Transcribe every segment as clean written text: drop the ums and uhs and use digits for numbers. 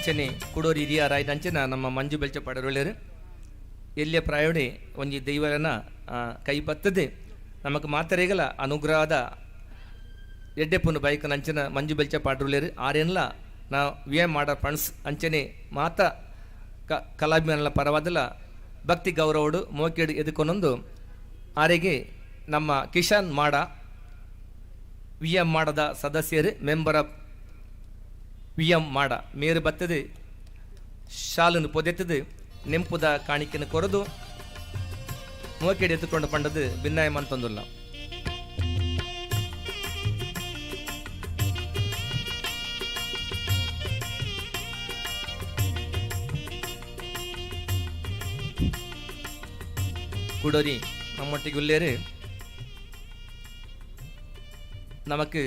ಅಂಚನೆ ಕುಡೋರಿ ಹಿರಿಯರಾಯ್ದ ಅಂಚನ ನಮ್ಮ ಮಂಜು ಬೆಲ್ಚ ಪಡರುಳ್ಳೇರು ಎಲ್ಲಿಯ ಪ್ರಾಯೋಡೆ ಒಂಜಿ ದೈವನ ಕೈ ಬತ್ತದೆ ನಮಕ್ ಮಾತರೆಗಲ ಅನುಗ್ರಹದ ಎಡ್ಡೆಪ್ಪುನು ಬೈಕ್ ನಂಚನ ಮಂಜು ಬೆಲ್ಚ ಪಾಡ್ರುಳ್ಳೇರು ಆರೇನ್ಲ ನಾ ವಿ ಎಂ ಮಾಡ ಫಂಡ್ಸ್ ಅಂಚನೆ ಮಾತ ಕಲಾಭಿಮಾನಲ ಪರವಾದಲ ಭಕ್ತಿ ಗೌರವಡು ಮೋಕೆಡು ಎದುಕೊನೊಂದು ಆರೆಗೆ ನಮ್ಮ ಕಿಶನ್ ಮಾಡ, ವಿ ಎಂ ಮಾಡದ ಸದಸ್ಯರು, ಮೆಂಬರ್ ಆಫ್ ವಿ ಎಂ ಮಾಡ ಮೇರು ಬತ್ತದು ಶಾಲನ್ನು ಪೊದೆತ್ತದು ನೆಂಪುದ ಕಾಣಿಕೆಯನ್ನು ಕೊರದು ಮೋಕೆಡು ಎತ್ತುಕೊಂಡು ಪಂಡದು ಭಿನ್ನಾಯ ಮಂತೊಂದುಲ್ಲ. ಕುಡೋರಿ ನಮ್ಮೊಟ್ಟಿಗೆ ಉಲ್ಲೇರು ನಮಕ್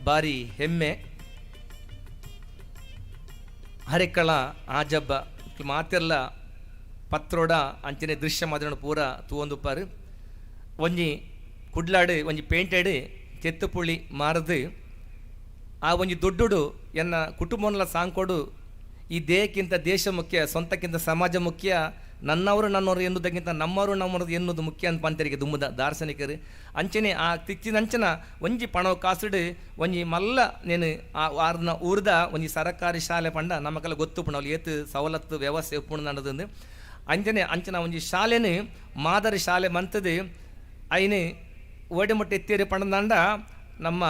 ಬಾರಿ ಹೆಮ್ಮೆ. ಹರೆಕಳ ಆಜಬ್ಬ ಮಾತೆಲ್ಲ ಪತ್ರೋಡ ಅಂಚನೆ ದೃಶ್ಯ ಮಾಧ್ಯಮ ಪೂರ ತೂವೊಂದುಪ್ಪಾರು. ಒಂಜಿ ಕುಡ್ಲಾಡು ಒಂಜಿ ಪೇಂಟೆಡ್ ಚೆತ್ತುಪುಳಿ ಮಾರದು ಆ ಒಂಜಿ ದೊಡ್ಡುಡು ಎನ್ನ ಕುಟುಂಬನ ಸಾಂಕೋಡು. ಈ ದೇಹಕ್ಕಿಂತ ದೇಶ ಮುಖ್ಯ, ಸ್ವಂತಕ್ಕಿಂತ ಸಮಾಜ ಮುಖ್ಯ, ನನ್ನವರು ನನ್ನವರು ಎನ್ನುವುದಕ್ಕಿಂತ ನಮ್ಮವರು ನಮ್ಮವರು ಎನ್ನುವುದು ಮುಖ್ಯ ಅಂತ ಪಂತರಿಗೆ ದುಮ್ಮದ ದಾರ್ಶನಿಕರು. ಅಂಚನೆ ಆ ತಿಕ್ಕಿನಂಚನ ಒಂಜಿ ಪಣವು ಕಾಸುಡು ಒಂಜಿ ಮಲ್ಲ ನೇನು ಆ ವಾರ್ನ ಊರ್ದ ಒಂಜಿ ಸರಕಾರಿ ಶಾಲೆ ಪಂಡ ನಮಕೆಲ್ಲ ಗೊತ್ತು ಪುಣವು ಏತು ಸವಲತ್ತು ವ್ಯವಸ್ಥೆ ಉಪ್ಪುಂಡು ನಡದು. ಅಂಚನೆ ಅಂಚನ ಒಂಜಿ ಶಾಲೆನು ಮಾದರಿ ಶಾಲೆ ಮಂತದು ಐನು ಓಡಿಮುಟ್ಟ ಎತ್ತೇರಿ ಪಂಡಂದಾಂಡ ನಮ್ಮ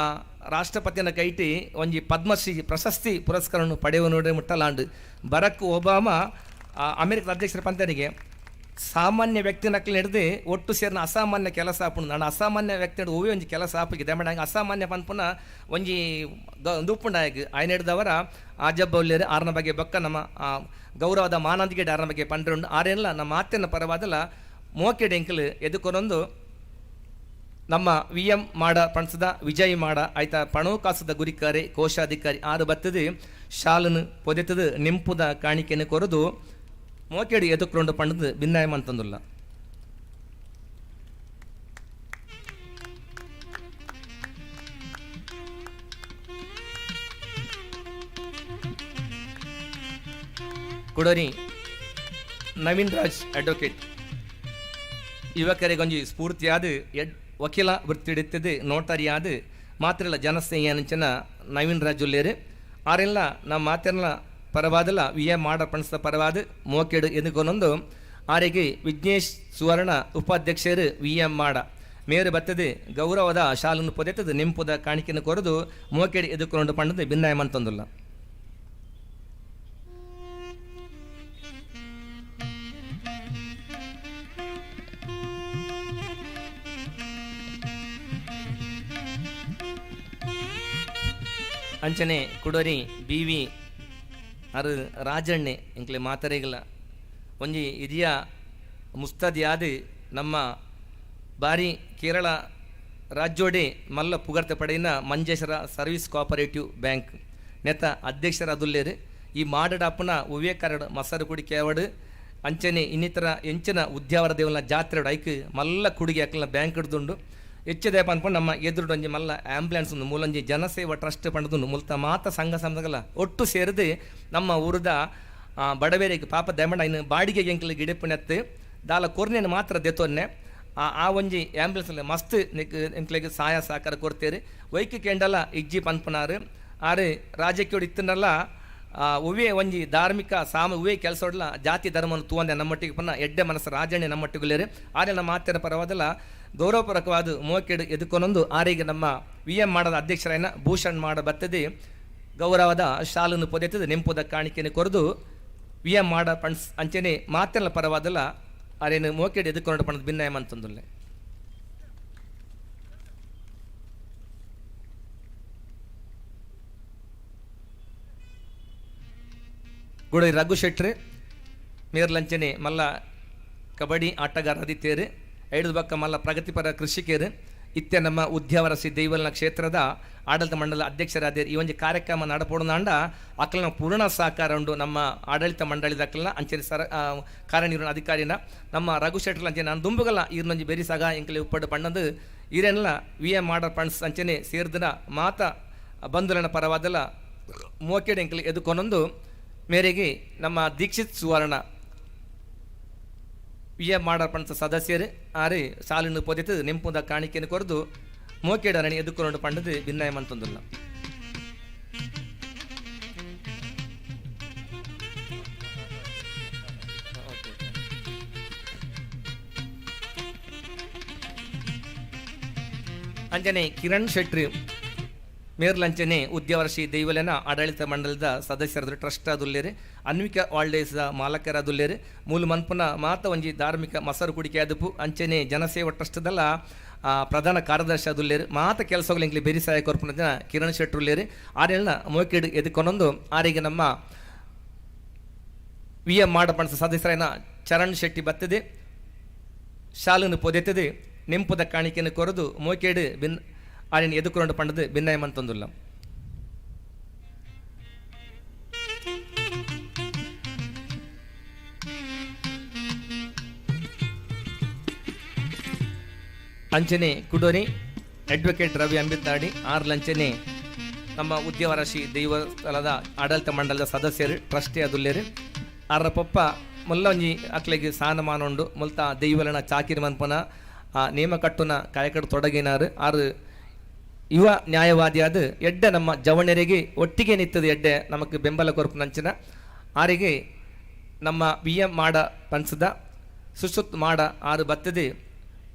ರಾಷ್ಟ್ರಪತಿನ ಕೈಟಿ ಒಂಜಿ ಪದ್ಮಶ್ರೀ ಪ್ರಶಸ್ತಿ ಪುರಸ್ಕಾರವನ್ನು ಪಡೆಯುವ ನೋಡಿ ಮುಟ್ಟಲಾಂಡು. ಬರಕ್ ಒಬಾಮ ಅಮೆರಿಕದ ಅಧ್ಯಕ್ಷರ ಪಂತನಿಗೆ ಸಾಮಾನ್ಯ ವ್ಯಕ್ತಿ ನಕಲು ಹಿಡಿದು ಒಟ್ಟು ಸೇರಿನ ಅಸಾಮಾನ್ಯ ಕೆಲಸ ಆಪುಂಡು. ನಾನು ಅಸಾಮಾನ್ಯ ವ್ಯಕ್ತಿ ಹಿಡಿದು ಒವ್ವೇ ಒಂಜಿ ಕೆಲಸ ಆಪುಗೆ ದಮಡಂಗೆ ಅಸಾಮಾನ್ಯ ಪನ್ಪುನ ಒಂಜಿ ಉಪ್ಪುಂಡಾಯಗ್ ಆಯ್ನ ಹಿಡ್ದವರ ಆಜಬ್ಬೌಲ್ಯರು ಆರ್ನ ಬಗ್ಗೆ ಬೊಕ್ಕ ನಮ್ಮ ಗೌರವದ ಮಾನಂದಿಗೆ ಆರ್ನ ಬಗ್ಗೆ ಪಂಡ್ರುಂಡು. ಆರೇನಲ್ಲ ನಮ್ಮ ಮಾತಿನ ಪರವಾದಲ್ಲ ಮೋಕೆಡ್ ಎಂಕಲ್ ಎದುಕೊನೊಂದು ನಮ್ಮ ವಿ ಎಂ ಮಾಡ ಪಣಸದ ವಿಜಯ್ ಮಾಡ ಆಯ್ತಾ ಪಣೋಕಾಸದ ಗುರಿಕಾರೆ ಕೋಶಾಧಿಕಾರಿ ಆರು ಬತ್ತದು ಶಾಲನು ಪೊದೆತದು ನಿಂಪುದ ಕಾಣಿಕೆಯನ್ನು ಕೊರದು ಮೋಕೆಡು ಎದುಕ್ಕೊಂಡು ಪಂಡದು ಭಿನ್ನಾಯ ಅಂತಂದುಲ್ಲ. ಕುಡೋರಿ ನವೀನ್ ರಾಜ್ ಅಡ್ವೊಕೇಟ್ ಯುವಕರಿಗೊಂಜಿ ಸ್ಫೂರ್ತಿಯಾದ ಎಡ್ ವಕೀಲ ವೃತ್ತಿ ಹಿಡಿತದೆ ನೋಟರಿಯಾದ ಮಾತ್ರಲ್ಲ ಜನಸ್ನೇಹಿ ಅಂಚನ ನವೀನ್ ರಾಜ್ ಉಲ್ಲೇರು. ಆರೆಲ್ಲ ನಮ್ಮ ಮಾತೆಲ್ಲ ಪರವಾದಲ್ಲ ವಿ ಎ ಮಾಡ ಪಣಸದ ಪರವಾದ ಮೋಕೆಡು ಎದುಕೊನೊಂದು ಆರೆಗೆ ವಿಘ್ನೇಶ್ ಸುವರ್ಣ ಉಪಾಧ್ಯಕ್ಷರು ವಿ ಎಂ ಮಾಡ ಮೇರು ಬತ್ತದೆ ಗೌರವದ ಶಾಲನ್ನು ಪೊದೆತದು ನಿಂಪುದ ಕಾಣಿಕೆಯನ್ನು ಕೊರದು ಮೋಕೆಡು ಎದುಕೊಂಡು ಪಂಡದು ಭಿನ್ನಾಯ ಮಂತೊಂದುಲ್ಲ. ಅಂಚನೆ ಕುಡೋರಿ ಬಿ ವಿ ಅರು ರಾಜಣ್ಣೆ ಎಂಕ್ಲೆ ಮಾತರೆಗಲ ಒಂಜಿ ಇದಿಯ ಮುಸ್ತದಿಯಾದ ನಮ್ಮ ಬಾರಿ ಕೇರಳ ರಾಜ್ಯೋಡೆ ಮಲ್ಲ ಪುಗರ್ತೆ ಪಡೆಯಿನ ಮಂಜೇಶ್ವರ ಸರ್ವಿಸ್ ಕೋಆಪರೇಟಿವ್ ಬ್ಯಾಂಕ್ ನೆತ್ತ ಅಧ್ಯಕ್ಷರ ಅದುಲ್ಲೇರು. ಈ ಮಾಡಡಪ್ಪನ ಒವ್ವೇ ಕರಡು ಮಸರು ಕುಡಿ ಕೇವಡು ಅಂಚನೆ ಇನ್ನಿತರ ಎಂಚಿನ ಉದ್ಯಾವರ ದೇವನ ಜಾತ್ರೆ ಐಕ್ ಮಲ್ಲ ಕುಡುಗೆ ಅಕ್ಲನ ಬ್ಯಾಂಕ್ ಹಿಡ್ದುಂಡು. ಹೆಚ್ಚು ಪನ್ಪುಂಡು ನಮ್ಮ ಎದುರುಡು ಒಂಜಿ ಮಲ್ಲ ಆಂಬ್ಯುಲೆನ್ಸ್ ಉಂಡು. ಮೂಲೊಂಜಿ ಜನಸೇವಾ ಟ್ರಸ್ಟ್ ಪಂಡದುಂಡು. ಮುಲ್ತ ಮಾತ ಸಂಘ ಸಂಸ್ಥೆಗಳ ಒಟ್ಟು ಸೇರಿದು ನಮ್ಮ ಊರುದ ಬಡವೇರಿಗೆ ಪಾಪ ದಯಮಂಡ ಇನ್ನು ಬಾಡಿಗೆಗೆ ಎಂಕ್ಲು ಗಿಡಪುನೆತ್ತು ದಾಲ ಕೊರ್ನೆನ್ ಮಾತ್ರ ದೆತೊನ್ನೆ ಆ ಆ ಒಂಜಿ ಆಂಬ್ಯುಲೆನ್ಸ್ ಮಸ್ತ್ ನಿಕ್ ಎಂಕ್ಲೆಗ್ ಸಹಾಯ ಸಹಕಾರ ಕೊಡ್ತೇರು. ವೈಕ್ ಕೆಂಡಲ ಇಜ್ಜಿ ಪನ್ಪುನಾರು ಆರು ರಾಜಕೀಯ ಇತ್ತನಲ್ಲ ಒವ್ವೇ ಒಂಜಿ ಧಾರ್ಮಿಕ ಸಾಮ ಒವ್ವೇ ಕೆಲಸ ಹೊಡ್ಲ ಜಾತಿ ಧರ್ಮವನ್ನು ತೂವಂದೆ ನಮ್ಮೊಟ್ಟಿಗೆ ಪನ್ನ ಎಡ್ಡೆ ಮನಸ್ಸು ರಾಜಣ್ಣೆ ನಮ್ಮೊಟ್ಟಿಗುಲೇರು. ಆರೆ ನಮ್ಮ ಮಾತಿನ ಪರವಾದಲ್ಲ ಗೌರವಪೂರ್ವಕವಾದ ಮೋಕೆಡು ಎದುಕೊನೊಂದು ಆರಿಗೆ ನಮ್ಮ ವಿ ಎಂ ಮಾಡದ ಅಧ್ಯಕ್ಷರಾಯನ ಭೂಷಣ್ ಮಾಡ ಬತ್ತದೆ ಗೌರವದ ಶಾಲನ್ನು ಪೊದೆತದೆ ನೆಂಪುದ ಕಾಣಿಕೆಯನ್ನು ಕೊರದು ವಿ ಎಂ ಮಾಡ ಪಣ್ಸ್ ಅಂಚನೆ ಮಾತೆಲ್ಲ ಪರವಾದಲ್ಲ ಆರೇನು ಮೋಕೆಡು ಎದುಕೊಂಡು ಪಣದ ಭಿನ್ನಾಯ ಅಂತಂದುಲ್ಲೆ. ಗುಡಿ ರಘು ಶೆಟ್ರು ಮೇರ್ಲಂಚನೆ ಮಲ್ಲ ಕಬಡ್ಡಿ ಆಟಗಾರ ಅದಿತೇರು ಐದು ಬಕ್ಕ ಮಲ್ಲ ಪ್ರಗತಿಪರ ಕೃಷಿಕರು ಇತ್ತೆ ನಮ್ಮ ಉದ್ಯಾವರ ಶ್ರೀ ದೈವಲ್ನ ಕ್ಷೇತ್ರದ ಆಡಳಿತ ಮಂಡಲ ಅಧ್ಯಕ್ಷರಾದ ಈ ಒಂದು ಕಾರ್ಯಕ್ರಮ ನಡಪೋಡನಾಂಡ ಅಕ್ಕಲ್ನ ಪೂರ್ಣ ಸಹಕಾರ ಉಂಡು ನಮ್ಮ ಆಡಳಿತ ಮಂಡಳಿದ ಅಕ್ಕಲ್ನ ಅಂಚನೆ ಸರ ಕಾರ್ಯನಿರ್ವಹಣಾ ಅಧಿಕಾರಿನ ನಮ್ಮ ರಘು ಶೆಟ್ರ್ ಅಂಚನೆ ನಾನು ದುಂಬುಗಲ್ಲ ಈರ್ನೊಂಜಿ ಬೆರಿ ಸಗ ಎಂಕಲೆ ಉಪ್ಪಡು ಪಣ್ಣದು ಈರೆಲ್ಲ ವಿ ಎ ಮಾಡರ್ ಪಣ್ಸ್ ಅಂಚನೆ ಸೇರ್ದನ ಮಾತ ಬಂಧುಲನ ಪರವಾದಲ್ಲ ಮೋಕೆಡ್ ಎಂಕಲೆ ಎದುಕೊನೊಂದು. ಮೇರೆಗೆ ನಮ್ಮ ದೀಕ್ಷಿತ್ ಸುವರ್ಣ ವಿ ಎಂ ಮಾಡ ಪಂಚ ಸದಸ್ಯರು ಆರು ಸಾಲಿನ ಪೊದೆತು ನೆಂಪುದ ಕಾಣಿಕೆಯನ್ನು ಕೊರದು ಮೋಕೆಡರಣಿ ಎದುಕೊಂಡು ಪಂಡದು ಭಿನ್ನಾಯ ಮಂತೊಂದುಲ್ಲ. ಅಂಜನೆ ಕಿರಣ್ ಶೆಟ್ಟಿ ಮೇರ್ಲಂಚನೆ ಉದ್ಯವರ್ಷಿ ದೈವಲೆನ ಆಡಳಿತ ಮಂಡಲದ ಸದಸ್ಯರದ ಟ್ರಸ್ಟ್ ಅದುಲ್ಲೇರು ಅನ್ವಿಕ ವಾಲ್ಡೇಸ್ದ ಮಾಲಕರ ಅದುಲ್ಲೇರು ಮೂಲ ಮನ್ಪುನ ಮಾತ ಒಂಜಿ ಧಾರ್ಮಿಕ ಮಸರು ಕುಡಿಕೆ ಅದುಪು ಅಂಚನೆ ಜನಸೇವಾ ಟ್ರಸ್ಟ್ದಲ್ಲ ಪ್ರಧಾನ ಕಾರ್ಯದರ್ಶಿ ಅದುಲ್ಲೇರು ಮಾತ ಕೆಲಸಗಳು ಇಂಗ್ಲಿ ಬೆರಿ ಸಹಾಯ ಕೊರ್ಪುನ ಜನ ಕಿರಣ್ ಶೆಟ್ಟರುಲ್ಲೇರು ಆರೆಲ್ನ ಮೋಕಿಡ್ ಎದುಕೊನೊಂದು ಆರಿಗೆ ನಮ್ಮ ವಿ ಎಂ ಮಾಡಪಣಸ ಸದಸ್ಯರಾಯನ ಚರಣ್ ಶೆಟ್ಟಿ ಬತ್ತದೆ ಶಾಲನ್ನು ಪೊದೆತ್ತದೆ ನೆಂಪುದ ಕಾಣಿಕೆಯನ್ನು ಕೊರದು ಮೋಕೇಡು ಬಿನ್ ಆರಿನ ಎದುಕೊಂಡು ಪಂಡದು ಭಿನ್ನಾಯಮಂತೊಂದುಲ್ಲ. ಅಂಚನೆ ಕುಡೋನಿ ಅಡ್ವೊಕೇಟ್ ರವಿ ಅಂಬಿತ್ತಾಡಿ ಆರ್ ಲಂಚನೆ ನಮ್ಮ ಉದ್ಯವರಾಶಿ ದೈವಸ್ಥಳದ ಆಡಳಿತ ಮಂಡಲದ ಸದಸ್ಯರು ಟ್ರಸ್ಟಿ ಅದುಲ್ಲೇರು ಆರ್ರ ಪೊಪ್ಪ ಮುಲ್ಲ ಒಂಜಿ ಅಕ್ಲೆಗ್ ಸಾನಮಾನ ಉಂಡು ಮುಲ್ತ ದೈವಲನ ಚಾಕಿರಿ ಮನ್ಪನ ಆ ನೇಮ ಕಟ್ಟುನ ಕಾಯಕಡು ತೊಡಗಿನಾರು ಆರು ಯುವ ನ್ಯಾಯವಾದಿಯಾದ ಎಡ್ಡೆ ನಮ್ಮ ಜವಣರಿಗೆ ಒಟ್ಟಿಗೆ ನಿತ್ತದ ಎಡ್ಡೆ ನಮಕ್ ಬೆಂಬಲ ಕೊರಪುನಂಚಿನ ಆರಿಗೆ ನಮ್ಮ ವಿ ಎಂ ಮಾಡ ಪನ್ಸದ ಸುಶ್ರುತ್ ಮಾಡ ಆರು ಬತ್ತದೆ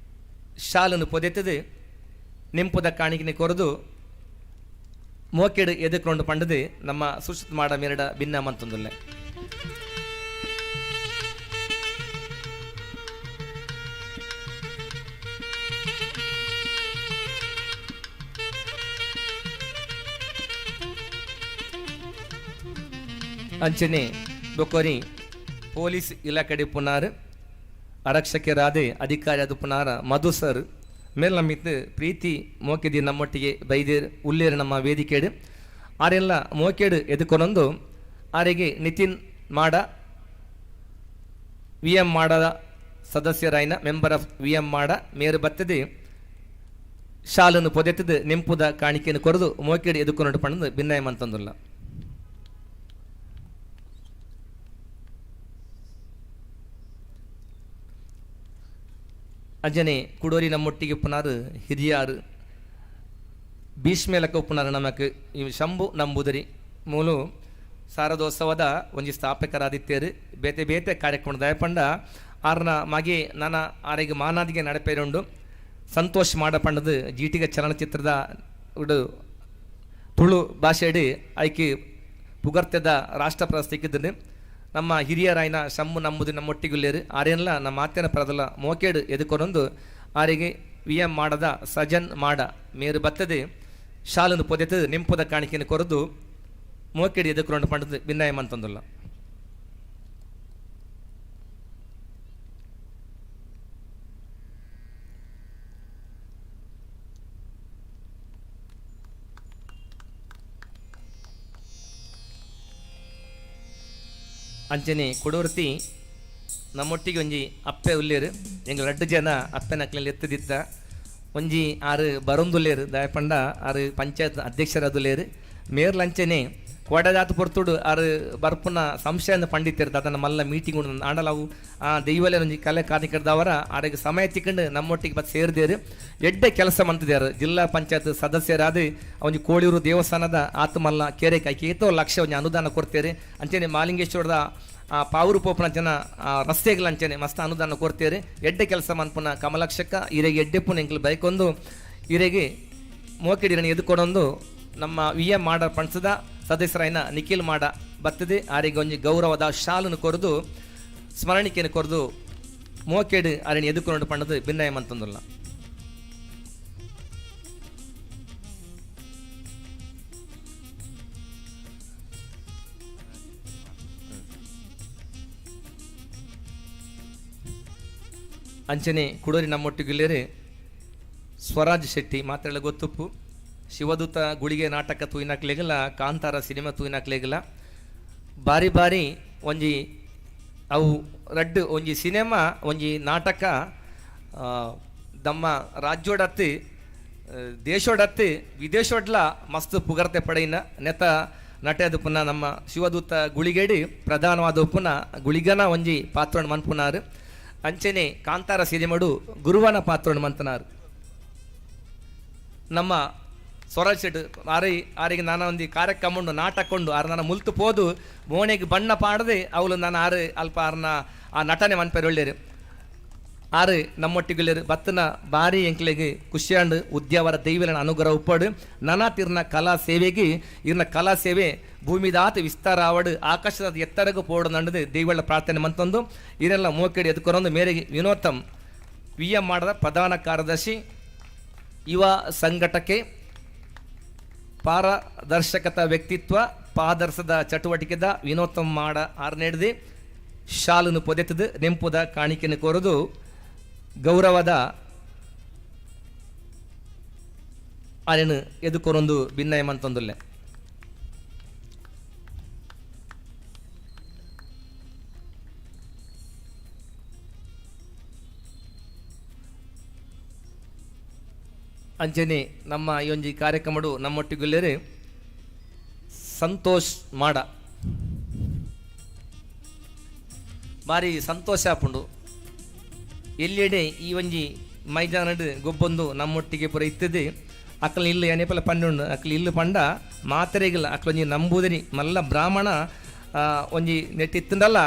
ಶಾಲನ್ನು ಪೊದೆತ್ತದೆ ನೆಂಪುದ ಕಾಣಿಕೆನೆ ಕೊರದು ಮೋಕೆಡು ಎದುಕೊಂಡು ಪಂಡದು ನಮ್ಮ ಸುಶ್ರುತ್ ಮಾಡ ಮೇರಡ ಭಿನ್ನ ಮಂತೊಂದುಲ್ಲೆ. ಅಂಚನೆ ಬೊಕೊರಿ ಪೊಲೀಸ್ ಇಲಾಖೆ ಪುನಾರ್ ಆರಕ್ಷಕರಾದ ಅಧಿಕಾರಿ ಅದು ಪುನಾರ ಮಧು ಸರ್ ಮೇಲ್ ನಮ್ಮಿತ್ತು ಪ್ರೀತಿ ಮೋಕೆದಿ ನಮ್ಮೊಟ್ಟಿಗೆ ಬೈದೇರ್ ಉಲ್ಲೇರು ನಮ್ಮ ವೇದಿಕೆಡು ಆರೆಲ್ಲ ಮೋಕೆಡು ಎದುಕೊನೊಂದು ಆರಿಗೆ ನಿತಿನ್ ಮಾಡ ವಿ ಎಂ ಮಾಡ ಸದಸ್ಯರಾಯಿನ ಮೆಂಬರ್ ಆಫ್ ವಿ ಎಂ ಮಾಡ ಮೇರು ಬತ್ತದೆ ಶಾಲನ್ನು ಪೊದೆತ್ತದು ನೆಂಪುದ ಕಾಣಿಕೆಯನ್ನು ಕೊರದು ಮೋಕೆಡು ಎದುಕೊನೊಂಡು ಪಂಡದು ಭಿನ್ನಾಯ ಮಂತೊಂದುಲ್ಲ. ಅಜ್ಜನೆ ಕುಡೋರಿ ನಮ್ಮೊಟ್ಟಿಗೆ ಪುನಾರು ಹಿರಿಯಾರು ಭೀಷ್ಮೇಲಕ ಉಪ್ಪುನಾರು ನಮಕ್ ಈ ಶಂಭು ನಂಬುದರಿ ಮೂಲು ಶಾರದೋತ್ಸವದ ಒಂಜಿ ಸ್ಥಾಪಕರಾದಿತ್ತೇರು ಬೇತೆ ಬೇತೆ ಕಾರ್ಯಕ್ರಮ ದಯಪಂಡ ಆರ್ನ ಮಗೆ ನನ ಆರಿಗೆ ಮಾನಾದಿಗೆ ನಡಪೇರುಂಡು ಸಂತೋಷ್ ಮಾಡಪಂಡದು ಜೀಟಿಗ ಚಲನಚಿತ್ರದ ಉಡು ತುಳು ಭಾಷೆಡಿ ಐಕೆ ಪುಗರ್ತೆದ ರಾಷ್ಟ್ರ ಪ್ರಶಸ್ತಿ ನಮ್ಮ ಹಿರಿಯರಾಯನ ಶಂಭು ನಂಬುದು ನಮ್ಮೊಟ್ಟಿಗುಲ್ಲೇರು ಆರೇನ್ಲ ನಮ್ಮ ಮಾತೇನ ಪರದಲ್ಲ ಮೋಕೇಡು ಎದುಕೊನೊಂದು ಆರಿಗೆ ವಿ ಎಂ ಮಾಡದ ಸಜನ್ ಮಾಡ ಮೇರು ಬತ್ತದೆ ಶಾಲನ್ನು ಪೊದೆತದು ನೆಂಪುದ ಕಾಣಿಕೆಯನ್ನು ಕೊರದು ಮೋಕೇಡು ಎದುಕೊಂಡು ಪಂಡದು ಭಿನ್ನಾಯ ಮಂತೊಂದುಲ್ಲ. ಅಂಚನೆ ಕೊಡವರ್ತಿ ನಮ್ಮೊಟ್ಟಿಗೆ ಒಂಜಿ ಅಪ್ಪೆ ಉಲ್ಲೇರು ಎಂಗ್ಲ ರಡ್ಡು ಜನ ಅಪ್ಪೆನ ಅಕ್ಲೆನ್ ಎತ್ತುದಿತ್ತ ಒಂಜಿ ಆರು ಬರೊಂದುಲ್ಲೇರು ದಾಯಪಂಡ ಆರು ಪಂಚಾಯತ್ ಅಧ್ಯಕ್ಷರಾದುಲ್ಲೇರು ಮೇರ್ಲಂಚನೆ ಕೋಡದಾತ ಪೊರ್ತುಡು ಆರು ಬರ್ಪುನ ಸಂಶಯನ ಪಂಡಿತರು ಅದನ್ನ ಮಲ್ಲ ಮೀಟಿಂಗ್ ಉಂಡು ಆಂಡಲ ಅವು ಆ ದೈವಲೆ ಒಂಜಿ ಕಲೆ ಕಾರ್ಣಿಕರ್ದವರ ಆರೆಗ್ ಸಮಯ ತಿಕ್ಕಂಡು ನಮ್ಮೊಟ್ಟಿಗೆ ಬತ್ ಸೇರ್ದೇರು ಎಡ್ಡೆ ಕೆಲಸ ಮಂತಿದ್ದಾರೆ ಜಿಲ್ಲಾ ಪಂಚಾಯತ್ ಸದಸ್ಯರಾದ ಒಂಜಿ ಕೋಳಿಯೂರು ದೇವಸ್ಥಾನದ ಆತ್ಮಲ್ಲ ಕೆರೆ ಕಾಯ್ಕೆ ಏತೋ ಲಕ್ಷ ಒಂಜಿ ಅನುದಾನ ಕೊಡ್ತೇವೆ ಅಂಚನೆ ಮಾಲಿಂಗೇಶ್ವರದ ಆ ಪಾವೂರು ಪೋಪುನ ಜನ ರಸ್ತೆಗಳ ಅಂಚನೆ ಮಸ್ತ್ ಅನುದಾನ ಕೊಡ್ತೇವೆ ಎಡ್ಡೆ ಕೆಲಸ ಮನ್ಪುನ ಕಮಲಕ್ಷಕ್ಕ ಇರೆಗೆ ಎಡ್ಡೆಪ್ಪುನ ಎಂಕ್ಲು ಬೈಕೊಂದು ಇರೆಗೆ ಮೋಕೆಡಿರಣ ಎದುಕೊಡೊಂದು ನಮ್ಮ ವಿ ಎಂ ಮಾಡ ಪಂಚದ ಸದಸ್ಯರಾಯನ ನಿಖಿಲ್ ಮಾಡ ಬತ್ತದೆ ಆರಿಗೆ ಒಂಜಿ ಗೌರವದ ಶಾಲನ್ನು ಕೊರದು ಸ್ಮರಣಿಕೆಯನ್ನು ಕೊರದು ಮೋಕೆಡು ಆರಿನ ಎದುಕೊಂಡು ಪಂಡದು ಭಿನ್ನಾಯ ಮಂತೊಂದುಲ್ಲ. ಅಂಚನೆ ಕುಡೋರಿ ನಮ್ಮೊಟ್ಟಿಗುಲ್ಲೇರು ಸ್ವರಾಜ್ ಶೆಟ್ಟಿ ಮಾತೆಲ್ಲ ಗೊತ್ತುಪ್ಪು ಶಿವದೂತ ಗುಳಿಗೆ ನಾಟಕ ತೂಯಿನಕ್ಲೆಗಲ ಕಾಂತಾರ ಸಿನಿಮಾ ತೂಯಿನಕ್ಲೆಗಲ ಬಾರಿ ಬಾರಿ ಒಂಜಿ ಅವು ರಡ್ಡು ಒಂಜಿ ಸಿನಿಮಾ ಒಂಜಿ ನಾಟಕ ನಮ್ಮ ರಾಜ್ಯೋಡತ್ತಿ ದೇಶೋಡತ್ತಿ ವಿದೇಶೋಡ್ಲ ಮಸ್ತ್ ಪುಗರ್ತೆ ಪಡೆಯಿನ ನೆತ ನಟೆ ಪುನಃ ನಮ್ಮ ಶಿವದೂತ ಗುಳಿಗೇಡಿ ಪ್ರಧಾನವಾದ ಪುನಃ ಗುಳಿಗನ ಒಂಜಿ ಪಾತ್ರವನ್ನು ಮನ್ಪುನಾರು. ಅಂಚನೆ ಕಾಂತಾರ ಸಿನಿಮಾಡು ಗುರುವನ ಪಾತ್ರವನ್ನು ಮಂತನಾರು. ನಮ್ಮ ಸ್ವರಾಜ್ ಶೆಟ್ ಆರಿ ಆರಿಗೆ ನಾನು ಒಂದು ಕಾರ್ಯಕ್ರಮ ಉಂಡು ನಾಟಕ ಉಂಡು ಆರು ನನ್ನ ಮುಲ್ತು ಪೋದು ಮೋನೆಗೆ ಬಣ್ಣ ಪಾಡದೆ ಅವಳು ನಾನು ಆರು ಅಲ್ಪ ಆರ್ನ ಆ ನಟನೆ ಮನ್ಪೇರು ಒಳ್ಳೇರು. ಆರು ನಮ್ಮೊಟ್ಟಿಗುಳ್ಳೇರು ಬತ್ತನ ಬಾರಿ ಎಂಕ್ಲೆಗೆ ಖುಷಿಯಾಂಡು ಉದ್ಯಾವರ ದೈವಲನ ಅನುಗ್ರಹ ಉಪ್ಪಡು ನನ ತಿರ್ನ ಕಲಾ ಸೇವೆಗೆ ಇರ್ನ ಕಲಾ ಸೇವೆ ಭೂಮಿದಾತ ವಿಸ್ತಾರ ಆವಡು ಆಕಾಶದ ಎತ್ತರಗೂ ಪೋಡು ನಂಡದು ದೈವಳ ಪ್ರಾರ್ಥನೆ ಮಂತೊಂದು ಇದೆಲ್ಲ ಮೋಕೆಡಿ ಎದುಕೊರೊಂದು ಮೇರೆಗೆ ವಿನೋತಮ್ ವಿ ಎಂ ಮಾಡದ ಪ್ರಧಾನ ಕಾರ್ಯದರ್ಶಿ, ಯುವ ಸಂಘಟಕೆ, ಪಾರದರ್ಶಕತ ವ್ಯಕ್ತಿತ್ವ, ಪಾದರ್ಶದ ಚಟುವಟಿಕೆದ ವಿನೋತ್ತಮ್ ಮಾಡ ಆರ್ನೇಡ್ದು ಶಾಲನ್ನು ಪೊದೆತದು ನೆಂಪುದ ಕಾಣಿಕೆಯನ್ನು ಕೋರುದು ಗೌರವದ ಆರೇನು ಎದುಕೊರೊಂದು ಭಿನ್ನಯ ಮಂತೊಂದುಲ್ಲೆ. ಅಂಚನೆ ನಮ್ಮ ಈ ಒಂಜಿ ಕಾರ್ಯಕ್ರಮಡು ನಮ್ಮೊಟ್ಟಿಗುಲ್ಲೇರು ಸಂತೋಷ್ ಮಾಡ ಬಾರಿ ಸಂತೋಷ ಆಪುಂಡು. ಎಲ್ಲೆಡೆ ಈ ಒಂಜಿ ಮೈದಾನಡ್ ಗೊಬ್ಬೊಂದು ನಮ್ಮೊಟ್ಟಿಗೆ ಪೂರ ಇತ್ತದೆ. ಅಕ್ಲ ಇಲ್ಲು ಎನೆಪಲ ಪಂಡುಂಡು ಅಕ್ಲ ಇಲ್ಲು ಪಂಡ ಮಾತ್ರೆಗಿಲ್ಲ ಅಕ್ಲ ಒಂಜಿ ನಂಬುದನಿ ಮಲ್ಲ ಬ್ರಾಹ್ಮಣ ಒಂಜಿ ನೆಟ್ಟಿತ್ತಂಡಲ್ಲ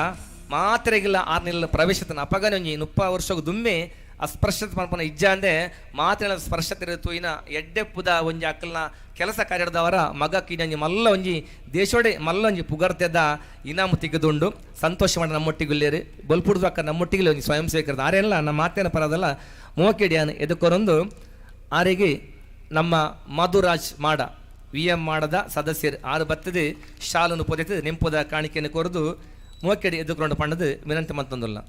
ಮಾತ್ರೆಗಿಲ್ಲ ಆರ್ನೆಲ್ಲ ಪ್ರವೇಶತನ ಅಪಗನೆ ಒಂಜಿ 30 ವರ್ಷಗ್ ದುಮ್ಮೆ ಅಸ್ಪರ್ಶತೆ ಪನ್ಪುನ ಇಜ್ಜಾಂದೆ ಮಾತ್ರೆಲ ಸ್ಪರ್ಶತೆ ತೂಯಿನ ಎಡ್ಡೆಪ್ಪುದ ಒಂಜಿ ಅಕ್ಕಲ್ನ ಕೆಲಸ ಕಾರ್ಯದವರ ಮಗಕ್ಕಿನ ಒಂಜಿ ಮಲ್ಲ ಒಂಜಿ ದೇಶೋಡೆ ಮಲ್ಲ ಒಂಜಿ ಪುಗರ್ತೆದ ಇನಾಮು ತಿಕ್ಕದುಂಡು. ಸಂತೋಷ ಮಾಡ ನಮ್ಮೊಟ್ಟಿಗುಲ್ಲೇರು ಬಲ್ಪುಡ್ದು ಅಕ್ಕ ನಮ್ಮೊಟ್ಟಿಗೆ ಒಂಜಿ ಸ್ವಯಂ ಸೇವಕರು ಆರೆಲ್ಲ ನಮ್ಮ ಮಾತೇನ ಪರದಲ್ಲ ಮೋಕೆಡಿಯಾನ ಎದಕ್ಕೊರೊಂದು ಆರಿಗೆ ನಮ್ಮ ಮಧುರಾಜ್ ಮಾಡ ವಿ ಎಂ ಮಾಡದ ಸದಸ್ಯರು ಆರು ಬತ್ತದೆ ಶಾಲನ್ನು ಪೊದೆತು ನೆಂಪುದ ಕಾಣಿಕೆಯನ್ನು ಕೊರದು ಮೋಕೆಡಿ ಎದುಕೊಂಡು ಪಂಡದು ವಿನಂತಿ ಮತ್ತೊಂದಲ್ಲ.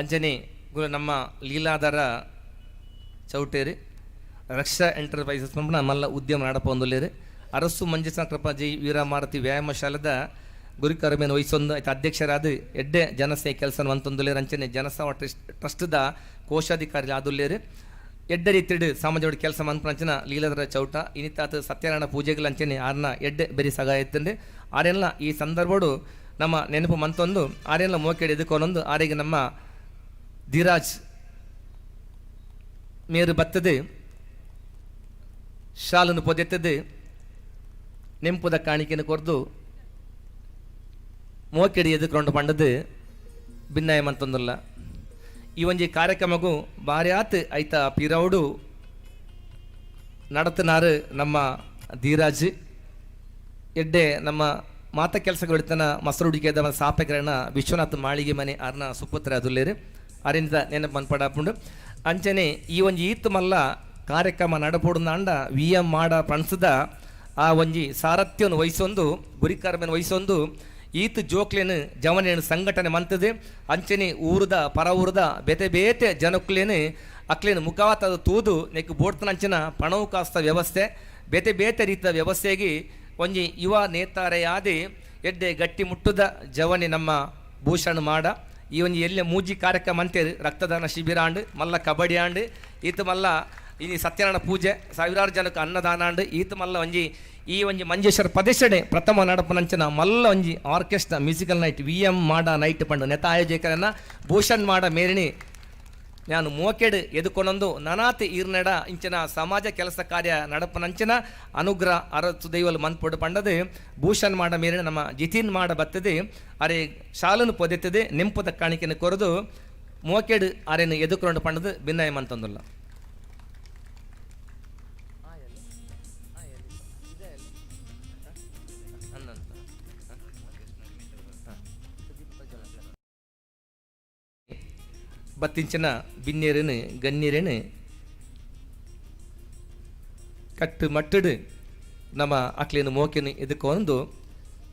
ಅಂಜನೆ ಗುರು ನಮ್ಮ ಲೀಲಾಧರ ಚೌಟೇರಿ ರಕ್ಷಾ ಎಂಟರ್ಪ್ರೈಸಸ್ ಮಲ್ಲ ಉದ್ಯಮ ನಡಪೊಂದುಲ್ಲೇರು. ಅರಸು ಮಂಜೇಶ್ವರ ಕೃಪಾಜಿ ವೀರಮಾರುತಿ ವ್ಯಾಯಾಮ ಶಾಲೆದ ಗುರುಕರ್ಮೇನ ವಹಿಸೊಂದು ಆಯ್ತು ಅಧ್ಯಕ್ಷರಾದ ಎಡ್ಡೆ ಜನಸೇವೆ ಕೆಲಸ ಮಂತೊಂದುಲ್ಲೇರು. ಅಂಚನೆ ಜನಸೇವಾ ಟ್ರಸ್ಟ್ದ ಕೋಶಾಧಿಕಾರಿ ಆದುಲ್ಲೇರು. ಎಡ್ಡೆ ರೀತಿಡು ಸಮಾಜೋಡಿ ಕೆಲಸ ಮನ್ಪುನಂಚಿನ ಲೀಲಾಧರ ಚೌಟ ಇನಿತಾತ ಸತ್ಯನಾರಾಯಣ ಪೂಜೆಗಳ ಅಂಚನೆ ಆರ್ನ ಎಡ್ಡೆ ಬೆರಿ ಸಗಾಯತ್ತಂಡೆ ಆರೆಲ್ಲ ಈ ಸಂದರ್ಭಡು ನಮ್ಮ ನೆನಪು ಮಂತೊಂದು ಆರೆಲ್ಲ ಮೋಕೆಡಿ ಎದುಕೊನೊಂದು ಆರಿಗೆ ನಮ್ಮ ಧೀರಾಜ್ ಮೇರು ಬತ್ತದು ಶಾಲನ್ನು ಪೊದೆತ್ತದು ನೆಂಪುದ ಕಾಣಿಕೆಯನ್ನು ಕೊರ್ದು ಮೋಕೆಡಿ ಎದುಕೊಂಡು ಪಂಡದು ಭಿನ್ನಾಯ ಮಂತೊಂದುಲ್ಲ. ಈ ಒಂಜಿ ಕಾರ್ಯಕ್ರಮಗೂ ಬಾರ್ಯಾತ್ ಐತ ಪಿರೌಡು ನಡತನಾರು ನಮ್ಮ ಧೀರಾಜ್ ಎಡ್ಡೆ ನಮ್ಮ ಮಾತ ಕೆಲಸಗಳಿತನ ಮಸರುಡಿಕೆದ ಸಾಪಕರಣ ವಿಶ್ವನಾಥ್ ಮಾಳಿಗೆ ಮನೆ ಆರ್ನ ಸುಪುತ್ರ ಅದುಲ್ಲೇರು ಅರಿಂದ ನೆನಪು ಮನ್ಪಡಾಪುಂಡು. ಅಂಚನೆ ಈ ಒಂಜಿ ಈತ್ ಮಲ್ಲ ಕಾರ್ಯಕ್ರಮ ನಡಪೊಡುಂದಾಂಡ ವಿ ಎಂ ಮಾಡ ಪಣಸದ ಆ ಒಂಜಿ ಸಾರಥ್ಯವನ್ನು ವಹಿಸೊಂದು ಗುರಿಕಾರ್ಮೆನ್ ವಹಿಸೊಂದು ಈತ್ ಜೋಕ್ಲೇನು ಜವನೇನು ಸಂಘಟನೆ ಮಂತದೆ. ಅಂಚನೆ ಊರುದ ಪರ ಊರುದ ಬೇತೆ ಬೇತೆ ಜನಕ್ಲೇನು ಅಕ್ಲೇನು ಮುಖವಾತದ ತೂದು ನೆಕ್ ಬೋಡ್ತನಂಚಿನ ಪಣವು ಕಾಸ್ತ ವ್ಯವಸ್ಥೆ ಬೇತೆ ಬೇತೆ ರೀತಿಯ ವ್ಯವಸ್ಥೆಗೆ ಒಂಜಿ ಯುವ ನೇತಾರೆಯಾದಿ ಎಡ್ಡೆ ಗಟ್ಟಿ ಮುಟ್ಟುದ ಜವನಿ ನಮ್ಮ ಭೂಷಣ್ ಮಾಡ. ಈ ಒಂಜಿ ಎಲ್ಲೆ ಮೂಜಿ ಕಾರ್ಯಕ್ರಮ ಅಂತೇರು ರಕ್ತದಾನ ಶಿಬಿರ ಆಂಡ್ ಮಲ್ಲ ಕಬಡ್ಡಿ ಆಂಡ್ ಈತ ಮಲ್ಲ ಇನಿ ಸತ್ಯನಾರಾಯಣ ಪೂಜೆ ಸಾವಿರಾರು ಜನಕ್ಕೆ ಅನ್ನದಾನ ಆಂಡ್ ಈತ ಮಲ್ಲ ಒಂಜಿ ಈ ಒಂಜಿ ಮಂಜೇಶ್ವರ ಪ್ರದೇಶಡೆ ಪ್ರಥಮ ನಡಪನಂಚಿನ ಮಲ್ಲ ಒಂಜಿ orchestra musical night V M Mada night Pandu ನೆತ ಆಯೋಜಕರನ್ನ Bhushan ಮಾಡ ಮೇರಿಣಿ ನಾನು ಮೋಕೆಡ್ ಎದುಕೊನೊಂದು ನನಾತಿ ಈರ್ನೆಡ ಇಂಚಿನ ಸಮಾಜ ಕೆಲಸ ಕಾರ್ಯ ನಡಪನಂಚಿನ ಅನುಗ್ರಹ ಅರಸು ದೈವಲ್ ಮನ್ಪೊಡು ಪಂಡದು ಭೂಷಣ್ ಮಾಡ ಮೇರಿನ ನಮ್ಮ ಜಿತಿನ್ ಮಾಡ ಬತ್ತದೆ ಅರೆ ಶಾಲನು ಪೊದೆತ್ತದೆ ನೆಂಪುದ ಕಾಣಿಕೆಯನ್ನು ಕೊರದು ಮೋಕೆಡ್ ಅರೆನು ಎದುಕೊಂಡು ಪಂಡದು ಭಿನ್ನಾಯ ಮಂತಂದುಲ್ಲ. ಬತ್ತಿಂಚಿನ ಬಿನ್ನೇರನು ಗನ್ನಿರೇನು ಕಟ್ಟು ಮಟ್ಟಡು ನಮ್ಮ ಅಕ್ಲೇನು ಮೋಕೆನು ಎದುಕೊಂಡು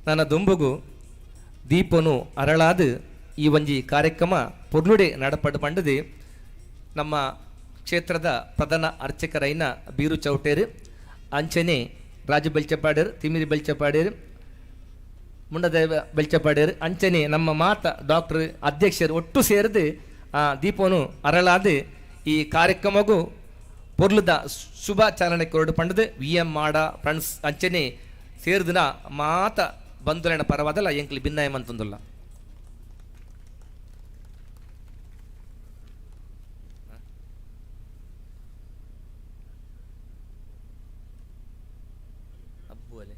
ನನ್ನ ದುಂಬುಗು ದೀಪನು ಅರಳಾದು ಈ ಒಂಜಿ ಕಾರ್ಯಕ್ರಮ ಪೊರ್ಲುಡೆ ನಡಪಡು ಪಂಡದು ನಮ್ಮ ಕ್ಷೇತ್ರದ ಪ್ರಧಾನ ಅರ್ಚಕರೈನ ಬೀರು ಚೌಟೇರು, ಅಂಚನೆ ರಾಜು ಬೆಲ್ಚಪಾಡೇರು, ತಿಮಿರಿ ಬೆಲ್ಚಪಾಡೇರು, ಮುಂಡದೇವ ಬೆಲ್ಚಪಾಡೇರು, ಅಂಚನೆ ನಮ್ಮ ಮಾತ ಡಾಕ್ಟರ್ ಅಧ್ಯಕ್ಷರು ಒಟ್ಟು ಸೇರಿದು ಆ ದೀಪನು ಅರಳಾದು ಈ ಕಾರ್ಯಕ್ರಮಗೂ ಪೊರ್ಲುದ ಶುಭ ಚಾಲನೆ ಕೊರಡು ಪಂಡದು ವಿ ಎಂ ಮಾಡ ಫ್ರೆಂಡ್ಸ್ ಅಂಚನೆ ಸೇರಿದಿನ ಮಾತ ಬಂಧುಲೆನ ಪರವಾದಲ್ಲ ಎಂಕ್ಲಿ ಭಿನ್ನಾಯಮಂತಂದುಲ್ಲ. ಅಬ್ಬು ಅಲೆ.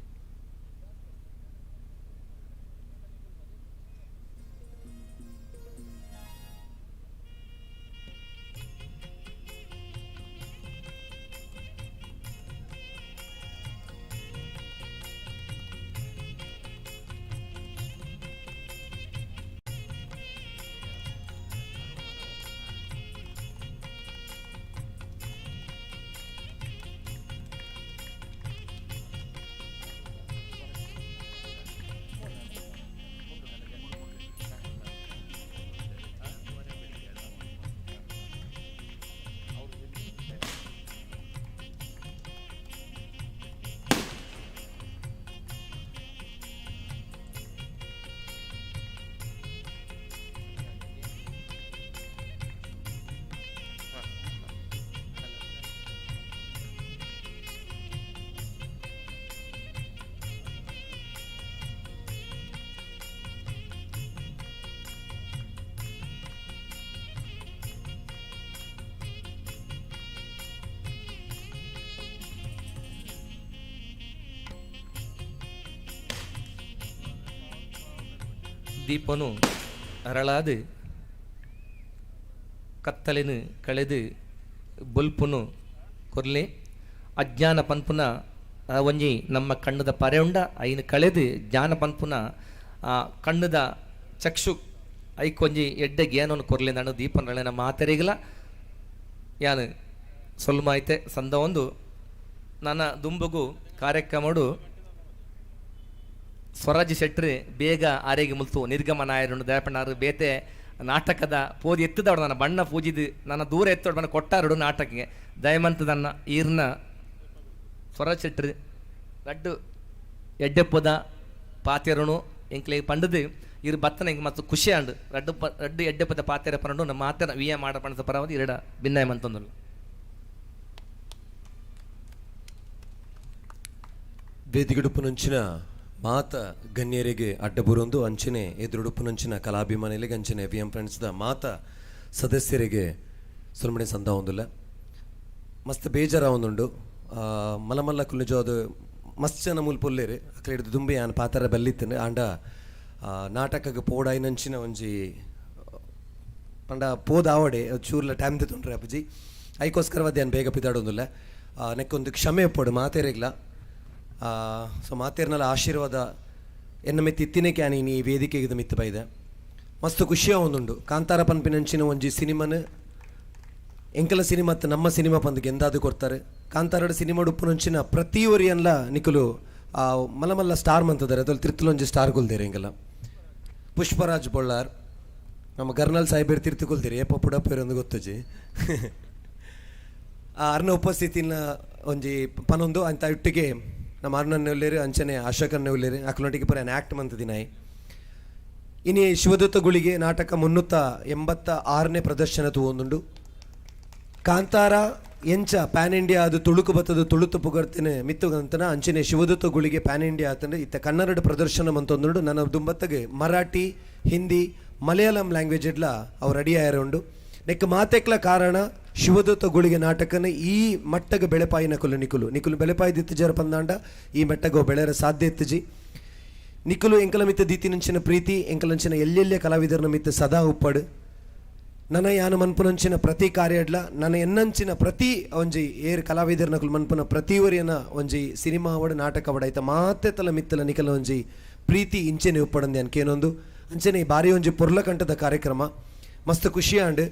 ದೀಪನು ಅರಳಾದು ಕತ್ತಲೆನು ಕಳೆದು ಬೊಲ್ಪುನು ಕೊರ್ಲೆ ಅಜ್ಞಾನ ಪನ್ಪುನ ಒಂಜಿ ನಮ್ಮ ಕಣ್ಣದ ಪರೆ ಉಂಡ ಐನು ಕಳೆದು ಜ್ಞಾನ ಪನ್ಪುನ ಆ ಕಣ್ಣದ ಚಕ್ಷು ಐಕೊಂಜಿ ಎಡ್ಡೆ ಜ್ಞಾನವನ್ನು ಕೊರ್ಲೆ ನಾನು ದೀಪನರಳಿನ ಮಾತೆರಿಗಲ ಯಾನು ಸೊಲ್ಮಾಯ್ತೆ ಸಂದ ಒಂದು ನನ್ನ ದುಂಬುಗು ಕಾರ್ಯಕ್ರಮಡು ಸ್ವರಾಜ್ ಶೆಟ್ರು ಬೇಗ ಆರೇಗೆ ಮುಲ್ತು ನಿರ್ಗಮನ ಆಯರುಂಡು ದಯಪಣ್ಣಾರು ಬೇತೆ ನಾಟಕದ ಪೋದಿ ಎತ್ತದವಡು ನನ್ನ ಬಣ್ಣ ಪೂಜಿದು ನನ್ನ ದೂರ ಎತ್ತೋಡು ಬಣ್ಣ ಕೊಟ್ಟಾರುಡು ನಾಟಕಕ್ಕೆ ದಯಮಂತ ನನ್ನ ಈರ್ನ ಸ್ವರಾಜ್ ಶೆಟ್ರು ರಡ್ಡು ಎಡ್ಡೆಪ್ಪದ ಪಾತೆರುಣು ಎಂಕ್ಲೆ ಪಂಡದು ಇರು ಬತ್ತನ ಎಂಕ್ ಮತ್ತು ಖುಷಿ ಆಂಡು ರಡ್ಡು ರಡ್ಡು ಎಡ್ಡೆಪ್ಪದ ಪಾತೆರ ಪರಂಡು ನಮ್ಮ ಮಾತೆರ ವಿ ಎ ಮಾಡ ಪಣದ ಪರವಾದ ಇರಡ ಭಿನ್ನಾಯ ಮಂತಂದುಲ್ಲ. ವೇದಿಕೆಡುಪ್ಪುನಂಚಿನ ಮಾತ ಗಣ್ಯರಿಗೆ ಅಡ್ಡಬುರೊಂದು ಅಂಚನೆ ಎದುರುಡುಪ್ಪುನಂಚಿನ ಕಲಾಭಿಮಾನಿಗಳಿಗೆ ಅಂಚನೆ ವಿ ಎಂ ಫ್ರೆಂಡ್ಸ್ದ ಮಾತ ಸದಸ್ಯರಿಗೆ ಸುರಮಣಿ ಸಂದ ಒಂದುಲ್ಲ. ಮಸ್ತ್ ಬೇಜಾರ ಒಂದುಂಡು. ಮಲ್ಲ ಮಲ್ಲ ಕುಲ್ಲಿಜೋ ಅದು ಮಸ್ತ್ ಜನ ಮೂಲ ಪೊಲ್ಲೇರು ಅಕ್ಲೆ ಹಿಡ್ದು ದುಂಬಿ ಆನ್ ಪಾತರ ಬಲ್ಲಿತ್ತನೆ ಆಂಡ ನಾಟಕಕ್ಕೆ ಪೋಡಾಯಿನಂಚಿನ ಒಂಜಿ ಪಂಡ ಪೋದ ಆವಡೆ ಚೂರ್ಲ ಟೈಮ್ ತೆತ್ತುಂಡ್ರೆ ಅಪ್ಪಜಿ ಐಕೋಸ್ಕರವಾದ ಯಾನ್ ಬೇಗ ಪಿದಾಡೊಂದುಲ್ಲ. ನೆಕ್ಕೊಂದು ಕ್ಷಮೆ ಒಪ್ಪಡು ಮಾತೇರಿಗ್ಲ. ಸೊ ಮಾತೇರ್ನಲ್ಲ ಆಶೀರ್ವಾದ ಎನ್ನ ಮಿತ್ತ ಇತ್ತಿನೇ ಕ್ಯಾನಿ ಈ ವೇದಿಕೆಗೆ ಮಿತ್ತ ಬೈದೆ ಮಸ್ತ್ ಖುಷಿಯ ಒಂದುಂಡು. ಕಾಂತಾರ ಪನ್ಪಿನಂಚಿನ ಒಂಜಿ ಸಿನಿಮಾನ ಎಂಕಲ ಸಿನಿಮಾ ನಮ್ಮ ಸಿನಿಮಾ ಪಂದ್ ಗೆಂದಾದು ಕೊಡ್ತಾರೆ. ಕಾಂತಾರಡು ಸಿನಿಮಾ ಉಪ್ಪುನಂಚಿನ ಪ್ರತಿ ಒರಿಯನ್ಲ ನಿಕುಲು ಮಲ್ಲ ಮಲ್ಲ ಸ್ಟಾರ್ ಮಂತದಾರೆ ಅದ್ರಲ್ಲಿ ತಿರ್ತುಲೊಂಜಿ ಸ್ಟಾರ್ ಕೊಲ್ದೇರಿ ಎಂಕಲ ಪುಷ್ಪರಾಜ್ ಬೊಳ್ಳಾರ್ ನಮ್ಮ ಗರ್ನಲ್ ಸಾಹೇಬರು ತಿರ್ತುಕೊಲ್ತೀರಿ ಏಪ ಪುಡಪ್ಪೇರು ಗೊತ್ತುಜಿ. ಆ ಅರ್ನ ಉಪಸ್ಥಿತಿನ ಒಂಜಿ ಪನೊಂದು ಅಂತ ಇಟ್ಟಿಗೆ ನಮ್ಮ ಅರ್ಣನ್ನೇ ಉಲ್ಲೇರು ಅಂಚನೆ ಅಶೋಕನ್ನೇ ಉಲ್ಲೇರು ಅಕ್ಲೊಟ್ಟಿಗೆ ಪರ ಆ್ಯಕ್ಟ್ ಮಂತದಿನಾಯಿ. ಇನಿ ಶಿವದತ್ತ ಗುಳಿಗೆ ನಾಟಕ 386ನೇ ಪ್ರದರ್ಶನ ತೂವೊಂದುಂಡು. ಕಾಂತಾರ ಎಂಚ ಪ್ಯಾನ್ ಇಂಡಿಯಾ ಅದು ತುಳುಕು ಬತ್ತದು ತುಳುತು ಪುಗರ್ತೇನೆ ಮಿತ್ತುಗಂತನ ಅಂಚನೆ ಶಿವದತ್ತ ಗುಳಿಗೆ ಪ್ಯಾನ್ ಇಂಡಿಯಾ ಆತಂದ್ರೆ ಇತ್ತ ಕನ್ನಡ ಪ್ರದರ್ಶನ ಮಂತೊಂದುಂಡು. ನನ್ನ ದುಂಬತ್ತಗೆ ಮರಾಠಿ, ಹಿಂದಿ, ಮಲಯಾಳಂ ಲ್ಯಾಂಗ್ವೇಜ್ ಇಡ್ಲ ಅವು ರೆಡಿ ಆಯರ ಉಂಡು. ನೆಕ್ ಮಾತೆಕ್ಲ ಕಾರಣ ಶಿವದತ್ತ ಗುಳಿಗೆ ನಾಟಕನ ಈ ಮಟ್ಟಗ ಬೆಳೆಪಾಯಿನ ಕುಲು ನಿಕುಲು ನಿಕುಲು ಬೆಳೆಪಾಯಿ ದಿತ್ತು ಪಂದಾಂಡ ಈ ಮಟ್ಟಗ ಬೆಳೆಯರ ಸಾಧ್ಯ ಇತ್ತುಜಿ. ನಿಕುಲು ಎಂಕಲ ಮಿತ್ತ ದೀತಿನಂಚಿನ ಪ್ರೀತಿ ಎಂಕಲಂಚಿನ ಎಲ್ಲೆಲ್ಲೆ ಕಲಾವಿದರನ ಮಿತ್ತ ಸದಾ ಉಪ್ಪಡು. ನನ್ನ ಯಾನು ಮನ್ಪುನಂಚಿನ ಪ್ರತಿ ಕಾರ್ಯಡ್ಲ ನನ್ನ ಎನ್ನಂಚಿನ ಪ್ರತಿ ಒಂಜಿ ಏರ್ ಕಲಾವಿದರನ ಕುಲು ಮನ್ಪುನ ಪ್ರತಿ ಒರಿಯನ ಒಂಜಿ ಸಿನಿಮಾ ಅವಡು ನಾಟಕ ಅವಡ ಐತ ಮಾತೆ ತಲ ಮಿತ್ತಲ ನಿಕಲ ಒಂಜಿ ಪ್ರೀತಿ ಇಂಚೆನೆ ಉಪ್ಪಡಂದೆ ಅನ್ಕೇನೊಂದು ಅಂಚನೆ ಬಾರಿ ಒಂಜಿ ಪೊರ್ಲಕಂಠದ ಕಾರ್ಯಕ್ರಮ ಮಸ್ತ್ ಖುಷಿ ಆಂಡ್.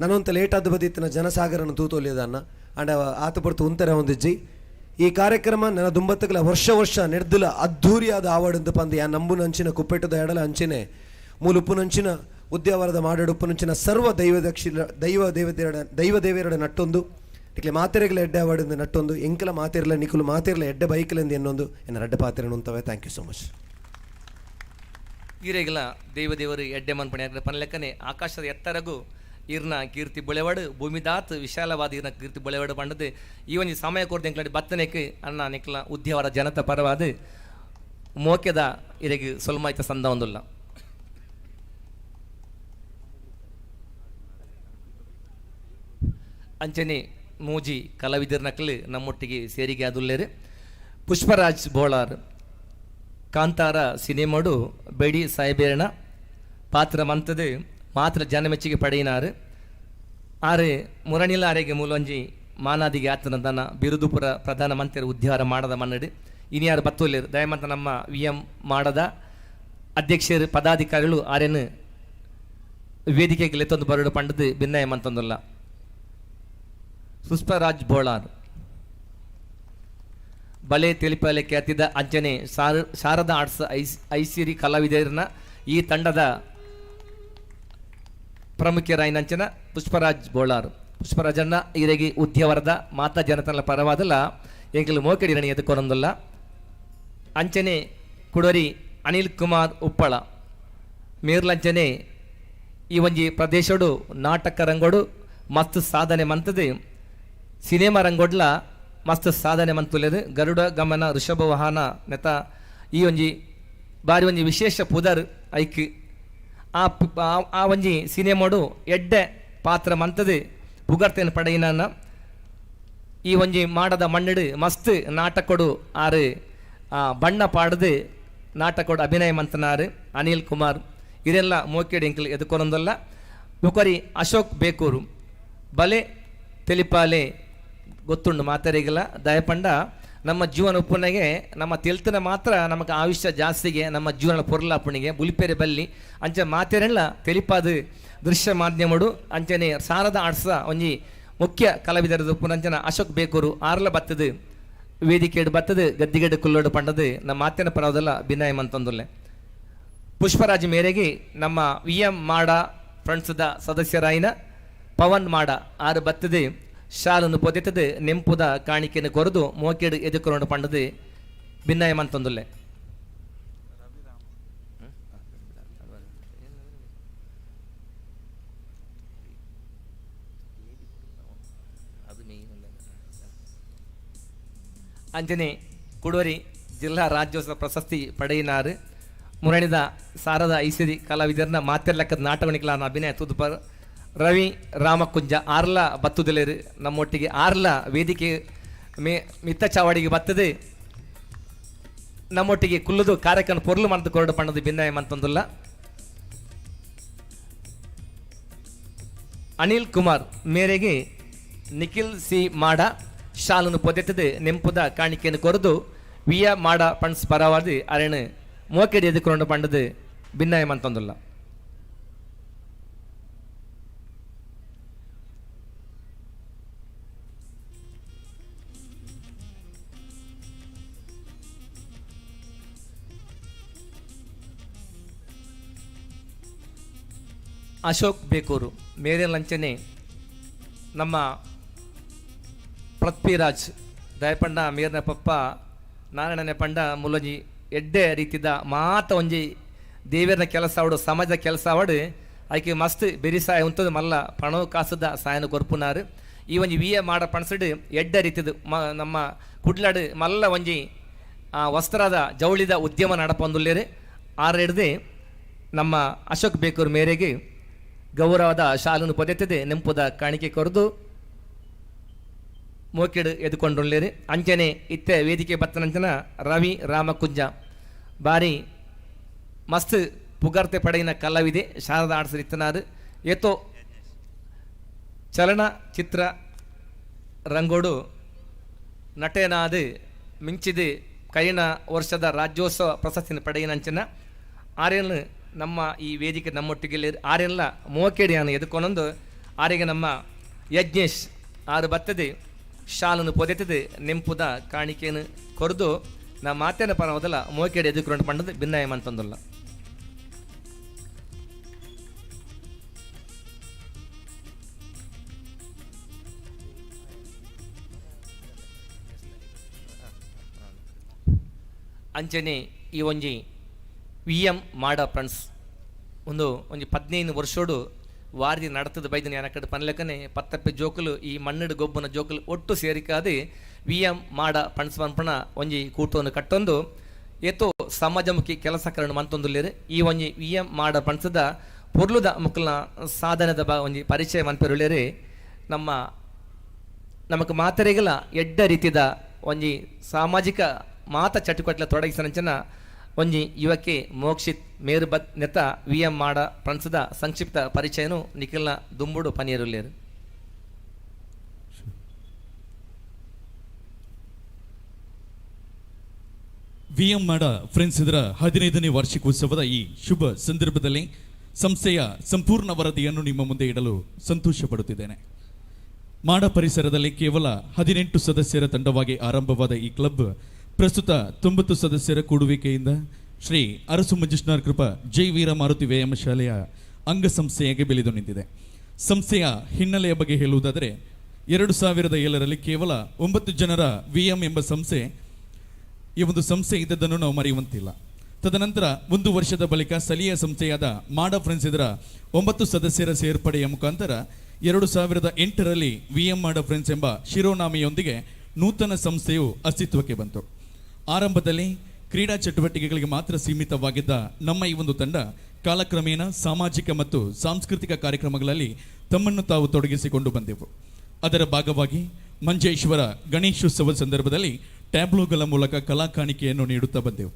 ನಾನೊಂತ ಲೇಟ್ ಆದ ಬದಿತ್ತಿನ ಜನಸಾಗರನ ತೂತೊಲಿಯದನ್ನ ಅಂಡ ಆತ ಪೊರ್ತು ಉಂತರ ಒಂದಿಜ್ಜಿ. ಈ ಕಾರ್ಯಕ್ರಮ ನನ್ನ ದುಂಬತ್ತುಗಳ ವರ್ಷ ವರ್ಷ ನೆಡ್ದುಲ ಅದ್ಧೂರಿಯಾದ ಆವಡಂದು ಪಂದು ಯಾ ನಂಬುನಂಚಿನ ಕುಪ್ಪೆಟ್ಟದ ಎಡಲ ಅಂಚನೆ ಮೂಲುಪ್ಪುನಂಚಿನ ಉದ್ಯಾವರದ ಮಾಡಡುಪ್ಪುನುಂಚಿನ ಸರ್ವ ದೈವ ದಕ್ಷಿಣ ದೈವ ದೇವತೆಯಡ ದೈವ ದೇವರಡ ನಟ್ಟೊಂದು ನಿಕ್ಲೆ ಮಾತೆರೆಗಳ ಎಡ್ಡೆ ಅವಾರ್ಡ್ ನಟ್ಟೊಂದು ಎಂಕಲ ಮಾತೆರ್ಲ ನಿಕುಲು ಮಾತೆರ್ಲ ಎಡ್ಡೆ ಬೈಕಲೆಂದು ಎನ್ನೊಂದು ಎನ್ನ ರಡ್ಡೆ ಪಾತೆರನು ಉಂತವೆ. Thank you so much. ಈರೆಗಿಲ ದೈವ ದೇವರು ಎಡ್ಡೆ ಮನ್ಪಣೆ ಪನ್ಲೆಕ್ಕನೆ ಆಕಾಶದ ಎತ್ತರಗು ಈರ್ನ ಕೀರ್ತಿ ಬುಳೆವಾಡು, ಭೂಮಿದಾತ್ ವಿಶಾಲವಾದ ಈರ್ನ ಕೀರ್ತಿ ಬುಳೆವಾಡು ಪಂಡದು ಈ ಒಂಜಿ ಸಮಯ ಕೊರ್ದು ಎಂಕ್ಲಾಡಿ ಬತ್ತನೆಕ್ ಅಣ್ಣ ನಿಕ್ಲ ಉದ್ಯವರ ಜನತ ಪರವಾದ ಮೋಕೆದ ಇರೆಗ್ ಸೊಲ್ಮಾಯ್ತ ಸಂದ ಒಂದುಲ್ಲ. ಅಂಚನೆ ಮೂಜಿ ಕಲಾವಿದರ್ನಕ್ಲು ನಮ್ಮೊಟ್ಟಿಗೆ ಸೇರಿಗೆ ಅದುಲ್ಲೇರು. ಪುಷ್ಪರಾಜ್ ಬೋಳಾರ್ ಕಾಂತಾರ ಸಿನಿಮಾಡು ಬೆಡಿ ಸಾಯ್ಬೇರಣ ಪಾತ್ರ ಮಂತದು ಮಾತ್ರ ಜನಮೆಚ್ಚಿಗೆ ಪಡೆಯಿನಾರು. ಆರೆ ಮುರಣಿಲ ಆರೆಗೆ ಮೂಲೊಂಜಿ ಮಾನಾದಿಗೆ ಆತನ ದನ ಬಿರುದುಪುರ ಪ್ರಧಾನ ಮಂತ್ರಿ ಉದ್ಧಾರ ಮಾಡದ ಮನ್ನಡಿ ಇನಿಯಾರು ಬತ್ತೊಲ್ಲೇರು. ದಯಮಂತ ನಮ್ಮ ವಿ ಎಂ ಮಾಡದ ಅಧ್ಯಕ್ಷರು ಪದಾಧಿಕಾರಿಗಳು ಆರೇನು ವೇದಿಕೆಗೆ ಲೆತ್ತೊಂದು ಬರಡು ಪಂಡದು ಭಿನ್ನಯ ಮಂತೊಂದುಲ್ಲ. ಪುಷ್ಪರಾಜ್ ಬೋಳಾರ್ ಬಲೆ ತಿಳಿಪಲೆ ಖ್ಯಾತಿದ ಅಂಚನೆ ಶಾರದಾ ಆರ್ಟ್ಸ್ ಐಸಿರಿ ಕಲಾವಿದರನ್ನ ಈ ತಂಡದ ಪ್ರಮುಖರಾಯಿನಂಚನ ಪುಷ್ಪರಾಜ್ ಬೋಳಾರ್. ಪುಷ್ಪರಾಜಣ್ಣ ಇರೆಗಿ ಉದ್ಯವರದ ಮಾತಾ ಜನತನ ಪರವಾದಲ್ಲ ಎಂಕಲು ಮೋಕೆಡಿ ರಣಿ ಎದುಕೊನೊಂದುಲ್ಲ. ಅಂಚನೆ ಕುಡೋರಿ ಅನಿಲ್ ಕುಮಾರ್ ಉಪ್ಪಳ ಮೇರ್ಲಂಚನೆ ಈ ಒಂಜಿ ಪ್ರದೇಶಡು ನಾಟಕ ರಂಗೋಡು ಮಸ್ತ್ ಸಾಧನೆ ಮಂತದೆ, ಸಿನಿಮಾ ರಂಗೋಡ್ಲ ಮಸ್ತ್ ಸಾಧನೆ ಮಂತುಲೆದು. ಗರುಡ ಗಮನ ಋಷಭ ವಾಹನ ನೆತ ಈ ಒಂಜಿ ಬಾರಿ ಒಂಜಿ ವಿಶೇಷ ಪುದರ್ ಐಕ್ ಆ ಆ ಒಂಜಿ ಸಿನಿಮಾಡು ಎಡ್ಡೆ ಪಾತ್ರ ಮಂತದೆ ಪುಗರ್ತೆನ್ ಪಡೆಯಿನ. ಈ ಒಂಜಿ ಮಾಡದ ಮಣ್ಣಡು ಮಸ್ತ್ ನಾಟಕೊಡು ಆರು ಬಣ್ಣ ಪಾಡದು ನಾಟಕೊಡು ಅಭಿನಯ ಮಂತನಾರು ಅನಿಲ್ ಕುಮಾರ್. ಇದೆಲ್ಲ ಮೋಕೆಡ್ ಎಂಕಲ್ ಎದುಕೊನೊಂದಲ್ಲ. ಬೊಕೊರಿ ಅಶೋಕ್ ಬೇಕೂರು ಬಲೆ ತೆಲಿಪಾಲೆ ಗೊತ್ತುಂಡು ಮಾತರಿಗಲ. ದಯಪಂಡ ನಮ್ಮ ಜೀವನ ಉಪ್ಪುನಗೆ ನಮ್ಮ ತೆಲ್ತನ ಮಾತ್ರ ನಮಗೆ ಆಯುಷ್ಯ ಜಾಸ್ತಿಗೆ ನಮ್ಮ ಜೀವನ ಪೊರ್ಲಾಪುಣಿಗೆ ಬುಲಿಪೆರೆ ಬಲ್ಲಿ ಅಂಚ ಮಾತೆರೆಲ್ಲ ತೆಲಿಪಾದು ದೃಶ್ಯ ಮಾಧ್ಯಮಡು ಅಂಚನೆ ಸಾರದ ಆಡ್ಸ ಒಂಜಿ ಮುಖ್ಯ ಕಲಾವಿದರದ ಉಪ್ಪುನಂಚನ ಅಶೋಕ್ ಬೇಕೂರು ಆರ್ಲ ಬತ್ತದು ವೇದಿಕೆಡು ಬತ್ತದು ಗದ್ದಿಗೆಡು ಕುಲ್ಲೋಡು ಪಂಡದು ನಮ್ಮ ಮಾತಿನ ಪರವದಲ್ಲ ಭಿನ್ನಯ ಮಂತಂದುಲ್ಲೆ. ಪುಷ್ಪರಾಜ್ ಮೇರೆಗೆ ನಮ್ಮ ವಿ ಎಂ ಮಾಡ ಫ್ರೆಂಡ್ಸ್ದ ಸದಸ್ಯರಾಯಿನ ಪವನ್ ಮಾಡ ಆರು ಬತ್ತದೆ ಶಾಲನ್ನು ಪೊದೆತದೆ ನೆಂಪುದ ಕಾಣಿಕೆಯನ್ನು ಕೊರದು ಮೋಕೆಡು ಎದುಕೊರೊಂಡು ಪಂಡದು ಭಿನ್ನಯ ಮಂತಂದುಲ್ಲೆ. ಅಂಜನೆ ಕುಡೋರಿ ಜಿಲ್ಲಾ ರಾಜ್ಯೋತ್ಸವ ಪ್ರಶಸ್ತಿ ಪಡೆಯಿನಾರು ಮುರಣಿದ ಸಾರದ ಐಸಿರಿ ಕಲಾವಿದರನ್ನ ಮಾತೆರ್ಲೆಕ್ಕದ ನಾಟಕಣಿಕಲಾನ ಅಭಿನಯ ತುದುಪರ್ ರವಿ ರಾಮಕುಂಜ ಆರ್ಲ ಬತ್ತುದಲೇರು ನಮ್ಮೊಟ್ಟಿಗೆ ಆರ್ಲ ವೇದಿಕೆ ಮೇ ಮಿತ್ತ ಚಾವಡಿಗೆ ಬತ್ತದೆ ನಮ್ಮೊಟ್ಟಿಗೆ ಕುಲ್ಲುದು ಕಾರ್ಯಕ್ರಮ ಪೊರ್ಲು ಮಂತು ಕೊರಡು ಪಣ್ಣದು ಭಿನ್ನಯ ಮಂತೊಂದುಲ್ಲ. ಅನಿಲ್ ಕುಮಾರ್ ಮೇರೆಗೆ ನಿಖಿಲ್ ಸಿ ಮಾಡ ಶಾಲನ್ನು ಪೊದೆತದೆ ನೆಂಪುದ ಕಾಣಿಕೆಯನ್ನು ಕೊರದು ವಿಯ ಮಾಡ ಪಣ್ಸ್ ಪರವಾದಿ ಅರೆಣು ಮೋಕೆಡಿ ಎದುಕೊಂಡು ಪಂಡದು ಭಿನ್ನಯ ಮಂತೊಂದುಲ್ಲ. ಅಶೋಕ್ ಬೇಕೂರು ಮೇರೆ ಲಂಚನೆ ನಮ್ಮ ಪೃಥ್ವಿರಾಜ್ ದಯಪಂಡ ಮೇರ್ನ ಪಪ್ಪ ನಾರಾಯಣನೆ ಪಂಡ ಮುಲ್ಲೊಂಜಿ ಎಡ್ಡೆ ರೀತಿದ ಮಾತ ಒಂಜಿ ದೇವೇರ್ನ ಕೆಲಸ ಅವಡು ಸಮಾಜದ ಕೆಲಸ ಅವಡು ಐಕೆ ಮಸ್ತ್ ಬೆರಿಸಾಯ ಉಂತದು ಮಲ್ಲ ಪಣವು ಕಾಸದ ಸಾಯನ ಕೊರ್ಪುನಾರು. ಈ ಒಂಜಿ ವಿ ಎ ಮಾಡ ಪಣಸಡು ಎಡ್ಡೆ ರೀತಿದು ನಮ್ಮ ಕುಡ್ಲಾಡು ಮಲ್ಲ ಒಂಜಿ ವಸ್ತ್ರದ ಜವಳಿದ ಉದ್ಯಮ ನಡಪೊಂದುಲ್ಲೇರು. ಆರು ಹಿಡ್ದು ನಮ್ಮ ಅಶೋಕ್ ಬೇಕೂರ್ ಮೇರೆಗೆ ಗೌರವದ ಶಾಲನ್ನು ಪೊದೆತ್ತದೆ ನೆಂಪುದ ಕಾಣಿಕೆ ಕೊರದು ಮೋಕೆಡು ಎದುಕೊಂಡುಳ್ಳೇರು. ಅಂಚನೆ ಇತ್ತೆ ವೇದಿಕೆ ಬತ್ತನಂಚನ ರವಿ ರಾಮಕುಂಜ ಬಾರಿ ಮಸ್ತ್ ಪುಗರ್ತೆ ಪಡೆಯಿನ ಕಲಾವಿದೆ ಶಾರದಾ ಆರ್ಟ್ಸ್ ಇತ್ತನಾರು ಏತೋ ಚಲನ ಚಿತ್ರ ರಂಗೋಡು ನಟೇನಾದ ಮಿಂಚಿದು ಕೈನ ವರ್ಷದ ರಾಜ್ಯೋತ್ಸವ ಪ್ರಶಸ್ತಿನ ಪಡೆಯಿನಂಚನ ಆರ್ಯನ್ ನಮ್ಮ ಈ ವೇದಿಕೆ ನಮ್ಮೊಟ್ಟಿಗೆ ಆರ್ಯನ್ಲ ಮೋಕೆಡಿಯಾನ ಎದುಕೊನೊಂದು ಆರಿಗೆ ನಮ್ಮ ಯಜ್ಞೇಶ್ ಆರು ಬತ್ತದೆ ಶಾಲನ್ನು ಪೊದೆತದೆ ನೆಂಪುದ ಕಾಣಿಕೆಯನ್ನು ಕೊರದು ನಮ್ಮ ಮಾತೇನ ಪರವದಲ್ಲ ಮೋಕೆಡಿ ಎದುಕೊಂಡು ಪಂಡದು ಭಿನ್ನಾಯ ಮಂತಂದುಲ್ಲ. ಅಂಚನೆ ಈ ಒಂಜಿ ವಿ ಎಂ ಮಾಡ ಫ್ರೆಂಡ್ಸ್ ಒಂದು ಒಂಜಿ 15 ವರ್ಷೋಡು ವಾರದಿ ನಡತದ ಬೈದಿನ ಏನಕಡೆ ಪನ್ಲೆಕನೆ ಪತ್ತಪ್ಪೆ ಜೋಕುಲು ಈ ಮಣ್ಣಡು ಗೊಬ್ಬನ ಜೋಕುಲು ಒಟ್ಟು ಸೇರಿಕಾದು ವಿ ಎಂ ಮಾಡ ಫ್ರೆಂಡ್ಸ್ ಪನ್ಪಣ ಒಂಜಿ ಕೂಟವನ್ನು ಕಟ್ಟೊಂದು ಏತೋ ಸಮಾಜಮುಖಿ ಕೆಲಸ ಕರಣ ಮಂತೊಂದುಲ್ಲೇರು. ಈ ಒಂಜಿ ವಿ ಎಂ ಮಾಡ ಫ್ರೆಂಡ್ಸ್ದ ಪೊರ್ಲುದ ಮುಕ್ಕಲ್ನ ಸಾಧನದ ಬ ಒಂಜಿ ಪರಿಚಯ ಮನ್ಪೆರುಳ್ಳೇರು. ನಮ್ಮ ನಮಕ್ ಮಾತೆರೆಗಲ ಎಡ್ಡ ರೀತಿದ ಒಂಜಿ ಸಾಮಾಜಿಕ ಮಾತ ಚಟುವಟಿಕೆ ತೊಡಗಿಸನಂಚನ ಒಂಜಿ ಯುವಕೆ ಮೋಕ್ಷಿತ್ ಮೇರು ಬತ್ ನೆತ ವಿ ಎಂ ಮಾಡ ಫ್ರೆಂಡ್ಸ್ದ ಸಂಕ್ಷಿಪ್ತ ಪರಿಚಯನು ನಿಖಿಲ್ನ ದುಂಬುಡು ಪನಿಯರುಲ್ಲೇರು. ವಿಎಂ ಮಾಡ ಫ್ರೆಂಡ್ಸ್ ಇದರ 15ನೇ ವಾರ್ಷಿಕೋತ್ಸವದ ಈ ಶುಭ ಸಂದರ್ಭದಲ್ಲಿ ಸಂಸ್ಥೆಯ ಸಂಪೂರ್ಣ ವರದಿಯನ್ನು ನಿಮ್ಮ ಮುಂದೆ ಇಡಲು ಸಂತೋಷ ಪಡುತ್ತಿದ್ದೇನೆ. ಮಾಡ ಪರಿಸರದಲ್ಲಿ ಕೇವಲ 18 ಸದಸ್ಯರ ತಂಡವಾಗಿ ಆರಂಭವಾದ ಈ ಕ್ಲಬ್ ಪ್ರಸ್ತುತ 90 ಸದಸ್ಯರ ಕೂಡುವಿಕೆಯಿಂದ ಶ್ರೀ ಅರಸು ಮಂಜುಷ್ನಾರ್ ಕೃಪಾ ಜೈ ವೀರ ಮಾರುತಿ ವ್ಯಾಯಾಮ ಶಾಲೆಯ ಅಂಗಸಂಸ್ಥೆಯಾಗಿ ಬೆಳೆದು ನಿಂತಿದೆ. ಸಂಸ್ಥೆಯ ಹಿನ್ನೆಲೆಯ ಬಗ್ಗೆ ಹೇಳುವುದಾದರೆ, 2007ರಲ್ಲಿ ಕೇವಲ 9 ಜನರ ವಿಎಂ ಎಂಬ ಸಂಸ್ಥೆ ಈ ಒಂದು ಸಂಸ್ಥೆ ಇದ್ದದ್ದನ್ನು ನಾವು ಮರೆಯುವಂತಿಲ್ಲ. ತದನಂತರ ಒಂದು ವರ್ಷದ ಬಳಿಕ ಸ್ಥಳೀಯ ಸಂಸ್ಥೆಯಾದ ಮಾಡ ಫ್ರೆಂಡ್ಸ್ ಇದರ 9 ಸದಸ್ಯರ ಸೇರ್ಪಡೆಯ ಮುಖಾಂತರ 2008ರಲ್ಲಿ ವಿ ಎಂ ಮಾಡ ಫ್ರೆಂಡ್ಸ್ ಎಂಬ ಶಿರೋನಾಮೆಯೊಂದಿಗೆ ನೂತನ ಸಂಸ್ಥೆಯು ಅಸ್ತಿತ್ವಕ್ಕೆ ಬಂತು. ಆರಂಭದಲ್ಲಿ ಕ್ರೀಡಾ ಚಟುವಟಿಕೆಗಳಿಗೆ ಮಾತ್ರ ಸೀಮಿತವಾಗಿದ್ದ ನಮ್ಮ ಈ ಒಂದು ತಂಡ ಕಾಲಕ್ರಮೇಣ ಸಾಮಾಜಿಕ ಮತ್ತು ಸಾಂಸ್ಕೃತಿಕ ಕಾರ್ಯಕ್ರಮಗಳಲ್ಲಿ ತಮ್ಮನ್ನು ತಾವು ತೊಡಗಿಸಿಕೊಂಡು ಬಂದೆವು. ಅದರ ಭಾಗವಾಗಿ ಮಂಜೇಶ್ವರ ಗಣೇಶೋತ್ಸವ ಸಂದರ್ಭದಲ್ಲಿ ಟ್ಯಾಬ್ಲೋಗಳ ಮೂಲಕ ಕಲಾ ಕಾಣಿಕೆಯನ್ನು ನೀಡುತ್ತಾ ಬಂದೆವು.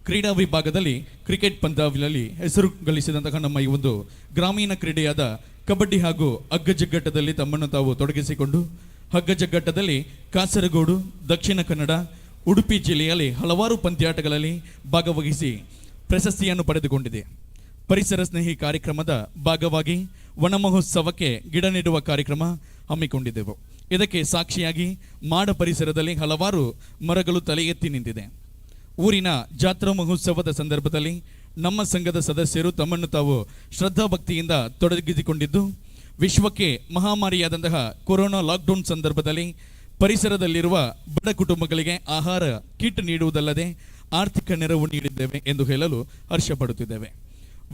ಕ್ರೀಡಾ ವಿಭಾಗದಲ್ಲಿ ಕ್ರಿಕೆಟ್ ಪಂದ್ಯಾವಳಿಯಲ್ಲಿ ಹೆಸರು ಗಳಿಸಿದಂತಹ ನಮ್ಮ ಈ ಒಂದು ಗ್ರಾಮೀಣ ಕ್ರೀಡೆಯಾದ ಕಬಡ್ಡಿ ಹಾಗೂ ಹಗ್ಗಜಗ್ಗಟ್ಟದಲ್ಲಿ ತಮ್ಮನ್ನು ತಾವು ತೊಡಗಿಸಿಕೊಂಡು ಹಗ್ಗಜಗ್ಗಟ್ಟದಲ್ಲಿ ಕಾಸರಗೋಡು, ದಕ್ಷಿಣ ಕನ್ನಡ, ಉಡುಪಿ ಜಿಲ್ಲೆಯಲ್ಲಿ ಹಲವಾರು ಪಂದ್ಯಾಟಗಳಲ್ಲಿ ಭಾಗವಹಿಸಿ ಪ್ರಶಸ್ತಿಯನ್ನು ಪಡೆದುಕೊಂಡಿದೆ. ಪರಿಸರ ಸ್ನೇಹಿ ಕಾರ್ಯಕ್ರಮದ ಭಾಗವಾಗಿ ವನ ಮಹೋತ್ಸವಕ್ಕೆ ಗಿಡ ನೆಡುವ ಕಾರ್ಯಕ್ರಮ ಹಮ್ಮಿಕೊಂಡಿದ್ದೆವು. ಇದಕ್ಕೆ ಸಾಕ್ಷಿಯಾಗಿ ಮಾಡ ಪರಿಸರದಲ್ಲಿ ಹಲವಾರು ಮರಗಳು ತಲೆ ಎತ್ತಿ ನಿಂತಿದೆ. ಊರಿನ ಜಾತ್ರಾ ಮಹೋತ್ಸವದ ಸಂದರ್ಭದಲ್ಲಿ ನಮ್ಮ ಸಂಘದ ಸದಸ್ಯರು ತಮ್ಮನ್ನು ತಾವು ಶ್ರದ್ಧಾಭಕ್ತಿಯಿಂದ ತೊಡಗಿಸಿಕೊಂಡಿದ್ದು, ವಿಶ್ವಕ್ಕೆ ಮಹಾಮಾರಿಯಾದಂತಹ ಕೊರೋನಾ ಲಾಕ್ಡೌನ್ ಸಂದರ್ಭದಲ್ಲಿ ಪರಿಸರದಲ್ಲಿರುವ ಬಡ ಕುಟುಂಬಗಳಿಗೆ ಆಹಾರ ಕಿಟ್ ನೀಡುವುದಲ್ಲದೆ ಆರ್ಥಿಕ ನೆರವು ನೀಡಿದ್ದೇವೆ ಎಂದು ಹೇಳಲು ಹರ್ಷ ಪಡುತ್ತಿದ್ದೇವೆ.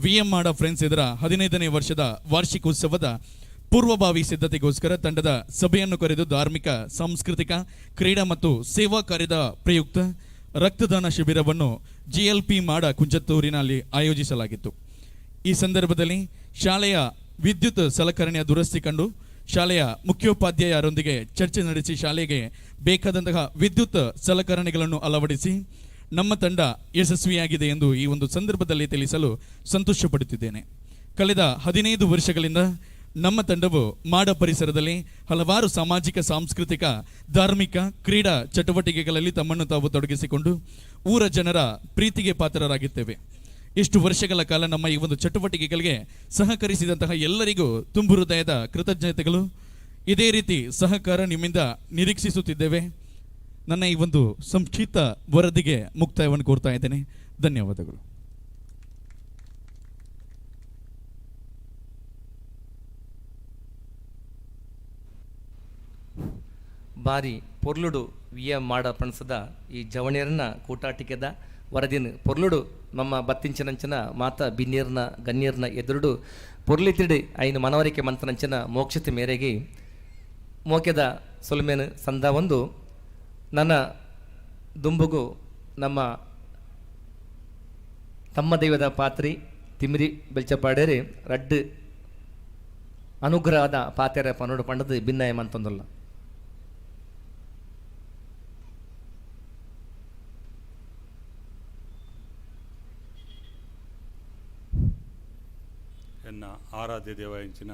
ವಿಎಂ ಮಾಡ ಫ್ರೆಂಡ್ಸ್ ಇದರ 15ನೇ ವರ್ಷದ ವಾರ್ಷಿಕೋತ್ಸವದ ಪೂರ್ವಭಾವಿ ಸಿದ್ಧತೆಗೋಸ್ಕರ ತಂಡದ ಸಭೆಯನ್ನು ಕರೆದು ಧಾರ್ಮಿಕ, ಸಾಂಸ್ಕೃತಿಕ, ಕ್ರೀಡಾ ಮತ್ತು ಸೇವಾ ಕಾರ್ಯದ ಪ್ರಯುಕ್ತ ರಕ್ತದಾನ ಶಿಬಿರವನ್ನು ಜಿಎಲ್ಪಿ ಮಾಡ ಕುಂಚತ್ತೂರಿನಲ್ಲಿ ಆಯೋಜಿಸಲಾಗಿತ್ತು. ಈ ಸಂದರ್ಭದಲ್ಲಿ ಶಾಲೆಯ ವಿದ್ಯುತ್ ಸಲಕರಣೆಯ ದುರಸ್ತಿ ಕಂಡು ಶಾಲೆಯ ಮುಖ್ಯೋಪಾಧ್ಯಾಯರೊಂದಿಗೆ ಚರ್ಚೆ ನಡೆಸಿ ಶಾಲೆಗೆ ಬೇಕಾದಂತಹ ವಿದ್ಯುತ್ ಸಲಕರಣೆಗಳನ್ನು ಅಳವಡಿಸಿ ನಮ್ಮ ತಂಡ ಯಶಸ್ವಿಯಾಗಿದೆ ಎಂದು ಈ ಒಂದು ಸಂದರ್ಭದಲ್ಲಿ ತಿಳಿಸಲು ಸಂತೋಷಪಡುತ್ತಿದ್ದೇನೆ. ಕಳೆದ 15 ವರ್ಷಗಳಿಂದ ನಮ್ಮ ತಂಡವು ಮಾಡ ಪರಿಸರದಲ್ಲಿ ಹಲವಾರು ಸಾಮಾಜಿಕ, ಸಾಂಸ್ಕೃತಿಕ, ಧಾರ್ಮಿಕ, ಕ್ರೀಡಾ ಚಟುವಟಿಕೆಗಳಲ್ಲಿ ತಮ್ಮನ್ನು ತಾವು ತೊಡಗಿಸಿಕೊಂಡು ಊರ ಜನರ ಪ್ರೀತಿಗೆ ಪಾತ್ರರಾಗಿದ್ದೇವೆ. ಇಷ್ಟು ವರ್ಷಗಳ ಕಾಲ ನಮ್ಮ ಈ ಒಂದು ಚಟುವಟಿಕೆಗಳಿಗೆ ಸಹಕರಿಸಿದಂತಹ ಎಲ್ಲರಿಗೂ ತುಂಬು ಹೃದಯದ ಕೃತಜ್ಞತೆಗಳು. ಇದೇ ರೀತಿ ಸಹಕಾರ ನಿಮ್ಮಿಂದ ನಿರೀಕ್ಷಿಸುತ್ತಿದ್ದೇವೆ. ನನ್ನ ಈ ಒಂದು ಸಂಕ್ಷಿಪ್ತ ವರದಿಗೆ ಮುಕ್ತಾಯವನ್ನು ಕೋರ್ತಾ ಇದ್ದೇನೆ. ಧನ್ಯವಾದಗಳು. ಬಾರಿ ಪೊರ್ಲುಡು ವಿ ಎಂ ಮಾಡ ಪಣಸದ ಈ ಜವಣಿಯರನ್ನ ಕೂಟಾಟಿಕೆದ ವರದಿನ ಪೊರ್ಲುಡು ನಮ್ಮ ಬತ್ತಿಂಚನಂಚನ ಮಾತ ಬಿನ್ನೀರ್ನ ಗಣ್ಯರ್ನ ಎದುರುಡು ಪೊರ್ಲಿತಿಡಿ ಐನು ಮನವರಿಕೆ ಮಂತನಂಚನ ಮೋಕ್ಷತೆ ಮೇರೆಗೆ ಮೋಕೆದ ಸೊಲ್ಮೇನು ಸಂದ ಒಂದು ನನ್ನ ದುಂಬುಗು ನಮ್ಮ ತಮ್ಮ ದೈವದ ಪಾತ್ರಿ ತಿಮಿರಿ ಬೆಲ್ಚಪಾಡೇರಿ ರಡ್ಡು ಅನುಗ್ರಹದ ಪಾತೆರ ಪನೋಡು ಪಂಡದು ಭಿನ್ನಾಯ ಮಂತೊಂದಲ್ಲ. ಎನ್ನ ಆರಾಧ್ಯ ದೇವ ಇಂಚಿನ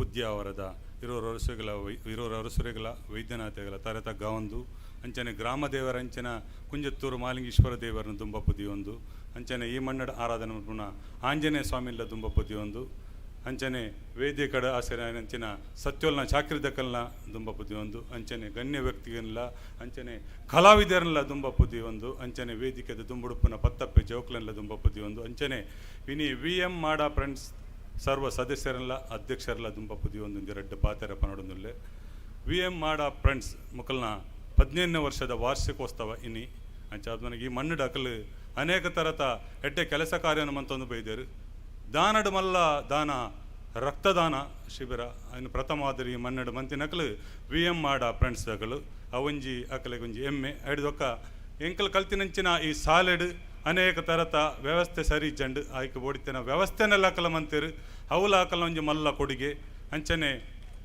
ಉದ್ಯಾವರದ ಇರೋರು ಅರಸುಗಳ ಇರೋರು ಅರಸುರೆಗಳ ವೈದ್ಯನಾಥೆಗಳ ತರತಗ್ಗ ಒಂದು ಅಂಚನೆ ಗ್ರಾಮ ದೇವರ ಅಂಚಿನ ಕುಂಜತ್ತೂರು ಮಾಲಿಂಗೇಶ್ವರ ದೇವರನ್ನು ದುಂಬಪುದಿಯೊಂದು ಅಂಚನೆ ಈ ಮಣ್ಣಡ ಆರಾಧನೆ ಪುನಃ ಆಂಜನೇಯ ಸ್ವಾಮಿಲ್ಲ ದುಂಬಪುದಿಯೊಂದು ಅಂಚನೆ ವೇದ್ಯ ಕಡ ಆಸರೆ ಅಂಚಿನ ಸತ್ಯೋಲ್ನ ಚಾಕ್ರಿದಕಲ್ನ ದುಂಬಪುದಿಯೊಂದು ಅಂಚನೆ ಗಣ್ಯ ವ್ಯಕ್ತಿಗನ್ಲ ಅಂಚನೆ ಕಲಾವಿದರನ್ಲ ದುಂಬಪುದಿಯೊಂದು ಅಂಚನೆ ವೇದಿಕೆದ ದುಂಬುಡುಪುನ ಪತ್ತಪ್ಪೆ ಜೋಕ್ಲನ್ಲ ದುಂಬಪುದಿಯೊಂದು ಅಂಚನೆ ಇನಿ ವಿ ಎಂ ಮಾಡ ಫ್ರೆಂಡ್ಸ್ ಸರ್ವ ಸದಸ್ಯರೆಲ್ಲ ಅಧ್ಯಕ್ಷರೆಲ್ಲ ದುಂಬಪುದಿಯೊಂದು ಎರಡು ಪಾತೆರ ಪನೊಡೊಂದುಲ್ಲೆ. ವಿ ಎಂ ಮಾಡ ಫ್ರೆಂಡ್ಸ್ ಮುಕಲ್ನ 15ನೇ ವರ್ಷದ ವಾರ್ಷಿಕೋತ್ಸವ ಇನಿ. ಅಂಚಾದ್ ಈ ಮಣ್ಣು ಡಕಲು ಅನೇಕ ತರತ ಎಡ್ಡೆ ಕೆಲಸ ಕಾರ್ಯನ ಮಂತೊಂದು ಬೈದೇರು. ದಾನಡು ಮಲ್ಲ ದಾನ ರಕ್ತದಾನ ಶಿಬಿರ ಅಯಿನ್ ಪ್ರಥಮ ಈ ಮಣ್ಣಡು ಮಂತಿನಕಲು ವಿ ಎಂ ಮಾಡ ಫ್ರೆಂಡ್ಸ್ ಅಕಲು ಅವಂಜಿ ಅಕಲೆಗೊಂಜಿ ಎಮ್ಮೆ ಐಡ್ದೊಕ್ಕ ಎಂಕಲ್ ಕಲ್ತಿನಂಚಿನ ಈ ಸಾಲೆಡ್ ಅನೇಕ ತರತ ವ್ಯವಸ್ಥೆ ಸರಿ ಇಜ್ಜಂಡು ಆಯ್ಕೆ ಬೋಡಿತ್ತಿನ ವ್ಯವಸ್ಥೆನೆಲ್ಲ ಅಕಲ ಮಂತೇರು ಅವುಲ ಅಕಲ ಒಂಜಿ ಮಲ್ಲ ಕೊಡುಗೆ. ಅಂಚನೆ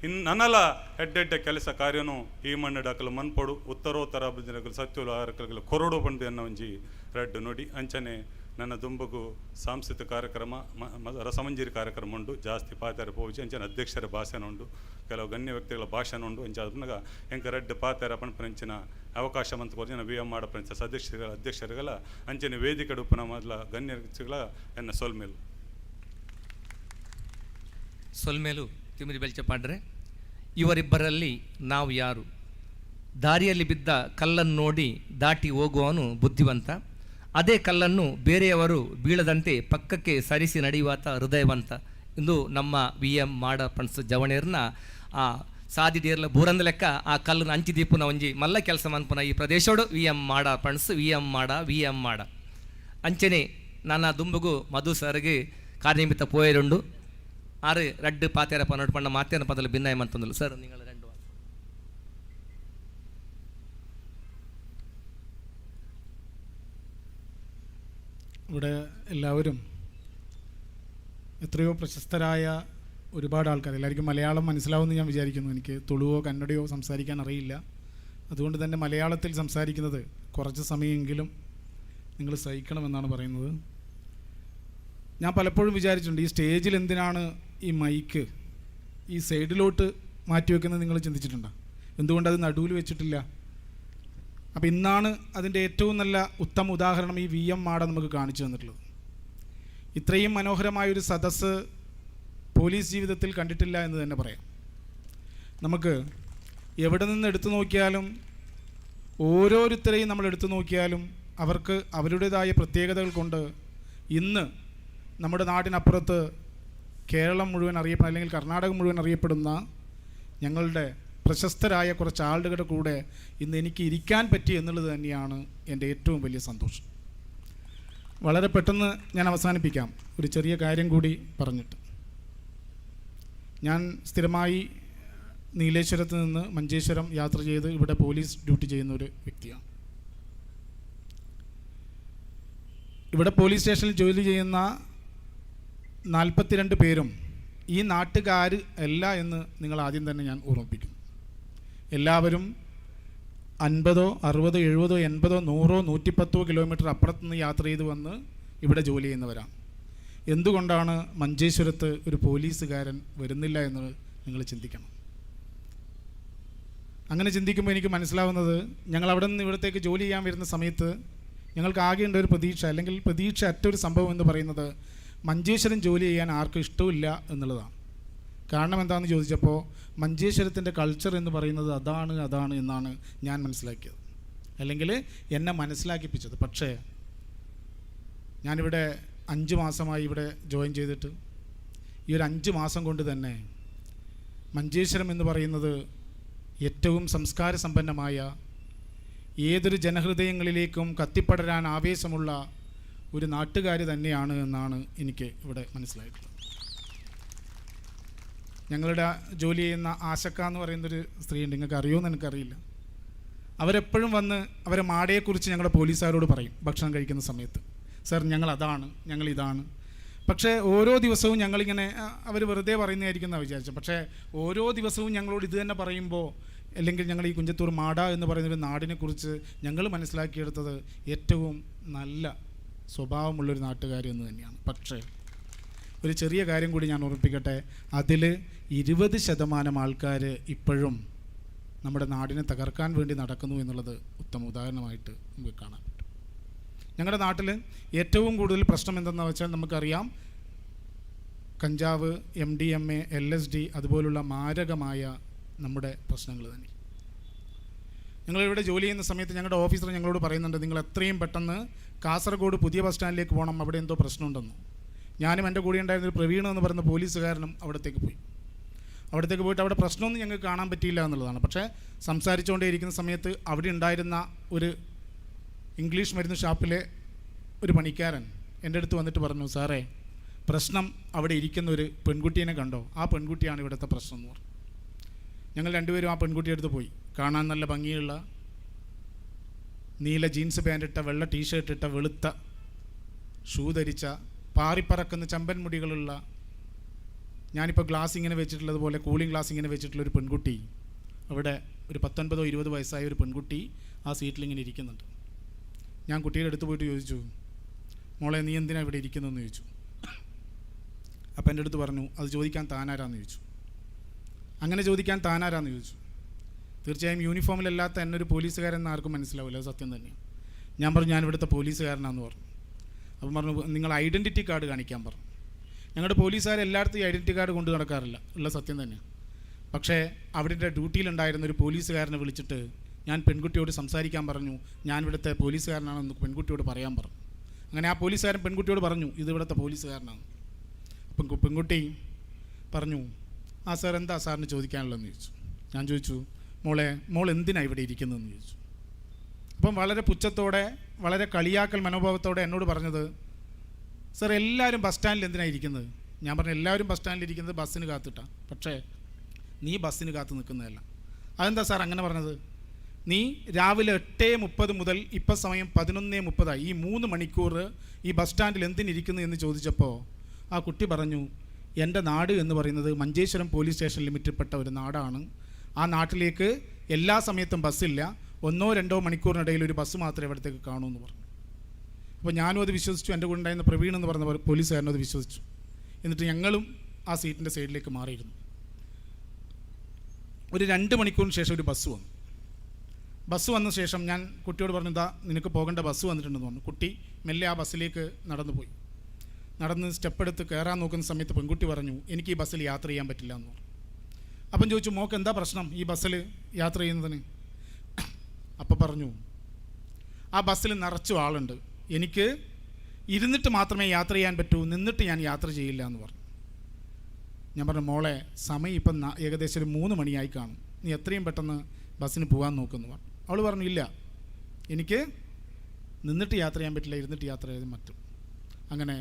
ಇನ್ ನನಲ ಎಡ್ಡೆಡ್ಡೆ ಕೆಲಸ ಕಾರ್ಯನು ಈ ಮಣ್ಣು ಅಕಲು ಮನ್ಪೊಡು ಉತ್ತರೋತ್ತರ ಅಭಿವೃದ್ಧಿನಕಲು ಸತ್ಯಲು ಆರಕಲು ಕೊರಡು ಬಂದು ಅನ್ನೋ ಒಂಜಿ ರಡ್ಡು ನೋಡಿ. ಅಂಚನೆ ನನ್ನ ದುಂಬಗು ಸಾಂಸ್ಕೃತಿಕ ಕಾರ್ಯಕ್ರಮ ರಸಮಂಜರಿ ಕಾರ್ಯಕ್ರಮ ಉಂಡು, ಜಾಸ್ತಿ ಪಾತೆರ ಪೋಜಿ. ಅಂಚನೆ ಅಧ್ಯಕ್ಷರ ಭಾಷಣ ಉಂಡು, ಕೆಲವು ಗಣ್ಯ ವ್ಯಕ್ತಿಗಳ ಭಾಷಣ ಉಂಡು. ಅಂಚ ಅದ್ನಗ ಎಂಕ ರಡ್ಡು ಪಾತೆರ ಪನ್ಪುನಂಚಿನ ಅವಕಾಶ ಮಂತ್ ಕೊರ್ಜಿನ ವಿ ಎಂ ಮಾಡ ಪ್ರಂಚ ಸದಸ್ಯರ ಅಧ್ಯಕ್ಷರುಗಳ ಅಂಚನೆ ವೇದಿಕೆ ಉಪ್ಪುನ ಮೊದಲ ಗಣ್ಯ ವ್ಯಕ್ತಿಗಳ ಎನ್ನ ಸೊಲ್ಮೇಲು. ಸೊಲ್ಮೇಲು ತಿಮಿರಿ ಬೆಲ್ಚಪಾಡ್ರೆ. ಇವರಿಬ್ಬರಲ್ಲಿ ನಾವು ಯಾರು? ದಾರಿಯಲ್ಲಿ ಬಿದ್ದ ಕಲ್ಲನ್ನು ನೋಡಿ ದಾಟಿ ಹೋಗುವವನು ಬುದ್ಧಿವಂತ. ಅದೇ ಕಲ್ಲನ್ನು ಬೇರೆಯವರು ಬೀಳದಂತೆ ಪಕ್ಕಕ್ಕೆ ಸರಿಸಿ ನಡೆಯುವಾತ ಹೃದಯವಂತ ಎಂದು ನಮ್ಮ ವಿ ಎಂ ಮಾಡ ಪಣ್ಸ್ ಜವಣೇರ್ನ ಆ ಸಾದಿ ಡೇರ್ಲ ಬೂರಂದ ಲೆಕ್ಕ ಆ ಕಲ್ಲನ್ನು ಅಂಚಿ ದೀಪುನ ಒಂಜಿ ಮಲ್ಲ ಕೆಲಸ ಮನ್ಪುನ ಈ ಪ್ರದೇಶೋಡು ವಿ ಎಂ ಮಾಡ ಪಣ್ಸ್, ವಿ ಎಂ ಮಾಡ, ವಿ ಎಂ ಮಾಡ. ಅಂಚನೆ ನನ್ನ ದುಂಬುಗು ಮಧು ಸರ್ಗೆ ಕಾರ್ಯನಿಮಿತ್ತ ಪೋಯರುಂಡು ಆರು ರಡ್ಡು ಪಾತೇರ ಪನ್ನೊಟ್ಟು ಪಂಡ ಮಾತೇನ ಪದಲು ಭಿನ್ನಾಯ ಮಂತಂದಲು. ಸರ್, നിങ്ങൾ രണ്ട് വാക്ക്. ഇവിടെ എല്ലാവരും എത്രയോ പ്രശസ്തരായ ഒരുപാട് ആൾക്കാർ. എല്ലാവർക്കും മലയാളം മനസ്സിലാവുമെന്ന് ഞാൻ വിചാരിക്കുന്നു. എനിക്ക് തുളുവോ കന്നഡയോ സംസാരിക്കാൻ അറിയില്ല. അതുകൊണ്ട് തന്നെ മലയാളത്തിൽ സംസാരിക്കുന്നത് കുറച്ച് സമയമെങ്കിലും നിങ്ങൾ സഹിക്കണമെന്നാണ് പറയുന്നത്. ഞാൻ പലപ്പോഴും വിചാരിച്ചിട്ടുണ്ട്, ഈ സ്റ്റേജിൽ എന്തിനാണ് ഈ മൈക്ക് ഈ സൈഡിലോട്ട് മാറ്റി വെക്കുന്നത് നിങ്ങൾ ചിന്തിച്ചിട്ടുണ്ടോ? എന്തുകൊണ്ട് അത് നടുവിൽ വെച്ചിട്ടില്ല? അപ്പോൾ ഇന്നാണ് അതിൻ്റെ ഏറ്റവും നല്ല ഉത്തമ ഉദാഹരണം ഈ വി എം മാട നമുക്ക് കാണിച്ചു തന്നിട്ടുള്ളത്. ഇത്രയും മനോഹരമായൊരു സദസ്സ് പോലീസ് ജീവിതത്തിൽ കണ്ടിട്ടില്ല എന്ന് തന്നെ പറയാം. നമുക്ക് എവിടെ നിന്ന് എടുത്തു നോക്കിയാലും, ഓരോരുത്തരെയും നമ്മൾ എടുത്തു നോക്കിയാലും അവർക്ക് അവരുടേതായ പ്രത്യേകതകൾ കൊണ്ട് ഇന്ന് നമ്മുടെ നാടിനപ്പുറത്ത് കേരളം മുഴുവൻ അറിയപ്പെടുന്ന അല്ലെങ്കിൽ കർണാടകം മുഴുവൻ അറിയപ്പെടുന്ന ഞങ്ങളുടെ പ്രശസ്തരായ കുറച്ച് ആളുകളുടെ കൂടെ ഇന്ന് എനിക്ക് ഇരിക്കാൻ പറ്റി എന്നുള്ളത് തന്നെയാണ് എൻ്റെ ഏറ്റവും വലിയ സന്തോഷം. വളരെ പെട്ടെന്ന് ഞാൻ അവസാനിപ്പിക്കാം, ഒരു ചെറിയ കാര്യം കൂടി പറഞ്ഞിട്ട്. ഞാൻ സ്ഥിരമായി നീലേശ്വരത്ത് നിന്ന് മഞ്ചേശ്വരം യാത്ര ചെയ്ത് ഇവിടെ പോലീസ് ഡ്യൂട്ടി ചെയ്യുന്ന ഒരു വ്യക്തിയാണ്. ഇവിടെ പോലീസ് സ്റ്റേഷനിൽ ജോലി ചെയ്യുന്ന 42 പേരും ഈ നാട്ടുകാർ അല്ല എന്ന് നിങ്ങൾ ആദ്യം തന്നെ ഞാൻ ഓർമ്മിപ്പിക്കുന്നു. എല്ലാവരും 50 60 70 80 100 110 കിലോമീറ്റർ അപ്പുറത്തുനിന്ന് യാത്ര ചെയ്ത് വന്ന് ഇവിടെ ജോലി ചെയ്യുന്നവരാണ്. എന്തുകൊണ്ടാണ് മഞ്ചേശ്വരത്ത് ഒരു പോലീസുകാരൻ വരുന്നില്ല എന്ന് നിങ്ങൾ ചിന്തിക്കണം. അങ്ങനെ ചിന്തിക്കുമ്പോൾ എനിക്ക് മനസ്സിലാവുന്നത്, ഞങ്ങൾ അവിടെ നിന്ന് ഇവിടത്തേക്ക് ജോലി ചെയ്യാൻ വരുന്ന സമയത്ത് ഞങ്ങൾക്ക് ആകെയുണ്ട ഒരു പ്രതീക്ഷ, അല്ലെങ്കിൽ പ്രതീക്ഷ അറ്റൊരു സംഭവം എന്ന് പറയുന്നത് മഞ്ചേശ്വരം ജോലി ചെയ്യാൻ ആർക്കും ഇഷ്ടമില്ല എന്നുള്ളതാണ്. കാരണം എന്താണെന്ന് ചോദിച്ചപ്പോൾ മഞ്ചേശ്വരത്തിൻ്റെ കൾച്ചർ എന്ന് പറയുന്നത് അതാണ് അതാണ് എന്നാണ് ഞാൻ മനസ്സിലാക്കിയത്, അല്ലെങ്കിൽ എന്നെ മനസ്സിലാക്കിപ്പിച്ചത്. പക്ഷേ ഞാനിവിടെ 5 മാസമായി ഇവിടെ ജോയിൻ ചെയ്തിട്ട് ഈ ഒരു 5 മാസം കൊണ്ട് തന്നെ മഞ്ചേശ്വരം എന്ന് പറയുന്നത് ഏറ്റവും സംസ്കാര സമ്പന്നമായ, ഏതൊരു ജനഹൃദയങ്ങളിലേക്കും കത്തിപ്പടരാൻ ആവേശമുള്ള ഒരു നാട്ടുകാർ തന്നെയാണ് എന്നാണ് എനിക്ക് ഇവിടെ മനസ്സിലായിട്ടുള്ളത്. ഞങ്ങളുടെ ജോലി ചെയ്യുന്ന ആശക്ക എന്ന് പറയുന്നൊരു സ്ത്രീയുണ്ട്, നിങ്ങൾക്ക് അറിയുമോ എന്ന് എനിക്കറിയില്ല. അവരെപ്പോഴും വന്ന് അവരെ മാടയെക്കുറിച്ച് ഞങ്ങളുടെ പോലീസുകാരോട് പറയും ഭക്ഷണം കഴിക്കുന്ന സമയത്ത്. സാർ, ഞങ്ങളതാണ്, ഞങ്ങളിതാണ്. പക്ഷേ ഓരോ ദിവസവും ഞങ്ങളിങ്ങനെ അവർ വെറുതെ പറയുന്നതായിരിക്കും എന്നാണ് വിചാരിച്ചത്. പക്ഷേ ഓരോ ദിവസവും ഞങ്ങളോട് ഇത് തന്നെ പറയുമ്പോൾ, അല്ലെങ്കിൽ ഞങ്ങൾ ഈ കുഞ്ചത്തൂർ മാട എന്ന് പറയുന്നൊരു നാടിനെക്കുറിച്ച് ഞങ്ങൾ മനസ്സിലാക്കിയെടുത്തത് ഏറ്റവും നല്ല സ്വഭാവമുള്ളൊരു നാട്ടുകാർ എന്ന് തന്നെയാണ്. പക്ഷേ ഒരു ചെറിയ കാര്യം കൂടി ഞാൻ ഓർമ്മിപ്പിക്കട്ടെ, അതിൽ 20% ആൾക്കാർ ഇപ്പോഴും നമ്മുടെ നാടിനെ തകർക്കാൻ വേണ്ടി നടക്കുന്നു എന്നുള്ളത് ഉത്തമ ഉദാഹരണമായിട്ട് നമുക്ക് കാണാൻ പറ്റും. ഞങ്ങളുടെ നാട്ടിൽ ഏറ്റവും കൂടുതൽ പ്രശ്നം എന്തെന്ന് വെച്ചാൽ നമുക്കറിയാം, കഞ്ചാവ്, MDMA, LSD അതുപോലുള്ള മാരകമായ നമ്മുടെ പ്രശ്നങ്ങൾ തന്നെ. ഞങ്ങളിവിടെ ജോലി ചെയ്യുന്ന സമയത്ത് ഞങ്ങളുടെ ഓഫീസർ ഞങ്ങളോട് പറയുന്നുണ്ട്, നിങ്ങൾ എത്രയും പെട്ടെന്ന് കാസർഗോഡ് പുതിയ ബസ് സ്റ്റാൻഡിലേക്ക് പോകണം, അവിടെ എന്തോ പ്രശ്നമുണ്ടെന്ന്. ഞാനും എൻ്റെ കൂടെ ഉണ്ടായിരുന്നൊരു പ്രവീൺ എന്ന് പറയുന്ന പോലീസുകാരനും അവിടത്തേക്ക് പോയി. അവിടത്തേക്ക് പോയിട്ട് അവിടെ പ്രശ്നമൊന്നും ഞങ്ങൾക്ക് കാണാൻ പറ്റിയില്ല എന്നുള്ളതാണ്. പക്ഷേ സംസാരിച്ചുകൊണ്ടേയിരിക്കുന്ന സമയത്ത് അവിടെ ഉണ്ടായിരുന്ന ഒരു ഇംഗ്ലീഷ് മരുന്ന് ഷാപ്പിലെ ഒരു പണിക്കാരൻ എൻ്റെ അടുത്ത് വന്നിട്ട് പറഞ്ഞു, സാറേ പ്രശ്നം അവിടെ ഇരിക്കുന്ന ഒരു പെൺകുട്ടീനെ കണ്ടോ, ആ പെൺകുട്ടിയാണ് ഇവിടുത്തെ പ്രശ്നം എന്ന് പറഞ്ഞു. ഞങ്ങൾ രണ്ടുപേരും ആ പെൺകുട്ടിയുടെ അടുത്ത് പോയി. കാണാൻ നല്ല ഭംഗിയുള്ള നീല ജീൻസ് പാൻറ്റിട്ട, വെള്ള ടീഷർട്ട് ഇട്ട, വെളുത്ത ഷൂ ധരിച്ച, പാറിപ്പറക്കുന്ന ചമ്പൻ മുടികളുള്ള, ഞാനിപ്പോൾ ഗ്ലാസ് ഇങ്ങനെ വെച്ചിട്ടുള്ളതുപോലെ കൂളിംഗ് ഗ്ലാസ് ഇങ്ങനെ വെച്ചിട്ടുള്ളൊരു പെൺകുട്ടി, അവിടെ ഒരു 19 20 വയസ്സായ ഒരു പെൺകുട്ടി ആ സീറ്റിലിങ്ങനെ ഇരിക്കുന്നുണ്ട്. ഞാൻ കുട്ടിയുടെ അടുത്ത് പോയിട്ട് ചോദിച്ചു, മോളെ നീ എന്തിനാണ് ഇവിടെ ഇരിക്കുന്നതെന്ന് ചോദിച്ചു. അപ്പം എൻ്റെ അടുത്ത് പറഞ്ഞു, അത് ചോദിക്കാൻ താനാരാന്ന് ചോദിച്ചു. അങ്ങനെ ചോദിക്കാൻ താനാരാന്ന് ചോദിച്ചു. തീർച്ചയായും യൂണിഫോമിലല്ലാത്ത എന്നൊരു പോലീസുകാരെന്ന് ആർക്കും മനസ്സിലാവില്ല, അത് സത്യം തന്നെയാണ്. ഞാൻ പറഞ്ഞു, ഞാൻ ഇവിടുത്തെ പോലീസുകാരനാന്ന് പറഞ്ഞു. അപ്പം പറഞ്ഞു, നിങ്ങൾ ഐഡൻറ്റിറ്റി കാർഡ് കാണിക്കാൻ പറഞ്ഞു. ഞങ്ങളുടെ പോലീസുകാർ എല്ലായിടത്തും ഈ ഐഡൻറ്റിറ്റി കാർഡ് കൊണ്ട് നടക്കാറില്ല, ഉള്ള സത്യം തന്നെയാണ്. പക്ഷേ അവിടെ ഡ്യൂട്ടിയിലുണ്ടായിരുന്ന ഒരു പോലീസുകാരനെ വിളിച്ചിട്ട് ഞാൻ പെൺകുട്ടിയോട് സംസാരിക്കാൻ പറഞ്ഞു. ഞാൻ ഇവിടുത്തെ പോലീസുകാരനാണെന്ന് പെൺകുട്ടിയോട് പറയാൻ പറഞ്ഞു. അങ്ങനെ ആ പോലീസുകാരൻ പെൺകുട്ടിയോട് പറഞ്ഞു, ഇത് ഇവിടുത്തെ പോലീസുകാരനാണ്. അപ്പം പെൺകുട്ടി പറഞ്ഞു, ആ സാർ എന്താ സാറിന് ചോദിക്കാനുള്ളതെന്ന് ചോദിച്ചു. ഞാൻ ചോദിച്ചു, മോളെ മോൾ എന്തിനാണ് ഇവിടെ ഇരിക്കുന്നതെന്ന് ചോദിച്ചു. അപ്പം വളരെ പുച്ഛത്തോടെ, വളരെ കളിയാക്കൽ മനോഭാവത്തോടെ എന്നോട് പറഞ്ഞത്, സാർ എല്ലാവരും ബസ് സ്റ്റാൻഡിൽ എന്തിനാണ് ഇരിക്കുന്നത്? ഞാൻ പറഞ്ഞു, എല്ലാവരും ബസ് സ്റ്റാൻഡിൽ ഇരിക്കുന്നത് ബസ്സിന് കാത്തിട്ടാണ്, പക്ഷേ നീ ബസ്സിന് കാത്തു നിൽക്കുന്നതല്ല. അതെന്താ സാർ അങ്ങനെ പറഞ്ഞത്? നീ രാവിലെ 8:30 മുതൽ ഇപ്പം സമയം 11:30, ഈ 3 മണിക്കൂർ ഈ ബസ് സ്റ്റാൻഡിൽ എന്തിനിരിക്കുന്നു എന്ന് ചോദിച്ചപ്പോൾ ആ കുട്ടി പറഞ്ഞു, എൻ്റെ നാട് എന്ന് പറയുന്നത് മഞ്ചേശ്വരം പോലീസ് സ്റ്റേഷൻ ലിമിറ്റിൽപ്പെട്ട ഒരു നാടാണ്. ആ നാട്ടിലേക്ക് എല്ലാ സമയത്തും ബസ്സില്ല, 1-2 മണിക്കൂറിനിടയിൽ ഒരു ബസ് മാത്രമേ ഇവിടത്തേക്ക് കാണൂ എന്ന് പറഞ്ഞു. അപ്പോൾ ഞാനും അത് വിശ്വസിച്ചു, എൻ്റെ കൂടെ ഉണ്ടായിരുന്ന പ്രവീൺ എന്ന് പറഞ്ഞ പോലീസുകാരനും അത് വിശ്വസിച്ചു. എന്നിട്ട് ഞങ്ങളും ആ സീറ്റിൻ്റെ സൈഡിലേക്ക് മാറിയിരുന്നു. ഒരു 2 മണിക്കൂറിന് ശേഷം ഒരു ബസ് വന്നു. ബസ് വന്ന ശേഷം ഞാൻ കുട്ടിയോട് പറഞ്ഞു, ഇതാ നിനക്ക് പോകേണ്ട ബസ് വന്നിട്ടുണ്ടെന്ന് പറഞ്ഞു. കുട്ടി മെല്ലെ ആ ബസ്സിലേക്ക് നടന്നു പോയി. നടന്ന് സ്റ്റെപ്പ് എടുത്ത് കയറാൻ നോക്കുന്ന സമയത്ത് പെൺകുട്ടി പറഞ്ഞു, എനിക്ക് ഈ ബസ്സിൽ യാത്ര ചെയ്യാൻ പറ്റില്ല എന്ന് പറഞ്ഞു. അപ്പം ചോദിച്ചു, മോക്ക് എന്താ പ്രശ്നം ഈ ബസ്സിൽ യാത്ര ചെയ്യുന്നതിന്? അപ്പം പറഞ്ഞു, ആ ബസ്സിൽ നിറച്ചു ആളുണ്ട്, എനിക്ക് ഇരുന്നിട്ട് മാത്രമേ യാത്ര ചെയ്യാൻ പറ്റൂ, നിന്നിട്ട് ഞാൻ യാത്ര ചെയ്യില്ല എന്ന് പറഞ്ഞു. ഞാൻ പറഞ്ഞു, മോളെ സമയം ഇപ്പം ഏകദേശം ഒരു 3 മണിയായി കാണും, നീ എത്രയും പെട്ടെന്ന് ബസ്സിന് പോകാൻ നോക്കുമെന്ന് പറഞ്ഞു. അവൾ പറഞ്ഞു, ഇല്ല എനിക്ക് നിന്നിട്ട് യാത്ര ചെയ്യാൻ പറ്റില്ല, ഇരുന്നിട്ട് യാത്ര ചെയ്യാൻ പറ്റും. അങ്ങനെ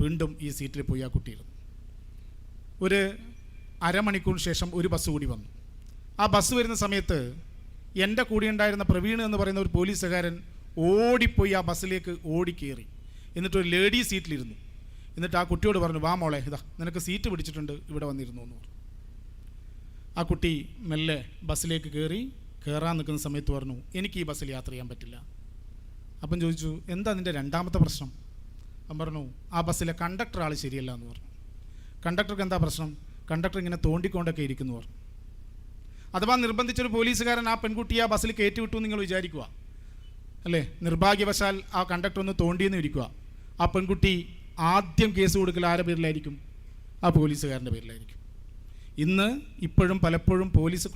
വീണ്ടും ഈ സീറ്റിൽ പോയി ആ കുട്ടിയിരുന്നു. ഒരു അരമണിക്കൂറിന് ശേഷം ഒരു ബസ് കൂടി വന്നു. ആ ബസ് വരുന്ന സമയത്ത് എൻ്റെ കൂടെ ഉണ്ടായിരുന്ന പ്രവീൺ എന്ന് പറയുന്ന ഒരു പോലീസുകാരൻ ഓടിപ്പോയി ആ ബസ്സിലേക്ക് ഓടിക്കേറി. എന്നിട്ടൊരു ലേഡി സീറ്റിലിരുന്നു. എന്നിട്ട് ആ കുട്ടിയോട് പറഞ്ഞു, വാ മോളെ, ഇതാ നിനക്ക് സീറ്റ് പിടിച്ചിട്ടുണ്ട്, ഇവിടെ വന്നിരുന്നു എന്ന് പറഞ്ഞു. ആ കുട്ടി മെല്ലെ ബസ്സിലേക്ക് കയറി. കയറാൻ നിൽക്കുന്ന സമയത്ത് പറഞ്ഞു, എനിക്ക് ഈ ബസ്സിൽ യാത്ര ചെയ്യാൻ പറ്റില്ല. അപ്പം ചോദിച്ചു, എന്താ നിൻ്റെ രണ്ടാമത്തെ പ്രശ്നം? അവൻ പറഞ്ഞു, ആ ബസ്സിലെ കണ്ടക്ടർ ആൾ ശരിയല്ല എന്ന് പറഞ്ഞു. കണ്ടക്ടർക്ക് എന്താ പ്രശ്നം? കണ്ടക്ടർ ഇങ്ങനെ തോണ്ടിക്കൊണ്ടൊക്കെ ഇരിക്കുന്നു പറഞ്ഞു. അഥവാ നിർബന്ധിച്ചൊരു പോലീസുകാരൻ ആ പെൺകുട്ടിയെ ആ ബസ്സിൽ കയറ്റി വിട്ടു എന്ന് നിങ്ങൾ വിചാരിക്കുക അല്ലേ? നിർഭാഗ്യവശാൽ ആ കണ്ടക്ടർ ഒന്ന് തോണ്ടിയെന്ന് ഇരിക്കുക. ആ പെൺകുട്ടി ആദ്യം കേസ് കൊടുക്കൽ ആരുടെ പേരിലായിരിക്കും? ആ പോലീസുകാരൻ്റെ പേരിലായിരിക്കും. ഇന്ന് ഇപ്പോഴും പലപ്പോഴും പോലീസ്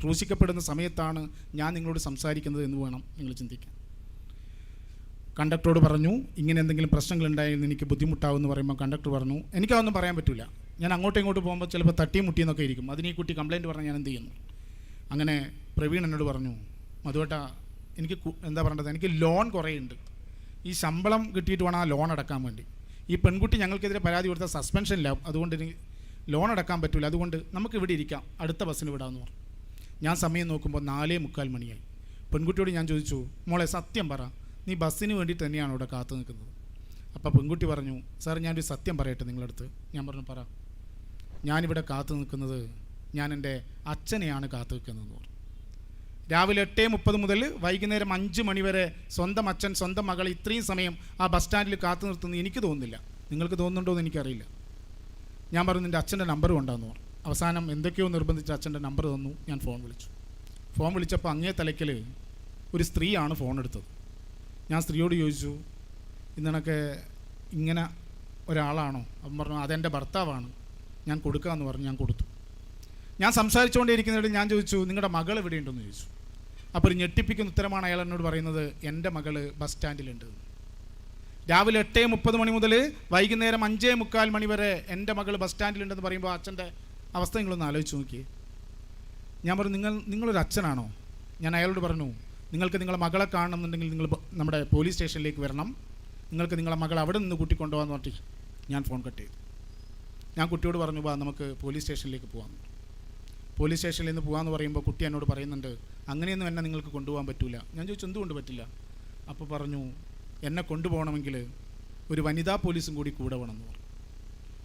ക്രൂശിക്കപ്പെടുന്ന സമയത്താണ് ഞാൻ നിങ്ങളോട് സംസാരിക്കുന്നത് എന്ന് വേണം നിങ്ങൾ ചിന്തിക്കാൻ. കണ്ടക്ടറോട് പറഞ്ഞു, ഇങ്ങനെ എന്തെങ്കിലും പ്രശ്നങ്ങളുണ്ടായാൽ എനിക്ക് ബുദ്ധിമുട്ടാവുമെന്ന് പറയുമ്പോൾ കണ്ടക്ടർ പറഞ്ഞു, എനിക്കതൊന്നും പറയാൻ പറ്റില്ല, ഞാൻ അങ്ങോട്ടും ഇങ്ങോട്ടും പോകുമ്പോൾ ചിലപ്പോൾ തട്ടിയും മുട്ടിയെന്നൊക്കെ ഇരിക്കും, അതിന് ഈ കുട്ടി കംപ്ലയിൻറ്റ് പറഞ്ഞാൽ ഞാൻ എന്ത് ചെയ്യുന്നു? അങ്ങനെ പ്രവീൺ എന്നോട് പറഞ്ഞു, മധുവേട്ടാ എനിക്ക് എന്താ പറയേണ്ടത്, എനിക്ക് ലോൺ കുറേ ഉണ്ട്, ഈ ശമ്പളം കിട്ടിയിട്ട് വേണം ആ ലോൺ അടക്കാൻ വേണ്ടി. ഈ പെൺകുട്ടി ഞങ്ങൾക്കെതിരെ പരാതി കൊടുത്താൽ സസ്പെൻഷനിലാവും, അതുകൊണ്ട് ഇനി ലോൺ അടക്കാൻ പറ്റില്ല, അതുകൊണ്ട് നമുക്ക് ഇവിടെ ഇരിക്കാം, അടുത്ത ബസ്സിന് വിടാമെന്ന് പറഞ്ഞു. ഞാൻ സമയം നോക്കുമ്പോൾ 4:45 മണിയായി. പെൺകുട്ടിയോട് ഞാൻ ചോദിച്ചു, മോളെ സത്യം പറ, നീ ബസ്സിന് വേണ്ടി തന്നെയാണോ ഇവിടെ കാത്തു നിൽക്കുന്നത്? അപ്പോൾ പെൺകുട്ടി പറഞ്ഞു, സാർ ഞാനൊരു സത്യം പറയട്ടെ നിങ്ങളടുത്ത്. ഞാൻ പറഞ്ഞു, പറ. ഞാനിവിടെ കാത്തു നിൽക്കുന്നത് ഞാൻ എൻ്റെ അച്ഛനെയാണ് കാത്തു നിൽക്കുന്നതെന്ന് പറഞ്ഞു. രാവിലെ 8:30 മുതൽ വൈകുന്നേരം 5 മണി വരെ സ്വന്തം അച്ഛൻ സ്വന്തം മകളെ ഇത്രയും സമയം ആ ബസ് സ്റ്റാൻഡിൽ കാത്തു നിർത്തുന്നത് എനിക്ക് തോന്നുന്നില്ല, നിങ്ങൾക്ക് തോന്നുന്നുണ്ടോ എന്ന് എനിക്കറിയില്ല. ഞാൻ പറഞ്ഞു, നിൻ്റെ അച്ഛൻ്റെ നമ്പർ കൊണ്ടാന്ന് പറഞ്ഞു. അവസാനം എന്തൊക്കെയോ നിർബന്ധിച്ച് അച്ഛൻ്റെ നമ്പർ തന്നു. ഞാൻ ഫോൺ വിളിച്ചു. ഫോൺ വിളിച്ചപ്പോൾ അങ്ങേ തലയ്ക്കൽ ഒരു സ്ത്രീയാണ് ഫോൺ എടുത്തത്. ഞാൻ സ്ത്രീയോട് ചോദിച്ചു, ഇന്നണക്ക് ഇങ്ങനെ ഒരാളാണോ? അപ്പം പറഞ്ഞു, അതെൻ്റെ ഭർത്താവാണ്, ഞാൻ കൊടുക്കാമെന്ന് പറഞ്ഞു. ഞാൻ കൊടുത്തു. ഞാൻ സംസാരിച്ചുകൊണ്ടേയിരിക്കുന്നതിനിടയിൽ ഞാൻ ചോദിച്ചു, നിങ്ങളുടെ മകൾ എവിടെയുണ്ടെന്ന് ചോദിച്ചു. അപ്പോൾ ഒരു ഞെട്ടിപ്പിക്കുന്ന ഉത്തരമാണ് അയാൾ എന്നോട് പറയുന്നത്, എൻ്റെ മകള് ബസ് സ്റ്റാൻഡിലുണ്ട്. രാവിലെ 8:30 മണി മുതൽ വൈകുന്നേരം 5:45 മണി വരെ എൻ്റെ മകൾ ബസ് സ്റ്റാൻഡിലുണ്ടെന്ന് പറയുമ്പോൾ അച്ഛൻ്റെ അവസ്ഥ നിങ്ങളൊന്ന് ആലോചിച്ച് നോക്കിയേ. ഞാൻ പറഞ്ഞു, നിങ്ങളൊരു അച്ഛനാണോ? ഞാൻ അയാളോട് പറഞ്ഞു, നിങ്ങൾക്ക് നിങ്ങളെ മകളെ കാണണമെന്നുണ്ടെങ്കിൽ നിങ്ങൾ നമ്മുടെ പോലീസ് സ്റ്റേഷനിലേക്ക് വരണം, നിങ്ങൾക്ക് നിങ്ങളെ മകളെ അവിടെ നിന്ന് കൂട്ടിക്കൊണ്ടുപോകാന്ന് പറഞ്ഞിട്ട് ഞാൻ ഫോൺ കട്ട് ചെയ്തു. ഞാൻ കുട്ടിയോട് പറഞ്ഞു, വാ നമുക്ക് പോലീസ് സ്റ്റേഷനിലേക്ക് പോകാം. പോലീസ് സ്റ്റേഷനിൽ നിന്ന് പോകാമെന്ന് പറയുമ്പോൾ കുട്ടി എന്നോട് പറയുന്നുണ്ട്, അങ്ങനെയൊന്നും എന്നെ നിങ്ങൾക്ക് കൊണ്ടുപോകാൻ പറ്റില്ല. ഞാൻ ചോദിച്ചു, എന്തുകൊണ്ട് പറ്റില്ല? അപ്പോൾ പറഞ്ഞു, എന്നെ കൊണ്ടുപോകണമെങ്കിൽ ഒരു വനിതാ പോലീസും കൂടി കൂടെ വേണമെന്ന് പറഞ്ഞു.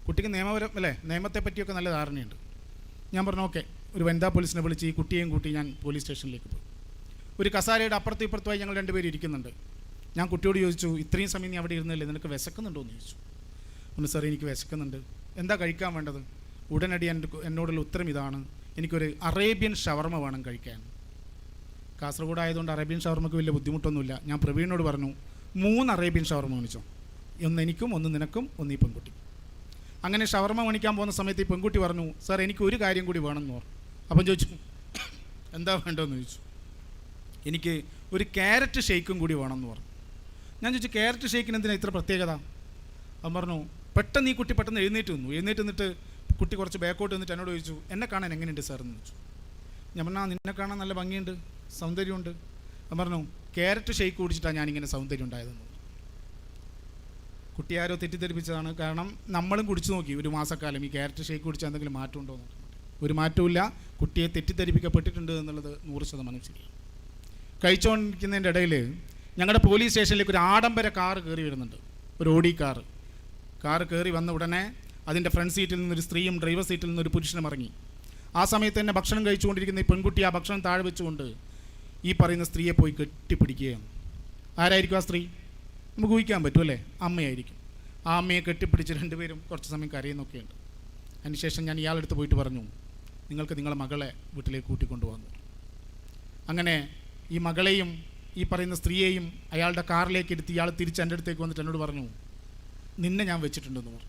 കുട്ടിക്ക് നിയമപരം അല്ലേ, നിയമത്തെ പറ്റിയൊക്കെ നല്ല ധാരണയുണ്ട്. ഞാൻ പറഞ്ഞു ഓക്കെ, ഒരു വനിതാ പോലീസിനെ വിളിച്ച് ഈ കുട്ടിയെയും കൂട്ടി ഞാൻ പോലീസ് സ്റ്റേഷനിലേക്ക് പോയി. ഒരു കസാരയുടെ അപ്പുറത്തും ഇപ്പുറത്തുമായി ഞങ്ങൾ രണ്ടുപേരും ഇരിക്കുന്നുണ്ട്. ഞാൻ കുട്ടിയോട് ചോദിച്ചു, ഇത്രയും സമയം നീ അവിടെ ഇരുന്നില്ലേ, നിനക്ക് വിശക്കുന്നുണ്ടോ എന്ന് ചോദിച്ചു. ഒന്ന് സാർ എനിക്ക് വിശക്കുന്നുണ്ട്. എന്താ കഴിക്കാൻ വേണ്ടത്? ഉടനടി എന്നോടുള്ള ഉത്തരം ഇതാണ്, എനിക്കൊരു അറേബ്യൻ ഷവർമ വേണം കഴിക്കാൻ. കാസർഗോഡ് ആയതുകൊണ്ട് അറേബ്യൻ ഷവർമക്ക് വലിയ ബുദ്ധിമുട്ടൊന്നുമില്ല. ഞാൻ പ്രവീണിനോട് പറഞ്ഞു, 3 അറേബ്യൻ ഷവർമ മേടിച്ചോ, ഒന്ന് എനിക്കും ഒന്ന് നിനക്കും ഒന്ന് ഈ പെൺകുട്ടി. അങ്ങനെ ഷവർമ മേടിക്കാൻ പോകുന്ന സമയത്ത് ഈ പെൺകുട്ടി പറഞ്ഞു, സാർ എനിക്ക് ഒരു കാര്യം കൂടി വേണമെന്ന് പറഞ്ഞു. അപ്പം ചോദിച്ചു, എന്താ വേണ്ടതെന്ന് ചോദിച്ചു. എനിക്ക് ഒരു ക്യാരറ്റ് ഷേക്കും കൂടി വേണമെന്ന് പറഞ്ഞു. ഞാൻ ചോദിച്ചു, ക്യാരറ്റ് ഷേക്കിന് എന്തിനാ ഇത്ര പ്രത്യേകത? അവൻ പറഞ്ഞു, പെട്ടെന്ന് ഈ കുട്ടി പെട്ടെന്ന് എഴുന്നേറ്റ് നിന്നു. എഴുന്നേറ്റ് നിന്നിട്ട് കുട്ടി കുറച്ച് ബാക്കോട്ട് നിന്നിട്ട് എന്നോട് ചോദിച്ചു, എന്നെ കാണാൻ എങ്ങനെയുണ്ട് സാർ എന്ന് ചോദിച്ചു. ഞാൻ പറഞ്ഞു, ആ നിന്നെ കാണാൻ നല്ല ഭംഗിയുണ്ട്, സൗന്ദര്യമുണ്ട്. അവൻ പറഞ്ഞു, ക്യാരറ്റ് ഷേക്ക് കുടിച്ചിട്ടാണ് ഞാനിങ്ങനെ സൗന്ദര്യം ഉണ്ടായതെന്ന് പറഞ്ഞു. കുട്ടി ആരോ തെറ്റിദ്ധരിപ്പിച്ചതാണ്. കാരണം നമ്മളും കുടിച്ചു നോക്കി ഒരു മാസക്കാലം ഈ ക്യാരറ്റ് ഷേക്ക് കുടിച്ചാൽ എന്തെങ്കിലും മാറ്റമുണ്ടോ എന്ന് നോക്കി. ഒരു മാറ്റവും, കുട്ടിയെ തെറ്റിദ്ധരിപ്പിക്കപ്പെട്ടിട്ടുണ്ട് എന്നുള്ളത് 100% ശരിയാണ്. കഴിച്ചുകൊണ്ടിരിക്കുന്നതിൻ്റെ ഇടയിൽ ഞങ്ങളുടെ പോലീസ് സ്റ്റേഷനിലേക്ക് ഒരു ആഡംബര കാറ് കയറി വരുന്നുണ്ട്, ഒരു ഓഡി കാറ്. കാറ് കയറി വന്ന ഉടനെ അതിൻ്റെ ഫ്രണ്ട് സീറ്റിൽ നിന്നൊരു സ്ത്രീയും ഡ്രൈവർ സീറ്റിൽ നിന്നൊരു പുരുഷനും ഇറങ്ങി. ആ സമയത്ത് തന്നെ ഭക്ഷണം കഴിച്ചുകൊണ്ടിരിക്കുന്ന ഈ പെൺകുട്ടി ആ ഭക്ഷണം താഴെ വെച്ചുകൊണ്ട് ഈ പറയുന്ന സ്ത്രീയെ പോയി കെട്ടിപ്പിടിക്കുകയാണ്. ആരായിരിക്കും ആ സ്ത്രീ? നമുക്ക് ഊഹിക്കാൻ പറ്റും അല്ലേ? അമ്മയായിരിക്കും. ആ അമ്മയെ കെട്ടിപ്പിടിച്ച് രണ്ടുപേരും കുറച്ച് സമയം കരയുന്നൊക്കെയുണ്ട്. അതിനുശേഷം ഞാൻ ഇയാളെടുത്ത് പോയിട്ട് പറഞ്ഞു, നിങ്ങൾക്ക് നിങ്ങളെ മകളെ വീട്ടിലേക്ക് കൂട്ടിക്കൊണ്ടുപോകാൻ. അങ്ങനെ ഈ മകളെയും ഈ പറയുന്ന സ്ത്രീയെയും അയാളുടെ കാറിലേക്ക് ഇരുത്തി ഇയാൾ തിരിച്ച് എൻ്റെ അടുത്തേക്ക് വന്നിട്ട് എന്നോട് പറഞ്ഞു, നിന്നെ ഞാൻ വെച്ചിട്ടുണ്ടെന്ന് പറഞ്ഞു,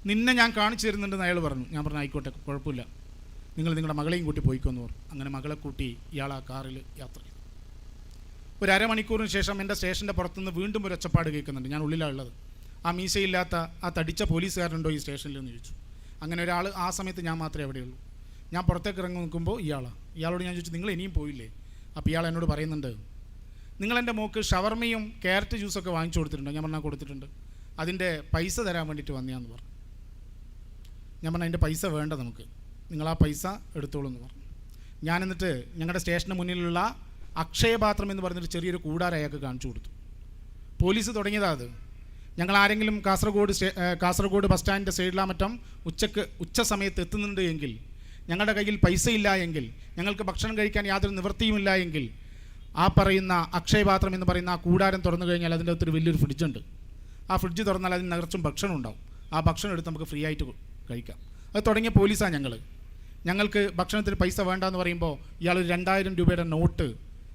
നിന്നെ ഞാൻ കാണിച്ചു തരുന്നുണ്ടെന്ന് അയാൾ പറഞ്ഞു. ഞാൻ പറഞ്ഞു, ആയിക്കോട്ടെ, കുഴപ്പമില്ല, നിങ്ങൾ നിങ്ങളുടെ മകളെയും കൂട്ടി പോയിക്കോന്ന് പറഞ്ഞു. അങ്ങനെ മകളെ കൂട്ടി ഇയാൾ ആ കാറിൽ യാത്ര ചെയ്തു. ഒരു അരമണിക്കൂറിന് ശേഷം എൻ്റെ സ്റ്റേഷൻ്റെ പുറത്തുനിന്ന് വീണ്ടും ഒരു ഒച്ചപ്പാട് കേൾക്കുന്നുണ്ട്. ഞാൻ ഉള്ളിലാണ് ഉള്ളത്. ആ മീശയില്ലാത്ത ആ തടിച്ച പോലീസുകാരനുണ്ടോ ഈ സ്റ്റേഷനിൽ എന്ന് ചോദിച്ചു. അങ്ങനെ ഒരാൾ ആ സമയത്ത് ഞാൻ മാത്രമേ അവിടെയുള്ളൂ. ഞാൻ പുറത്തേക്ക് ഇറങ്ങി നിൽക്കുമ്പോൾ ഇയാളാണ്. ഇയാളോട് ഞാൻ ചോദിച്ചു, നിങ്ങൾ ഇനിയും പോയില്ലേ? അപ്പോൾ ഇയാൾ എന്നോട് പറയുന്നുണ്ട്, നിങ്ങളെൻ്റെ മോക്ക് ഷവർമയും ക്യാരറ്റ് ജ്യൂസൊക്കെ വാങ്ങിച്ചു കൊടുത്തിട്ടുണ്ടോ? ഞാൻ പറഞ്ഞാൽ കൊടുത്തിട്ടുണ്ട്. അതിൻ്റെ പൈസ തരാൻ വേണ്ടിയിട്ട് വന്നതാന്ന് പറഞ്ഞു. ഞാൻ പറഞ്ഞു, അതിൻ്റെ പൈസ വേണ്ട നമുക്ക്, നിങ്ങളാ പൈസ എടുത്തോളൂ എന്ന് പറഞ്ഞു. ഞാൻ എന്നിട്ട് ഞങ്ങളുടെ സ്റ്റേഷന് മുന്നിലുള്ള അക്ഷയപാത്രം എന്ന് പറഞ്ഞൊരു ചെറിയൊരു കൂടാര അയാൾക്ക് കാണിച്ചു കൊടുത്തു. പോലീസ് തുടങ്ങിയതാ അത്. ഞങ്ങൾ ആരെങ്കിലും കാസർഗോഡ് ബസ് സ്റ്റാൻഡിൻ്റെ സൈഡിലാ മറ്റം ഉച്ച സമയത്ത് എത്തുന്നുണ്ട് എങ്കിൽ, ഞങ്ങളുടെ കയ്യിൽ പൈസ ഇല്ല എങ്കിൽ, ഞങ്ങൾക്ക് ഭക്ഷണം കഴിക്കാൻ യാതൊരു നിവൃത്തിയുമില്ല എങ്കിൽ, ആ പറയുന്ന അക്ഷയപാത്രം എന്ന് പറയുന്ന ആ കൂടാരം തുറന്നു കഴിഞ്ഞാൽ അതിൻ്റെ അകത്തൊരു വലിയൊരു ഫ്രിഡ്ജുണ്ട്. ആ ഫ്രിഡ്ജ് തുറന്നാൽ അതിന് നിറച്ചും ഭക്ഷണം ഉണ്ടാവും. ആ ഭക്ഷണം എടുത്ത് നമുക്ക് ഫ്രീ ആയിട്ട് കഴിക്കാം. അത് തുടങ്ങിയ പോലീസാണ് ഞങ്ങൾ. ഞങ്ങൾക്ക് ഭക്ഷണത്തിന് പൈസ വേണ്ടാന്ന് പറയുമ്പോൾ ഇയാളൊരു 2000 രൂപയുടെ not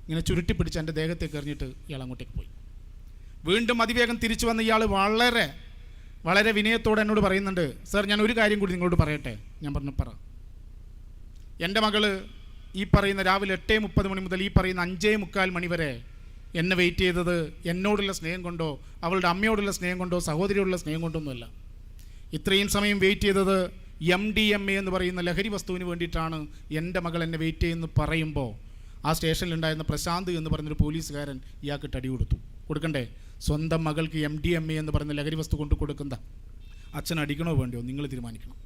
ഇങ്ങനെ ചുരുട്ടി പിടിച്ച് എൻ്റെ ദേഹത്തേക്ക് എറിഞ്ഞിട്ട് ഇയാൾ അങ്ങോട്ടേക്ക് പോയി. വീണ്ടും അതിവേഗം തിരിച്ചു വന്ന ഇയാൾ വളരെ വളരെ വിനയത്തോടെ എന്നോട് പറയുന്നുണ്ട്, സാർ ഞാൻ ഒരു കാര്യം കൂടി നിങ്ങളോട് പറയട്ടെ. ഞാൻ പറഞ്ഞു, പറ. എൻ്റെ മകള് ഈ പറയുന്ന രാവിലെ 8:30 മണി മുതൽ ഈ പറയുന്ന 5:45 മണി വരെ എന്നെ വെയിറ്റ് ചെയ്തത് എന്നോടുള്ള സ്നേഹം കൊണ്ടോ അവളുടെ അമ്മയോടുള്ള സ്നേഹം കൊണ്ടോ സഹോദരിയോടുള്ള സ്നേഹം കൊണ്ടൊന്നുമല്ല. ഇത്രയും സമയം വെയിറ്റ് ചെയ്തത് MDMA എന്ന് പറയുന്ന ലഹരി വസ്തുവിന് വേണ്ടിയിട്ടാണ് എൻ്റെ മകൾ എന്നെ വെയിറ്റ് ചെയ്യുമെന്ന് പറയുമ്പോൾ ആ സ്റ്റേഷനിലുണ്ടായിരുന്ന പ്രശാന്ത് എന്ന് പറയുന്നൊരു പോലീസുകാരൻ ഇയാൾക്കിട്ട് അടി കൊടുത്തു. കൊടുക്കണ്ടേ? സ്വന്തം മകൾക്ക് MDMA എന്ന് പറയുന്ന ലഹരി വസ്തു കൊണ്ട് കൊടുക്കുന്ന അച്ഛൻ അടിക്കണോ വേണ്ടിയോ നിങ്ങൾ തീരുമാനിക്കണം.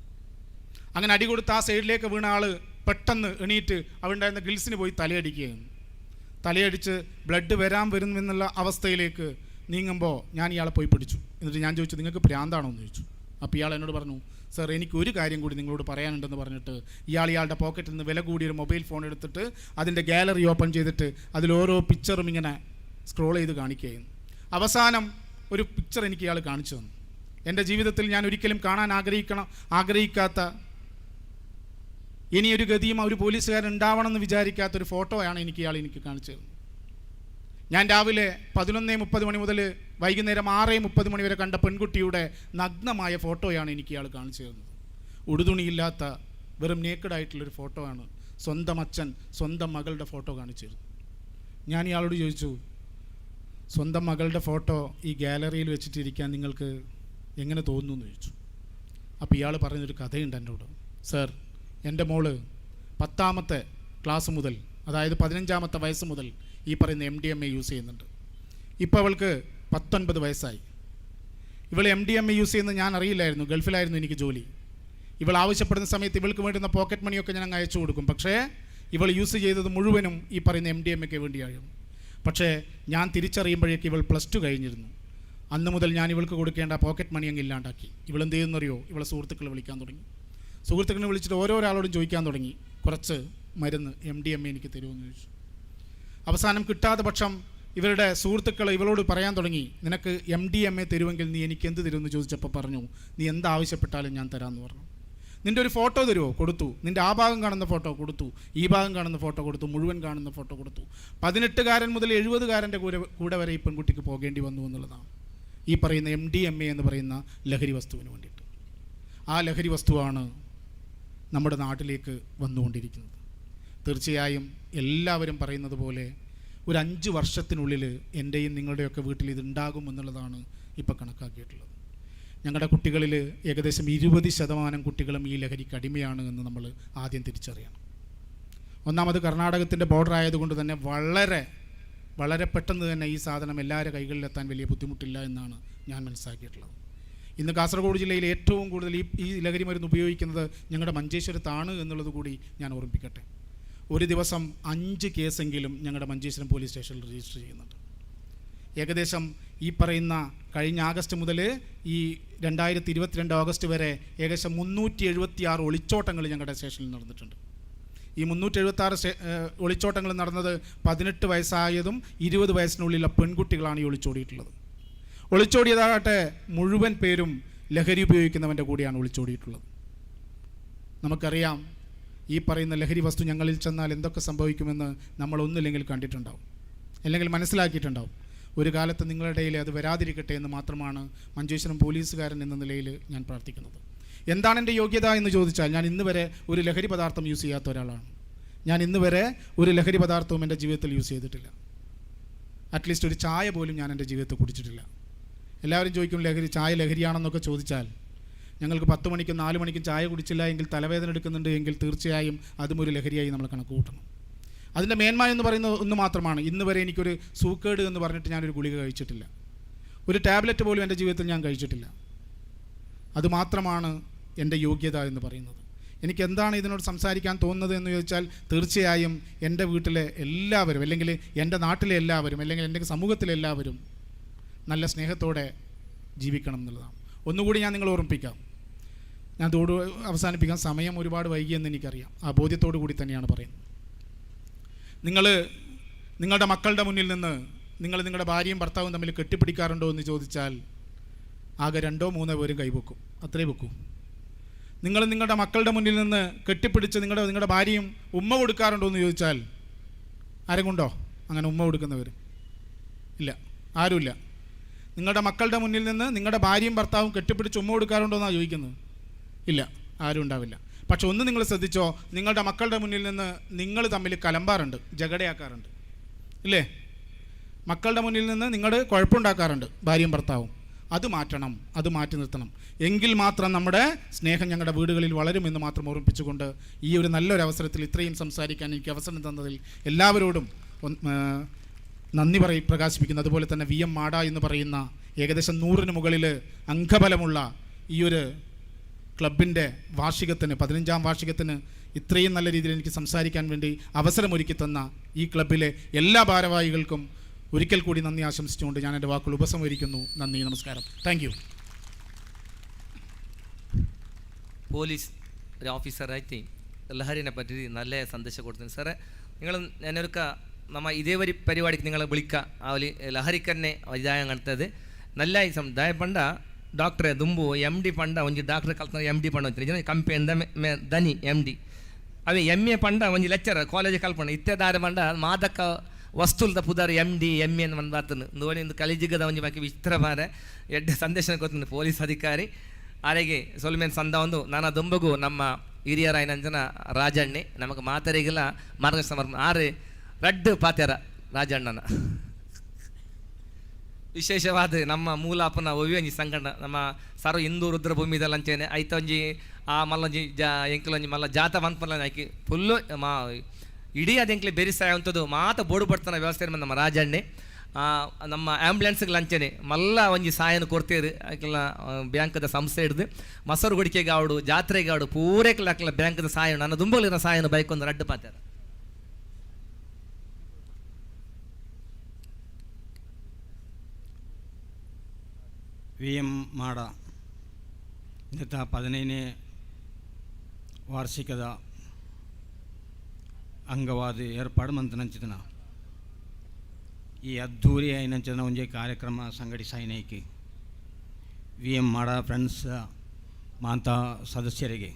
അങ്ങനെ അടി കൊടുത്ത് ആ സൈഡിലേക്ക് വീണ ആൾ പെട്ടെന്ന് എണീറ്റ് അവിടെ ഉണ്ടായിരുന്ന ഗിൽസിന് പോയി തലയടിക്കുകയാണ്. തലയടിച്ച് ബ്ലഡ് വരാൻ വരുമെന്നുള്ള അവസ്ഥയിലേക്ക് നീങ്ങുമ്പോൾ ഞാൻ ഇയാളെ പോയി പിടിച്ചു. എന്നിട്ട് ഞാൻ ചോദിച്ചു, നിങ്ങൾക്ക് ഭ്രാന്താണോ എന്ന് ചോദിച്ചു. അപ്പോൾ ഇയാൾ എന്നോട് പറഞ്ഞു, സാർ എനിക്കൊരു കാര്യം കൂടി നിങ്ങളോട് പറയാനുണ്ടെന്ന് പറഞ്ഞിട്ട് ഇയാൾ ഇയാളുടെ പോക്കറ്റിൽ നിന്ന് വില കൂടിയൊരു മൊബൈൽ ഫോൺ എടുത്തിട്ട് അതിൻ്റെ ഗാലറി ഓപ്പൺ ചെയ്തിട്ട് അതിലോരോ പിക്ചറും ഇങ്ങനെ സ്ക്രോൾ ചെയ്ത് കാണിക്കുകയായിരുന്നു. അവസാനം ഒരു പിക്ചർ എനിക്ക് ഇയാൾ കാണിച്ചു തന്നു. എൻ്റെ ജീവിതത്തിൽ ഞാൻ ഒരിക്കലും കാണാൻ ആഗ്രഹിക്കാത്ത, ഇനിയൊരു ഗതിയും ഒരു പോലീസുകാരൻ ഉണ്ടാവണമെന്ന് വിചാരിക്കാത്തൊരു ഫോട്ടോയാണ് ഇയാൾ എനിക്ക് കാണിച്ചു തന്നത്. ഞാൻ രാവിലെ 11:30 മണി മുതൽ വൈകുന്നേരം 6:30 മണി വരെ കണ്ട പെൺകുട്ടിയുടെ നഗ്നമായ ഫോട്ടോയാണ് എനിക്ക് ഇയാൾ കാണിച്ചു തന്നത്. ഉടുതുണിയില്ലാത്ത വെറും നേക്കഡായിട്ടുള്ളൊരു ഫോട്ടോ ആണ്. സ്വന്തം അച്ഛൻ സ്വന്തം മകളുടെ ഫോട്ടോ കാണിച്ചു തരുന്നു. ഞാൻ ഇയാളോട് ചോദിച്ചു, സ്വന്തം മകളുടെ ഫോട്ടോ ഈ ഗാലറിയിൽ വെച്ചിട്ടിരിക്കാൻ നിങ്ങൾക്ക് എങ്ങനെ തോന്നുന്നു എന്ന് ചോദിച്ചു. അപ്പോൾ ഇയാൾ പറയുന്നൊരു കഥയുണ്ട് എന്നോട്. സർ, എൻ്റെ മോള് 10ാമത്തെ ക്ലാസ് മുതൽ, അതായത് 15ാമത്തെ വയസ്സ് മുതൽ ഈ പറയുന്ന MDMA use ചെയ്യുന്നുണ്ട്. ഇപ്പോൾ അവൾക്ക് 19 വയസ്സായി. ഇവൾ MDMA use ചെയ്യുന്നത് ഞാൻ അറിയില്ലായിരുന്നു. ഗൾഫിലായിരുന്നു എനിക്ക് ജോലി. ഇവൾ ആവശ്യപ്പെടുന്ന സമയത്ത് ഇവൾക്ക് വേണ്ടുന്ന പോക്കറ്റ് മണിയൊക്കെ ഞാൻ അങ്ങ് അയച്ചു കൊടുക്കും. പക്ഷേ ഇവൾ യൂസ് ചെയ്തത് മുഴുവനും ഈ പറയുന്ന MDMAക്ക് വേണ്ടിയായിരുന്നു. പക്ഷേ ഞാൻ തിരിച്ചറിയുമ്പോഴേക്ക് ഇവൾ +2 കഴിഞ്ഞിരുന്നു. അന്ന് മുതൽ ഞാൻ ഇവൾക്ക് കൊടുക്കേണ്ട പോക്കറ്റ് മണി അങ്ങ് ഇല്ലാണ്ടാക്കി. ഇവളെന്ത് ചെയ്യുന്നറിയോ? ഇവളെ സുഹൃത്തുക്കളെ വിളിക്കാൻ തുടങ്ങി. സുഹൃത്തുക്കളെ വിളിച്ചിട്ട് ഓരോരാളോടും ചോദിക്കാൻ തുടങ്ങി, കുറച്ച് മരുന്ന് MDMA എനിക്ക് തരുമെന്ന് ചോദിച്ചു. അവസാനം കിട്ടാത്ത പക്ഷം ഇവരുടെ സുഹൃത്തുക്കൾ ഇവളോട് പറയാൻ തുടങ്ങി, നിനക്ക് MDMA തരുമെങ്കിൽ നീ എനിക്ക് എന്ത് തരുമെന്ന് ചോദിച്ചപ്പോൾ പറഞ്ഞു, നീ എന്താവശ്യപ്പെട്ടാലും ഞാൻ തരാമെന്ന് പറഞ്ഞു. നിൻ്റെ ഒരു ഫോട്ടോ തരുമോ? കൊടുത്തു. നിൻ്റെ ആ ഭാഗം കാണുന്ന ഫോട്ടോ കൊടുത്തു, ഈ ഭാഗം കാണുന്ന ഫോട്ടോ കൊടുത്തു, മുഴുവൻ കാണുന്ന ഫോട്ടോ കൊടുത്തു. 18-കാരൻ മുതൽ 70-കാരൻ്റെ കൂടെ വരെ ഈ പെൺകുട്ടിക്ക് പോകേണ്ടി വന്നു എന്നുള്ളതാണ് ഈ പറയുന്ന MDMA എന്ന് പറയുന്ന ലഹരി വസ്തുവിന് വേണ്ടിയിട്ട്. ആ ലഹരി വസ്തുവാണ് നമ്മുടെ നാട്ടിലേക്ക് വന്നുകൊണ്ടിരിക്കുന്നത്. തീർച്ചയായും എല്ലാവരും പറയുന്നത് പോലെ ഒരു 5 വർഷത്തിനുള്ളിൽ എൻ്റെയും നിങ്ങളുടെയൊക്കെ വീട്ടിൽ ഇതുണ്ടാകും എന്നുള്ളതാണ് ഇപ്പം കണക്കാക്കിയിട്ടുള്ളത്. ഞങ്ങളുടെ കുട്ടികളിൽ ഏകദേശം 20% കുട്ടികളും ഈ ലഹരിക്ക് അടിമയാണ് എന്ന് നമ്മൾ ആദ്യം തിരിച്ചറിയണം. ഒന്നാമത് കർണാടകത്തിൻ്റെ ബോർഡർ ആയതുകൊണ്ട് തന്നെ വളരെ വളരെ പെട്ടെന്ന് തന്നെ ഈ സാധനം എല്ലാവരുടെ കൈകളിലെത്താൻ വലിയ ബുദ്ധിമുട്ടില്ല എന്നാണ് ഞാൻ മനസ്സിലാക്കിയിട്ടുള്ളത്. ഇന്ന് കാസർഗോഡ് ജില്ലയിൽ ഏറ്റവും കൂടുതൽ ഈ ലഹരി മരുന്ന് ഉപയോഗിക്കുന്നത് ഞങ്ങളുടെ മഞ്ചേശ്വരത്താണ് എന്നുള്ളത് കൂടി ഞാൻ ഓർമ്മിപ്പിക്കട്ടെ. ഒരു ദിവസം 5 കേസെങ്കിലും ഞങ്ങളുടെ മഞ്ചേശ്വരം പോലീസ് സ്റ്റേഷനിൽ രജിസ്റ്റർ ചെയ്യുന്നുണ്ട്. ഏകദേശം ഈ പറയുന്ന കഴിഞ്ഞ ആഗസ്റ്റ് മുതൽ ഈ 2022 ഓഗസ്റ്റ് വരെ ഏകദേശം 376 ഒളിച്ചോട്ടങ്ങൾ ഞങ്ങളുടെ സ്റ്റേഷനിൽ നടന്നിട്ടുണ്ട്. ഈ 376 ഒളിച്ചോട്ടങ്ങൾ നടന്നത് 18 വയസ്സായതും 20 വയസ്സിനുള്ളിലുള്ള പെൺകുട്ടികളാണ് ഈ ഒളിച്ചോടിയിട്ടുള്ളത്. ഒളിച്ചോടിയതാകട്ടെ മുഴുവൻ പേരും ലഹരി ഉപയോഗിക്കുന്നവൻ്റെ കൂടെയാണ് ഒളിച്ചോടിയിട്ടുള്ളത്. നമുക്കറിയാം ഈ പറയുന്ന ലഹരി വസ്തു ഞങ്ങളിൽ ചെന്നാൽ എന്തൊക്കെ സംഭവിക്കുമെന്ന് നമ്മളൊന്നില്ലെങ്കിൽ കണ്ടിട്ടുണ്ടാവും, അല്ലെങ്കിൽ മനസ്സിലാക്കിയിട്ടുണ്ടാവും. ഒരു കാലത്ത് നിങ്ങളുടെ ഇടയിൽ അത് വരാതിരിക്കട്ടെ എന്ന് മാത്രമാണ് മഞ്ചേശ്വരം പോലീസുകാരൻ എന്ന നിലയിൽ ഞാൻ പ്രാർത്ഥിക്കുന്നത്. എന്താണ് എൻ്റെ യോഗ്യത എന്ന് ചോദിച്ചാൽ ഞാൻ ഇന്ന് വരെ ഒരു ലഹരി പദാർത്ഥം യൂസ് ചെയ്യാത്ത ഒരാളാണ്. ഞാൻ ഇന്ന് വരെ ഒരു ലഹരി പദാർത്ഥവും എൻ്റെ ജീവിതത്തിൽ യൂസ് ചെയ്തിട്ടില്ല. അറ്റ്ലീസ്റ്റ് ഒരു ചായ പോലും ഞാൻ എൻ്റെ ജീവിതത്തിൽ കുടിച്ചിട്ടില്ല. എല്ലാവരും ചോദിക്കും ലഹരി ചായ ലഹരിയാണെന്നൊക്കെ ചോദിച്ചാൽ ഞങ്ങൾക്ക് 10 മണിക്കും 4 മണിക്കും ചായ കുടിച്ചില്ല എങ്കിൽ തലവേദന എടുക്കുന്നുണ്ട് എങ്കിൽ തീർച്ചയായും അതും ഒരു ലഹരിയായി നമ്മൾ കണക്ക് കൂട്ടണം. അതിൻ്റെ മേന്മ എന്ന് പറയുന്നത് ഒന്ന് മാത്രമാണ്. ഇന്ന് വരെ എനിക്കൊരു സൂക്കേട് എന്ന് പറഞ്ഞിട്ട് ഞാനൊരു ഗുളിക കഴിച്ചിട്ടില്ല. ഒരു ടാബ്ലറ്റ് പോലും എൻ്റെ ജീവിതത്തിൽ ഞാൻ കഴിച്ചിട്ടില്ല. അതുമാത്രമാണ് എൻ്റെ യോഗ്യത എന്ന് പറയുന്നത്. എനിക്ക് എന്താണ് ഇതിനോട് സംസാരിക്കാൻ തോന്നുന്നത് എന്ന് ചോദിച്ചാൽ തീർച്ചയായും എൻ്റെ വീട്ടിലെ എല്ലാവരും, അല്ലെങ്കിൽ എൻ്റെ നാട്ടിലെ എല്ലാവരും, അല്ലെങ്കിൽ എൻ്റെ സമൂഹത്തിലെ എല്ലാവരും നല്ല സ്നേഹത്തോടെ ജീവിക്കണം എന്നുള്ളതാണ്. ഒന്നുകൂടി ഞാൻ നിങ്ങളെ ഓർമ്മിപ്പിക്കാം. ഞാൻ തോട് അവസാനിപ്പിക്കാം. സമയം ഒരുപാട് വൈകിയെന്ന് എനിക്കറിയാം. ആ ബോധ്യത്തോടു കൂടി തന്നെയാണ് പറയുന്നത്. നിങ്ങൾ നിങ്ങളുടെ മക്കളുടെ മുന്നിൽ നിന്ന് നിങ്ങൾ നിങ്ങളുടെ ഭാര്യയും ഭർത്താവും തമ്മിൽ കെട്ടിപ്പിടിക്കാറുണ്ടോ എന്ന് ചോദിച്ചാൽ ആകെ 2-3 പേരും കൈവെക്കും, അത്രേ വെക്കൂ. നിങ്ങൾ നിങ്ങളുടെ മക്കളുടെ മുന്നിൽ നിന്ന് കെട്ടിപ്പിടിച്ച് നിങ്ങളുടെ ഭാര്യയും ഉമ്മ കൊടുക്കാറുണ്ടോ എന്ന് ചോദിച്ചാൽ ആരെങ്കുണ്ടോ അങ്ങനെ ഉമ്മ കൊടുക്കുന്നവർ? ഇല്ല, ആരുമില്ല. നിങ്ങളുടെ മക്കളുടെ മുന്നിൽ നിന്ന് നിങ്ങളുടെ ഭാര്യയും ഭർത്താവും കെട്ടിപ്പിടിച്ച് ഉമ്മ കൊടുക്കാറുണ്ടോ എന്നാണ് ചോദിക്കുന്നത്? ഇല്ല, ആരും ഉണ്ടാവില്ല. പക്ഷെ ഒന്ന് നിങ്ങൾ ശ്രദ്ധിച്ചോ, നിങ്ങളുടെ മക്കളുടെ മുന്നിൽ നിന്ന് നിങ്ങൾ തമ്മിൽ കലമ്പാറുണ്ട്, ജഗടയാക്കാറുണ്ട്, ഇല്ലേ? മക്കളുടെ മുന്നിൽ നിന്ന് നിങ്ങൾ കുഴപ്പമുണ്ടാക്കാറുണ്ട് ഭാര്യയും ഭർത്താവും. അത് മാറ്റണം, അത് മാറ്റി നിർത്തണം. എങ്കിൽ മാത്രം നമ്മുടെ സ്നേഹം ഞങ്ങളുടെ വീടുകളിൽ വളരുമെന്ന് മാത്രം ഓർമ്മിപ്പിച്ചുകൊണ്ട് ഈ ഒരു നല്ലൊരു അവസരത്തിൽ ഇത്രയും സംസാരിക്കാൻ എനിക്ക് അവസരം തന്നതിൽ എല്ലാവരോടും നന്ദി പ്രകാശിപ്പിക്കുന്നു. അതുപോലെ തന്നെ VM മാട എന്ന് പറയുന്ന ഏകദേശം 100 മുകളിൽ അംഗബലമുള്ള ഈ ഒരു ക്ലബിൻ്റെ വാർഷികത്തിന്, 15ാം വാർഷികത്തിന് ഇത്രയും നല്ല രീതിയിൽ എനിക്ക് സംസാരിക്കാൻ വേണ്ടി അവസരമൊരുക്കി തന്ന ഈ ക്ലബിലെ എല്ലാ ഭാരവാഹികൾക്കും ഒരിക്കൽ കൂടി നന്ദി ആശംസിച്ചുകൊണ്ട് ഞാൻ എൻ്റെ വാക്കുകൾ ഉപസംഹരിക്കുന്നു. നന്ദി, നമസ്കാരം. Thank you. Police ഒരു ഓഫീസറായിട്ട് ലഹരിനെ പറ്റി നല്ല സന്ദേശം കൊടുത്തു സാറേ. നിങ്ങൾ ഞാനൊരുക്ക നമ്മ ഇതേ ഒരു പരിപാടിക്ക് നിങ്ങളെ വിളിക്കുക. ആ ഒരു ലഹരിക്കന്നെ ഇതായ കണ്ടത് നല്ല ഈ ദയ പണ്ട ಡಾಕ್ಟ್ರೆ ದುಂಬು ಎಮ್ ಡಿ ಪಂಡ ಒಂಜಿ ಡಾಕ್ಟ್ರ್ ಕಲ್ತ ಎಮ್ ಡಿ ಪಂಡ ಒಂಜಿ ಕಂಪೆ ದನಿ ಎಮ್ ಡಿ ಅವೆ ಎಮ್ ಎ ಪಂಡ ಒಂಜಿ ಲೆಕ್ಚರ್ ಕಾಲೇಜ್ ಕಲ್ಪಂಡ ಇತ್ತೆ ದಾರೆ ಪಂಡ ಮಾದಕ ವಸ್ತುಲ್ದ ಪುದಾರ್ ಎಮ್ ಡಿ ಎಮ್ ಎನ್ ಒಂದು ಬಾತನು ನೋಡಿ ಒಂದು ಕಲಿಜಿಗದ ಒಂಜಿ ಬಾಕಿ ವಿಚಿತ್ರ ಬಾರೆ ಎಡ್ಡೆ ಸಂದೇಶ ಕೊತ್ತನು ಪೊಲೀಸ್ ಅಧಿಕಾರಿ ಆರೆಗೆ ಸೊಲ್ಮೇನ್ ಸಂದ ಒಂದು ನಾನಾ ದುಂಬಗು ನಮ್ಮ ಹಿರಿಯರಾಯನಂಜನ ರಾಜಣ್ಣೆ ನಮಗೆ ಮಾತರಿಗೆಲ್ಲ ಮಾರ್ಗದರ್ಶನ ಆರೆ ರಡ್ಡು ಪಾತ್ಯಾರ ರಾಜಣ್ಣನ ವಿಶೇಷವಾದ ನಮ್ಮ ಮೂಲಾಪನ ಒವ್ಯಂಜಿ ಸಂಘಟ ನಮ್ಮ ಸರ್ವ ಹಿಂದೂ ರುದ್ರಭೂಮಿದಲ್ಲ ಅಂಚೆನೆ ಐತ ಒಂಜಿ ಆ ಮಲ್ಲೊಂಜಿ ಜಾ ಎಂಕಲೊಂಜಿ ಮಲ್ಲ ಜಾತ ಮನ್ಪಲ್ಲ ಆಕಿ ಫುಲ್ಲು ಮಾ ಇಡೀ ಅದೆಂಕ್ಲೆ ಬೇರಿ ಸಹಾಯ ಅಂತದ್ದು ಮಾತ ಬೋಡು ಬಡ್ತನ ವ್ಯವಸ್ಥೆ ನಮ್ಮ ರಾಜಣ್ಣೆ. ನಮ್ಮ ಆ್ಯಂಬುಲೆನ್ಸ್ಗೆ ಲಂಚನೆ ಮಲ್ಲ ಒಂಜಿ ಸಾಯನ ಕೊಡ್ತೇರು. ಅಕ್ಲೆನ ಬ್ಯಾಂಕ್ದ ಸಂಸ್ಥೆ ಹಿಡ್ದು ಮೊಸರು ಗುಡಿಕೆಗೆ ಆವಡು, ಜಾತ್ರೆಗೆ ಆವಡು, ಪೂರೇಕ್ಲ ಅಕ್ಲ ಬ್ಯಾಂಕ್ದ ಸಾಯ ನನ್ನ ದುಂಬಲಿನ ಸಾಯನ ಬೈಕ್ ಒಂದು ರಡ್ಡು ಪಾತಾರ. ವಿ ಎಂ ಮಾಡ ಇಂಥ 15ನೇ ವಾರ್ಷಿಕದ ಅಂಗವಾದ ಏರ್ಪಾಡು ಮಂತನಂಚಿತನ ಈ ಅದ್ಧೂರಿ అయినంచిన ಒಂಜಿ ಕಾರ್ಯಕ್ರಮ ಸಂಘಟಿಸಾಯಿನೈಕಿ ವಿ ಎಂ ಮಾಡ ಫ್ರೆಂಡ್ಸ್ ಮಾಂತ ಸದಸ್ಯರಿಗೆ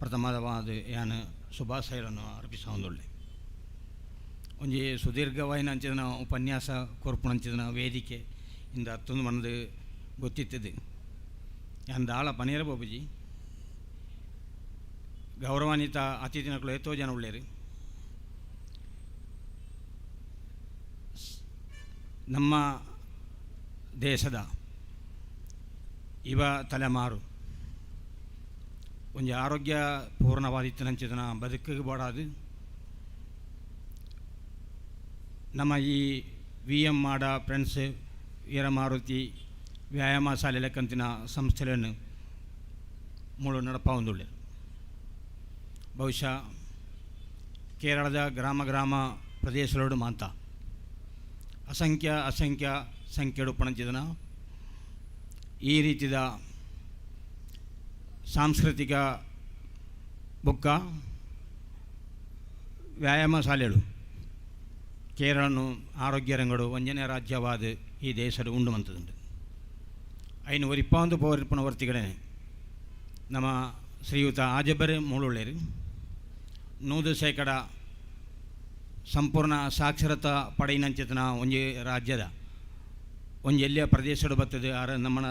ಪ್ರಥಮವಾದ ಯಾನ್ ಶುಭಾಶಯಗಳನ್ನು ಅರ್ಪಿಸೊಂದುಳ್ಳೆ. ಒಂಜಿ ಸುದೀರ್ಘವಾಯಿನಂಚಿನ ಉಪನ್ಯಾಸ ಕೊರ್ಪುನಂಚಿನ ವೇದಿಕೆ ಇಂದ ಅತ್ತೊಂದು ಮನದು ಗೊತ್ತಿತ್ತದೆ. ಯಾನ್ ದಾಳ ಪನಿಯರ ಬಾಬುಜಿ ಗೌರವಾನ್ವಿತ ಅತಿಥಿನಕುಲು ಏತೋ ಜನ ಉಳ್ಳೇರು. ನಮ್ಮ ದೇಶದ ಯುವ ತಲೆಮಾರು ಒಂಜಿ ಆರೋಗ್ಯ ಪೂರ್ಣವಾದಿತ್ತನಂಚಿತನ ಬದುಕಿಗೆ ಬೋಡಾದು ನಮ್ಮ ಈ ವಿ ಎಂ ಮಾಡ ಫ್ರೆಂಡ್ಸ್ ವೀರಮಾರುತಿ ವ್ಯಾಯಾಮ ಶಾಲೆ ಲೆಕ್ಕಂತಿನ ಸಂಸ್ಥೆಗಳನ್ನು ಮೂಳು ನಡಪಾವೊಂದುಳ್ಳೆ. ಬಹುಶಃ ಕೇರಳದ ಗ್ರಾಮ ಗ್ರಾಮ ಪ್ರದೇಶಗಳೋಡು ಮಾಂತ ಅಸಂಖ್ಯ ಅಸಂಖ್ಯ ಸಂಖ್ಯೆಡು ಪಣಂಚಿದನ ಈ ರೀತಿದ ಸಾಂಸ್ಕೃತಿಕ ಬೊಕ್ಕ ವ್ಯಾಯಾಮ ಶಾಲೆಗಳು ಕೇರಳನು ಆರೋಗ್ಯ ರಂಗಡು ಒಂಜನೇ ರಾಜ್ಯವಾದ ಈ ದೇಶದ ಉಂಡು ಮಂತದುಂಡು. ಐನು ಒರಿಪಾಂದು ಪೋರಿಪ್ಪನ ವರ್ತಿಗಡೆ ನಮ್ಮ ಶ್ರೀಯುತ ಆಜಬರೆ ಮೂಳುಳ್ಳೇರು 100% ಸಂಪೂರ್ಣ ಸಾಕ್ಷರತಾ ಪಡೆಯಿನಂಚಿತನ ಒಂಜಿ ರಾಜ್ಯದ ಒಂಜಿ ಎಲ್ಲಿಯ ಪ್ರದೇಶಡು ಬರ್ತದೆ ಆರ ನಮ್ಮನ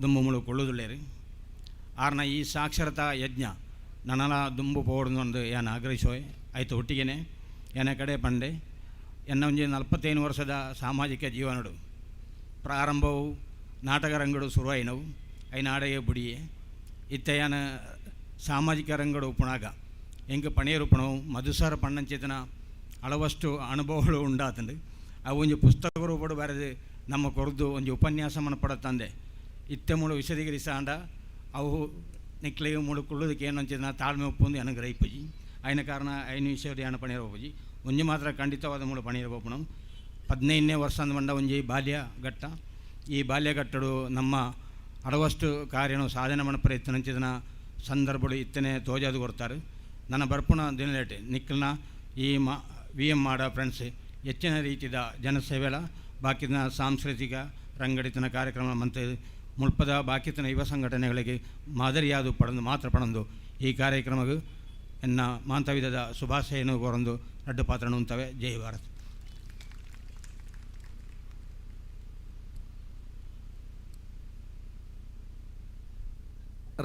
ದುಂಬು ಮುಳು ಕೊಳ್ಳುದುಳ್ಳೇರು. ಆರ್ನ ಈ ಸಾಕ್ಷರತಾ ಯಜ್ಞ ನನಲ ದುಂಬು ಪೋಡ್ದು ಯಾನ್ ಆಗ್ರಹಿಸೋಯ್ ಆಯ್ತು. ಒಟ್ಟಿಗೆನೆ ಎನ ಕಡೆ ಪಂಡೆ ಎನ್ನ ಒಂಜಿ 45 ವರ್ಷದ ಸಾಮಾಜಿಕ ಜೀವನಡು ಪ್ರಾರಂಭವು ನಾಟಕ ರಂಗಡು ಶುರುವಾಯಿನವು. ಐನ ಆಡೆಗೆ ಬುಡಿಯೆ ಇತ್ತೆಯಾನ ಸಾಮಾಜಿಕ ರಂಗಡು ಉಪ್ಪುಣಾಗ ಎಂಕ್ ಪಣಿಯರು ಉಪ್ಪುಣವು ಮಧುಸಾರ ಪಣ್ಣಂಚೇತನ ಹಲವಷ್ಟು ಅನುಭವಗಳು ಉಂಡಾತಂಡು. ಅವು ಒಂಜಿ ಪುಸ್ತಕ ರೂಪಡು ಬರೆದು ನಮ್ಮ ಕೊರ್ದು ಒಂಜಿ ಉಪನ್ಯಾಸ ಮನಪಡ ತಂದೆ ಇತ್ತೆ ಮುಳು ವಿಶದೀಕರಿಸಾಂಡ ಅವು ನಿಕ್ಲೆಗೆ ಮುಳು ಕುಳ್ಳುದಕ್ಕೆ ಏನಂಚಿನ ತಾಳ್ಮೆ ಉಪ್ಪೊಂದು ಎನಗೆ ಗ್ರಹಿಪುಜಿ. ಐನ ಕಾರಣ ಐನು ವಿಷಯ ಯಾನ ಪಣಿಯರ ಹೋಪುಜಿ. ಒಂಜಿ ಮಾತ್ರ ಖಂಡಿತವಾದ ಮುಳು ಪಣಿಯರ ಹೋಪುಣವು. 15ನೇ ವರ್ಷ ಅಂದ ಒಂಜಿ ಬಾಲ್ಯ ಘಟ್ಟ. ಈ ಬಾಲ್ಯ ಘಟ್ಟಡು ನಮ್ಮ ಹಲವಷ್ಟು ಕಾರ್ಯನು ಸಾಧನೆ ಮಣ ಪ್ರಯತ್ನ ಸಂದರ್ಭಗಳು ಇತ್ತನೆ ತೋಜಾದು ಕೊಡ್ತಾರೆ. ನನ್ನ ಬರ್ಪುಣ ದಿನಲೇಟೆ ನಿಕ್ಕಲ್ನ ಈ ಮಾ ವಿ ಎಂ ಮಾಡ ಫ್ರೆಂಡ್ಸ್ ಹೆಚ್ಚಿನ ರೀತಿಯ ಜನಸೇವೆಲ ಬಾಕಿನ ಸಾಂಸ್ಕೃತಿಕ ರಂಗಡಿತನ ಕಾರ್ಯಕ್ರಮ ಮತ್ತು ಮುಲ್ಪದ ಬಾಕಿತನ ಯುವ ಸಂಘಟನೆಗಳಿಗೆ ಮಾದರಿಯಾದ ಪಡಂದು ಮಾತ್ರ ಪಡಂದು ಈ ಕಾರ್ಯಕ್ರಮಕ್ಕೆ ಎನ್ನ ಮಾಂತವಿಧದ ಶುಭಾಶಯನ್ನು ಕೋರಂದು ರಡ್ಡು ಪಾತ್ರನು ಉಂತವೆ. ಜೈ ಭಾರತ್.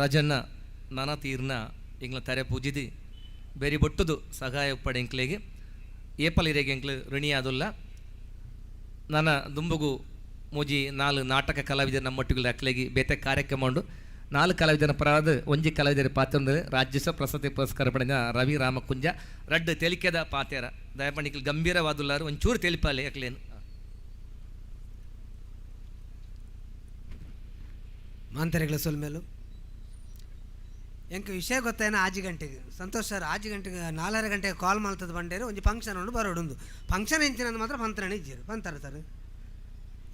ರಾಜಣ್ಣ ನಾನಾ ತೀರ್ನ ಎಂಗ್ಲ ತರೆ ಪೂಜಿದಿ ಬೇರಿ ಬೊಟ್ಟುದು ಸಹಾಯ ಉಪ್ಪಡೆ ಎಂಕ್ಲೆಗೆ ಏಪಲ್ ಇರೆಗೆ ಎಂಕ್ಲು ಋಣಿಯಾದುಲ್ಲ. ನನ್ನ ದುಂಬುಗು ಮೂಜಿ ನಾಲ್ ನಾಟಕ ಕಲಾವಿದರ ನಮ್ಮೊಟ್ಟಿಗೆ ಅಕ್ಲೆಗೆ ಬೇತೆ ಕಾರ್ಯಕ್ರಮ ಉಂಡು. ನಾಲ್ಕು ಕಲಾವಿದನ ಪರಾದ ಒಂಜಿ ಕಲಾವಿದರ ಪಾತ್ರ ರಾಜ್ಯಸ ಪ್ರಶಸ್ತಿ ಪುರಸ್ಕಾರ ಪಡೆದ ರವಿ ರಾಮಕುಂಜ ರಡ್ಡು ತೇಲಿಕೆದ ಪಾತೇರ ದಯಪಣಿಕಲ್ ಗಂಭೀರವಾದುಲ್ಲಾರು ಒಂಚೂರು ತೆಲಿಪಾಲೆ ಅಕ್ಲೇನು. ಮಾಂತರೆಗಳ ಸೊಲ್ಮೇಲು ಎಂಕ್ ವಿಷಯ ಗೊತ್ತೇನ ಆಜಿ ಗಂಟೆಗೆ ಸಂತೋಷ್ ಸರ್ ಆಜಿ ಗಂಟೆಗೆ 4.30 ಗಂಟೆಗೆ ಕಾಲ್ ಮಾಡ್ತದ ಬಂಡೇರು ಒಂಜಿ ಫಂಕ್ಷನ್ ಉಂಡು ಬರೋಡುಂದು ಫಂಕ್ಷನ್ ಇಂಚಿನ ಮಾತ್ರ ಪಂತ್ರಣ ಇಜ್ಜಿರು ಪಂತರ ಸರ್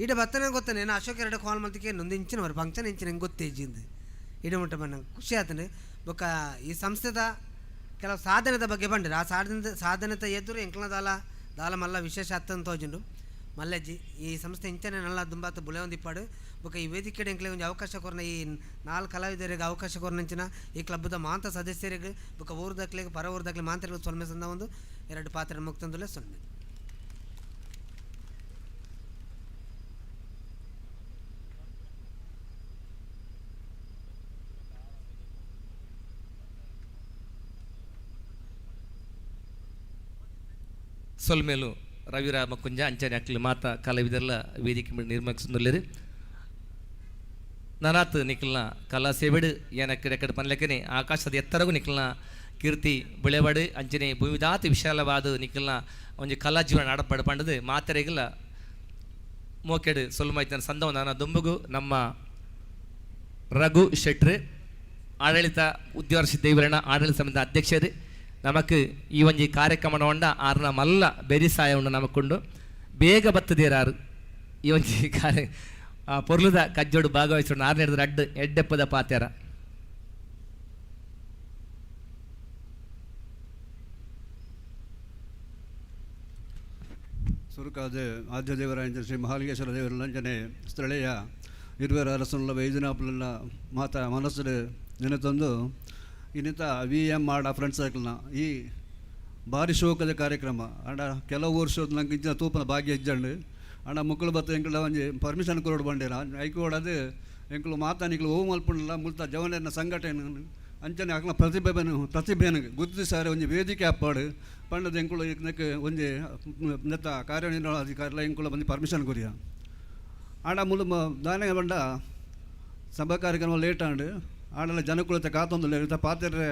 ಈಡ ಬತ್ತನೇ ಗೊತ್ತಾನೆ ನಾನು ಅಶೋಕ್ ಎರಡು ಕಾಲ್ ಮಾಡ್ತಿಕ್ಕೆ ನೊಂದು ಇಂಚಿನ ಬರ ಫಂಕ್ಷನ್ ಇಂಚಿನ ಹೆಂಗೆ ಗೊತ್ತೇ ಇಜ್ಜಿಂದು ಈಡ ಮುಟ್ಟ ಬಣ್ಣ ಖುಷಿ ಆತನೆ. ಬೊಕ್ಕ ಈ ಸಂಸ್ಥೆದ ಕೆಲವು ಸಾಧನೆದ ಬಗ್ಗೆ ಬಂಡಿರು ಆ ಸಾಧನೆತ ಎದುರು ಎಂಕ್ಲ ದಾಲ ದಾಲ ಮಲ್ಲ ವಿಶೇಷ ಅತ್ತಂತ ತೋಜುಂಡು ಮಲ್ಲಜ್ಜಿ ಈ ಸಂಸ್ಥೆ ಇಂಚನೆ ನಲ್ಲ ದುಂಬಾತ ಬುಲೆ ಬೊಕ್ಕ ಈ ವೇದಿಕೆ ಎಂಕ್ಲೆ ಒಂಜಿ ಅವಕಾಶ ಕೊರ್ನ ಈ ನಾಲ್ಕು ಕಲಾವಿದರಿಗೆ ಅವಕಾಶ ಕೊರ್ನಂಚಿನ ಈ ಕ್ಲಬ್ದ ಮಾಂತ ಸದಸ್ಯರಿಗೆ ಬೊಕ್ಕ ಊರ್ದಕ್ಲೆಗ್ ಪರ ಊರ್ದಕ್ಲೆ ಮಾಂತರಿಗೆ ಸೊಲ್ಮೆ ಸಂದ ಒಂದು ಎರಡು ಪಾತ್ರ ಮುಕ್ತಂದುಲೆ ಸೊಲ್ಮೆ. ಸೊಲ್ಮೇಲು ರವಿರಾಮ ಕುಂಜ ಅಂಚನೆ ಅಕ್ಲು ಮಾತ ಕಲಾವಿದರ್ಲ ವೇದಿಕೆ ಮೇಲೆ ನಿರ್ಮಿಸುಂದುಲ್ಲೆರ್. ನನಾತ್ ನಿಖಲ್ನ ಕಲಾ ಸೇವೆಡ್ ಏನಕ್ಕೆ ರೆಕಡ್ ಪನ್ಲೆಕ್ಕನೆ ಆಕಾಶದ ಎತ್ತರಗೂ ನಿಖಲ್ನ ಕೀರ್ತಿ ಬುಳೆವಡು ಅಂಚನೆ ಭೂಮಿದಾತ ವಿಶಾಲವಾದ ನಿಖಲ್ನ ಒಂಜಿ ಕಲಾ ಜೀವನ ನಡಪಡು ಪಂಡದು ಮಾತೆರೆಗಲ ಮೋಕೆಡು ಸೊಲ್ಮೈತನ ಸಂದವನ ದುಂಬುಗು ನಮ್ಮ ರಘು ಶೆಟ್ರು ಆಡಳಿತ ಉದ್ಯೋಗ ದೇವರಣ ಆಡಳಿತ ಸಮಿತಿ ಅಧ್ಯಕ್ಷರು ನಮಕ್ ಈ ಒಂಜಿ ಕಾರ್ಯಕ್ರಮ ಉಂಡ ಆರ್ನ ಮಲ್ಲ ಬೆರಿಸಾಯ ಉಂಡು ನಮಕ್ಕುಂಡು ಬೇಗ ಬತ್ತದೇರಾರು ಈ ಒಂಜಿ ಕಾರ್ಯ ಆ ಪೊರ್ಲುದ ಕಜ್ಜೋಡು ಭಾಗವಹಿಸೋಣ ಆರ್ನ ಹಿಡಿದ್ರೆ ಅಡ್ಡು ಎಡ್ಡೆಪ್ಪದ ಪಾತ್ಯಾರ. ಸುರುಕಾದ ಆದ್ಯ ದೇವರಾಯಂಜ ಶ್ರೀ ಮಹಾಲಿಂಗೇಶ್ವರ ದೇವರ ಲಂಜನೆ ಸ್ಥಳೀಯ ಇರುವೆರ ಅರಸನುಲ ವೈದ್ಯನಾಪುಲ ಮಾತ ಮನಸ್ಸು ನೆನೆತಂದು ಇನ್ನಿತ ವಿ ಎಂ ಮಾಡ ಫ್ರೆಂಡ್ ಸರ್ಕಲ್ನ ಈ ಭಾರಿ ಶೋಕದ ಕಾರ್ಯಕ್ರಮ. ಅಂಡ ಕೆಲವು ವರ್ಷ ನಂಗೆ ಇಂಚಿನ ತೂಪನ ಭಾಗ್ಯ ಇಜ್ಜಂಡು. ಅಂಡ ಮುಕ್ಕಳು ಬತ್ತ ಎಂಕುಲ ಒಂಜಿ ಪರ್ಮಿಷನ್ ಕೊರಡು ಬಂಡೇರ ಐಕೋಡದು ಎಂಕುಲು ಮಾತಾ ನಿಕ್ಲು ಓ ಮಲ್ಪುಂಡಲ ಮುಲ್ತ ಜವನನ ಸಂಘಟನೆ ಅಂಚನೆ ಅಕ್ಲ ಪ್ರತಿಭೆನು ಪ್ರತಿಭೆನು ಗುರುತಿಸಾರೆ ಒಂಜಿ ವೇದಿಕೆ ಅಪ್ಪಾಡು ಪಂಡದ ಎಂಕುಲು ನೆಕ್ ಒಂಜಿ ನೆತ್ತ ಕಾರ್ಯನಿರ್ವಹಣಾಧಿಕಾರಿಲ ಎಂಕುಲು ಬಂದು ಪರ್ಮಿಷನ್ ಕೊರಿಯ. ಆಂಡ ಮುಲು ದಾನೆ ಬಂಡ ಸಭಾ ಕಾರ್ಯಕ್ರಮ ಲೇಟ್ ಆಂಡ್ ಆಂಡಲ ಜನಕುಲತೆ ಕಾತೊಂದು ಲೇಟ್ ಪಾತೆರ್ರೆ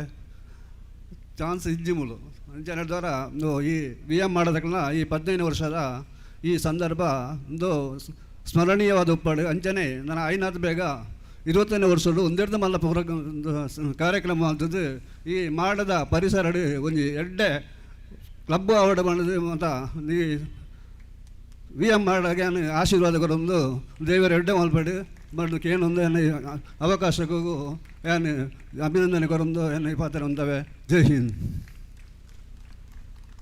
ಚಾನ್ಸ್ ಇಜ್ಜಿ ಮುಲು ಅಂಚನೆ ದ್ವಾರ ಈ ವಿ ಎಂ ಮಾಡೋದಕ್ಕಲ್ಲ ಈ 15 ವರ್ಷದ ಈ ಸಂದರ್ಭ ಒಂದು ಸ್ಮರಣೀಯವಾದ ಉಪ್ಪಾಡು. ಅಂಚನೆ ನನ್ನ ಐನಾಥ್ ಬೇಗ 20ನೇ ವರ್ಷಡು ಒಂದೆರಡು ಮಲ್ಲ ಪುರ ಕಾರ್ಯಕ್ರಮ ಅಂತದ್ದು ಈ ಮಾಡದ ಪರಿಸರ ಒಂಜಿ ಎಡ್ಡೆ ಕ್ಲಬ್ ಆವಡ ಮಾಡೋದು ಅಂತ ಈ ವಿ ಎಂ ಮಾಡಾಗ ಆಶೀರ್ವಾದ ಕೊರೊಂದು ದೇವರ ಎಡ್ಡೆ ಮಲ್ಪಡು ಮಲ್ದು ಕೇನೊಂದು ಎನ್ನ ಅವಕಾಶಕ್ಕೂ ಏನು ಅಭಿನಂದನೆ ಕೊರೊಂದು ಎನ್ನ ಈ ಪಾತ್ರ ಉಂದವೆ. ಜೈ ಹಿಂದ್.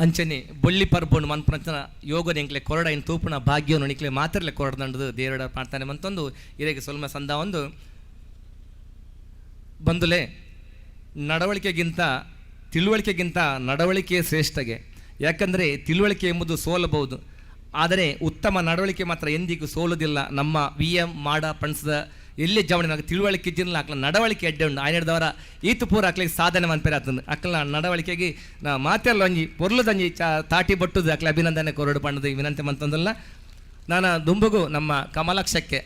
ಅಂಚನೆ ಬೊಳ್ಳಿ ಪರ್ಬೊಂಡು ಮನ್ಪುನಂಚನ ಯೋಗನ ಎಂಕ್ಲೆ ಕೊರಡ ಇನ್ ತೂಪುನ ಭಾಗ್ಯವನ್ನು ನಿಕ್ಲೆ ಮಾತ್ರಲೆ ಕೊರಡದಂಡದು ದೇವರ ಪ್ರಾರ್ಥನೆ ಮಂತೊಂದು ಇರೆಗೆ ಸೊಲ್ಮ ಸಂದ ಒಂದು ಬಂದುಲೆ. ನಡವಳಿಕೆಗಿಂತ ತಿಳುವಳಿಕೆಗಿಂತ ನಡವಳಿಕೆ ಶ್ರೇಷ್ಠಗೆ. ಯಾಕಂದರೆ ತಿಳುವಳಿಕೆ ಎಂಬುದು ಸೋಲಬಹುದು, ಆದರೆ ಉತ್ತಮ ನಡವಳಿಕೆ ಮಾತ್ರ ಎಂದಿಗೂ ಸೋಲುವುದಿಲ್ಲ. ನಮ್ಮ ವಿ ಎಂ ಮಾಡ ಪಣಸದ ಎಲ್ಲಿ ಜವಳಿ ತಿಳುವಳಿಕೆ ಇದ್ದಿಲ್ಲ ಅಕ್ಲ ನಡವಳಿಕೆ ಎಡ್ಡೆ ಉಂಡು ಆಯ್ನದವರ ಈತು ಪೂರ ಅಕ್ಲಿಗೆ ಸಾಧನೆ ಮನ್ಪೇರೆ ಆತಂದು ಅಕ್ಲ ನಡವಳಿಕೆಗೆ ನಾ ಮಾತೆಲ್ಲ ಒಂಜಿ ಪೊರ್ಲುದಂಜಿ ಚಾ ತಾಟಿ ಬಟ್ಟುದು ಅಕ್ಲ ಅಭಿನಂದನೆ ಕೊರಡು ಪಣ್ಣದು ವಿನಂತಿ ಮಂತಂದಲ್ಲ. ನಾನು ದುಂಬುಗು ನಮ್ಮ ಕಮಲಾಕ್ಷಕ್ಕೆ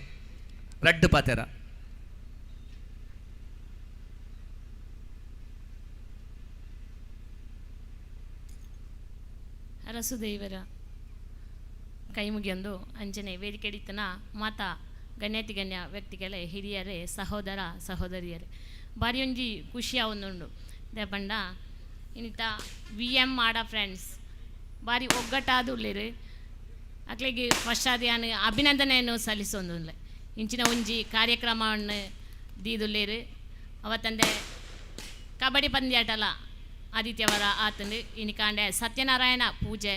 ರಡ್ಡು ಪಾತೆರ. ಅರಸುದೇವರ ಕೈಮುಗಿಯೊಂದು ಅಂಚನೆ ವೇದಿಕೆಡಿತನ ಮಾತಾ ಗಣ್ಯಾತಿ ಗಣ್ಯ ವ್ಯಕ್ತಿಗಳೇ, ಹಿರಿಯರೇ, ಸಹೋದರ ಸಹೋದರಿಯರೇ, ಬಾರಿ ಒಂಜಿ ಖುಷಿ ಆವೊಂದುಂಡು. ಪಂಡ ಇನ್ನಿತ ವಿ ಎಂ ಮಾಡ ಫ್ರೆಂಡ್ಸ್ ಬಾರಿ ಒಗ್ಗಟ್ಟಾದ ಉಲ್ಲೆರ್. ಅಕ್ಲೆಗ್ ಫಸ್ಟ್ ಆದ್ ಯಾನ್ ಅಭಿನಂದನೆಯನ್ನು ಸಲ್ಲಿಸೊಂದುಲ್ಲೆ. ಇಂಚಿನ ಒಂಜಿ ಕಾರ್ಯಕ್ರಮವನ್ನು ದೀದುಲ್ಲೆರ್. ಅವತ್ತಂದೆ ಕಬಡ್ಡಿ ಪಂದ್ಯಾಟಲ ಆದಿತ್ಯವರ ಆತಂದು ಇನಿಕಾಂಡೆ ಸತ್ಯನಾರಾಯಣ ಪೂಜೆ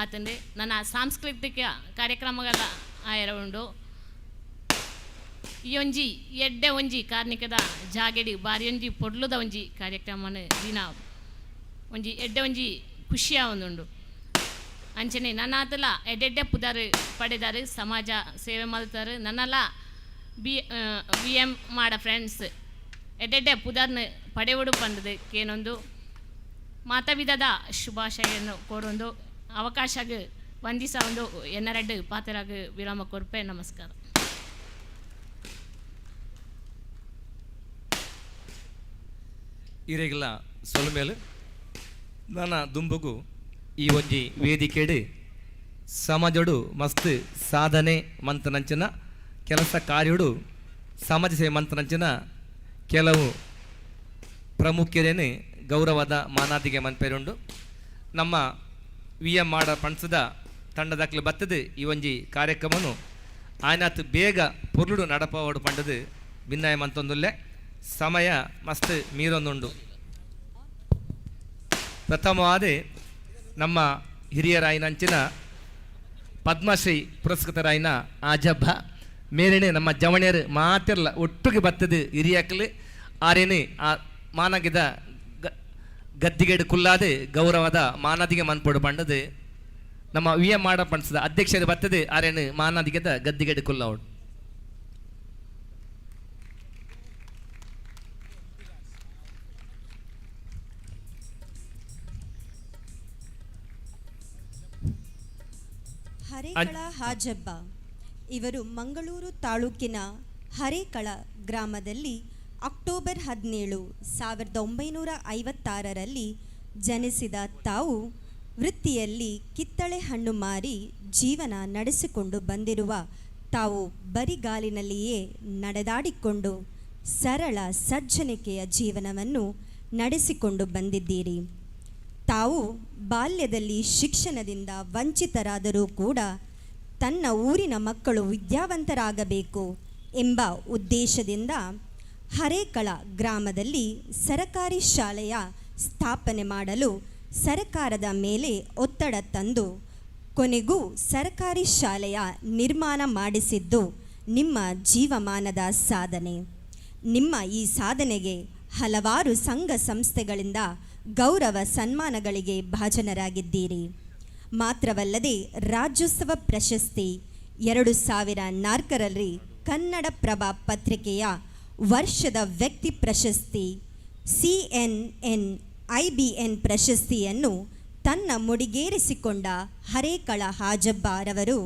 ಆತಂದು ನನ್ನ ಸಾಂಸ್ಕೃತಿಕ ಕಾರ್ಯಕ್ರಮಗಳ ಆಯರ ಉಂಡು. ಈ ಒಂಜಿ ಎಡ್ಡೆ ಒಂಜಿ ಕಾರ್ನಿಕದ ಜಾಗೆಡ್ ಬಾರಿ ಒಂಜಿ ಪೊರ್ಲುದ ಒಂಜಿ ಕಾರ್ಯಕ್ರಮನ ದಿನ ಒಂಜಿ ಎಡ್ಡೆ ಒಂಜಿ ಖುಷಿ ಆವೊಂದುಂಡು. ಅಂಚನೆ ನನ್ನಾತಲ ಎಡ್ಡೆಡ್ಡೆ ಪುದರ್ ಪಡೆದಾರು, ಸಮಾಜ ಸೇವೆ ಮಲ್ತಾರು. ನನ್ನಲ ಬಿ ವಿ ಎಂ ಮಾಡ ಫ್ರೆಂಡ್ಸ್ ಎಡ್ಡೆಡ್ಡೆ ಪುದರ್ನ ಪಡೆವಡು ಪಂಡದು ಕೇನೊಂದು ಮಾತವಿಧದ ಶುಭಾಶಯನ್ನು ಕೋರೊಂದು ಅವಕಾಶಗ್ ವಂದಿಸ ಒಂದು ಎನ್ನರೆಡ್ಡು ಪಾತೆರಾಗ ವಿರಾಮ ಕೊರ್ಪೆ. ನಮಸ್ಕಾರ. ಇರೆಗಿಲ್ಲ ಸೊಲ್ಮೇಲು ನನ್ನ ದುಂಬುಗು ಈ ಒಂಜಿ ವೇದಿಕೆಡು ಸಮಾಜಡು ಮಸ್ತ್ ಸಾಧನೆ ಮಂತನಂಚಿನ ಕೆಲಸ ಕಾರ್ಯಡು ಸಮಾಜ ಸೇವೆ ಮಂತನಂಚಿನ ಕೆಲವು ಪ್ರಮುಖರೇನೆ ಗೌರವದ ಮಾನಾದಿಗೆ ಮನ್ಪೇರುಂಡು. ನಮ್ಮ ವಿ ಎಂ ಮಾಡ ಪಣಸದ ತಂಡದಾಕ್ಲು ಬತ್ತದು ಈ ಒಂಜಿ ಕಾರ್ಯಕ್ರಮನು ಆಯ್ನಾತ್ ಬೇಗ ಪೊರ್ಲುಡು ನಡಪವಾಡು ಪಂಡದು ಭಿನ್ನಾಯ ಮಂತೊಂದುಲ್ಲೆ. ಸಮಯ ಮಸ್ತ್ ಮೀರೊಂದುಂಡು. ಪ್ರಥಮವಾದ ನಮ್ಮ ಹಿರಿಯರಾಯಿನಂಚಿನ ಪದ್ಮಶ್ರೀ ಪುರಸ್ಕೃತರಾಯಿನ ಆಜಬ್ಬ ಮೇರೆನೆ ನಮ್ಮ ಜವಣಿಯರು ಮಾತಿರ್ಲ ಒಟ್ಟುಗೆ ಬತ್ತದು ಹಿರಿಯಕ್ಲು ಆರೇನೆ ಆ ಮಾನಗಿದ ಗದ್ದಿಗೆಡು ಕುಲ್ಲಾದೆ ಗೌರವದ ಮಾನದಿಗೆ ಮನ್ಪೊಡು ಪಂಡದು ನಮ್ಮ ವಿ ಎಂ ಮಾಡ ಪಂಡಸದ ಅಧ್ಯಕ್ಷರು ಬತ್ತದು ಆರೇನು ಮಾನದಿಗೆದ ಗದ್ದಿಗೆಡು ಕುಲ್ಲವಡು. ಹರೇಕಳ ಹಾಜಬ್ಬ ಇವರು ಮಂಗಳೂರು ತಾಲೂಕಿನ ಹರೇಕಳ ಗ್ರಾಮದಲ್ಲಿ ಅಕ್ಟೋಬರ್ 17 1956ರಲ್ಲಿ ಜನಿಸಿದ ತಾವು ವೃತ್ತಿಯಲ್ಲಿ ಕಿತ್ತಳೆ ಹಣ್ಣು ಮಾರಿ ಜೀವನ ನಡೆಸಿಕೊಂಡು ಬಂದಿರುವ ತಾವು ಬರಿಗಾಲಿನಲ್ಲಿಯೇ ನಡೆದಾಡಿಕೊಂಡು ಸರಳ ಸಜ್ಜನಿಕೆಯ ಜೀವನವನ್ನು ನಡೆಸಿಕೊಂಡು ಬಂದಿದ್ದೀರಿ. ತಾವು ಬಾಲ್ಯದಲ್ಲಿ ಶಿಕ್ಷಣದಿಂದ ವಂಚಿತರಾದರೂ ಕೂಡ ತನ್ನ ಊರಿನ ಮಕ್ಕಳು ವಿದ್ಯಾವಂತರಾಗಬೇಕು ಎಂಬ ಉದ್ದೇಶದಿಂದ ಹರೇಕಳ ಗ್ರಾಮದಲ್ಲಿ ಸರಕಾರಿ ಶಾಲೆಯ ಸ್ಥಾಪನೆ ಮಾಡಲು ಸರಕಾರದ ಮೇಲೆ ಒತ್ತಡ ತಂದು ಕೊನೆಗೂ ಸರಕಾರಿ ಶಾಲೆಯ ನಿರ್ಮಾಣ ಮಾಡಿಸಿದ್ದು ನಿಮ್ಮ ಜೀವಮಾನದ ಸಾಧನೆ. ನಿಮ್ಮ ಈ ಸಾಧನೆಗೆ ಹಲವಾರು ಸಂಘ ಸಂಸ್ಥೆಗಳಿಂದ ಗೌರವ ಸನ್ಮಾನಗಳಿಗೆ ಭಾಜನರಾಗಿದ್ದೀರಿ. ಮಾತ್ರವಲ್ಲದೆ ರಾಜ್ಯೋತ್ಸವ ಪ್ರಶಸ್ತಿ, 2004ರಲ್ಲಿ ಕನ್ನಡಪ್ರಭ ಪತ್ರಿಕೆಯ ವರ್ಷದ ವ್ಯಕ್ತಿ ಪ್ರಶಸ್ತಿ, ಸಿಎನ್ಎನ್ ಐಬಿಎನ್ ಪ್ರಶಸ್ತಿಯನ್ನು ತನ್ನ ಮುಡಿಗೇರಿಸಿಕೊಂಡ ಹರೇಕಳ ಹಾಜಬ್ಬರವರು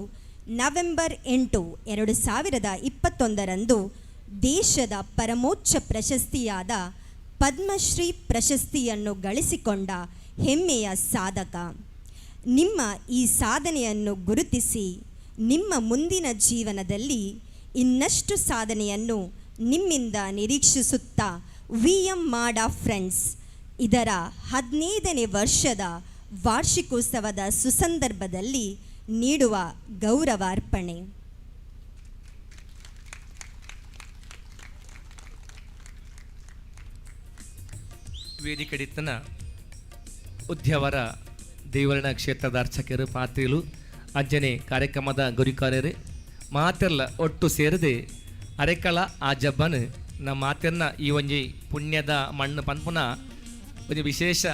ನವೆಂಬರ್ 8, 2021ರಂದು ದೇಶದ ಪರಮೋಚ್ಚ ಪ್ರಶಸ್ತಿಯಾದ ಪದ್ಮಶ್ರೀ ಪ್ರಶಸ್ತಿಯನ್ನು ಗಳಿಸಿಕೊಂಡ ಹೆಮ್ಮೆಯ ಸಾಧಕ. ನಿಮ್ಮ ಈ ಸಾಧನೆಯನ್ನು ಗುರುತಿಸಿ ನಿಮ್ಮ ಮುಂದಿನ ಜೀವನದಲ್ಲಿ ಇನ್ನಷ್ಟು ಸಾಧನೆಯನ್ನು ನಿಮ್ಮಿಂದ ನಿರೀಕ್ಷಿಸುತ್ತಾ ವಿ.ಎಂ. ಮಾಡ ಫ್ರೆಂಡ್ಸ್ ಇದರ 15ನೇ ವರ್ಷದ ವಾರ್ಷಿಕೋತ್ಸವದ ಸುಸಂದರ್ಭದಲ್ಲಿ ನೀಡುವ ಗೌರವಾರ್ಪಣೆ. ವೇದಿಕೆಡಿತ್ತನ ಉದ್ಯಾವರ ದೇವರಣ ಕ್ಷೇತ್ರದ ಅರ್ಚಕರು, ಪಾತ್ರಿಲು, ಅಂಜನೆ ಕಾರ್ಯಕ್ರಮದ ಗುರಿಕಾರ್ಯರು ಮಾತೆಲ್ಲ ಒಟ್ಟು ಸೇರದೆ ಅರೆಕಳ ಆ ಜಬ್ಬನ್ ನಮ್ಮ ಮಾತೆನ್ನ ಈ ಒಂಜಿ ಪುಣ್ಯದ ಮಣ್ಣು ಪನ್ಪುನ ಒಂಜಿ ವಿಶೇಷ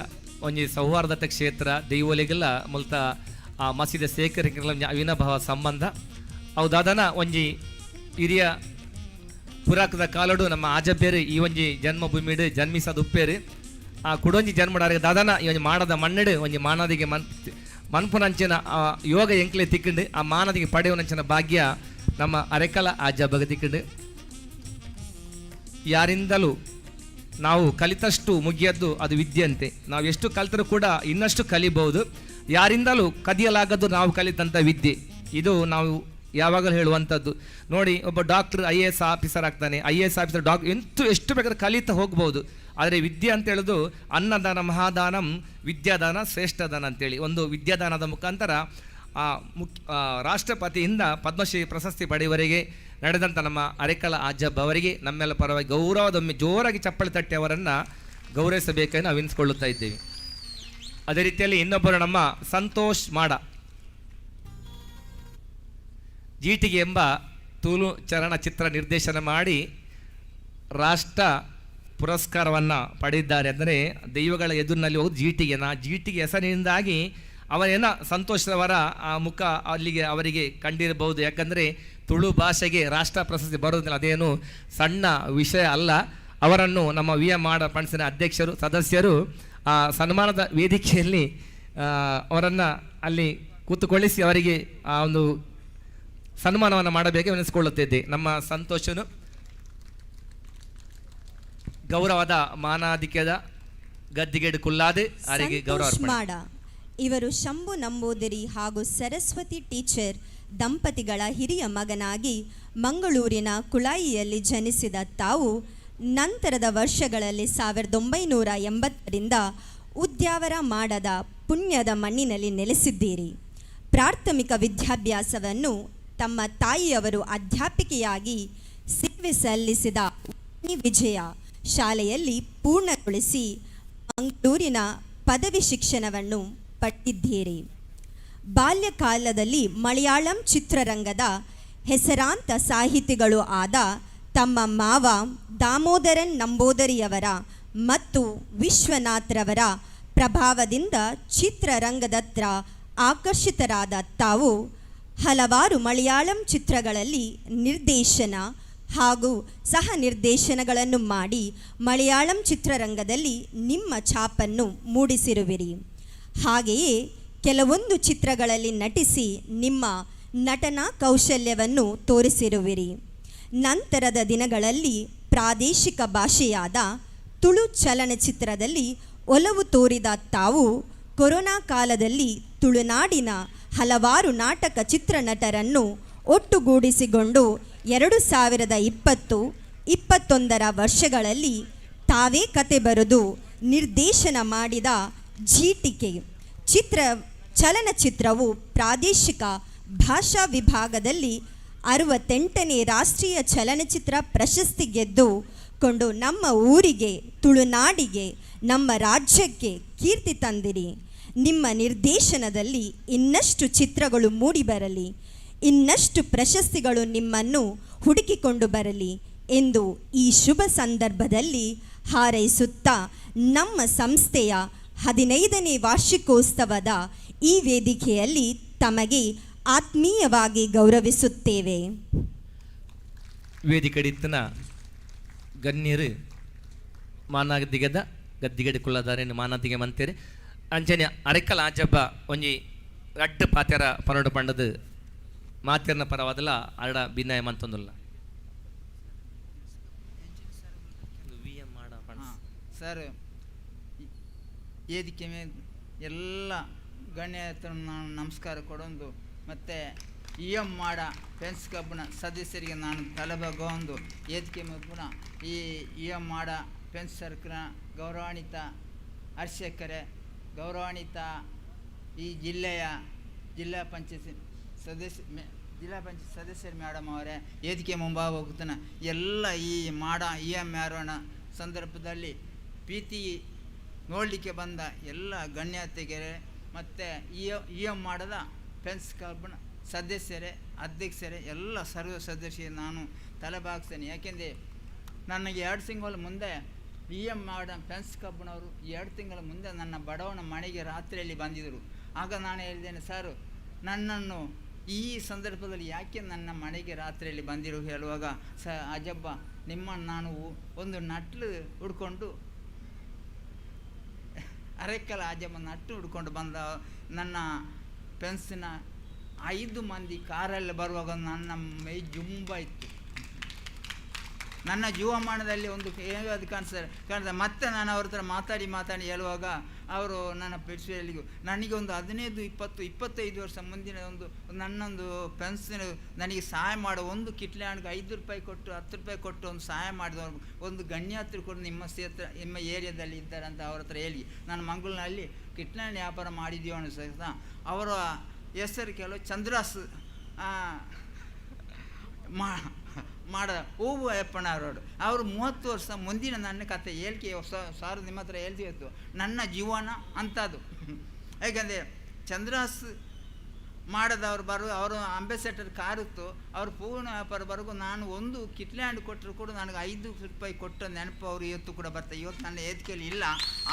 ಒಂಜಿ ಸೌಹಾರ್ದತೆ ಕ್ಷೇತ್ರ ದೈವೊಲೆಗೆಲ್ಲ ಮುಲ್ತ ಆ ಮಸೀದ ಸೇಕರಿಕೆಲ್ಲ ಒಂಜಿ ಅವಿನಾಭಾವ ಸಂಬಂಧ. ಅವು ದಾದನ ಒಂಜಿ ಹಿರಿಯ ಪುರಾಕದ ಕಾಲಡು ನಮ್ಮ ಆಜಬ್ಬೇರು ಈ ಒಂಜಿ ಜನ್ಮಭೂಮಿಡು ಜನ್ಮಿಸದ ಉಪ್ಪೇರು ಆ ಕುಡೊಂಜಿ ಜನ್ಮಡಾರಿಗೆ ದಾದನ ಈ ಒಂಜಿ ಮಾಡದ ಮಣ್ಣಡು ಒಂಜಿ ಮಾನದಿಗೆ ಮನ್ಪುನಂಚಿನ ಆ ಯೋಗ ಎಂಕ್ಲೆ ತಿಕ್ಕಂಡು ಆ ಮಾನದಿಗೆ ಪಡೆಯುವನಂಚಿನ ಭಾಗ್ಯ ನಮ್ಮ ಅರೆಕಲ ಆಜಬ್ಬಗೆ ತಿಕ್ಕಂಡು. ಯಾರಿಂದಲೂ ನಾವು ಕಲಿತಷ್ಟು ಮುಗಿಯದ್ದು ಅದು ವಿದ್ಯೆಯಂತೆ. ನಾವು ಎಷ್ಟು ಕಲಿತರೂ ಕೂಡ ಇನ್ನಷ್ಟು ಕಲಿಬಹುದು. ಯಾರಿಂದಲೂ ಕದಿಯಲಾಗದ್ದು ನಾವು ಕಲಿತಂಥ ವಿದ್ಯೆ. ಇದು ನಾವು ಯಾವಾಗಲೂ ಹೇಳುವಂಥದ್ದು. ನೋಡಿ, ಒಬ್ಬ ಡಾಕ್ಟ್ರ್ ಐಎಎಸ್ ಆಫೀಸರ್ ಆಗ್ತಾನೆ, ಐಎಎಸ್ ಆಫೀಸರ್ ಎಂತೂ ಎಷ್ಟು ಬೇಕಾದ್ರೂ ಕಲಿತಾ ಹೋಗ್ಬೋದು. ಆದರೆ ವಿದ್ಯೆ ಅಂತ ಹೇಳೋದು ಅನ್ನದಾನ ಮಹಾದಾನಂ ವಿದ್ಯಾದಾನ ಶ್ರೇಷ್ಠದಾನ ಅಂತೇಳಿ ಒಂದು ವಿದ್ಯಾದಾನದ ಮುಖಾಂತರ ಆ ಮುಖ್ಯ ರಾಷ್ಟ್ರಪತಿಯಿಂದ ಪದ್ಮಶ್ರೀ ಪ್ರಶಸ್ತಿ ಪಡೆಯುವವರೆಗೆ ನಡೆದಂಥ ನಮ್ಮ ಅರೆಕಲ ಆಜಬ್ ಅವರಿಗೆ ನಮ್ಮೆಲ್ಲ ಪರವಾಗಿ ಗೌರವದೊಮ್ಮೆ ಜೋರಾಗಿ ಚಪ್ಪಳಿ ತಟ್ಟಿ ಅವರನ್ನು ಗೌರವಿಸಬೇಕೆಂದು ನಾವು ಎನಿಸಿಕೊಳ್ಳುತ್ತಾ ಇದ್ದೇವೆ. ಅದೇ ರೀತಿಯಲ್ಲಿ ಇನ್ನೊಬ್ಬರು ನಮ್ಮ ಸಂತೋಷ್ ಮಾಡ ಜೀಟಿಗೆ ಎಂಬ ತುಳು ಚಲನಚಿತ್ರ ನಿರ್ದೇಶನ ಮಾಡಿ ರಾಷ್ಟ್ರ ಪುರಸ್ಕಾರವನ್ನು ಪಡೆದಿದ್ದಾರೆ. ಅಂದರೆ ದೈವಗಳ ಎದುರಿನಲ್ಲಿ ಹೋಗಿ ಜೀಟಿಗೆನ ಜೀಟಿಗೆ ಹೆಸರಿನಿಂದಾಗಿ ಅವರೇನ ಸಂತೋಷದವರ ಆ ಮುಖ ಅಲ್ಲಿಗೆ ಅವರಿಗೆ ಕಂಡಿರಬಹುದು. ಯಾಕಂದರೆ ತುಳು ಭಾಷೆಗೆ ರಾಷ್ಟ್ರ ಪ್ರಶಸ್ತಿ ಬರೋದಿಲ್ಲ, ಅದೇನು ಸಣ್ಣ ವಿಷಯ ಅಲ್ಲ. ಅವರನ್ನು ನಮ್ಮ ವಿ ಎಂ ಮಾಡ ಫ್ರೆಂಡ್ಸಿನ ಅಧ್ಯಕ್ಷರು ಸದಸ್ಯರು ಆ ಸನ್ಮಾನದ ವೇದಿಕೆಯಲ್ಲಿ ಅವರನ್ನು ಅಲ್ಲಿ ಕೂತುಕೊಳ್ಳಿಸಿ ಅವರಿಗೆ ಆ ಒಂದು ಸನ್ಮಾನವನ್ನು ಮಾಡಬೇಕು ಎನಿಸಿಕೊಳ್ಳುತ್ತಿದ್ದೆ. ನಮ್ಮ ಸಂತೋಷನು ಗೌರವದ ಮಾನಾಧಿಕ್ಯದ ಗದ್ದಿಗೆಡು ಕುಲ್ಲಾದೆ ಅವರಿಗೆ ಗೌರವ ಸಂತೋಷ್ ಅರ್ಪಣೆ. ಮಾಡ ಇವರು ಶಂಭು ನಂಬೂದಿರಿ ಹಾಗೂ ಸರಸ್ವತಿ ಟೀಚರ್ ದಂಪತಿಗಳ ಹಿರಿಯ ಮಗನಾಗಿ ಮಂಗಳೂರಿನ ಕುಳಾಯಿಯಲ್ಲಿ ಜನಿಸಿದ ತಾವು ನಂತರದ ವರ್ಷಗಳಲ್ಲಿ 1980ರಿಂದ ಉದ್ಯಾವರ ಮಾಡದ ಪುಣ್ಯದ ಮಣ್ಣಿನಲ್ಲಿ ನೆಲೆಸಿದ್ದೀರಿ. ಪ್ರಾಥಮಿಕ ವಿದ್ಯಾಭ್ಯಾಸವನ್ನು ತಮ್ಮ ತಾಯಿಯವರು ಅಧ್ಯಾಪಿಕೆಯಾಗಿ ಸೇವೆ ಸಲ್ಲಿಸಿದ ವಾಣಿ ವಿಜಯ ಶಾಲೆಯಲ್ಲಿ ಪೂರ್ಣಗೊಳಿಸಿ ಮಂಗಳೂರಿನ ಪದವಿ ಶಿಕ್ಷಣವನ್ನು ಪಡೆದಿದ್ದೀರಿ. ಬಾಲ್ಯಕಾಲದಲ್ಲಿ ಮಲಯಾಳಂ ಚಿತ್ರರಂಗದ ಹೆಸರಾಂತ ಸಾಹಿತಿಗಳು ಆದ ತಮ್ಮ ಮಾವ ದಾಮೋದರನ್ ನಂಬೂದರಿಯವರ ಮತ್ತು ವಿಶ್ವನಾಥ್ರವರ ಪ್ರಭಾವದಿಂದ ಚಿತ್ರರಂಗದತ್ರ ಆಕರ್ಷಿತರಾದ ತಾವು ಹಲವಾರು ಮಲಯಾಳಂ ಚಿತ್ರಗಳಲ್ಲಿ ನಿರ್ದೇಶನ ಹಾಗೂ ಸಹ ನಿರ್ದೇಶನಗಳನ್ನು ಮಾಡಿ ಮಲಯಾಳಂ ಚಿತ್ರರಂಗದಲ್ಲಿ ನಿಮ್ಮ ಛಾಪನ್ನು ಮೂಡಿಸಿರುವಿರಿ. ಹಾಗೆಯೇ ಕೆಲವೊಂದು ಚಿತ್ರಗಳಲ್ಲಿ ನಟಿಸಿ ನಿಮ್ಮ ನಟನಾ ಕೌಶಲ್ಯವನ್ನು ತೋರಿಸಿರುವಿರಿ. ನಂತರದ ದಿನಗಳಲ್ಲಿ ಪ್ರಾದೇಶಿಕ ಭಾಷೆಯಾದ ತುಳು ಚಲನಚಿತ್ರದಲ್ಲಿ ಒಲವು ತೋರಿದ ತಾವು ಕೊರೋನಾ ಕಾಲದಲ್ಲಿ ತುಳುನಾಡಿನ ಹಲವಾರು ನಾಟಕ ಚಿತ್ರನಟರನ್ನು ಒಟ್ಟುಗೂಡಿಸಿಕೊಂಡು 2020-21ರ ವರ್ಷಗಳಲ್ಲಿ ತಾವೇ ಕತೆ ಬರೆದು ನಿರ್ದೇಶನ ಮಾಡಿದ ಜೀಟಿಕೆ ಚಲನಚಿತ್ರವು ಪ್ರಾದೇಶಿಕ ಭಾಷಾ ವಿಭಾಗದಲ್ಲಿ 68ನೇ ರಾಷ್ಟ್ರೀಯ ಚಲನಚಿತ್ರ ಪ್ರಶಸ್ತಿ ಗೆದ್ದು ಕೊಂಡು ನಮ್ಮ ಊರಿಗೆ, ತುಳುನಾಡಿಗೆ, ನಮ್ಮ ರಾಜ್ಯಕ್ಕೆ ಕೀರ್ತಿ ತಂದಿರಿ. ನಿಮ್ಮ ನಿರ್ದೇಶನದಲ್ಲಿ ಇನ್ನಷ್ಟು ಚಿತ್ರಗಳು ಮೂಡಿಬರಲಿ, ಇನ್ನಷ್ಟು ಪ್ರಶಸ್ತಿಗಳು ನಿಮ್ಮನ್ನು ಹುಡುಕಿಕೊಂಡು ಬರಲಿ ಎಂದು ಈ ಶುಭ ಸಂದರ್ಭದಲ್ಲಿ ಹಾರೈಸುತ್ತಾ, ನಮ್ಮ ಸಂಸ್ಥೆಯ 15ನೇ ವಾರ್ಷಿಕೋತ್ಸವದ ಈ ವೇದಿಕೆಯಲ್ಲಿ ತಮಗೆ ಆತ್ಮೀಯವಾಗಿ ಗೌರವಿಸುತ್ತೇವೆ. ವೇದಿಕೆಡಿತ್ತಿನ ಗಣ್ಯರು, ಮಾನಾದಿಗದ ಗದ್ದಿಗಡಿ ಕುಳ್ಳದಾರೇನು ಮಾನಾದಿಗೆ ಮಂತೇರಿ. ಅಂಚನೆ ಅರೆಕಲ್ ಆಜಬ್ಬ ಒಂಜಿ ರಡ್ಡ್ ಪಾತೆರ ಪನೋಡು ಪಂಡದು ಮಾತೆರ್ನ ಪರವಾದಲ ಅರಡ ಬಿನ್ನಯ ಮಂತೊಂದುಲ್ಲ. ಹಾಂ ಸರ್, ವೇದಿಕೆ ಮೇಲೆ ಎಲ್ಲ ಗಣ್ಯ ಹತ್ರ ನಾನು ನಮಸ್ಕಾರ ಕೊಡೊಂದು ಮತ್ತು ಇ ಎಂ ಮಾಡ ಫ್ರೆಂಡ್ಸ್ ಕ್ಲಬ್ನ ಸದಸ್ಯರಿಗೆ ನಾನು ತಲೆಬಗ್ಗೊಂದು, ವೇದಿಕೆ ಮೇಲೆ ಈ ಇ ಎಂ ಮಾಡ ಫ್ರೆಂಡ್ಸ್ ಸರ್ಕಲ್ನ ಗೌರವಾನ್ವಿತ ಅರ್ಚಕರೇ, ಗೌರವಾನ್ವಿತ ಈ ಜಿಲ್ಲೆಯ ಜಿಲ್ಲಾ ಪಂಚಾಯತ್ ಸದಸ್ಯ ಮೆ ಜಿಲ್ಲಾ ಪಂಚಾಯತ್ ಸದಸ್ಯರು ಮೇಡಮ್ ಅವರೇ, ವೇದಿಕೆ ಮುಂಭಾಗ ಹೋಗ್ತಾನೆ ಎಲ್ಲ ಈ ಮಾಡ ಇ ಎಮ್ ಆರೋಣ ಸಂದರ್ಭದಲ್ಲಿ ಪ್ರೀತಿ ನೋಡಲಿಕ್ಕೆ ಬಂದ ಎಲ್ಲ ಗಣ್ಯಾತಿಗರೇ ಮತ್ತು ಇ ಇ ಎಮ್ ಮಾಡದ ಫ್ರೆಂಡ್ಸ್ ಕ್ಲಬ್ನ ಸದಸ್ಯರೇ, ಅಧ್ಯಕ್ಷರೇ, ಎಲ್ಲ ಸರ್ವ ಸದಸ್ಯರಿಗೆ ನಾನು ತಲೆ ಬಾಗ್ಸ್ತೇನೆ. ಯಾಕೆಂದರೆ ನನಗೆ 2 ತಿಂಗಳ ಮುಂದೆ ಇ ಎಮ್ ಮಾಡ ಫ್ರೆಂಡ್ಸ್ ಕ್ಲಬ್ನವರು 2 ತಿಂಗಳ ಮುಂದೆ ನನ್ನ ಬಡವನ ಮನೆಗೆ ರಾತ್ರಿಯಲ್ಲಿ ಬಂದಿದ್ದರು. ಆಗ ನಾನು ಹೇಳಿದ್ದೇನೆ, ಸರ್, ನನ್ನನ್ನು ಈ ಸಂದರ್ಭದಲ್ಲಿ ಯಾಕೆ ನನ್ನ ಮನೆಗೆ ರಾತ್ರಿಯಲ್ಲಿ ಬಂದಿರು ಹೇಳುವಾಗ, ಸ ಅಜಬ್ಬ, ನಿಮ್ಮನ್ನು ನಾನು ಒಂದು ನಟ್ಲು ಹುಡ್ಕೊಂಡು, ಅರೆಕ್ಕಲ ಆಜಬ್ಬ ನಟ್ಟು ಹುಡ್ಕೊಂಡು ಬಂದ. ನನ್ನ ಪೆನ್ಸಿನ 5 ಮಂದಿ ಕಾರಲ್ಲಿ ಬರುವಾಗ ನನ್ನ ಮೈ ಜುಂಬ ಇತ್ತು. ನನ್ನ ಜೀವಮಾನದಲ್ಲಿ ಒಂದು ಏನು ಅದು ಕಾಣಿಸ್ತಾರೆ ಕಾಣ್ತದೆ. ಮತ್ತೆ ನಾನು ಅವ್ರ ಹತ್ರ ಮಾತಾಡಿ ಮಾತಾಡಿ ಹೇಳುವಾಗ ಅವರು ನನ್ನ ಪೆನ್ಸಿಲಿಗೂ ನನಗೆ ಒಂದು 15, 20, 25 ವರ್ಷ ಮುಂದಿನ ಒಂದು ನನ್ನೊಂದು ಪೆನ್ಸಿಲ್ ನನಗೆ ಸಹಾಯ ಮಾಡೋ ಒಂದು ಕಿಟ್ಲೆ ಹಣ್ಣಿಗೆ 5 ರೂಪಾಯಿ ಕೊಟ್ಟು, 10 ರೂಪಾಯಿ ಕೊಟ್ಟು ಒಂದು ಸಹಾಯ ಮಾಡಿದವರು ಒಂದು ಗಣ್ಯಾತ್ರು ಕೂಡ ನಿಮ್ಮ ಕ್ಷೇತ್ರ, ನಿಮ್ಮ ಏರಿಯಾದಲ್ಲಿ ಇದ್ದಾರೆ ಅಂತ ಅವ್ರ ಹತ್ರ ಹೇಳಿ, ನಾನು ಮಂಗಳೂರಿನಲ್ಲಿ ಕಿಟ್ಲೆ ಹಣ್ಣು ವ್ಯಾಪಾರ ಮಾಡಿದ್ದೀವಿ ಅನ್ನೋ ಸಹಿತ ಅವರ ಹೆಸರು ಕೆಲವು ಚಂದ್ರಾಸ್ ಮಾಡ ಹೂವು ಅಯ್ಯಪ್ಪನವರು. ಅವರು 30 ವರ್ಷ ಮುಂದಿನ ನನ್ನ ಕತೆ ಹೇಳಿಕೆ ಸಾರು ನಿಮ್ಮ ಹತ್ರ ಹೇಳ್ತಿತ್ತು. ನನ್ನ ಜೀವನ ಅಂಥದ್ದು. ಯಾಕೆಂದರೆ ಚಂದ್ರಾಸ್ ಮಾಡದವರು ಬರುವ ಅವರು ಅಂಬೆಸೆಟರ್ ಕಾರಿತ್ತು. ಅವರು ಹೂವಿನ ವ್ಯಾಪಾರ ಬರುವಾಗ ನಾನು ಒಂದು ಕಿಟ್ಲೆ ಹಣ್ಣು ಕೊಟ್ಟರು ಕೂಡ ನನಗೆ 5 ರೂಪಾಯಿ ಕೊಟ್ಟ ನೆನಪು ಅವರು ಇವತ್ತು ಕೂಡ ಬರ್ತಾರೆ. ಇವತ್ತು ನನ್ನ ವೇದಿಕೆಯಲ್ಲಿ ಇಲ್ಲ,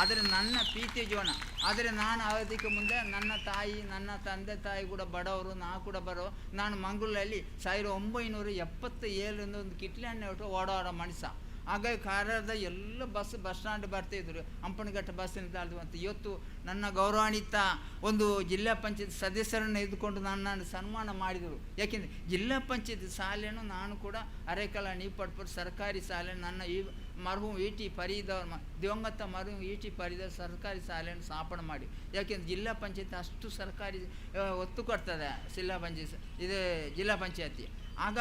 ಆದರೆ ನನ್ನ ಪ್ರೀತಿಯ ಜೀವನ. ಆದರೆ ನಾನು ಅದಕ್ಕೆ ಮುಂದೆ ನನ್ನ ತಾಯಿ, ನನ್ನ ತಂದೆ ತಾಯಿ ಕೂಡ ಬಡವರು, ನಾ ಕೂಡ ಬರೋ. ನಾನು ಮಂಗಳೂರಲ್ಲಿ 1977ರಿಂದ ಒಂದು ಕಿಟ್ಲೆ ಹಣ್ಣು ಇಟ್ಟು ಓಡಾಡೋ ಮನುಷ್ಯ. ಹಾಗಾಗಿ ಕಾರದ ಎಲ್ಲ ಬಸ್ ಬಸ್ ಸ್ಟ್ಯಾಂಡ್ ಬರ್ತಾಯಿದ್ರು, ಹಂಪನಘಟ್ಟ ಬಸ್ಸಿನ ತಾಳ್ದು ಅಂತ. ಇವತ್ತು ನನ್ನ ಗೌರವಾನ್ವಿತ ಒಂದು ಜಿಲ್ಲಾ ಪಂಚಾಯತ್ ಸದಸ್ಯರನ್ನು ಇದ್ದುಕೊಂಡು ನನ್ನನ್ನು ಸನ್ಮಾನ ಮಾಡಿದರು. ಯಾಕೆಂದರೆ ಜಿಲ್ಲಾ ಪಂಚಾಯತ್ ಶಾಲೆಯನ್ನು ನಾನು ಕೂಡ ಅರೆಕಲ ನೀಪಡ್ಪುರ ಸರ್ಕಾರಿ ಶಾಲೆ, ನನ್ನ ಈ ಮರ್ಹೂಮ್ ಇ ಟಿ ಫರೀದ್ ಅವ್ರ ದಿವಂಗತ ಮರ್ಹೂಮ್ ಇ ಟಿ ಫರೀದ್ ಅವ್ರ ಸರ್ಕಾರಿ ಶಾಲೆಯನ್ನು ಸ್ಥಾಪನೆ ಮಾಡಿ. ಯಾಕೆಂದರೆ ಜಿಲ್ಲಾ ಪಂಚಾಯತ್ ಅಷ್ಟು ಸರ್ಕಾರಿ ಒತ್ತು ಕೊಡ್ತದೆ ಜಿಲ್ಲಾ ಪಂಚಾಯತ್, ಇದು ಜಿಲ್ಲಾ ಪಂಚಾಯತಿ. ಆಗ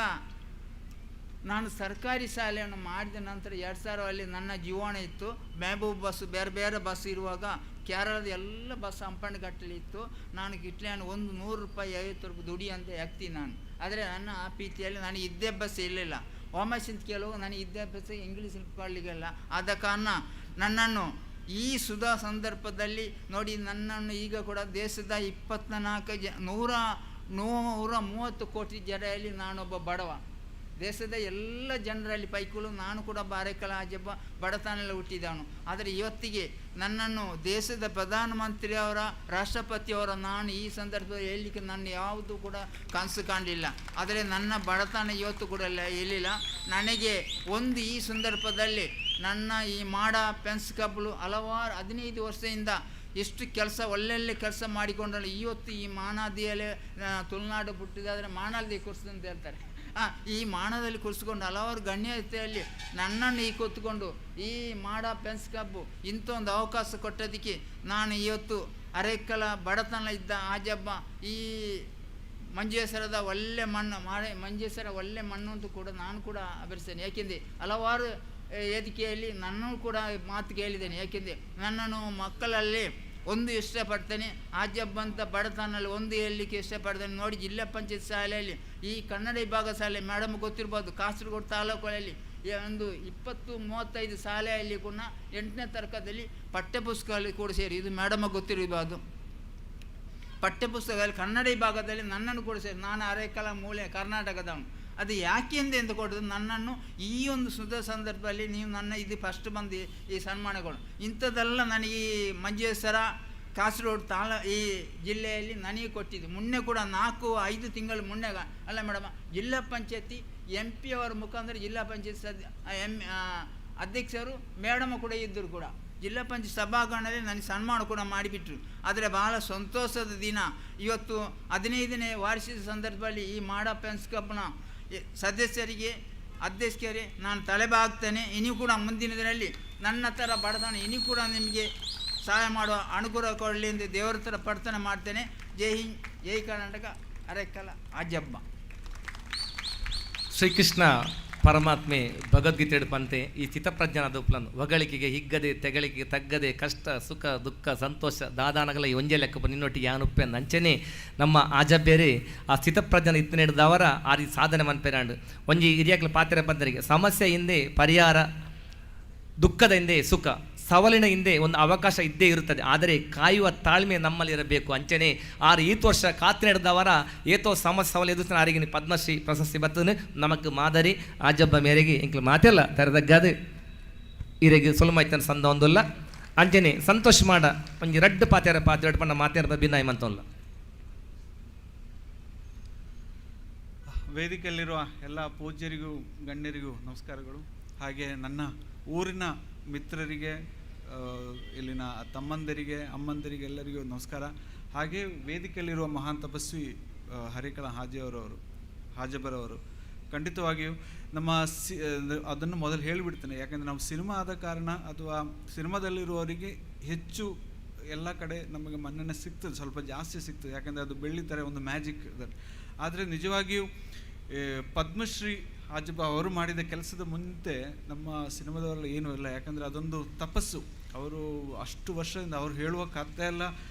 ನಾನು ಸರ್ಕಾರಿ ಶಾಲೆಯನ್ನು ಮಾಡಿದ ನಂತರ 2000ರಲ್ಲಿ ನನ್ನ ಜೀವನ ಇತ್ತು. ಮೆಹಬೂಬ್ ಬಸ್ಸು, ಬೇರೆ ಬೇರೆ ಬಸ್ ಇರುವಾಗ ಕೇರಳದ ಎಲ್ಲ ಬಸ್ ಹಂಪನಗಟ್ಟಲಿ ಇತ್ತು. ನಾನು ಕಿಟ್ಲೆಯನ್ನು ಒಂದು 100 ರೂಪಾಯಿ, 50 ರೂಪಾಯಿ ದುಡಿ ಅಂತ ಹಾಕ್ತೀನಿ ನಾನು. ಆದರೆ ನನ್ನ ಆ ಪ್ರೀತಿಯಲ್ಲಿ ನನಗೆ ವಿದ್ಯಾಭ್ಯಾಸ ಇರಲಿಲ್ಲ. ವಾಮಸಿಂತ ಕೇಳುವಾಗ ನನಗೆ ವಿದ್ಯಾಭ್ಯಾಸ ಇಂಗ್ಲೀಷ್ ಕೊಡಲಿಕ್ಕಿಲ್ಲ. ಆದ ಕಾರಣ ನನ್ನನ್ನು ಈ ಸುಧಾ ಸಂದರ್ಭದಲ್ಲಿ ನೋಡಿ, ನನ್ನನ್ನು ಈಗ ಕೂಡ ದೇಶದ 24 ಜ ನೂರ 130 ಕೋಟಿ ಜನರಲ್ಲಿ ನಾನೊಬ್ಬ ಬಡವ. ದೇಶದ ಎಲ್ಲ ಜನರಲ್ಲಿ ಪೈಕುಲು ನಾನು ಕೂಡ ಬಾರೆಕಲ ಆಜಬ್ಬ ಬಡತನದಲ್ಲಿ ಹುಟ್ಟಿದವನು. ಆದರೆ ಇವತ್ತಿಗೆ ನನ್ನನ್ನು ದೇಶದ ಪ್ರಧಾನಮಂತ್ರಿಯವರ, ರಾಷ್ಟ್ರಪತಿಯವರ ನಾನು ಈ ಸಂದರ್ಭದಲ್ಲಿ ಹೇಳಲಿಕ್ಕೆ ನಾನು ಯಾವುದು ಕೂಡ ಕನಸು ಕಾಣಲಿಲ್ಲ. ಆದರೆ ನನ್ನ ಬಡತನ ಇವತ್ತು ಕೂಡ ಇಲ್ಲ. ನನಗೆ ಒಂದು ಈ ಸಂದರ್ಭದಲ್ಲಿ ನನ್ನ ಈ ಮಾಡ ಪೆನ್ಸ್ ಕಬ್ಲು ಹಲವಾರು 15 ವರ್ಷದಿಂದ ಎಷ್ಟು ಕೆಲಸ, ಒಳ್ಳೊಳ್ಳೆ ಕೆಲಸ ಮಾಡಿಕೊಂಡಳು. ಇವತ್ತು ಈ ಮಾನಾದಿಯಲ್ಲಿ ತುಳುನಾಡು ಹುಟ್ಟಿದಾದರೆ ಮಾನಾದಿ ಕುರ್ಸು ಅಂತ ಹೇಳ್ತಾರೆ. ಈ ಮಾಣದಲ್ಲಿ ಕೂರಿಸಿಕೊಂಡು ಹಲವಾರು ಗಣ್ಯತೆಯಲ್ಲಿ ನನ್ನನ್ನು ಈ ಕೂತ್ಕೊಂಡು ಈ ಮಾಡ ಪೆನ್ಸ್ ಕಬ್ಬು ಇಂಥ ಒಂದು ಅವಕಾಶ ಕೊಟ್ಟದಕ್ಕೆ ನಾನು ಇವತ್ತು ಅರೆಕಲ ಬಡತನ ಇದ್ದ ಆಜಬ್ಬ ಈ ಮಂಜೇಶ್ವರದ ಒಳ್ಳೆ ಮಣ್ಣು ಮಾಡೆ ಮಂಜೇಶ್ವರ ಒಳ್ಳೆ ಮಣ್ಣು ಅಂತ ಕೂಡ ನಾನು ಕೂಡ ಅಭಿವೃದ್ಧಿಸ್ತೇನೆ. ಏಕೆಂದರೆ ಹಲವಾರು ವೇದಿಕೆಯಲ್ಲಿ ನನ್ನೂ ಕೂಡ ಮಾತು ಕೇಳಿದ್ದೇನೆ. ಏಕೆಂದರೆ ನನ್ನನ್ನು ಮಕ್ಕಳಲ್ಲಿ ಒಂದು ಇಷ್ಟಪಡ್ತೇನೆ, ಆಜಬ್ಬಂತ ಬಡತನಲ್ಲಿ ಒಂದು ಹೇಳಲಿಕ್ಕೆ ಇಷ್ಟಪಡ್ತೇನೆ. ನೋಡಿ, ಜಿಲ್ಲಾ ಪಂಚಾಯತ್ ಶಾಲೆಯಲ್ಲಿ ಈ ಕನ್ನಡ ವಿಭಾಗ ಶಾಲೆ ಮೇಡಮ್ ಗೊತ್ತಿರ್ಬೋದು, ಕಾಸರಗೋಡು ತಾಲೂಕಲ್ಲಿ ಒಂದು 20-35 ಶಾಲೆಯಲ್ಲಿ ಕೂಡ 8ನೇ ತರಗತಿಯಲ್ಲಿ ಪಠ್ಯಪುಸ್ತಕದಲ್ಲಿ ಕೂಡ ಸೇರಿ, ಇದು ಮೇಡಮ್ ಗೊತ್ತಿರಬಾರ್ದು, ಪಠ್ಯಪುಸ್ತಕದಲ್ಲಿ ಕನ್ನಡ ವಿಭಾಗದಲ್ಲಿ ನನ್ನನ್ನು ಕೂಡ ಸೇರಿ, ನಾನು ಅರೆಕಲ ಮೂಲೆ ಕರ್ನಾಟಕದವನು. ಅದು ಯಾಕೆ ಎಂದು ಕೊಡೋದು ನನ್ನನ್ನು ಈ ಒಂದು ಸುದ ಸಂದರ್ಭದಲ್ಲಿ ನೀವು ನನ್ನ ಇದು ಫಸ್ಟ್ ಬಂದು ಈ ಸನ್ಮಾನಗಳು ಇಂಥದ್ದೆಲ್ಲ ನನಗೆ ಈ ಮಂಜೇಶ್ವರ ಕಾಸರಗೋಡು ಈ ಜಿಲ್ಲೆಯಲ್ಲಿ ನನಗೆ ಕೊಟ್ಟಿದ್ದು. ಮೊನ್ನೆ ಕೂಡ 4-5 ತಿಂಗಳು ಮುನ್ನೆ ಅಲ್ಲ ಮೇಡಮ್, ಜಿಲ್ಲಾ ಪಂಚಾಯತಿ ಎಂ ಪಿ ಅವರ ಮುಖಾಂತರ ಜಿಲ್ಲಾ ಪಂಚಾಯತ್ ಅಧ್ಯಕ್ಷರು ಮೇಡಮ್ ಕೂಡ ಇದ್ದರು ಕೂಡ ಜಿಲ್ಲಾ ಪಂಚಾಯತ್ ಸಭಾಂಗಣದಲ್ಲಿ ನನಗೆ ಸನ್ಮಾನ ಕೂಡ ಮಾಡಿಬಿಟ್ರು. ಆದರೆ ಭಾಳ ಸಂತೋಷದ ದಿನ ಇವತ್ತು. 15ನೇ ವಾರ್ಷಿಕ ಸಂದರ್ಭದಲ್ಲಿ ಈ ಮಾಡ ಪೆನ್ಸ್ ಕ್ಲಬ್ನ ಸದಸ್ಯರಿಗೆ ಅಧ್ಯಕ್ಷರಿಗೆ ನಾನು ತಲೆಬಾಗ್ತೇನೆ. ಇನ್ನೂ ಕೂಡ ಮುಂದಿನ ದಿನದಲ್ಲಿ ನನ್ನ ಥರ ಬಡತನ ಇನ್ನೂ ಕೂಡ ನಿಮಗೆ ಸಹಾಯ ಮಾಡುವ ಅನುಗ್ರಹ ಕೊಡಲಿ ಎಂದು ದೇವರ ಥರ ಪ್ರಾರ್ಥನೆ ಮಾಡ್ತೇನೆ. ಜೈ ಹಿಂದ್, ಜೈ ಕರ್ನಾಟಕ. ಅರೆಕಲ ಆಜಬ್ಬ. ಶ್ರೀಕೃಷ್ಣ ಪರಮಾತ್ಮೆ ಭಗವದ್ಗೀತೆ ಪಂತೆ ಈ ಚಿತ್ತಪ್ರಜ್ಞಾನದ ಉಪ್ಲನ್ ಹೊಗಳಿಕೆಗೆ ಹಿಗ್ಗದೆ ತೆಗಳಿಕೆಗೆ ತಗ್ಗದೆ ಕಷ್ಟ ಸುಖ ದುಃಖ ಸಂತೋಷ ದಾದಾನಗಲ ಈ ಒಂಜೆ ಲೆಕ್ಕ ನಿನ್ನೊಟ್ಟಿಗೆ ಯಾನುಪ್ಪೆ ಅಂಚನೆ ನಮ್ಮ ಆಜಬ್ಬೇರೆ ಆ ಸ್ಥಿತಪ್ರಜ್ಞಾನ ಇತ್ತು ನೀಡಿದವರ ಆ ರೀತಿ ಸಾಧನೆ ಮನ್ಪೇರಾಂಡು ಒಂಜಿ ಹಿರಿಯಕ್ಲ ಪಾತ್ರೆ ಬಂದರಿಗೆ ಸಮಸ್ಯೆ ಹಿಂದೆ ಪರಿಹಾರ, ದುಃಖದ ಹಿಂದೆ ಸುಖ, ಸವಾಲಿನ ಹಿಂದೆ ಒಂದು ಅವಕಾಶ ಇದ್ದೇ ಇರುತ್ತದೆ. ಆದರೆ ಕಾಯುವ ತಾಳ್ಮೆ ನಮ್ಮಲ್ಲಿರಬೇಕು. ಅಂಚನೆ ಆರು ಈತ ವರ್ಷ ಕಾத்து ನಡೆದವರ ಏತೋ ಸಮಸ್ಯೆ ಸವಾಲು ಎದುರಿಸಿನ ಆರಿಗೆ ಪದ್ಮಶ್ರೀ ಪ್ರಶಸ್ತಿ ಬರ್ತದೆ. ನಮಕ್ ಮಾದರಿ ಆಜಬ್ಬ ಮೇರೆಗೆ ಇಂಕ್ಲು ಮಾತೆಲ್ಲ ತರದಗ್ಗದು ಇರೆಗೆ ಸೊಲ್ಮಾಯ್ತನ ಸಂದ ಒಂದುಲ್ಲ. ಅಂಚನೆ ಸಂತೋಷ ಮಾಡ ಒಂಜಿ ರಡ್ಡು ಪಾತ್ಯಾರ ಪಾತ್ರೆ ಪಂಡ ಮಾತ್ಯಾರ ಭಿನ್ನಾಯ ಮಂತೊಲ್ಲ. ವೇದಿಕೆಯಲ್ಲಿರುವ ಎಲ್ಲ ಪೂಜ್ಯರಿಗೂ ಗಣ್ಯರಿಗೂ ನಮಸ್ಕಾರಗಳು. ಹಾಗೆ ನನ್ನ ಊರಿನ ಮಿತ್ರರಿಗೆ, ಇಲ್ಲಿನ ತಮ್ಮಂದಿರಿಗೆ, ಅಮ್ಮಂದಿರಿಗೆ ಎಲ್ಲರಿಗೂ ನಮಸ್ಕಾರ. ಹಾಗೆ ವೇದಿಕೆಯಲ್ಲಿರುವ ಮಹಾನ್ ತಪಸ್ವಿ ಹರಿಕಳ ಹಾಜಿಯವರವರು, ಹಾಜಬರವರು ಖಂಡಿತವಾಗಿಯೂ ನಮ್ಮ ಅದನ್ನು ಮೊದಲು ಹೇಳಿಬಿಡ್ತೇನೆ. ಯಾಕಂದರೆ ನಾವು ಸಿನಿಮಾ ಆದ ಕಾರಣ ಅಥವಾ ಸಿನಿಮಾದಲ್ಲಿರುವವರಿಗೆ ಹೆಚ್ಚು ಎಲ್ಲ ಕಡೆ ನಮಗೆ ಮನ್ನಣೆ ಸಿಗ್ತದೆ, ಸ್ವಲ್ಪ ಜಾಸ್ತಿ ಸಿಗ್ತದೆ. ಯಾಕಂದರೆ ಅದು ಬೆಳ್ಳಿತೆರೆ ಒಂದು ಮ್ಯಾಜಿಕ್. ಆದರೆ ನಿಜವಾಗಿಯೂ ಪದ್ಮಶ್ರೀ ಹಾಜಬ್ಬ ಅವರು ಮಾಡಿದ ಕೆಲಸದ ಮುಂದೆ ನಮ್ಮ ಸಿನಿಮಾದವರೆಲ್ಲ ಏನೂ ಇಲ್ಲ. ಯಾಕಂದರೆ ಅದೊಂದು ತಪಸ್ಸು. ಅವರು ಅಷ್ಟು ವರ್ಷದಿಂದ ಅವರು ಹೇಳುವ ಕಥೆ ಎಲ್ಲ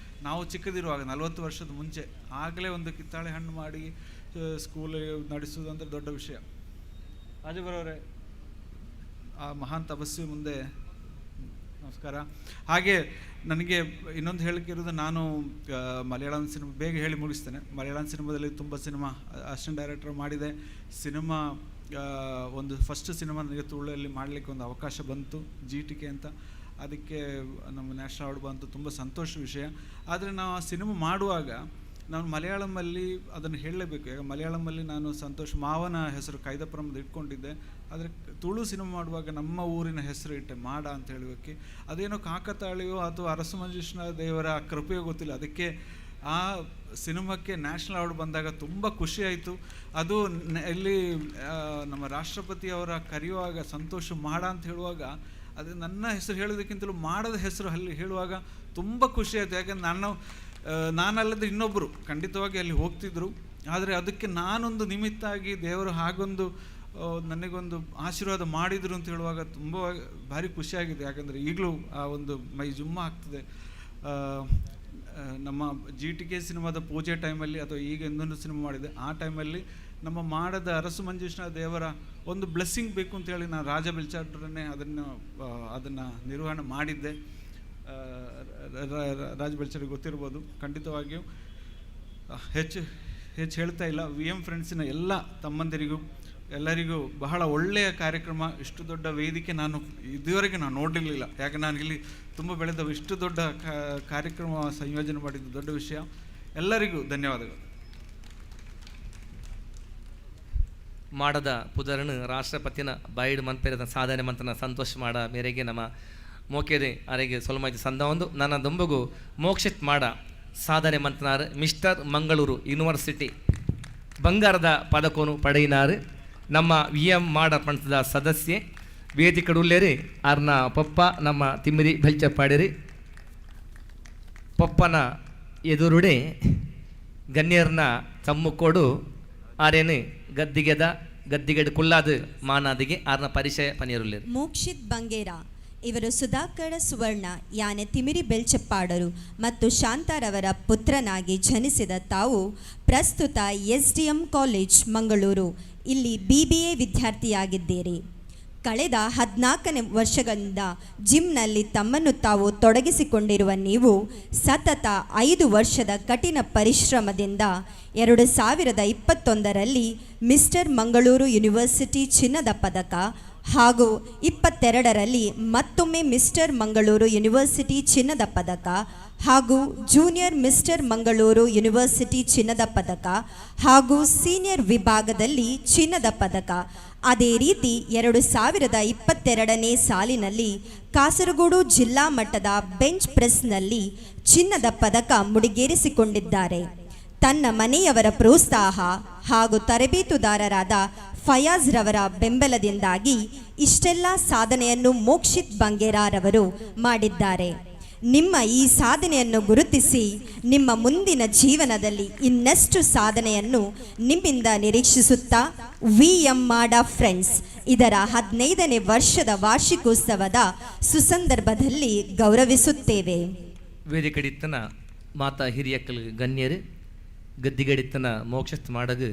ನಾವು ಚಿಕ್ಕದಿರುವಾಗ 40 ವರ್ಷದ ಮುಂಚೆ ಆಗಲೇ ಒಂದು ಕಿತ್ತಾಳೆ ಹಣ್ಣು ಮಾಡಿ ಸ್ಕೂಲ್ ನಡೆಸುವುದು ಅಂದರೆ ದೊಡ್ಡ ವಿಷಯ. ಹಾಜಬ್ಬರವರೇ, ಆ ಮಹಾನ್ ತಪಸ್ವಿ ಮುಂದೆ ನಮಸ್ಕಾರ. ಹಾಗೆ ನನಗೆ ಇನ್ನೊಂದು ಹೇಳಲಿಕ್ಕೆ ಇರೋದು, ನಾನು ಮಲಯಾಳಂ ಸಿನಿಮಾ ಬೇಗ ಹೇಳಿ ಮುಗಿಸ್ತೇನೆ. ಮಲಯಾಳಂ ಸಿನಿಮಾದಲ್ಲಿ ತುಂಬ ಸಿನಿಮಾ ಅಸಿಸ್ಟೆಂಟ್ ಡೈರೆಕ್ಟರ್ ಮಾಡಿದೆ. ಸಿನಿಮಾ ಒಂದು ಫಸ್ಟ್ ಸಿನಿಮಾ ನನಗೆ ತುಳುವಲ್ಲಿ ಮಾಡಲಿಕ್ಕೆ ಒಂದು ಅವಕಾಶ ಬಂತು, ಜಿ ಟಿ ಕೆ ಅಂತ. ಅದಕ್ಕೆ ನಮ್ಮ ನ್ಯಾಷನಲ್ ಅವಾರ್ಡ್ ಬಂತು, ತುಂಬ ಸಂತೋಷ ವಿಷಯ. ಆದರೆ ನಾವು ಆ ಸಿನಿಮಾ ಮಾಡುವಾಗ ನಾನು ಮಲಯಾಳಮಲ್ಲಿ ಅದನ್ನು ಹೇಳಲೇಬೇಕು. ಯಾಕೆ ಮಲಯಾಳಮಲ್ಲಿ ನಾನು ಸಂತೋಷ್ ಮಾವನ ಹೆಸರು ಕೈದಪುರಮ್ದು ಇಟ್ಕೊಂಡಿದ್ದೆ. ಆದರೆ ತುಳು ಸಿನಿಮಾ ಮಾಡುವಾಗ ನಮ್ಮ ಊರಿನ ಹೆಸರು ಇಟ್ಟೆ, ಮಾಡ ಅಂತ ಹೇಳೋಕ್ಕೆ. ಅದೇನೋ ಕಾಕತಾಳಿಯೋ ಅಥವಾ ಅರಸು ಮಂಜುಷ್ಣ ದೇವರ ಕೃಪೆಯೋ ಗೊತ್ತಿಲ್ಲ, ಅದಕ್ಕೆ ಆ ಸಿನಿಮಾಕ್ಕೆ ನ್ಯಾಷನಲ್ ಅವಾರ್ಡ್ ಬಂದಾಗ ತುಂಬ ಖುಷಿಯಾಯಿತು. ಅದು ಇಲ್ಲಿ ನಮ್ಮ ರಾಷ್ಟ್ರಪತಿಯವರ ಕರೆಯುವಾಗ ಸಂತೋಷ ಮಾಡ ಅಂತ ಹೇಳುವಾಗ ಅದು ನನ್ನ ಹೆಸರು ಹೇಳೋದಕ್ಕಿಂತಲೂ ಮಾಡದ ಹೆಸರು ಅಲ್ಲಿ ಹೇಳುವಾಗ ತುಂಬ ಖುಷಿಯಾಯಿತು. ಯಾಕಂದರೆ ನಾನಲ್ಲದೆ ಇನ್ನೊಬ್ಬರು ಖಂಡಿತವಾಗಿ ಅಲ್ಲಿ ಹೋಗ್ತಿದ್ರು. ಆದರೆ ಅದಕ್ಕೆ ನಾನೊಂದು ನಿಮಿತ್ತಾಗಿ ದೇವರು ಹಾಗೊಂದು ನನಗೊಂದು ಆಶೀರ್ವಾದ ಮಾಡಿದರು ಅಂತ ಹೇಳುವಾಗ ತುಂಬ ಭಾರಿ ಖುಷಿಯಾಗಿದೆ. ಯಾಕಂದರೆ ಈಗಲೂ ಆ ಒಂದು ಮೈ ಜುಮ್ಮ ಆಗ್ತದೆ. ನಮ್ಮ ಜಿ ಟಿ ಕೆ ಸಿನಿಮಾದ ಪೂಜೆ ಟೈಮಲ್ಲಿ ಅಥವಾ ಈಗ ಇನ್ನೊಂದು ಸಿನಿಮಾ ಮಾಡಿದೆ ಆ ಟೈಮಲ್ಲಿ ನಮ್ಮ ಮಾಡದ ಅರಸು ಮಂಜುಷ್ಣ ದೇವರ ಒಂದು ಬ್ಲೆಸ್ಸಿಂಗ್ ಬೇಕು ಅಂತೇಳಿ ನಾನು ರಾಜ ಬೆಲ್ಚಾಟ್ರನ್ನೇ ಅದನ್ನು ನಿರ್ವಹಣೆ ಮಾಡಿದ್ದೆ. ರಾಜ ಬೆಲ್ಚಾಟ್ರಿಗೆ ಗೊತ್ತಿರ್ಬೋದು ಖಂಡಿತವಾಗಿಯೂ. ಹೆಚ್ಚು ಹೆಚ್ಚು ಹೇಳ್ತಾ ಇಲ್ಲ. ವಿ ಎಮ್ ಫ್ರೆಂಡ್ಸಿನ ಎಲ್ಲ ತಮ್ಮಂದಿರಿಗೂ ಎಲ್ಲರಿಗೂ ಬಹಳ ಒಳ್ಳೆಯ ಕಾರ್ಯಕ್ರಮ. ಇಷ್ಟು ದೊಡ್ಡ ವೇದಿಕೆ ನಾನು ಇದುವರೆಗೆ ನೋಡಿರಲಿಲ್ಲ. ಯಾಕೆ ನಾನು ಇಲ್ಲಿ ತುಂಬ ಬೆಳೆದ ಇಷ್ಟು ದೊಡ್ಡ ಕಾರ್ಯಕ್ರಮ ಸಂಯೋಜನೆ ಮಾಡಿದ್ದು ದೊಡ್ಡ ವಿಷಯ. ಎಲ್ಲರಿಗೂ ಧನ್ಯವಾದಗಳು. ಮಾಡದ ಪುದರನು ರಾಷ್ಟ್ರಪತಿನ ಬೈಡ್ ಮನ್ಪೇರದ ಸಾಧನೆ ಮಂತನ ಸಂತೋಷ ಮಾಡ ಮೇರೆಗೆ ನಮ್ಮ ಮೋಕೆದೆ ಅರೆಗೆ ಸೊಲ್ಮಾಯ್ತು ಸಂದ ಒಂದು ನನ್ನ ದುಂಬಗು ಮೋಕ್ಷಿತ್ ಮಾಡ ಸಾಧನೆ ಮಂತನಾರು ಮಿಸ್ಟರ್ ಮಂಗಳೂರು ಯೂನಿವರ್ಸಿಟಿ ಬಂಗಾರದ ಪದಕವನ್ನು ಪಡೆಯಿನಾರು. ನಮ್ಮ ವಿ ಎಂ ಮಾಡ ಪಂಥದ ಸದಸ್ಯೆ ವೇದಿಕಡುಲ್ಲೇರಿ ಆರ್ನ ಪಪ್ಪ ನಮ್ಮ ತಿಮ್ಮಿರಿ ಬೆಲ್ಚಪ್ಪಾಡಿರಿ. ಪಪ್ಪನ ಎದುರುಡೆ ಗಣ್ಯರ್ನ ತಮ್ಮುಕೋಡು ಆರೇನು ಗದ್ದಿಗೆದ ಗದ್ದಿಗೆಡ್ ಕುಲ್ಲಾದು ಮಾನಾದಿಗೆ ಆರ್ನ ಪರಿಚಯ ಪನಿಯರುಲ್ಲೇರು. ಮೋಕ್ಷಿತ್ ಬಂಗೇರ ಇವರು ಸುಧಾಕರ ಸುವರ್ಣ ಯಾನೆ ತಿಮಿರಿ ಬೆಲ್ಚಪ್ಪಾಡರು ಮತ್ತು ಶಾಂತಾರವರ ಪುತ್ರನಾಗಿ ಜನಿಸಿದ ತಾವು ಪ್ರಸ್ತುತ ಎಸ್ಡಿಎಂ ಕಾಲೇಜ್, ಮಂಗಳೂರು ಇಲ್ಲಿ ಬಿಬಿಎ ವಿದ್ಯಾರ್ಥಿಯಾಗಿದ್ದೀರಿ. ಕಳೆದ 14ನೇ ವರ್ಷಗಳಿಂದ ಜಿಮ್ನಲ್ಲಿ ತಮ್ಮನ್ನು ತಾವು ತೊಡಗಿಸಿಕೊಂಡಿರುವ ನೀವು ಸತತ 5 ವರ್ಷದ ಕಠಿಣ ಪರಿಶ್ರಮದಿಂದ 2021ರಲ್ಲಿ ಮಿಸ್ಟರ್ ಮಂಗಳೂರು ಯೂನಿವರ್ಸಿಟಿ ಚಿನ್ನದ ಪದಕ ಹಾಗೂ 22ರಲ್ಲಿ ಮತ್ತೊಮ್ಮೆ ಮಿಸ್ಟರ್ ಮಂಗಳೂರು ಯೂನಿವರ್ಸಿಟಿ ಚಿನ್ನದ ಪದಕ ಹಾಗೂ ಜೂನಿಯರ್ ಮಿಸ್ಟರ್ ಮಂಗಳೂರು ಯೂನಿವರ್ಸಿಟಿ ಚಿನ್ನದ ಪದಕ ಹಾಗೂ ಸೀನಿಯರ್ ವಿಭಾಗದಲ್ಲಿ ಚಿನ್ನದ ಪದಕ. ಅದೇ ರೀತಿ 2022ನೇ ಸಾಲಿನಲ್ಲಿ ಕಾಸರಗೋಡು ಜಿಲ್ಲಾ ಮಟ್ಟದ ಬೆಂಚ್ ಪ್ರೆಸ್ನಲ್ಲಿ ಚಿನ್ನದ ಪದಕ ಮುಡಿಗೇರಿಸಿಕೊಂಡಿದ್ದಾರೆ. ತನ್ನ ಮನೆಯವರ ಪ್ರೋತ್ಸಾಹ ಹಾಗೂ ತರಬೇತುದಾರರಾದ ಫಯಾಜ್ ರವರ ಬೆಂಬಲದಿಂದಾಗಿ ಇಷ್ಟೆಲ್ಲ ಸಾಧನೆಯನ್ನು ಮೋಕ್ಷಿತ್ ಬಂಗೇರಾರವರು ಮಾಡಿದ್ದಾರೆ. ನಿಮ್ಮ ಈ ಸಾಧನೆಯನ್ನು ಗುರುತಿಸಿ ನಿಮ್ಮ ಮುಂದಿನ ಜೀವನದಲ್ಲಿ ಇನ್ನಷ್ಟು ಸಾಧನೆಯನ್ನು ನಿಮ್ಮಿಂದ ನಿರೀಕ್ಷಿಸುತ್ತಾ, ವಿ ಎಂ ಮಾಡ ಫ್ರೆಂಡ್ಸ್ ಇದರ 15ನೇ ವರ್ಷದ ವಾರ್ಷಿಕೋತ್ಸವದ ಸುಸಂದರ್ಭದಲ್ಲಿ ಗೌರವಿಸುತ್ತೇವೆ. ವೇದಿಕಡಿತ್ತನ ಮಾತಾ ಹಿರಿಯಕ್ಕಲ್ ಗಣ್ಯರು, ಗದ್ದಿಗಡಿತ್ತನ ಮೋಕ್ಷಸ್ಥ ಮಾಡಗ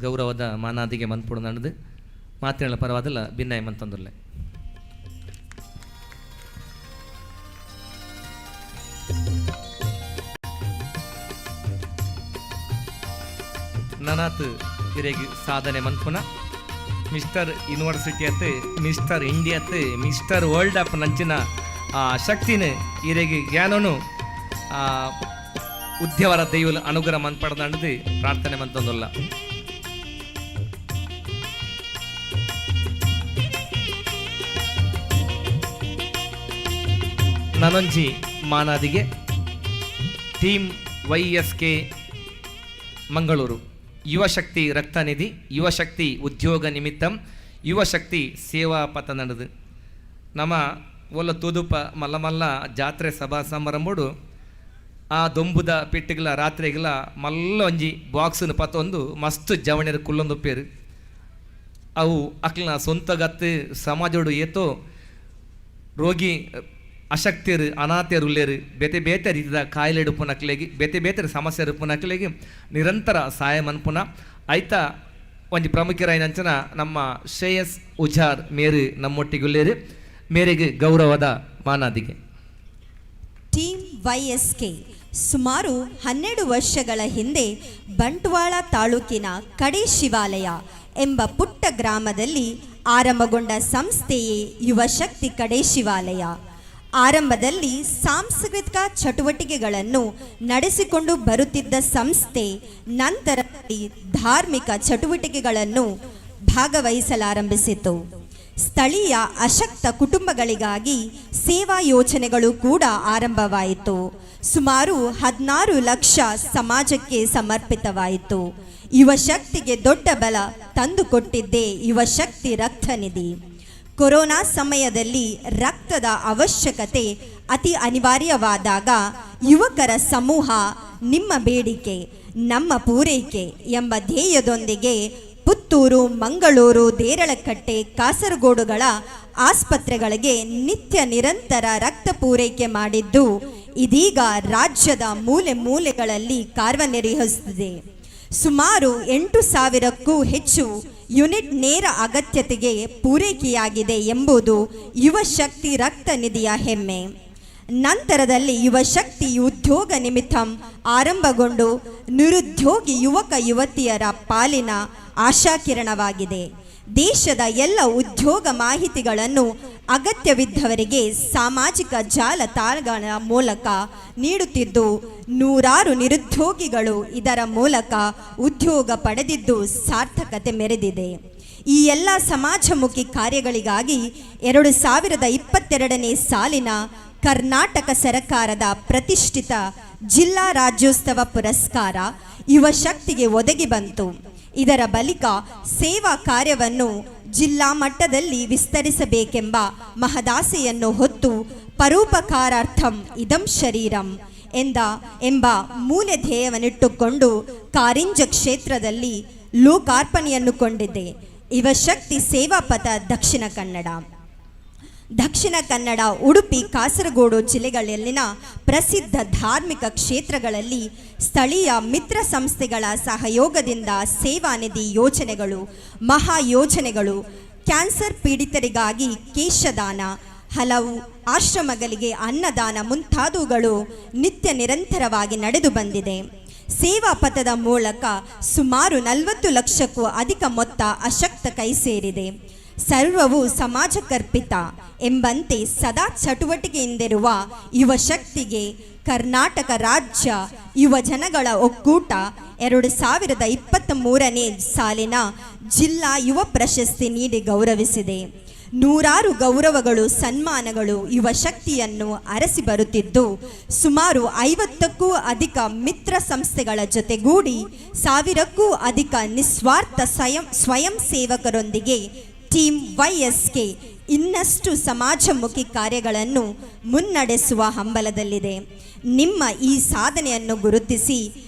ಗೌರವದ ಮಾನಾದಿಗೆ ಮನ್ಪುಡು ನಡೆದು ಮಾತಿನ ಪರವಾದಲ್ಲ ಭಿನ್ನಾಯ ಮಂತಂದುಲ್ಲೆ. ನನಾತ್ ಇರೆಗ್ ಸಾಧನೆ ಮನ್ಪುನ ಮಿಸ್ಟರ್ ಯೂನಿವರ್ಸಿಟಿ ಅತ್, ಮಿಸ್ಟರ್ ಇಂಡಿಯಾ ಅತ್, ಮಿಸ್ಟರ್ ವರ್ಲ್ಡ್ ಅಪ್ ನಂಚಿನ ಆ ಶಕ್ತಿನ ಇರೆಗ್ ಜ್ಞಾನನು ಉದ್ಯವರ ದೈವಲ ಅನುಗ್ರಹ ಮನ್ಪಡದಂಡದು ಪ್ರಾರ್ಥನೆ ಮಂತೊಂದುಲ್ಲ. ನನೊಂಜಿ ಮಾನಾದಿಗೆ ಟೀಮ್ ವೈಎಸ್ಕೆ ಮಂಗಳೂರು, ಯುವಶಕ್ತಿ ರಕ್ತನಿಧಿ, ಯುವಶಕ್ತಿ ಉದ್ಯೋಗ ನಿಮಿತ್ತಂ, ಯುವಶಕ್ತಿ ಸೇವಾ ಪಥ ನಡೆದು ನಮ್ಮ ಒಲ್ಲ ತೂದುಪ ಮಲ್ಲ ಮಲ್ಲ ಜಾತ್ರೆ ಸಭಾ ಸಮಾರಂಭಡು ಆ ದೊಂಬುದ ಪೆಟ್ಟಿಗಳ ರಾತ್ರಿಗಳ ಮಲ್ಲ ಒಂಜಿ ಬಾಕ್ಸ್ನ ಪತ್ತೊಂದು ಮಸ್ತ್ ಜವಣಿಯರು ಕುಲ್ಲೊಂದು ಪೇರು. ಅವು ಅಕ್ಲಿನ ಸ್ವಂತ ಗತ್ತು ಸಮಾಜೋಡು ಏತೋ ರೋಗಿ ಅಶಕ್ತಿಯರು ಅನಾಥರು ಉಲ್ಲೇರು, ಬೇತೆ ಬೇತೆ ರೀತಿಯ ಕಾಯಿಲೆ ಉಪ್ಪುನಕ್ಲೆಗೆ, ಬೇತೆ ಬೇತೆ ಸಮಸ್ಯೆ ಉಪ್ಪುನಕ್ಲೆಗೆ ನಿರಂತರ ಸಹಾಯ ಮನ್ಪುನ ಐತ ಒಂಜಿ ಪ್ರಮುಖರಾಯಿನಂಚನ ನಮ್ಮ ಶ್ರೇಯಸ್ ಉಜಾರ್ ಮೇರು ನಮ್ಮೊಟ್ಟಿಗೆ ಉಲ್ಲೇರು. ಮೇರೆಗೆ ಗೌರವದ ಮಾನಾದಿಗೆ. ಟೀಮ್ ವೈಎಸ್ಕೆ ಸುಮಾರು 12 ವರ್ಷಗಳ ಹಿಂದೆ ಬಂಟ್ವಾಳ ತಾಲೂಕಿನ ಕಡೆ ಶಿವಾಲಯ ಎಂಬ ಪುಟ್ಟ ಗ್ರಾಮದಲ್ಲಿ ಆರಂಭಗೊಂಡ ಸಂಸ್ಥೆಯೇ ಯುವಶಕ್ತಿ ಕಡೆ ಶಿವಾಲಯ. ಆರಂಭದಲ್ಲಿ ಸಾಂಸ್ಕೃತಿಕ ಚಟುವಟಿಕೆಗಳನ್ನು ನಡೆಸಿಕೊಂಡು ಬರುತ್ತಿದ್ದ ಸಂಸ್ಥೆ ನಂತರದಲ್ಲಿ ಧಾರ್ಮಿಕ ಚಟುವಟಿಕೆಗಳನ್ನು ಭಾಗವಹಿಸಲಾರಂಭಿಸಿತು. ಸ್ಥಳೀಯ ಅಶಕ್ತ ಕುಟುಂಬಗಳಿಗಾಗಿ ಸೇವಾ ಯೋಜನೆಗಳು ಕೂಡ ಆರಂಭವಾಯಿತು. ಸುಮಾರು 16 ಲಕ್ಷ ಸಮಾಜಕ್ಕೆ ಸಮರ್ಪಿತವಾಯಿತು. ಯುವಶಕ್ತಿಗೆ ದೊಡ್ಡ ಬಲ ತಂದುಕೊಟ್ಟಿದ್ದೇ ಯುವಶಕ್ತಿ ರಕ್ತನಿಧಿ. ಕೊರೋನಾ ಸಮಯದಲ್ಲಿ ರಕ್ತದ ಅವಶ್ಯಕತೆ ಅತಿ ಅನಿವಾರ್ಯವಾದಾಗ ಯುವಕರ ಸಮೂಹ ನಿಮ್ಮ ಬೇಡಿಕೆ ನಮ್ಮ ಪೂರೈಕೆ ಎಂಬ ಧ್ಯೇಯದೊಂದಿಗೆ ಪುತ್ತೂರು, ಮಂಗಳೂರು, ದೇರಳಕಟ್ಟೆ, ಕಾಸರಗೋಡುಗಳ ಆಸ್ಪತ್ರೆಗಳಿಗೆ ನಿತ್ಯ ನಿರಂತರ ರಕ್ತ ಪೂರೈಕೆ ಮಾಡಿದ್ದು ಇದೀಗ ರಾಜ್ಯದ ಮೂಲೆ ಮೂಲೆಗಳಲ್ಲಿ ಕಾರ್ಯನಿರ್ವಹಿಸುತ್ತಿದೆ. ಸುಮಾರು 8,000ಕ್ಕೂ ಹೆಚ್ಚು ಯೂನಿಟ್ ನೇರ ಅಗತ್ಯತೆಗೆ ಪೂರೈಕೆಯಾಗಿದೆ ಎಂಬುದು ಯುವಶಕ್ತಿ ರಕ್ತ ನಿಧಿಯ ಹೆಮ್ಮೆ. ನಂತರದಲ್ಲಿ ಯುವಶಕ್ತಿ ಉದ್ಯೋಗ ನಿಮಿತ್ತಂ ಆರಂಭಗೊಂಡು ನಿರುದ್ಯೋಗಿ ಯುವಕ ಯುವತಿಯರ ಪಾಲಿನ ಆಶಾಕಿರಣವಾಗಿದೆ. ದೇಶದ ಎಲ್ಲ ಉದ್ಯೋಗ ಮಾಹಿತಿಗಳನ್ನು ಅಗತ್ಯವಿದ್ದವರಿಗೆ ಸಾಮಾಜಿಕ ಜಾಲತಾಣಗಳ ಮೂಲಕ ನೀಡುತ್ತಿದ್ದು, ನೂರಾರು ನಿರುದ್ಯೋಗಿಗಳು ಇದರ ಮೂಲಕ ಉದ್ಯೋಗ ಪಡೆದಿದ್ದು ಸಾರ್ಥಕತೆ ಮೆರೆದಿದೆ. ಈ ಎಲ್ಲ ಸಮಾಜಮುಖಿ ಕಾರ್ಯಗಳಿಗಾಗಿ 2022ನೇ ಸಾಲಿನ ಕರ್ನಾಟಕ ಸರ್ಕಾರದ ಪ್ರತಿಷ್ಠಿತ ಜಿಲ್ಲಾ ರಾಜ್ಯೋತ್ಸವ ಪುರಸ್ಕಾರ ಯುವಶಕ್ತಿಗೆ ಒದಗಿ ಬಂತು. ಇದರ ಬಳಿಕ ಸೇವಾ ಕಾರ್ಯವನ್ನು ಜಿಲ್ಲಾ ಮಟ್ಟದಲ್ಲಿ ವಿಸ್ತರಿಸಬೇಕೆಂಬ ಮಹದಾಸೆಯನ್ನು ಹೊತ್ತು ಪರೋಪಕಾರಾರ್ಥಂ ಇದಂ ಶರೀರಂ ಎಂಬ ಮೂಲ ಧ್ಯೇಯವನ್ನಿಟ್ಟುಕೊಂಡು ಕಾರಿಂಜ ಕ್ಷೇತ್ರದಲ್ಲಿ ಲೋಕಾರ್ಪಣೆಯನ್ನು ಕೊಂಡಿದೆ ಯುವಶಕ್ತಿ ಸೇವಾಪಥ ದಕ್ಷಿಣ ಕನ್ನಡ. ದಕ್ಷಿಣ ಕನ್ನಡ, ಉಡುಪಿ, ಕಾಸರಗೋಡು ಜಿಲ್ಲೆಗಳಲ್ಲಿನ ಪ್ರಸಿದ್ಧ ಧಾರ್ಮಿಕ ಕ್ಷೇತ್ರಗಳಲ್ಲಿ ಸ್ಥಳೀಯ ಮಿತ್ರ ಸಂಸ್ಥೆಗಳ ಸಹಯೋಗದಿಂದ ಸೇವಾನಿಧಿ ಯೋಜನೆಗಳು, ಮಹಾ ಯೋಜನೆಗಳು, ಕ್ಯಾನ್ಸರ್ ಪೀಡಿತರಿಗಾಗಿ ಕೇಶದಾನ, ಹಲವು ಆಶ್ರಮಗಳಿಗೆ ಅನ್ನದಾನ ಮುಂತಾದವುಗಳು ನಿತ್ಯ ನಿರಂತರವಾಗಿ ನಡೆದು ಬಂದಿದೆ. ಸೇವಾ ಪಥದ ಮೂಲಕ ಸುಮಾರು 40 ಲಕ್ಷಕ್ಕೂ ಅಧಿಕ ಮೊತ್ತ ಅಶಕ್ತ ಕೈ ಸೇರಿದೆ. ಸರ್ವವು ಸಮಾಜಕ್ಕರ್ಪಿತ ಎಂಬಂತೆ ಸದಾ ಚಟುವಟಿಕೆಯಿಂದಿರುವ ಯುವ ಶಕ್ತಿಗೆ ಕರ್ನಾಟಕ ರಾಜ್ಯ ಯುವ ಜನಗಳ ಒಕ್ಕೂಟ 2023ನೇ ಸಾಲಿನ ಜಿಲ್ಲಾ ಯುವ ಪ್ರಶಸ್ತಿ ನೀಡಿ ಗೌರವಿಸಿದೆ. ನೂರಾರು ಗೌರವಗಳು, ಸನ್ಮಾನಗಳು ಯುವ ಶಕ್ತಿಯನ್ನು ಅರಸಿ ಬರುತ್ತಿದ್ದು, ಸುಮಾರು 50ಕ್ಕೂ ಅಧಿಕ ಮಿತ್ರ ಸಂಸ್ಥೆಗಳ ಜೊತೆಗೂಡಿ 1000ಕ್ಕೂ ಅಧಿಕ ನಿಸ್ವಾರ್ಥ ಸ್ವಯಂ ಸ್ವಯಂ ಸೇವಕರೊಂದಿಗೆ ಟೀಮ್ ವೈಎಸ್ಕೆ ಇನ್ನಷ್ಟು ಸಮಾಜಮುಖಿ ಕಾರ್ಯಗಳನ್ನು ಮುನ್ನಡೆಸುವ ಹಂಬಲದಲ್ಲಿದೆ. ನಿಮ್ಮ ಈ ಸಾಧನೆಯನ್ನು ಗುರುತಿಸಿ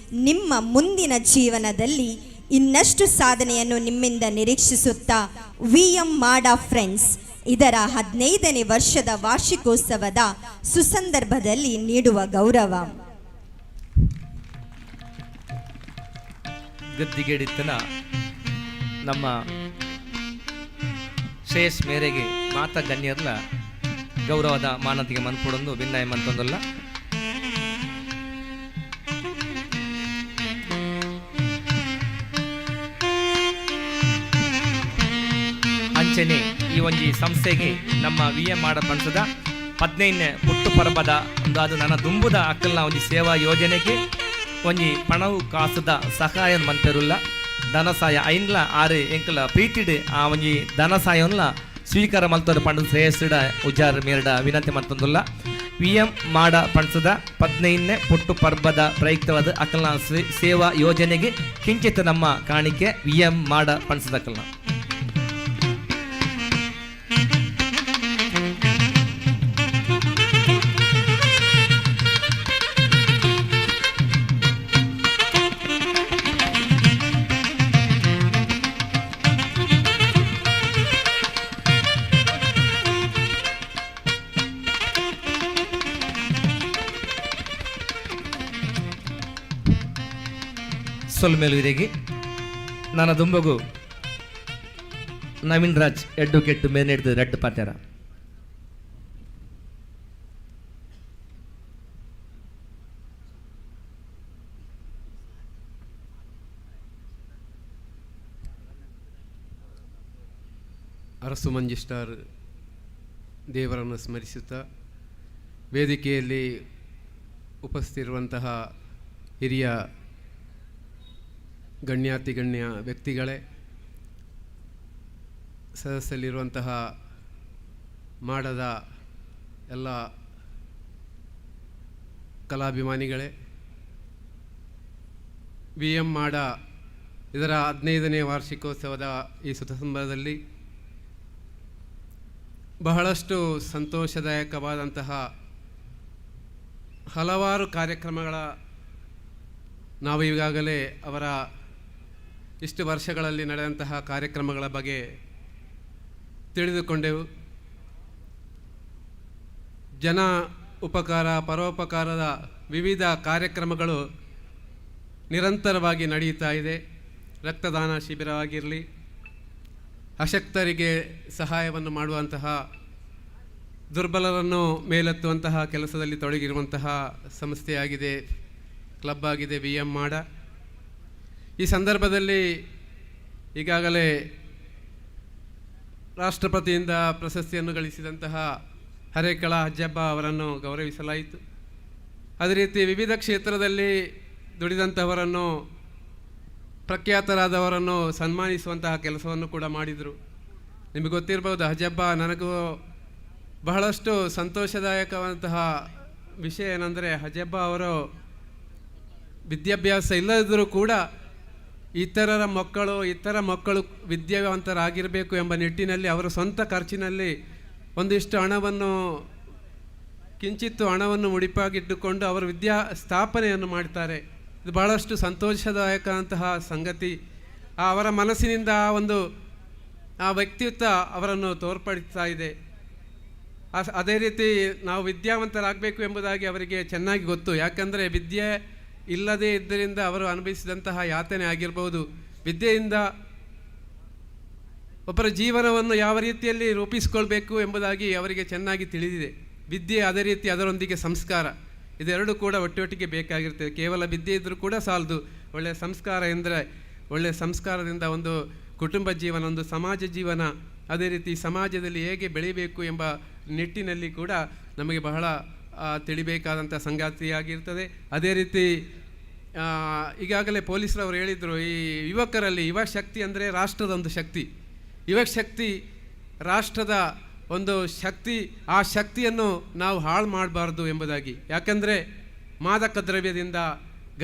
ನಿಮ್ಮ ಮುಂದಿನ ಜೀವನದಲ್ಲಿ ಇನ್ನಷ್ಟು ಸಾಧನೆಯನ್ನು ನಿಮ್ಮಿಂದ ನಿರೀಕ್ಷಿಸುತ್ತಾ, ವಿ ಎಂ ಮಾಡ ಫ್ರೆಂಡ್ಸ್ ಇದರ 15ನೇ ವರ್ಷದ ವಾರ್ಷಿಕೋತ್ಸವದ ಸುಸಂದರ್ಭದಲ್ಲಿ ನೀಡುವ ಗೌರವ. ಗದ್ದಿಗೆಡಿತ್ತನ ನಮ್ಮ ಶ್ರೇಯಸ್ ಮೇರೆಗೆ ಮಾತಾ ಗಣ್ಯರ್ಲ ಗೌರವದ ಮಾನತಿಗೆ ಮನ್ಪುಡೊಂದು ಭಿನ್ನಾಯ ಮಂತೊಂದಲ್ಲ. ಅಂಚನೆ ಈ ಒಂಜಿ ಸಂಸ್ಥೆಗೆ ನಮ್ಮ ವಿ ಎಂ ಮಾಡ ಪಂಚದ 15ನೇ ಪುಟ್ಟು ಪರ್ಬದ ಒಂದು ಅದು ನನ್ನ ದುಂಬುದ ಅಕ್ಕಲ್ನ ಒಂಜಿ ಸೇವಾ ಯೋಜನೆಗೆ ಒಂಜಿ ಪಣವು ಕಾಸುದ ಸಹಾಯ ಮನ್ಪೆರುಲ್ಲ. ಧನಸಾಯ ಐನ್ಲ ಆರು ಎಂಕಲ ಪ್ರೀತಿಡ್ ಆ ಒಂಜಿ ಧನಸಾಯವನ್ಲ ಸ್ವೀಕಾರ ಮಲ್ತೊಡು ಪಂಡ ಶ್ರೇಯಸ್ಸುಡ ಉಜಾರ್ ಮೇರಡ ವಿನಂತಿ ಮಲ್ತೊಂದುಲ್ಲ. ವಿ ಎಂ ಮಾಡ ಪಂಚದ 15ನೇ ಪುಟ್ಟು ಪರ್ಬದ ಪ್ರಯುಕ್ತವಾದ ಅಕಲ್ನ ಸೇವಾ ಯೋಜನೆಗೆ ಕಿಂಚಿತ್ ನಮ್ಮ ಕಾಣಿಕೆ ವಿ ಎಂ ಮಾಡ ಪಂಚದ ಅಕಲ್ನ. ಸೊಲ್ಮೇಲು ನನ್ನ ದುಂಬಗು ನವೀನ್ ರಾಜ್ ಅಡ್ವೊಕೇಟ್ ಮೇನೆಡ್ದು ರೆಡ್ ಪಾತ್ಯಾರ. ಅರಸು ಮಂಜಿಸ್ಟಾರ್ ದೇವರನ್ನು ಸ್ಮರಿಸುತ್ತಾ, ವೇದಿಕೆಯಲ್ಲಿ ಉಪಸ್ಥಿತಿರುವಂತಹ ಹಿರಿಯ ಗಣ್ಯಾತಿಗಣ್ಯ ವ್ಯಕ್ತಿಗಳೇ, ಸದಸ್ಸಲ್ಲಿರುವಂತಹ ಮಾಡದ ಎಲ್ಲ ಕಲಾಭಿಮಾನಿಗಳೇ, ವಿ ಎಂ ಮಾಡ ಇದರ 15ನೇ ವಾರ್ಷಿಕೋತ್ಸವದ ಈ ಸುಸಂದರ್ಭದಲ್ಲಿ ಬಹಳಷ್ಟು ಸಂತೋಷದಾಯಕವಾದಂತಹ ಹಲವಾರು ಕಾರ್ಯಕ್ರಮಗಳ ನಾವು ಈಗಾಗಲೇ ಅವರ ಇಷ್ಟು ವರ್ಷಗಳಲ್ಲಿ ನಡೆದಂತಹ ಕಾರ್ಯಕ್ರಮಗಳ ಬಗ್ಗೆ ತಿಳಿದುಕೊಂಡೆವು. ಜನ ಉಪಕಾರ, ಪರೋಪಕಾರದ ವಿವಿಧ ಕಾರ್ಯಕ್ರಮಗಳು ನಿರಂತರವಾಗಿ ನಡೆಯುತ್ತಾ ಇದೆ. ರಕ್ತದಾನ ಶಿಬಿರವಾಗಿರಲಿ, ಅಶಕ್ತರಿಗೆ ಸಹಾಯವನ್ನು ಮಾಡುವಂತಹ, ದುರ್ಬಲರನ್ನು ಮೇಲೆತ್ತುವಂತಹ ಕೆಲಸದಲ್ಲಿ ತೊಡಗಿರುವಂತಹ ಸಂಸ್ಥೆಯಾಗಿದೆ, ಕ್ಲಬ್ ಆಗಿದೆ ವಿ ಎಂ ಮಾಡ. ಈ ಸಂದರ್ಭದಲ್ಲಿ ಈಗಾಗಲೇ ರಾಷ್ಟ್ರಪತಿಯಿಂದ ಪ್ರಶಸ್ತಿಯನ್ನು ಗಳಿಸಿದಂತಹ ಹರೇಕಳ ಹಜ್ಜಬ್ಬ ಅವರನ್ನು ಗೌರವಿಸಲಾಯಿತು. ಅದೇ ರೀತಿ ವಿವಿಧ ಕ್ಷೇತ್ರದಲ್ಲಿ ದುಡಿದಂಥವರನ್ನು, ಪ್ರಖ್ಯಾತರಾದವರನ್ನು ಸನ್ಮಾನಿಸುವಂತಹ ಕೆಲಸವನ್ನು ಕೂಡ ಮಾಡಿದರು. ನಿಮಗೆ ಗೊತ್ತಿರ್ಬೋದು, ಹಜಬ್ಬ ನನಗೂ ಬಹಳಷ್ಟು ಸಂತೋಷದಾಯಕವಂತಹ ವಿಷಯ ಏನಂದರೆ, ಹಜಬ್ಬ ಅವರು ವಿದ್ಯಾಭ್ಯಾಸ ಇಲ್ಲದಿದ್ದರೂ ಕೂಡ ಇತರರ ಮಕ್ಕಳು ಇತರ ಮಕ್ಕಳು ವಿದ್ಯಾವಂತರಾಗಿರಬೇಕು ಎಂಬ ನಿಟ್ಟಿನಲ್ಲಿ ಅವರ ಸ್ವಂತ ಖರ್ಚಿನಲ್ಲಿ ಒಂದಿಷ್ಟು ಹಣವನ್ನು, ಕಿಂಚಿತ್ತು ಹಣವನ್ನು ಮುಡಿಪಾಗಿಟ್ಟುಕೊಂಡು ಅವರು ವಿದ್ಯಾ ಸ್ಥಾಪನೆಯನ್ನು ಮಾಡ್ತಾರೆ. ಇದು ಭಾಳಷ್ಟು ಸಂತೋಷದಾಯಕ ಅಂತಹ ಸಂಗತಿ. ಅವರ ಮನಸ್ಸಿನಿಂದ ಆ ಒಂದು ಆ ವ್ಯಕ್ತಿತ್ವ ಅವರನ್ನು ತೋರ್ಪಡಿಸ್ತಾ ಇದೆ. ಅದೇ ರೀತಿ ನಾವು ವಿದ್ಯಾವಂತರಾಗಬೇಕು ಎಂಬುದಾಗಿ ಅವರಿಗೆ ಚೆನ್ನಾಗಿ ಗೊತ್ತು. ಯಾಕಂದರೆ ವಿದ್ಯೆ ಇಲ್ಲದೇ ಇದ್ದರಿಂದ ಅವರು ಅನುಭವಿಸಿದಂತಹ ಯಾತನೆ ಆಗಿರ್ಬೋದು, ವಿದ್ಯೆಯಿಂದ ಒಬ್ಬರ ಜೀವನವನ್ನು ಯಾವ ರೀತಿಯಲ್ಲಿ ರೂಪಿಸಿಕೊಳ್ಬೇಕು ಎಂಬುದಾಗಿ ಅವರಿಗೆ ಚೆನ್ನಾಗಿ ತಿಳಿದಿದೆ. ವಿದ್ಯೆ ಅದೇ ರೀತಿ ಅದರೊಂದಿಗೆ ಸಂಸ್ಕಾರ, ಇದೆರಡು ಕೂಡ ಒಟ್ಟೊಟ್ಟಿಗೆ ಬೇಕಾಗಿರ್ತದೆ. ಕೇವಲ ವಿದ್ಯೆ ಇದ್ದರೂ ಕೂಡ ಸಾಲದು, ಒಳ್ಳೆಯ ಸಂಸ್ಕಾರ ಎಂದರೆ ಒಳ್ಳೆಯ ಸಂಸ್ಕಾರದಿಂದ ಒಂದು ಕುಟುಂಬ ಜೀವನ, ಒಂದು ಸಮಾಜ ಜೀವನ, ಅದೇ ರೀತಿ ಸಮಾಜದಲ್ಲಿ ಹೇಗೆ ಬೆಳೀಬೇಕು ಎಂಬ ನಿಟ್ಟಿನಲ್ಲಿ ಕೂಡ ನಮಗೆ ಬಹಳ ತಿಳಿಬೇಕಾದಂಥ ಸಂಗತಿಯಾಗಿರ್ತದೆ. ಅದೇ ರೀತಿ ಈಗಾಗಲೇ ಪೊಲೀಸರವರು ಹೇಳಿದರು, ಈ ಯುವಕರಲ್ಲಿ ಯುವ ಶಕ್ತಿ ಅಂದರೆ ರಾಷ್ಟ್ರದ ಒಂದು ಶಕ್ತಿ, ಯುವ ಶಕ್ತಿ ರಾಷ್ಟ್ರದ ಒಂದು ಶಕ್ತಿ. ಆ ಶಕ್ತಿಯನ್ನು ನಾವು ಹಾಳು ಮಾಡಬಾರ್ದು ಎಂಬುದಾಗಿ. ಯಾಕಂದರೆ ಮಾದಕ ದ್ರವ್ಯದಿಂದ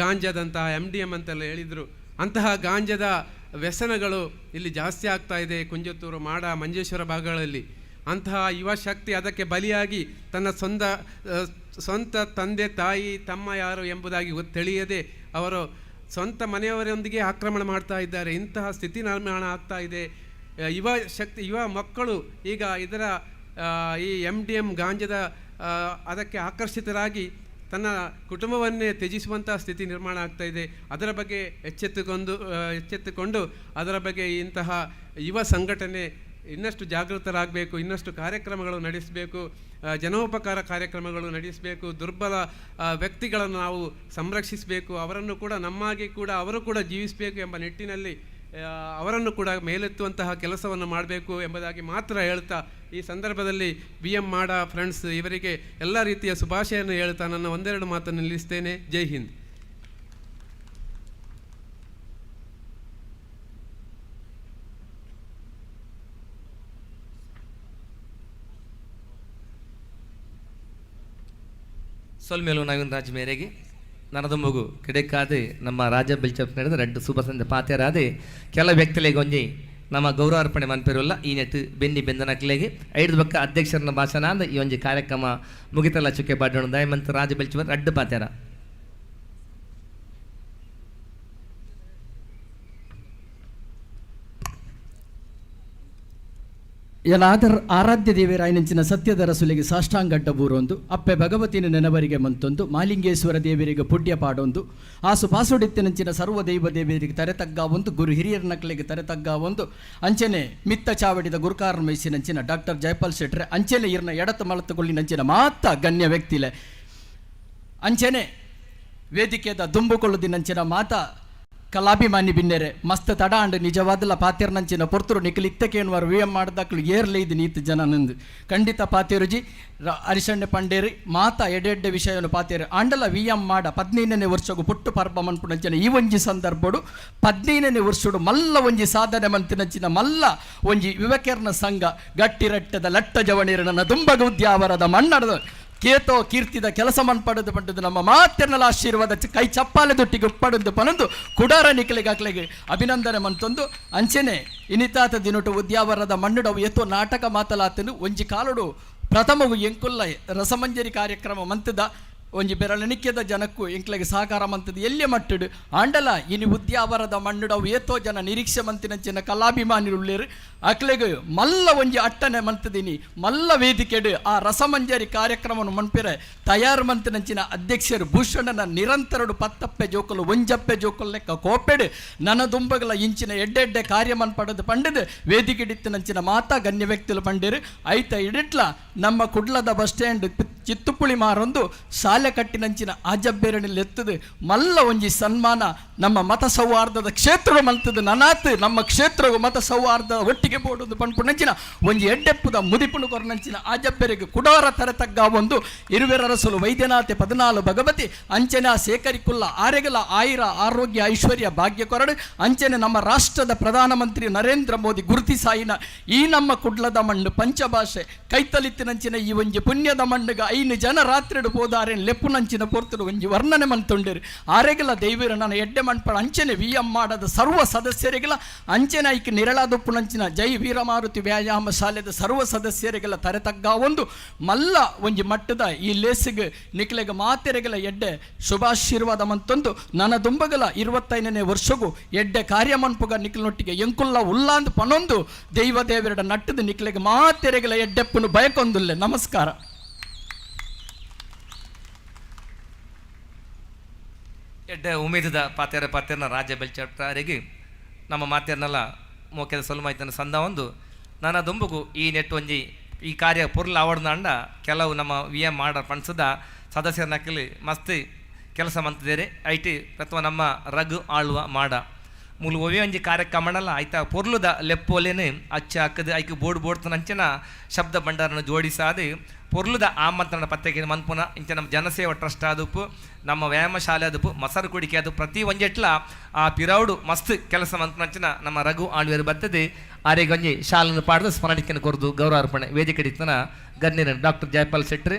ಗಾಂಜಾದಂತಹ MDM ಅಂತೆಲ್ಲ ಹೇಳಿದರು, ಅಂತಹ ಗಾಂಜಾದ ವ್ಯಸನಗಳು ಇಲ್ಲಿ ಜಾಸ್ತಿ ಆಗ್ತಾ ಇದೆ ಕುಂಜತ್ತೂರು, ಮಾಡ, ಮಂಜೇಶ್ವರ ಭಾಗಗಳಲ್ಲಿ. ಅಂತಹ ಯುವ ಶಕ್ತಿ ಅದಕ್ಕೆ ಬಲಿಯಾಗಿ ತನ್ನ ಸ್ವಂತ ತಂದೆ ತಾಯಿ ತಮ್ಮ ಯಾರು ಎಂಬುದಾಗಿ ತಿಳಿಯದೆ ಅವರು ಸ್ವಂತ ಮನೆಯವರೊಂದಿಗೆ ಆಕ್ರಮಣ ಮಾಡ್ತಾ ಇದ್ದಾರೆ. ಇಂತಹ ಸ್ಥಿತಿ ನಿರ್ಮಾಣ ಆಗ್ತಾ ಇದೆ. ಯುವ ಶಕ್ತಿ, ಯುವ ಮಕ್ಕಳು ಈಗ ಇದರ ಈ MDM ಗಾಂಜಾದ ಅದಕ್ಕೆ ಆಕರ್ಷಿತರಾಗಿ ತನ್ನ ಕುಟುಂಬವನ್ನೇ ತ್ಯಜಿಸುವಂಥ ಸ್ಥಿತಿ ನಿರ್ಮಾಣ ಆಗ್ತಾ ಇದೆ. ಅದರ ಬಗ್ಗೆ ಎಚ್ಚೆತ್ತುಕೊಂಡು ಅದರ ಬಗ್ಗೆ ಇಂತಹ ಯುವ ಸಂಘಟನೆ ಇನ್ನಷ್ಟು ಜಾಗೃತರಾಗಬೇಕು, ಇನ್ನಷ್ಟು ಕಾರ್ಯಕ್ರಮಗಳು ನಡೆಸಬೇಕು, ಜನೋಪಕಾರ ಕಾರ್ಯಕ್ರಮಗಳು ನಡೆಸಬೇಕು, ದುರ್ಬಲ ವ್ಯಕ್ತಿಗಳನ್ನು ನಾವು ಸಂರಕ್ಷಿಸಬೇಕು, ಅವರನ್ನು ಕೂಡ ನಮ್ಮಾಗಿ ಕೂಡ ಅವರು ಕೂಡ ಜೀವಿಸಬೇಕು ಎಂಬ ನಿಟ್ಟಿನಲ್ಲಿ ಅವರನ್ನು ಕೂಡ ಮೇಲೆತ್ತುವಂತಹ ಕೆಲಸವನ್ನು ಮಾಡಬೇಕು ಎಂಬುದಾಗಿ ಮಾತ್ರ ಹೇಳ್ತಾ ಈ ಸಂದರ್ಭದಲ್ಲಿ VM ಮಾಡ ಫ್ರೆಂಡ್ಸ್ ಇವರಿಗೆ ಎಲ್ಲ ರೀತಿಯ ಶುಭಾಶಯನ್ನು ಹೇಳ್ತಾ ನನ್ನ ಒಂದೆರಡು ಮಾತನ್ನು ನಿಲ್ಲಿಸ್ತೇನೆ. ಜೈ ಹಿಂದ್. ಸೊಲ್ಮೇಲು ನವೀನ್ ರಾಜ್ ಮೇರೆಗೆ ನನದ ಮಗು ಕಿಡೆಕಾದೆ ನಮ್ಮ ರಾಜ ಬೆಲ್ಚಪ್ ನಡೆದ ರಡ್ಡು ಸುಭಸಂದ ಪಾತ್ಯರಾದೆ ಕೆಲ ವ್ಯಕ್ತಿಗಳಿಗೆ ಒಂಜಿ ನಮ್ಮ ಗೌರವಾರ್ಪಣೆ ಮನ್ಪೆರುವಲ್ಲ ಈ ನೆಟ್ಟು ಬೆನ್ನಿ ಬೆಂದನಕ್ಲೆಗೆ ಐದು ಬಕ್ಕ ಅಧ್ಯಕ್ಷರನ್ನ ಭಾಷಣ ಅಂದ ಈ ಒಂಜಿ ಕಾರ್ಯಕ್ರಮ ಮುಗಿತಲ್ಲ ಚುಕ್ಕೆ ಪಾಡೋಣ. ದಯಮಂತ ರಾಜ ಬೆಲ್ಚಪ್ ರಡ್ಡು ಪಾತ್ಯರ. ಎಲಾದರ್ ಆರಾಧ್ಯ ದೇವರಾಯನಂಚಿನ ಸತ್ಯದ ರಸುಲಿಗೆ ಸಾಷ್ಟಾಂಗಡ್ಡ ಬೂರೊಂದು ಅಪ್ಪೆ ಭಗವತಿನ ನೆನವರಿಗೆ ಮಂತೊಂದು ಮಾಲಿಂಗೇಶ್ವರ ದೇವರಿಗೆ ಪುಣ್ಯ ಪಾಡೊಂದು ಆಸು ಪಾಸುಡಿತ್ತಿನಂಚಿನ ಸರ್ವ ದೈವ ದೇವರಿಗೆ ತರೆತಗ್ಗ ಒಂದು ಗುರು ಹಿರಿಯರ ನಕಲಿಗೆ ತರೆತಗ್ಗ ಒಂದು ಅಂಚನೆ ಮಿತ್ತ ಚಾವಡಿದ ಗುರುಕಾರ ಮೈಸಿನಂಚಿನ ಡಾಕ್ಟರ್ ಜಯಪಾಲ್ ಶೆಟ್ರೆ ಅಂಚನೆ ಇರ್ನ ಎಡತ ಮಳತುಕೊಳ್ಳಿನಂಚಿನ ಮಾತ ಗಣ್ಯ ವ್ಯಕ್ತಿಲೆ ಅಂಚನೆ ವೇದಿಕೆದ ದುಂಬುಕೊಳ್ಳುದಿನಂಚಿನ ಮಾತ ಕಲಾಭಿಮಾನಿ ಬಿನ್ನೆರೆ ಮಸ್ತ್ ತಡ ಅಂಡ್ ನಿಜವಾದಲ ಪಾತಿರ್ನಂಚಿನ ಪೊರ್ತರು ನಿಖಲ್ ಇತ್ತಕೇನುವಾರು ವಿ ಎಂ ಮಾಡ್ದಾಕ್ಲು ಏರ್ಲೆ ಇದು ನೀತು ಜನ ನಂದು ಖಂಡಿತ ಪಾತಿರುಜಿ ಅರಿಶಣ್ಣ ಪಂಡೇರಿ ಮಾತಾ ಎಡೆಡ್ಡೆ ವಿಷಯವನ್ನು ಪಾತೇರು ಆಂಡಲ ವಿ ಎಂ ಮಾಡ 15ನೇ ವರ್ಷಗು ಪುಟ್ಟು ಪರ್ಬ ಮನ್ಪುನಂಚಿನ ಈ ಒಂಜಿ ಸಂದರ್ಭಡು 15ನೇ ವರ್ಷಡು ಮಲ್ಲ ಒಂಜಿ ಸಾಧನೆ ಮಂತಿನಂಚಿನ ಮಲ್ಲ ಒಂಜಿ ಯುವಕೆರ್ನ ಸಂಘ ಗಟ್ಟಿರಟ್ಟದ ಲಟ್ಟ ಜವಣಿರನ ದುಂಬಗ ಉದ್ಯಾವರದ ಮಣ್ಣಡದ ಕೇತೋ ಕೀರ್ತಿದ ಕೆಲಸ ಮನ್ಪಡದು ಪಂಡದು ನಮ್ಮ ಮಾತೆರ್ನಲ ಆಶೀರ್ವಾದ ಕೈ ಚಪ್ಪಾಲೆ ದೊಟ್ಟಿಗೆ ಉಪ್ಪಡದು ಪನಂದು ಕುಡಾರ ನಿಕಲಿಗಾಕ್ಲೆಗೆ ಅಭಿನಂದನೆ ಮಂತೊಂದು ಅಂಚೆನೆ ಇನಿತಾತ ದಿನಟು ಉದ್ಯಾವರದ ಮಣ್ಣುಡವು ಎತ್ತೋ ನಾಟಕ ಮಾತಲಾತನು ಒಂಜಿ ಕಾಲುಡು ಪ್ರಥಮವು ಎಂಕುಲ್ಲ ರಸಮಂಜರಿ ಕಾರ್ಯಕ್ರಮ ಮಂತದ ಒಂಜಿ ಬೆರಳೆಣಿಕೆದ ಜನಕ್ಕೂ ಎಂಕ್ಲೆಗೆ ಸಹಕಾರ ಮಂತದ ಎಲ್ಲಿ ಮಟ್ಟಡು ಆಂಡಲ ಇನಿ ಉದ್ಯಾವರದ ಮಣ್ಣುಡವು ಏತೋ ಜನ ನಿರೀಕ್ಷೆ ಮಂತಿನಂಚಿನ ಕಲಾಭಿಮಾನಿರುಳ್ಳೇರು ಅಕ್ಲೆಗ್ ಮಲ್ಲ ಒಂಜಿ ಅಟ್ಟನೆ ಮಂತದಿನಿ ಮಲ್ಲ ವೇದಿಕೆಡು ಆ ರಸಮಂಜರಿ ಕಾರ್ಯಕ್ರಮವನ್ನು ಮನ್ಪಿರೆ ತಯಾರು ಮಂತಿನಂಚಿನ ಅಧ್ಯಕ್ಷರು ಭೂಷಣನ ನಿರಂತರಡು ಪತ್ತಪ್ಪೆ ಜೋಕಲು ಒಂಜಪ್ಪೆ ಜೋಕಲು ಲೆಕ್ಕ ಕೋಪೆಡು ನನ ದುಂಬಗಲ ಇಂಚಿನ ಎಡ್ಡೆಡ್ಡೆ ಕಾರ್ಯ ಮನ್ಪಡದು ಪಂಡದು ವೇದಿಕೆಡಿತ್ತಿನಂಚಿನ ಮಾತಾ ಗಣ್ಯ ವ್ಯಕ್ತಿಲು ಪಂಡೇರು ಐತ ಇಡಿಟ್ಲ ನಮ್ಮ ಕುಡ್ಲದ ಬಸ್ ಸ್ಟ್ಯಾಂಡ್ ಚಿತ್ತುಪುಳಿ ಮಾರೊಂದು ಶಾಲೆ ಕಟ್ಟಿನಂಚಿನ ಆಜಬ್ಬೇರಣಿಲ್ ಎತ್ತದು ಮಲ್ಲ ಒಂಜಿ ಸನ್ಮಾನ ನಮ್ಮ ಮತ ಸೌಹಾರ್ದದ ಕ್ಷೇತ್ರ ಮಲ್ತದ ನನಾತ್ ನಮ್ಮ ಕ್ಷೇತ್ರವು ಮತ ಸೌಹಾರ್ದ ಒಟ್ಟಿಗೆ ಬೋಡೊಂದು ಪನ್ಪುನಂಚಿನ ಒಂಜಿ ಎಡ್ಡೆಪ್ಪುದ ಮುದಿಪುನು ಕೊರನಂಚಿನ ಆಜಬ್ಬೆರೆಗೆ ಕುಡೋರ ತರತಗ್ಗ ಒಂದು ಇರುವೆರರಸಲು ವೈದ್ಯನಾಥೆ 14 ಭಗವತಿ ಅಂಚನ ಸೇಕರಿಕುಲ್ಲ ಆರೆಗಲ ಆಯಿರ ಆರೋಗ್ಯ ಐಶ್ವರ್ಯ ಭಾಗ್ಯ ಕೊರಡು ಅಂಚನೆ ನಮ್ಮ ರಾಷ್ಟ್ರದ ಪ್ರಧಾನಮಂತ್ರಿ ನರೇಂದ್ರ ಮೋದಿ ಗುರುತಿಸಾಯಿನ ಈ ನಮ್ಮ ಕುಡ್ಲದ ಮಣ್ಣು ಪಂಚಭಾಷೆ ಕೈತಲಿತ್ತಿನಂಚಿನ ಇತ್ತಿನಂಚಿನ ಈ ಒಂಜಿ ಪುಣ್ಯದ ಮಣ್ಣುಗ 5 ಜನ ರಾತ್ರಿಡು ಪೋದಾರೆನ್ ಲೆಪ್ಪುನಂಚಿನ ಪೊರ್ತುಡು ಒಂಜಿ ವರ್ಣನೆ ಮಂತುಂಡೇರು ಆರೆಗಲ ದೈವರ ನನ್ನ ಎಡ್ಡೆ ಮಣ್ಪಡ ಅಂಚನೆ ವಿ ಎಂ ಮಾಡದ ಸರ್ವ ಸದಸ್ಯರಿಗೆಲ್ಲ ಅಂಚನೆ ಐಕ್ ನಿರಳಾದೊಪ್ಪುನಂಚಿನ ಜೈ ವೀರಮಾರುತಿ ವ್ಯಾಯಾಮ ಶಾಲೆದ ಸರ್ವ ಸದಸ್ಯರಿಗೆಲ್ಲ ತರೆ ತಗ್ಗ ಒಂದು ಮಲ್ಲ ಒಂಜಿ ಮಟ್ಟದ ಈ ಲೇಸಿಗೆ ನಿಕ್ಲೆಗ ಮಾತೆರೆಗಲ ಎಡ್ಡೆ ಶುಭಾಶೀರ್ವಾದ ಮಂತೊಂದು ನನ್ನ ದುಂಬಗಲ 25ನೇ ವರ್ಷಗೂ ಎಡ್ಡೆ ಕಾರ್ಯ ಮನ್ಪುಗ ನಿಕ್ಲನೊಟ್ಟಿಗೆ ಎಂಕುಲ್ಲ ಉಲ್ಲಾಂದ್ ಪನೊಂದು ದೈವ ದೇವರಡ ನಟ್ಟದ ನಿಕ್ಲೆಗ ಮಾತೆರೆಗಲ ಎಡ್ಡೆಪ್ಪನು ಬಯಕೊಂದುಲ್ಲೆ. ನಮಸ್ಕಾರ. ಎಡ್ಡೆ ಉಮೇದದ ಪಾತೆರ ಪಾತೆರನ ರಾಜ ಬೆಲ್ಚಾರಿಗೆ ನಮ್ಮ ಮಾತೆರ್ನಲ್ಲ ಮೋಕೆದ ಸೊಲ್ಮಾಯ್ತನ ಸಂದ ಒಂದು ನನ್ನ ದುಂಬುಗು ಈ ನೆಟ್ಟು ಒಂಜಿ ಈ ಕಾರ್ಯ ಪೊರ್ಲು ಆವಡ್ದಾಂಡ ಕೆಲವು ನಮ್ಮ ವಿ ಎಂ ಮಾಡ ಪನ್ಸದ ಸದಸ್ಯರ ನಕಲಿ ಮಸ್ತ್ ಕೆಲಸ ಮಂತಿದ್ದೇರೆ I T ಅಥವಾ ನಮ್ಮ ರಘು ಆಳುವ ಮಾಡ ಮೂಲು ಒವೇ ಒಂಜಿ ಕಾರ್ಯಕ್ರಮಣಲ್ಲ ಆಯ್ತಾ ಪೊರ್ಲುದ ಲೆಪ್ಪೋಲೇನೆ ಅಚ್ಚ ಹಾಕದು ಐಕ್ ಬೋರ್ಡ್ ಬೋರ್ಡ್ ಅಂಚನ ಶಬ್ದ ಭಂಡಾರನ್ನು ಜೋಡಿಸಾದು ಪೊರ್ಲುದ ಆಮಂತ್ರಣ ಪತ್ರಿಕೆ ಮನ್ಪುನ ಇಂಚ ನಮ್ಮ ಜನಸೇವಾ ಟ್ರಸ್ಟ್ ಆದುಪ್ಪು ನಮ್ಮ ವ್ಯಾಯಾಮ ಶಾಲೆ ಆದುಪ್ಪು ಮೊಸರು ಕುಡಿಕೆ ಅದು ಪ್ರತಿ ಒಂಜೆಟ್ಲ ಆ ಪಿರೌಡು ಮಸ್ತ್ ಕೆಲಸ ಮನ್ಪುನಂಚನ ನಮ್ಮ ರಘು ಆಳ್ವೇರು ಬರ್ತದೆ. ಆರೆಗೊಂಜಿ ಶಾಲನ್ನು ಪಾಡ್ದು ಸ್ಮರಣಿಕೆಯನ್ನು ಕೊರದು ಗೌರವಾರ್ಪಣೆ ವೇದಿಕೆ ಇತ್ತನ ಗಣ್ಯರ ಡಾಕ್ಟರ್ ಜಯಪಾಲ್ ಶೆಟ್ಟಿ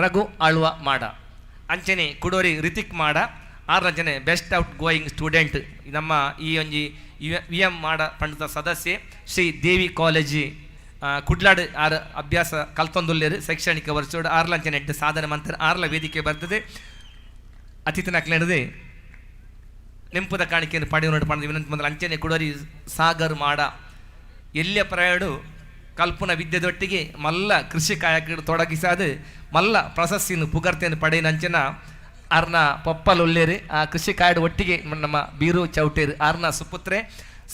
ರಘು ಆಳ್ವ ಮಾಡ ಅಂಚನೆ ಕುಡೋರಿ ರಿತಿಕ್ ಮಾಡ ಆರು ಬೆಸ್ಟ್ ಔಟ್ ಗೋಯಿಂಗ್ ಸ್ಟೂಡೆಂಟ್ ನಮ್ಮ ಈ ಒಂಜಿ ವಿ ಎಂ ಮಾಡ ಪಂಡದ ಸದಸ್ಯೆ ಶ್ರೀ ದೇವಿ ಕಾಲೇಜಿ ಕುಡ್ಲಾಡ್ ಆರ್ ಅಭ್ಯಾಸ ಕಲ್ತೊಂದುಲ್ಲೇರು ಶೈಕ್ಷಣಿಕ ವರ್ಷೋಡು ಆರ್ಲಂಚನೆ ಎಡ್ಡು ಸಾಧನೆ ಮಂತ್ರ ಆರ್ಲ ವೇದಿಕೆ ಬರ್ತದೆ. ಅತಿಥಿನಕ್ಲೇನದೆ ನೆಂಪುದ ಕಾಣಿಕೆಯನ್ನು ಪಡೆಯುವ ಪಡೆದ ವಿನಂತಿ ಮೊದಲು ಅಂಚನೆ ಕುಡೋರಿ ಸಾಗರ್ ಮಾಡ ಎಲ್ಲಿಯ ಪ್ರಯಾಡು ಕಲ್ಪನ ವಿದ್ಯೆದೊಟ್ಟಿಗೆ ಮಲ್ಲ ಕೃಷಿ ಕಾಯಕ ತೊಡಗಿಸಾದು ಮಲ್ಲ ಪ್ರಶಸ್ತಿಯನ್ನು ಪುಗರ್ತೆಯನ್ನು ಪಡೆಯಿನಂಚಿನ ಆರ್ನ ಪಪ್ಪಲೊಲ್ಲೇರು ಆ ಕೃಷಿ ಕಾಯಡು ಒಟ್ಟಿಗೆ ನಮ್ಮ ಬೀರು ಚೌಟೇರು ಆರ್ನ ಸುಪುತ್ರೆ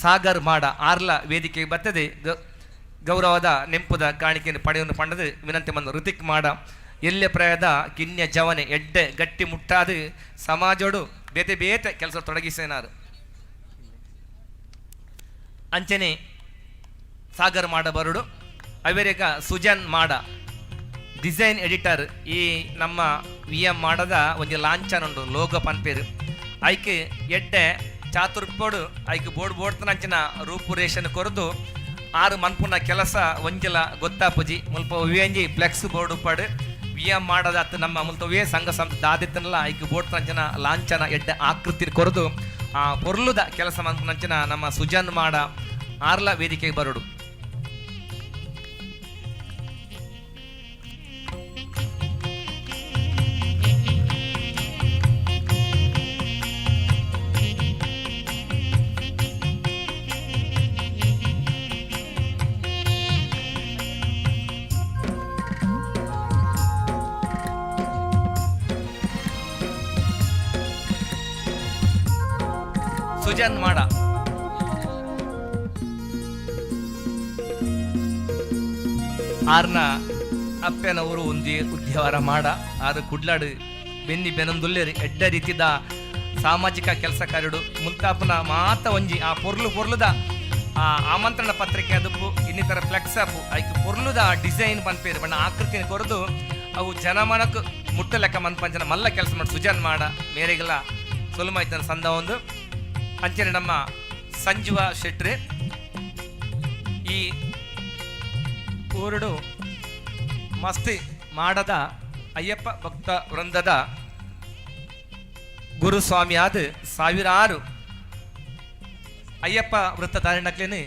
ಸಾಗರ್ ಮಾಡ ಆರ್ಲ ವೇದಿಕೆಗೆ ಬರ್ತದೆ. ಗೌರವದ ನೆಂಪುದ ಕಾಣಿಕೆಯನ್ನು ಪಡೆಯನ್ನು ಪಂಡದು ವಿನಂತಿ ಬಂದ ಋತಿಕ್ ಮಾಡ ಎಲ್ಲೆ ಪ್ರಾಯದ ಕಿನ್ಯ ಜವನೆ ಎಡ್ಡೆ ಗಟ್ಟಿ ಮುಟ್ಟಾದು ಸಮಾಜೋಡು ಬೇತೆ ಬೇತೆ ಕೆಲಸ ತೊಡಗಿಸೇನಾರು ಅಂಚನೆ ಸಾಗರ್ ಮಾಡ ಬರುಡು ಅವೇರೇಕ ಸುಜನ್ ಮಾಡ ಡಿಸೈನ್ ಎಡಿಟರ್ ಈ ನಮ್ಮ ವಿ ಎಂ ಮಾಡದ ಒಂಜಿ ಲಾಂಛನ ಉಂಡು ಲೋಗೋ ಪನ್ಪೇರು ಐಕ್ ಎಡ್ಡೆ ಚಾತುರ್ಪೋಡು ಐಕ್ ಬೋರ್ಡ್ ಬೋರ್ಡ್ತನಂಚಿನ ರೂಪುರೇಷನ್ ಕೊರದು ಆರು ಮನ್ಪುನ ಕೆಲಸ ಒಂಜಿಲ ಗೊತ್ತಾಪುಜಿ ಮುಲ್ಪ ಒಂಜಿ ಫ್ಲೆಕ್ಸ್ ಬೋರ್ಡ್ ಉಪ್ಪಾಡು ವಿ ಎಂ ಮಾಡದಾತ್ ನಮ್ಮ ಮುಲ್ಪ ವೇ ಸಂಘ ಸಂಸ್ಥೆ ದಾದಿತ್ತನಲ್ಲ ಐಕ್ ಬೋರ್ಡ್ತನಂಚಿನ ಲಾಂಛನ ಎಡ್ಡೆ ಆಕೃತಿ ಕೊರದು ಆ ಪೊರ್ಲುದ ಕೆಲಸ ಮನ್ಪುನಂಚಿನ ನಮ್ಮ ಸುಜನ್ ಮಾಡ ಆರ್ಲ ವೇದಿಕೆಗೆ ಬರುಡು. ಸುಜನ್ ಮಾಡ ಆರ್ನ ಅಪ್ಪನವರು ಒಂದಿ ಉದ್ಯವರ ಮಾಡ ಆರು ಕುಡ್ಲಾಡು ಬೆನ್ನಿ ಬೆನಂದುಲ್ಲೇರಿ ಎಡ್ಡ ರೀತಿದ ಸಾಮಾಜಿಕ ಕೆಲಸ ಕಾರ್ಯಡು ಮುಲ್ತಾಪನ ಮಾತ ಒಂಜಿ ಆ ಪೊರ್ಲು ಪೊರ್ಲುದ ಆ ಆಮಂತ್ರಣ ಪತ್ರಿಕೆ ಅದಪ್ಪು ಇನ್ನಿತರ ಫ್ಲೆಕ್ಸ್ ಅಪ್ಪು ಐಕ್ ಪೊರ್ಲುದ ಡಿಸೈನ್ ಪನ್ಪೇರು ಬಣ್ಣ ಆಕೃತಿನ ಕೊರದು ಅವು ಜನಮನಕ್ಕೆ ಮುಟ್ಟಲೆಕ್ಕ ಮನ್ಪಂಚನ ಮಲ್ಲ ಕೆಲಸ ಮಾಡಿ ಸುಜನ್ ಮಾಡ ಮೇರೆಗೆಲ್ಲ ಸೊಲುಮಾಯ್ತನ ಸಂದ ಒಂದು ಅಂಚನೆ ನಮ್ಮ ಸಂಜೀವ ಶೆಟ್ರಿ ಈ ಊರುಡು ಮಸ್ತಿ ಮಾಡದ ಅಯ್ಯಪ್ಪ ಭಕ್ತ ವೃಂದದ ಗುರುಸ್ವಾಮಿಯಾದ ಸಾವಿರಾರು ಅಯ್ಯಪ್ಪ ವೃತ್ತಧಾರಿಣಕ್ಲೇನೆ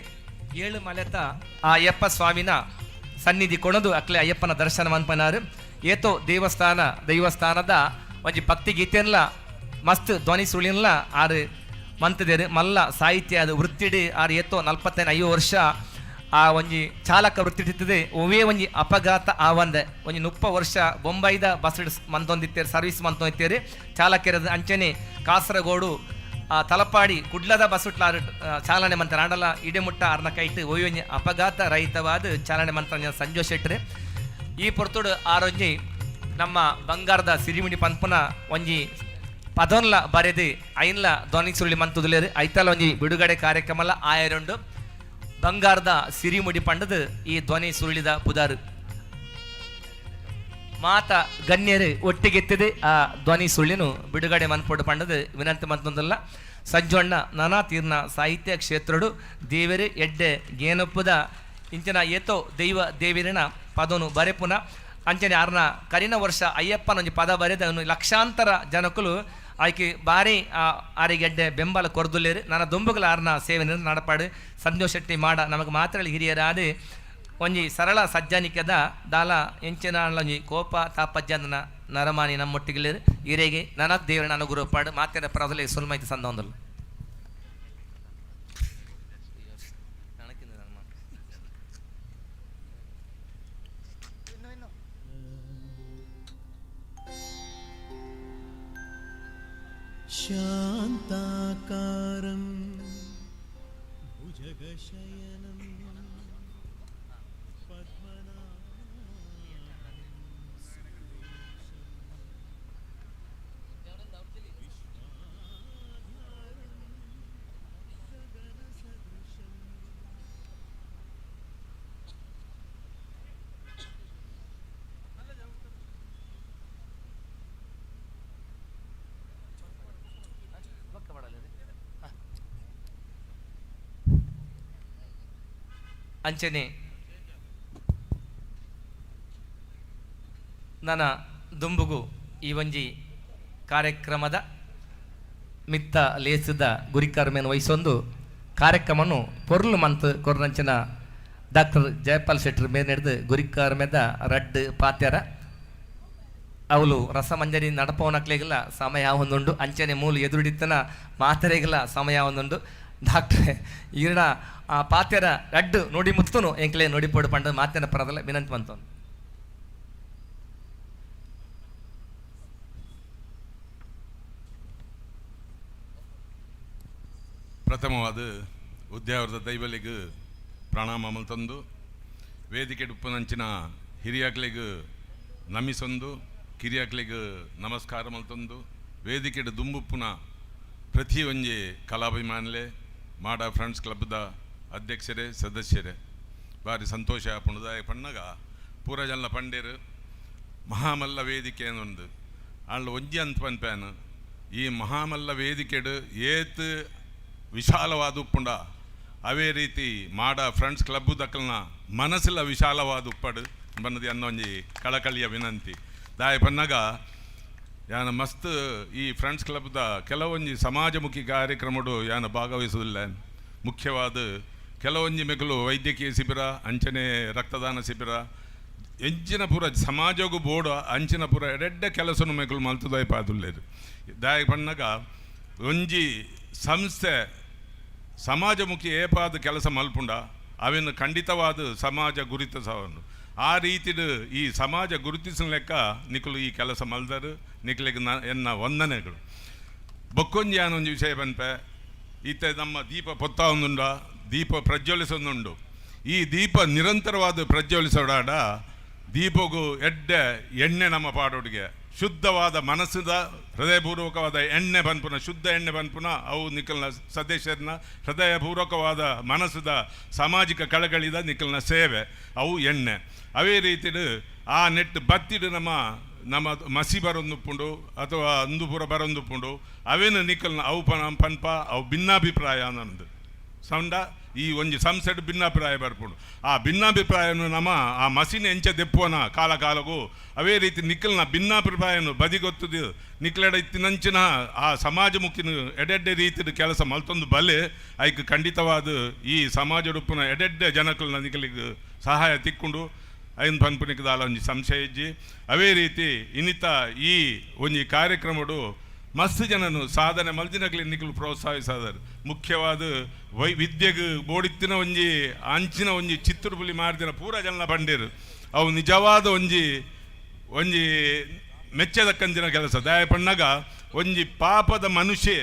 ಏಳು ಮಲೆತ ಆ ಅಯ್ಯಪ್ಪ ಸ್ವಾಮಿನ ಸನ್ನಿಧಿ ಕೊಣದು ಅಕ್ಲೆ ಅಯ್ಯಪ್ಪನ ದರ್ಶನ ಮನ್ಪನಾರು ಏತೋ ದೇವಸ್ಥಾನ ದೈವಸ್ಥಾನದ ಒಂಜಿ ಭಕ್ತಿ ಗೀತೆನ್ಲ ಮಸ್ತ್ ಧ್ವನಿ ಸುಳಿನ್ಲ ಆರು ಮಂತದೇರು ಮಲ್ಲ ಸಾಹಿತ್ಯ ಅದು ವೃತ್ತಿಡಿ ಆರು ಏತೋ 45 ವರ್ಷ ಆ ಒಂಜಿ ಚಾಲಕ ವೃತ್ತಿಟ್ಟಿತ್ತದೆ ಒವೇ ಒಂಜಿ ಅಪಘಾತ ಆವಂದೆ ಒಂಜಿ 30 ವರ್ಷ ಬೊಂಬೈದ ಬಸ್ ಮಂತೊಂದಿತ್ತೇರು ಸರ್ವಿಸ್ ಮಂತೊಂದಿತ್ತೇರು ಚಾಲಕರದ ಅಂಚನೆ ಕಾಸರಗೋಡು ತಲಪಾಡಿ ಕುಡ್ಲದ ಬಸ್ಸುಟ್ಲಾರು ಚಾಲನೆ ಮಂತ್ರ ಆಂಡಲ ಇಡೆಮುಟ್ಟ ಅರ್ನ ಕೈಟ್ ಒಯ್ಯೊಂಜಿ ಅಪಘಾತ ರಹಿತವಾದ ಚಾಲನೆ ಮಂತ್ರ ಸಂಜೋ ಶೆಟ್ರು ಈ ಪೊರ್ತುಡು ಆರೊಂಜಿ ನಮ್ಮ ಬಂಗಾರದ ಸಿರಿಮಿಡಿ ಪನ್ಪುನ ಒಂಜಿ ಪದೊನ್ಲ ಬರೆದು ಐನ್ಲ ಧ್ವನಿ ಸುಳ್ಳಿ ಮಂತುದುಲೇರು ಐತಲ ಒಂಜಿ ಬಿಡುಗಡೆ ಕಾರ್ಯಕ್ರಮಲ ಆಯರುಂಡು ಬಂಗಾರದ ಸಿರಿಮುಡಿ ಪಂಡದು ಈ ಧ್ವನಿ ಸುರುಳಿದ ಪುದಾರು ಮಾತ ಗಣ್ಯರು ಒಟ್ಟಿಗೆತ್ತಿದೆ ಆ ಧ್ವನಿ ಸುಳ್ಳಿನು ಬಿಡುಗಡೆ ಮನ್ಪೊಡು ಪಂಡದು ವಿನಂತಿ ಮಂತೊಂದಲ್ಲ ಸಂಜೋಣ್ಣ ನಾನಾ ತೀರ್ನ ಸಾಹಿತ್ಯ ಕ್ಷೇತ್ರಡು ದೇವರು ಎಡ್ಡೆ ಗೇನೊಪ್ಪದ ಇಂಚಿನ ಏತೋ ದೈವ ದೇವಿರನ ಪದನು ಬರೆಪುನ ಅಂಚನೆ ಆರ್ನ ಕರಿನ ವರ್ಷ ಅಯ್ಯಪ್ಪನ ಒಂಜಿ ಪದ ಬರೆದ ಲಕ್ಷಾಂತರ ಜನಕುಲು ಆಯ್ಕೆ ಬಾರಿ ಆರಿಗೆಡ್ಡೆ ಬೆಂಬಲ ಕೊರ್ದುಲ್ಲೇರು. ನನ್ನ ದುಂಬುಗಳ ಆರ್ನ ಸೇವೆ ನಡಪಾಡು ಸಂತೋಷ್ ಶೆಟ್ಟಿ ಮಾಡ ನಮಗೆ ಮಾತ್ರ ಹಿರಿಯರಾದ ಒಂಜಿ ಸರಳ ಸಜ್ಜನಿಕೆದ ದಾಲ ಎಂಚಿನ ಒಂಜಿ ಕೋಪ ತಾಪಜ್ಜನ ನರಮಾನಿ ನಮ್ಮೊಟ್ಟಿಗೆ ಇರೆಗೆ ನನ್ನ ದೇವರನ್ನ ಅನುಗುರು ಪಾಡು ಮಾತಿನ ಪರದಲ್ಲಿ ಸುಲ್ಮೈತಿ ಸಂದೊಂದಲು. शान्ताकारं भुजगशयनं ಅಂಚನೆ ನನ್ನ ದುಂಬುಗು ಈ ಒಂಜಿ ಕಾರ್ಯಕ್ರಮದ ಮಿತ್ತ ಲೇಸಿದ ಗುರಿಕಾರ್ಮೇನ್ ವಹಿಸೊಂದು ಕಾರ್ಯಕ್ರಮನು ಪೊರ್ಲು ಮಂತ್ ಕೊರ್ನಂಚಿನ ಡಾಕ್ಟರ್ ಜಯಪಾಲ್ ಶೆಟ್ಟರ್ ಮೇಲೆ ನಡೆದು ಗುರಿಕಾರ್ಮೆದ ರಡ್ಡ್ ಪಾತ್ಯರ ಅವಳು ರಸಮಂಜರಿ ನಡಪವನಕ್ಲೆಗಿಲ್ಲ ಸಮಯ ಒಂದುಂಡು ಅಂಚನೆ ಮೂಲು ಎದುರುಡಿತ್ತನ ಮಾತರೆಗಿಲ್ಲ ಸಮಯ ಒಂದುಂಡು. ಡಾಕ್ಟ್ರೆ ಈರ್ಣ ಆ ಪಾತ್ಯರ ರಡ್ಡು ನೋಡಿ ಮುತ್ತುನು ಎಂಕ್ಲೆ ನೋಡಿ ಪೋಡು ಪಂಡ ಮಾತಿನ ಪರದಲ್ಲ ವಿನಂತಿ ಬಂತು. ಪ್ರಥಮವಾದ ಉದ್ಯಾವರದ ದೈವಲಿಗೆ ಪ್ರಣಾಮ ತಂದು ವೇದಿಕೆ ಉಪ್ಪನಂಚಿನ ಹಿರಿಯಾಕ್ಲಿಗೆ ನಮಿಸೊಂದು ಕಿರಿಯಾಕ್ಲಿಗೆ ನಮಸ್ಕಾರ ಮಲ್ತೊಂದು ವೇದಿಕೆ ದುಂಬುಪ್ಪುನ ಪ್ರತಿ ಒಂಜಿ ಕಲಾಭಿಮಾನಿಲೆ ಮಾಡ ಫ್ರೆಂಡ್ಸ್ ಕ್ಲಬ್ದ ಅಧ್ಯಕ್ಷರೇ ಸದಸ್ಯರೇ ಭಾರಿ ಸಂತೋಷ ಪುಣದಾಯ ಪಣ್ಣಗ ಪೂರ ಜನ ಪಂಡೇರು ಮಹಾಮಲ್ಲ ವೇದಿಕೆ ಒಂದು ಆಂಡ ಒಂಜಿ ಅಂತ ಪನ್ಪೇನು ಈ ಮಹಾಮಲ್ಲ ವೇದಿಕೆಡು ಏತ್ ವಿಶಾಲವಾದ ಉಪ್ಪುಂಡ ಅವೇ ರೀತಿ ಮಾಡ ಫ್ರೆಂಡ್ಸ್ ಕ್ಲಬ್ ದಕ್ಕಲ್ನ ಮನಸ್ಸಿಲ್ಲ ವಿಶಾಲವಾದ ಉಪ್ಪಡು ಬನ್ನದಿ ಅನ್ನೋ ಒಂಜಿ ಕಳಕಳಿಯ ವಿನಂತಿ. ದಾಯ ಪನ್ನಗ ಯಾನ ಮಸ್ತ್ ಈ ಫ್ರೆಂಡ್ಸ್ ಕ್ಲಬ್ದ ಕೆಲವೊಂಜಿ ಸಮಾಜಮುಖಿ ಕಾರ್ಯಕ್ರಮಡು ಯಾನ ಭಾಗವಹಿಸುವುದಿಲ್ಲ. ಮುಖ್ಯವಾದ ಕೆಲವೊಂಜಿ ಮೆಕಲು ವೈದ್ಯಕೀಯ ಶಿಬಿರ ಅಂಚನೆ ರಕ್ತದಾನ ಶಿಬಿರ ಎಂಚಿನ ಪೂರ ಸಮಾಜಗೂ ಬೋರ್ಡ್ ಅಂಚಿನ ಪೂರ ಎಡೆಡ್ಡೆ ಕೆಲಸನು ಮೆಕಲು ಮಲ್ತುದಾಯ ಪಾದುಲ್ಲೇರು. ದಾಯ ಪನ್ನಗ ಒಂಜಿ ಸಂಸ್ಥೆ ಸಮಾಜಮುಖಿ ಏಪಾದ ಕೆಲಸ ಮಲ್ಪುಂಡ ಅವನ್ನು ಖಂಡಿತವಾದ ಸಮಾಜ ಗುರುತಿಸವನ್ನು ಆ ರೀತಿಡು ಈ ಸಮಾಜ ಗುರುತಿಸಿದ ಲೆಕ್ಕ ನಿಕಲು ಈ ಕೆಲಸ ಮಲ್ದರು ನಿಕಲಿಗೆ ಎನ್ನ ವಂದನೆಗಳು. ಬೊಕ್ಕೊಂಜಿ ಒಂಜಿ ವಿಷಯ ಪನ್ಪೆ ಈತ ನಮ್ಮ ದೀಪ ಪೊತ್ತ ಒಂದುಂಡ ದೀಪ ಪ್ರಜ್ವಲಿಸೊಂದುಂಡು. ಈ ದೀಪ ನಿರಂತರವಾದ ಪ್ರಜ್ವಲಿಸೋಡಾಡ ದೀಪಗೂ ಎಡ್ಡೆ ಎಣ್ಣೆ ನಮ್ಮ ಪಾಡೋಡಿಗೆ ಶುದ್ಧವಾದ ಮನಸ್ಸುದ ಹೃದಯಪೂರ್ವಕವಾದ ಎಣ್ಣೆ ಪನ್ಪುನ ಶುದ್ಧ ಎಣ್ಣೆ ಪನ್ಪುನ ಅವು ನಿಖಲ್ನ ಸದಸ್ಯರನ್ನ ಹೃದಯಪೂರ್ವಕವಾದ ಮನಸ್ಸುದ ಸಾಮಾಜಿಕ ಕಳಕಳಿದ ನಿಖಲ್ನ ಸೇವೆ ಅವು ಎಣ್ಣೆ. ಅವೇ ರೀತಿಡು ಆ ನೆಟ್ಟು ಬತ್ತಿಡು ನಮ್ಮ ನಮ್ಮ ಮಸಿ ಬರೊಂದುಪ್ಪುಂಡು ಅಥವಾ ಅಂದುಪುರ ಬರೊಂದುಪ್ಪುಂಡು ಅವೇನು ನಿಖಲ್ನ ಅವು ಪನ್ಪ ಅವು ಭಿನ್ನಾಭಿಪ್ರಾಯ ಅನ್ನೋದು ಸೌಂಡ ಈ ಒಂಜಿ ಸಂಸೆಡ್ ಭಿನ್ನಾಭಿಪ್ರಾಯ ಬರ್ಪುಂಡು. ಆ ಭಿನ್ನಾಭಿಪ್ರಾಯನು ನಮ್ಮ ಆ ಮಸಿನ ಎಂಚ ದೆಪ್ಪುವನ ಕಾಲ ಕಾಲಗೂ ಅವೇ ರೀತಿ ನಿಖಲ್ನ ಭಿನ್ನಾಭಿಪ್ರಾಯನು ಬದಿಗೊತ್ತದು ನಿಕ್ಲೆಡ ಇತ್ತಿನಂಚಿನ ಆ ಸಮಾಜಮುಖಿನ ಎಡೆಡ್ಡೆ ರೀತಿಯ ಕೆಲಸ ಮಲ್ತೊಂದು ಬಲೆ ಐಕ್ ಖಂಡಿತವಾದ ಈ ಸಮಾಜಡುಪ್ಪುನ ಎಡೆಡ್ಡೆ ಜನಕಲ್ನ ನಿಖಲಿಗೆ ಸಹಾಯ ತಿಕ್ಕೊಂಡು ಐನ್ ಪನ್ಪುನಿಕ್ ದಾಲ ಒಂಜಿ ಸಂಶಯ ಇಜ್ಜಿ. ಅವೇ ರೀತಿ ಇನ್ನಿತ ಈ ಒಂಜಿ ಕಾರ್ಯಕ್ರಮಡು ಮಸ್ತ್ ಜನನು ಸಾಧನೆ ಮಲ್ದಿನಕ್ಲೆ ನಿಕಲು ಪ್ರೋತ್ಸಾಹಿಸಾದರು. ಮುಖ್ಯವಾದ ವಿದ್ಯೆಗೆ ಬೋಡಿತ್ತಿನ ಒಂಜಿ ಅಂಚಿನ ಒಂಜಿ ಚಿತ್ತುರುಪುಲಿ ಮಾಡಿದಿನ ಪೂರ ಜನ ಬಂಡೇರು ಅವು ನಿಜವಾದ ಒಂಜಿ ಒಂಜಿ ಮೆಚ್ಚದಕ್ಕಂದಿನ ಕೆಲಸ. ದಯ ಪಣ್ಣಗ ಒಂಜಿ ಪಾಪದ ಮನುಷ್ಯ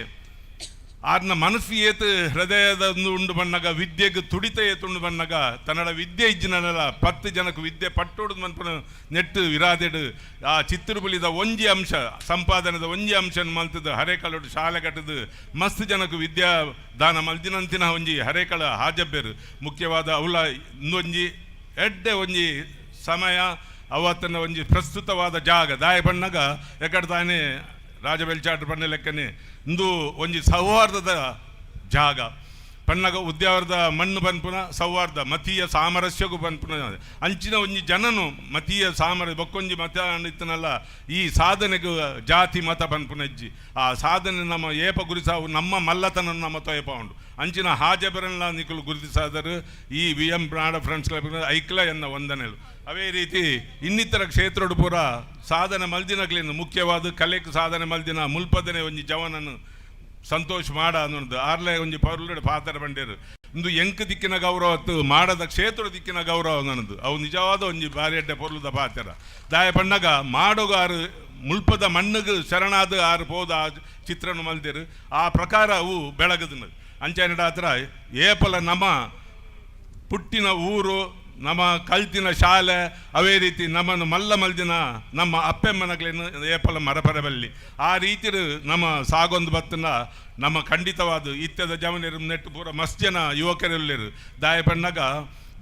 ಆರ್ನ ಮನಸ್ಸು ಏತು ಹೃದಯದ ಉಂಡು ಬಣ್ಣಗ ವಿದ್ಯೆಗೆ ತುಡಿತ ಏತು ಉಂಡು ಬಣ್ಣಗ ತನ್ನಡ ವಿದ್ಯೆ ಇಜ್ಜಿನಲ್ಲ 10 ಜನಕ್ಕೆ ವಿದ್ಯೆ ಪಟ್ಟೋಡು ಮನ್ಪುನ ನೆಟ್ಟು ಇರಾದೆಡು ಆ ಚಿತ್ತುರುಬುಲಿದ ಒಂಜಿ ಅಂಶ ಸಂಪಾದನೆದ ಒಂಜಿ ಅಂಶ ಮಲ್ತದ ಹರೇಕಳಡು ಶಾಲೆ ಕಟ್ಟದು ಮಸ್ತ್ ಜನಕ್ಕೆ ವಿದ್ಯಾ ದಾನ ಮಲ್ದಿನಂತಿನ ಒಂಜಿ ಹರೇಕಳ ಹಾಜಬ್ಬೆರು. ಮುಖ್ಯವಾದ ಅವಳ ಇಂದೊಂಜಿ ಎಡ್ಡೆ ಒಂಜಿ ಸಮಯ ಅವತ್ತನ ಒಂಜಿ ಪ್ರಸ್ತುತವಾದ ಜಾಗ ದಾಯ ಬಣ್ಣಗ ಎಕಡೆ ತಾನೇ ರಾಜಬೆಲ್ಚಾಟ್ರ ಪಣ್ಣ ಲೆಕ್ಕನೆ ಇಂದು ಒಂಜಿ ಸೌಹಾರ್ದದ ಜಾಗ. ಪನ್ನಗ ಉದ್ಯಾವರದ ಮಣ್ಣು ಪನ್ಪುನ ಸೌಹಾರ್ದ ಮತೀಯ ಸಾಮರಸ್ಯಗೂ ಪನ್ಪುನ ಅಂಚಿನ ಒಂಜಿ ಜನನು ಮತೀಯ ಸಾಮರ ಬೊಕ್ಕೊಂಜಿ ಮತ ಇತ್ತನಲ್ಲ ಈ ಸಾಧನೆಗೂ ಜಾತಿ ಮತ ಪನ್ಪುನ ಇಜ್ಜಿ ಆ ಸಾಧನೆ ನಮ್ಮ ಏಪ ಗುರಿಸಾವು ನಮ್ಮ ಮಲ್ಲತನ ನಮ್ಮ ತೋಯಪ ಉಂಡು ಅಂಚಿನ ಹಾಜಬರನ್ನ ನಿಕುಲು ಗುರುತಿಸಾದರು ಈ V M Mada friends club ಐಕ್ಲ ಎನ್ನ ವಂದನೆಲು. ಅವೇ ರೀತಿ ಇನ್ನಿತರ ಕ್ಷೇತ್ರಡು ಪೂರ ಸಾಧನೆ ಮಲ್ದಿನಗ್ಲಿನ ಮುಖ್ಯವಾದ ಕಲೆಕ್ ಸಾಧನೆ ಮಲ್ದಿನ ಮುಲ್ಪದನೆ ಒಂಜಿ ಜವನನ್ನು ಸಂತೋಷ ಮಾಡ ಅನ್ನೋದು ಆರ್ಲೆ ಒಂಜಿ ಪರ್ಲುಡು ಪಾತ್ರ ಬಂಡೇರು ಇಂದು ಎಂಕ್ ದಿಕ್ಕಿನ ಗೌರವ ಮಾಡದ ಕ್ಷೇತ್ರ ದಿಕ್ಕಿನ ಗೌರವ ಅನ್ನೋದು ಅವು ನಿಜವಾದ ಒಂಜಿ ಬಾರಿ ಅಡ್ಡೆ ಪೊರ್ಲುದ ಪಾತ್ರ ದಾಯ ಪಣ್ಣಗ ಮಾಡೋಗಾರು ಮುಲ್ಪದ ಮಣ್ಣಿಗೆ ಶರಣಾದ ಆರು ಪೋದ ಆ ಚಿತ್ರನ ಮಲ್ದಿರು ಆ ಪ್ರಕಾರ ಅವು ಬೆಳಗದನ ಅಂಚೆನಡ ಹತ್ರ ಏಪಲ ನಮ್ಮ ಪುಟ್ಟಿನ ಊರು ನಮ್ಮ ಕಲ್ತಿನ ಶಾಲೆ ಅವೇ ರೀತಿ ನಮ್ಮನ್ನು ಮಲ್ಲ ಮಲ್ದಿನ ನಮ್ಮ ಅಪ್ಪೆಮ್ಮನಗಳೇನು ಏಪಲ ಮರಪರಬಲ್ಲಿ ಆ ರೀತಿ ನಮ್ಮ ಸಾಗೊಂದು ಬತ್ತನ ನಮ್ಮ ಖಂಡಿತವಾದ ಇತ್ಯದ ಜವನಿರು ನೆಟ್ಟು ಪೂರ ಮಸ್ತ್ ಜನ ಯುವಕರೆಲ್ಲರು ದಾಯ ಪಣ್ಣಗ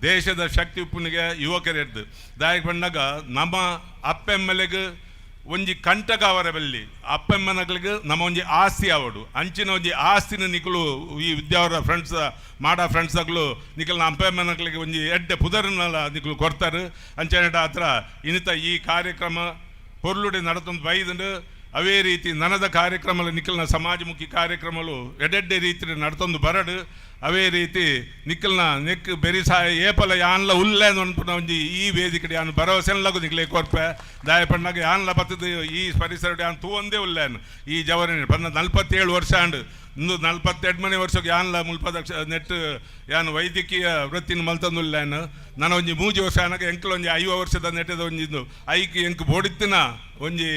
ದೇಶದ ಶಕ್ತಿ ಉಪ್ಪುನಿಗೆ ಯುವಕರಿರ್ದು ದಾಯ ಪಣ್ಣಗ ನಮ್ಮ ಅಪ್ಪೆಮ್ಮಲೆಗೆ ಒಂಜಿ ಕಂಟಕ ಅವರ ಬಲ್ಲಿ ಅಪ್ಪೆಮ್ಮನಗಳಿಗೆ ನಮ್ಮ ಒಂಜಿ ಆಸ್ತಿ ಅವಡು ಅಂಚಿನ ಒಂಜಿ ಆಸ್ತಿನ ನಿಕಲು ಈ ವಿದ್ಯಾವರ ಫ್ರೆಂಡ್ಸ್ ಮಾಡ ಫ್ರೆಂಡ್ಸ್ ಅಗ್ಲು ನಿಕಲ್ನ ಅಪ್ಪೆಮ್ಮನಗಳಿಗೆ ಒಂಜಿ ಎಡ್ಡೆ ಪುದರ್ನಲ್ಲ ನಿಕಲು ಕೊಡ್ತಾರೆ. ಅಂಚನೆ ಹತ್ರ ಇನ್ನಿತ ಈ ಕಾರ್ಯಕ್ರಮ ಪೊರ್ಲುಡೆ ನಡತೊಂದು ಬೈದಂಡು ಅವೇ ರೀತಿ ನನದ ಕಾರ್ಯಕ್ರಮ ನಿಖಲ್ನ ಸಮಾಜಮುಖಿ ಕಾರ್ಯಕ್ರಮಗಳು ಎಡೆಡ್ಡೆ ರೀತಿ ನಡ್ತೊಂದು ಬರಡು ಅವೇ ರೀತಿ ನಿಖಲ್ನ ನೆಕ್ ಬೆರಿಸಾಯ ಏಪಲ ಯಾನ್ಲ ಉಲ್ಲೆ ಅನ್ಪುನ ಒಂಜಿ ಈ ವೇದಿಕೆ ಯಾನ್ ಭರವಸೆನ್ಲಗು ನಿಕ್ಲೆ ಕೊರ್ಪೆ ದಾಯ ಪಣ್ಣಾಗ ಯಾನ್ಲ ಬತ್ತದ ಈ ಪರಿಸರ ಯಾನ್ ತೂವಂದೇ ಉಲ್ಲೇನು ಈ ಜವರಿನ ಪನ್ನ 47 ವರ್ಷ ಆಂಡ್ ಇಂದು 42ನೇ ವರ್ಷಕ್ಕೆ ಯಾನ್ಲ ಮುಲ್ಪದ ನೆಟ್ ಯಾನ್ ವೈದ್ಯಕೀಯ ವೃತ್ತಿನ ಮಲ್ತಂದುಲ್ಲೇನು ನಾನು ಒಂಜಿ 3 ವರ್ಷ ಆನಾಗ ಎಂಕಲ್ ಒಂಜಿ 50 ವರ್ಷದ ನೆಟ್ಟದ ಒಂಜಿ ಇಂದು ಐಕ್ ಎಂಕ್ ಬೋಡಿತ್ತಿನ ಒಂಜಿ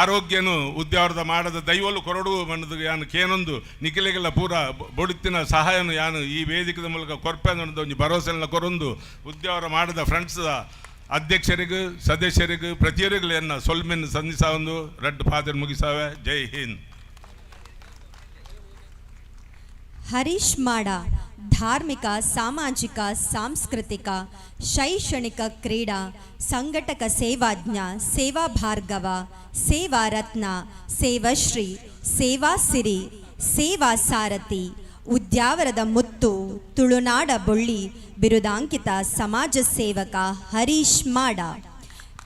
ಆರೋಗ್ಯನು ಉದ್ಯಾವರದ ಮಾಡದ ದೈವಲು ಕೊರಡು ಮಣ್ಣದು ಯಾನು ಕೇನೊಂದು ನಿಖಿಲಿಗೆಲ್ಲ ಪೂರ ಬೊಡಿತ್ತಿನ ಸಹಾಯನು ಯಾನು ಈ ವೇದಿಕೆದ ಮೂಲಕ ಕೊರ್ಪೆ ಅನ್ನೋದು ಒಂಜಿ ಭರವಸೆಲ್ಲ ಕೊರೊಂದು ಉದ್ಯಾವರ ಮಾಡದ ಫ್ರೆಂಡ್ಸ್ ಅಧ್ಯಕ್ಷರಿಗೂ ಸದಸ್ಯರಿಗೂ ಪ್ರತಿಯೊರಿಗೂ ಎನ್ನ ಸೊಲ್ಮೆನ್ ಸಂಧಿಸಾವೊಂದು ರಡ್ಡು ಪಾತ್ರ ಮುಗಿಸಾವೆ. ಜೈ ಹಿಂದ್. ಹರೀಶ್ ಮಾಡ ಧಾರ್ಮಿಕ, ಸಾಮಾಜಿಕ, ಸಾಂಸ್ಕೃತಿಕ, ಶೈಕ್ಷಣಿಕ, ಕ್ರೀಡಾ ಸಂಘಟಕ, ಸೇವಾಜ್ಞ, ಸೇವಾ ಭಾರ್ಗವ, ಸೇವಾ ರತ್ನ, ಸೇವಾಶ್ರೀ, ಸೇವಾ ಸಿರಿ, ಸೇವಾ ಸಾರಥಿ, ಉದ್ಯಾವರದ ಮುತ್ತು, ತುಳುನಾಡ ಬೊಳ್ಳಿ ಬಿರುದಾಂಕಿತ ಸಮಾಜ ಸೇವಕ ಹರೀಶ್ ಮಾಡ.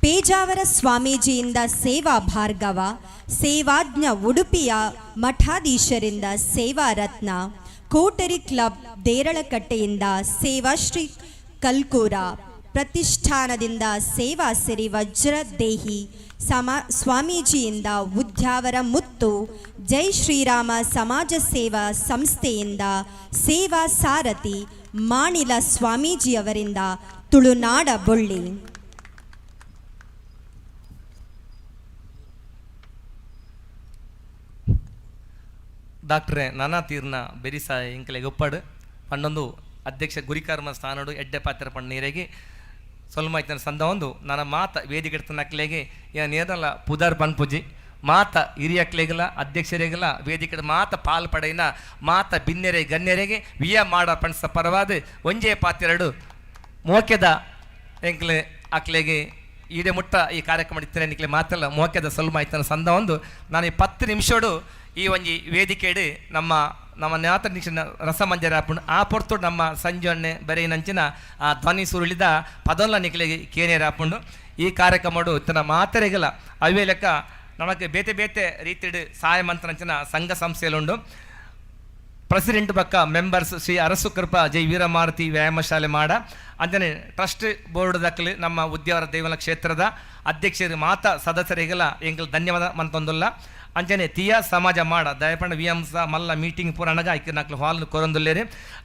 ಪೇಜಾವರ ಸ್ವಾಮೀಜಿಯಿಂದ ಸೇವಾ ಭಾರ್ಗವ, ಸೇವಾಜ್ಞ, ಉಡುಪಿಯ ಮಠಾಧೀಶರಿಂದ ಸೇವಾ ರತ್ನ, ಕೋಟರಿ ಕ್ಲಬ್ ದೇರಳಕಟ್ಟೆಯಿಂದ ಸೇವಾಶ್ರೀ, ಕಲ್ಕೂರ ಪ್ರತಿಷ್ಠಾನದಿಂದ ಸೇವಾ ಸಿರಿ, ವಜ್ರದೇಹಿ ಸ್ವಾಮೀಜಿಯಿಂದ ಉದ್ಯಾವರ ಮುತ್ತು, ಜೈ ಶ್ರೀರಾಮ ಸಮಾಜ ಸೇವಾ ಸಂಸ್ಥೆಯಿಂದ ಸೇವಾ ಸಾರಥಿ, ಮಾಣಿಲ ಸ್ವಾಮೀಜಿಯವರಿಂದ ತುಳುನಾಡ ಬೊಳ್ಳಿ. ಡಾಕ್ಟ್ರೆ ನಾನಾ ತೀರ್ನ ಬೆರಿಸ ಇಂಕಲೆ ಗೊಪ್ಪಡು ಪನ್ನೊಂದು ಅಧ್ಯಕ್ಷ ಗುರಿಕರ್ಮ ಸ್ಥಾನಡು ಎಡ್ಡೆ ಪಾತ್ರ ಪಣ್ಣೀರೆಗೆ ಸೊಲ್ಮಾಯ್ತನ ಸಂದ ಒಂದು ನನ್ನ ಮಾತ ವೇದಿಕೆ ನಕ್ಲೆಗೆ ನೇರಲ್ಲ ಪುದರ್ ಪನ್ಪುಜಿ ಮಾತ ಹಿರಿಯಕ್ಲೆಗಲ ಅಧ್ಯಕ್ಷರಿಗಲ ವೇದಿಕೆ ಮಾತ ಪಾಲ್ ಪಡೆಯಿನ ಮಾತ ಬಿನ್ನೆರೆ ಗಣ್ಯರಿಗೆ ವಿಯ ಮಾಡ ಪಣ್ಸ ಪರವಾದ ಒಂಜೇ ಪಾತ್ರೆರಡು ಮೋಕೆದ ಎಂಕ್ಲೆ ಅಕ್ಲೆಗೆ ಈಡೆ ಮುಟ್ಟ ಈ ಕಾರ್ಯಕ್ರಮ ಇತ್ತನೆ ನಿಕ್ಲೆ ಮಾತಲ್ಲ ಮೋಕೆದ ಸೊಲ್ಮಾಯ್ತನ ಸಂದ ಒಂದು ನಾನು ಈ 10 ನಿಮಿಷಡು ಈ ಒಂಜಿ ವೇದಿಕೆಡು ನಮ್ಮ ನಮ್ಮ ಜ್ಞಾತ ನಿಕ್ಷಣ ರಸಮಂಜರ ಆಪುಂಡು ಆ ಪೊರ್ತು ನಮ್ಮ ಸಂಜೊಣ್ಣೆ ಬರೆಯಿನಂಚಿನ ಆ ಧ್ವನಿ ಸುರುಳಿದ ಪದೊಲ್ಲ ನಿಕ್ಲೆಗೆ ಕೇನೇರ ಆಪುಂಡು ಈ ಕಾರ್ಯಕ್ರಮಡು ಇತ್ತನ ಮಾತರೆಗಲ ಅವೇ ಲೆಕ್ಕ ನಮಗೆ ಬೇತೆ ಬೇತೆ ರೀತಿಡು ಸಹಾಯ ಮಂತ್ರನಂಚಿನ ಸಂಘ ಸಂಸ್ಥೆಯಲ್ಲುಂಡು. ಪ್ರೆಸಿಡೆಂಟ್ ಬಕ್ಕ ಮೆಂಬರ್ಸ್ ಶ್ರೀ ಅರಸು ಕೃಪಾ ಜೈ ವೀರಮಾರುತಿ ವ್ಯಾಯಾಮ ಶಾಲೆ ಮಾಡ ಅಂಚನೆ ಟ್ರಸ್ಟ್ ಬೋರ್ಡ್ ದಕ್ಕಲು ನಮ್ಮ ಉದ್ಯಾವರ ದೇವಲ ಕ್ಷೇತ್ರದ ಅಧ್ಯಕ್ಷರು ಮಾತಾ ಸದಸ್ಯರಿಗೆಲ್ಲ ಎಂಕಲ್ ಧನ್ಯವಾದ ಮಂತೊಂದುಲ್ಲ. ಅಂಚನೆ ತಿಯಾ ಸಮಾಜ ಮಾಡ ದಯಪಂಡ ವಿ ಎಂ ಸ ಮಲ್ಲ ಮೀಟಿಂಗ್ ಪೂರ ಐಕ್ ನಕ್ಲು ಹಾಲ್ ಕೊರೊಂದುಲ್ಲೇರು.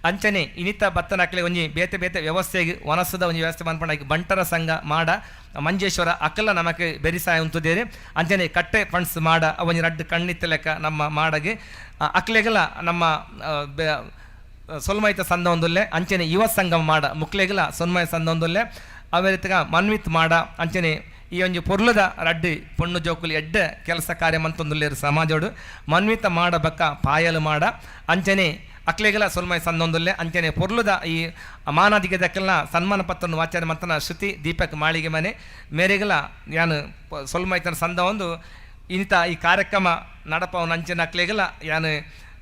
ಅಂಚನೆ ಇನಿತ ಬತ್ತನಕ್ಲೆ ಒಂಜಿ ಬೇತೆ ಬೇತೆ ವ್ಯವಸ್ಥೆಗೆ ವನಸದ ಒಂಜಿ ವ್ಯವಸ್ಥೆ ಮನ್ಪಂಡ ಐಕ್ ಬಂಟರ ಸಂಘ ಮಾಡ ಮಂಜೇಶ್ವರ ಅಕ್ಕಲ ನಮಕ್ ಬೆರಿಸಾಯ ಉಂತುದೇರು. ಅಂಚನೆ ಕಟ್ಟೆ ಫಂಡ್ಸ್ ಮಾಡ ಒಂಜಿ ರಡ್ಡು ಕಣ್ಣಿತ್ತ ಲೆಕ್ಕ ನಮ್ಮ ಮಾಡಗೆ ಅಕ್ಲೆಗಲ ನಮ್ಮ ಸೊಲ್ಮೈತ ಸಂದ ಒಂದುಲ್ಲೆ. ಅಂಚನೆ ಯುವ ಸಂಘ ಮಾಡ ಮುಕ್ಲೆಗಲ ಸೊನ್ಮಯ ಸಂದ ಒಂದುಲ್ಲೆ. ಅವೇ ರೀತಿಗ ಮನ್ವಿತ್ ಮಾಡ ಅಂಚನೆ ಈ ಒಂಜಿ ಪೊರ್ಲುದ ರಡ್ಡು ಪೊಣ್ಣು ಜೋಕುಲು ಎಡ್ಡೆ ಕೆಲಸ ಕಾರ್ಯ ಮಂತೊಂದುಲ್ಲೇರು ಸಮಾಜೋಡು ಮನ್ವಿತ ಮಾಡ ಬಕ್ಕ ಪಾಯಲು ಮಾಡ ಅಂಚನೆ ಅಕ್ಲೆಗಲ ಸೊಲ್ಮಯ ಸಂದೊಂದುಲ್ಲೆ. ಅಂಚನೆ ಪೊರ್ಲುದ ಈ ಮಾನಾದಿಗೆ ದಕ್ಕಲ್ನ ಸನ್ಮಾನ ಪತ್ರನ ವಾಚನೆ ಮಂತನ ಶ್ರುತಿ ದೀಪಕ್ ಮಾಳಿಗೆ ಮನೆ ಮೇರೆಗಲ ಯಾನು ಸೊಲ್ಮೈತನ ಸಂದ ಒಂದು ಇಂಥ ಈ ಕಾರ್ಯಕ್ರಮ ನಡಪವನ ಅಂಚನೆ ಅಕ್ಲೆಗಲ ಯಾನು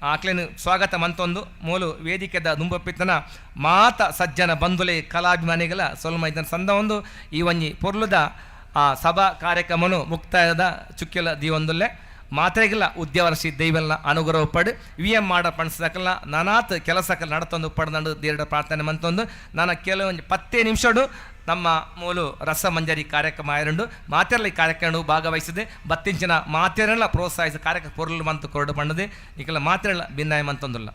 ಆಕ್ಲೆನ್ ಸ್ವಾಗತ ಮಂತೊಂದು ಮೂಲು ವೇದಿಕೆದ ದುಂಬಪ್ಪಿತ್ತನ ಮಾತ ಸಜ್ಜನ ಬಂಧುಲೆ ಕಲಾಭಿಮಾನಿಗಳ ಸೊಲ್ಮೈದನ ಸಂದ ಒಂದು ಈ ಒಂಜಿ ಪೊರ್ಲುದ ಆ ಸಭಾ ಕಾರ್ಯಕ್ರಮನು ಮುಕ್ತಾಯದ ಚುಕ್ಕೆಲ ದೀವೊಂದುಲ್ಲೆ ಮಾತ್ರೆಗಿಲ್ಲ ಉದ್ಯವರ್ಷಿ ದೈವಲ್ನ ಅನುಗ್ರಹ ಪಡು ವಿ ಎಂ ಮಾಡ ಪಣಸದಕಲ್ಲ ನಾನಾತ್ ಕೆಲಸಕ್ಕೆ ನಡತೊಂದು ಪಡೆದಂಡು ದೇರಡ ಪ್ರಾರ್ಥನೆ ಮಂತೊಂದು ನಾನು ಕೆಲವೊಂದು 10 ನಿಮಿಷಡು ನಮ್ಮ ಮೂಲು ರಸಮಂಜರಿ ಕಾರ್ಯಕ್ರಮ ಆಯರುಂಡು ಮಾತೆರ್ಲ ಈ ಕಾರ್ಯಕ್ರಮ ಭಾಗವಹಿಸಿದೆ ಬತ್ತಿಂಚಿನ ಮಾತೆರೆಲ್ಲ ಪ್ರೋತ್ಸಾಹಿಸಿ ಕಾರ್ಯಕ್ರಮ ಪೊರುಳು ಮಂತು ಕೊರಡು ಪಣ್ಣದೆ ಈಗೆಲ್ಲ ಮಾತೆರೆಲ್ಲ ಭಿನ್ನಾಯ ಮಂತೊಂದುಲ್ಲ.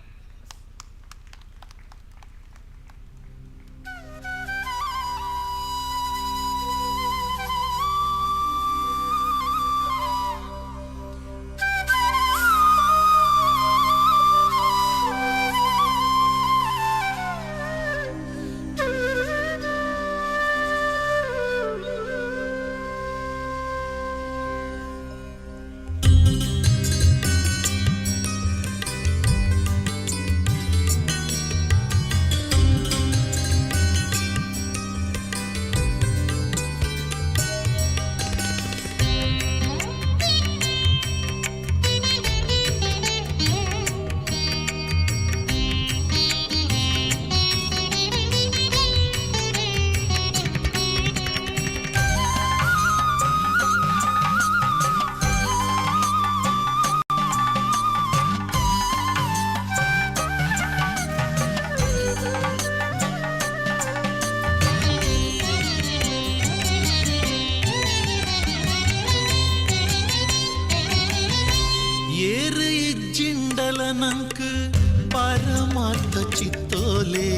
ಪರಮಾರ್ಥ ಚಿತ್ತೋಲೆ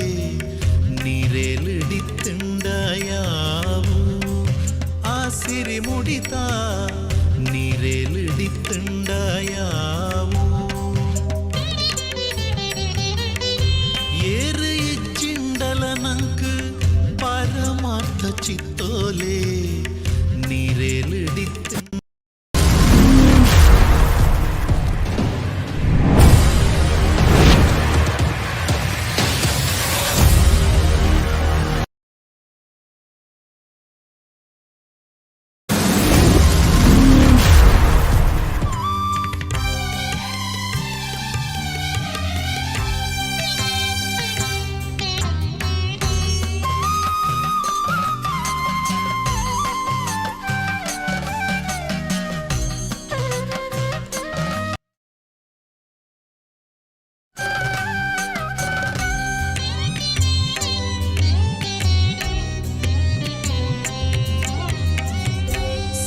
ನೀರೇಲಿಡಿತ್ತುಂಡಯಾವು ಆ ಸಿರಿ ಮುಡಿತ ನೀರೇಲಿಡಿತ್ತುಂಡಯಾವು ಏರು ಇಚ್ಚಿಂಡಲ ನಂಕು ಪರಮಾರ್ಥ ಚಿತ್ತೋಲೆ ನೀರೇಲಿಡಿತ್ತ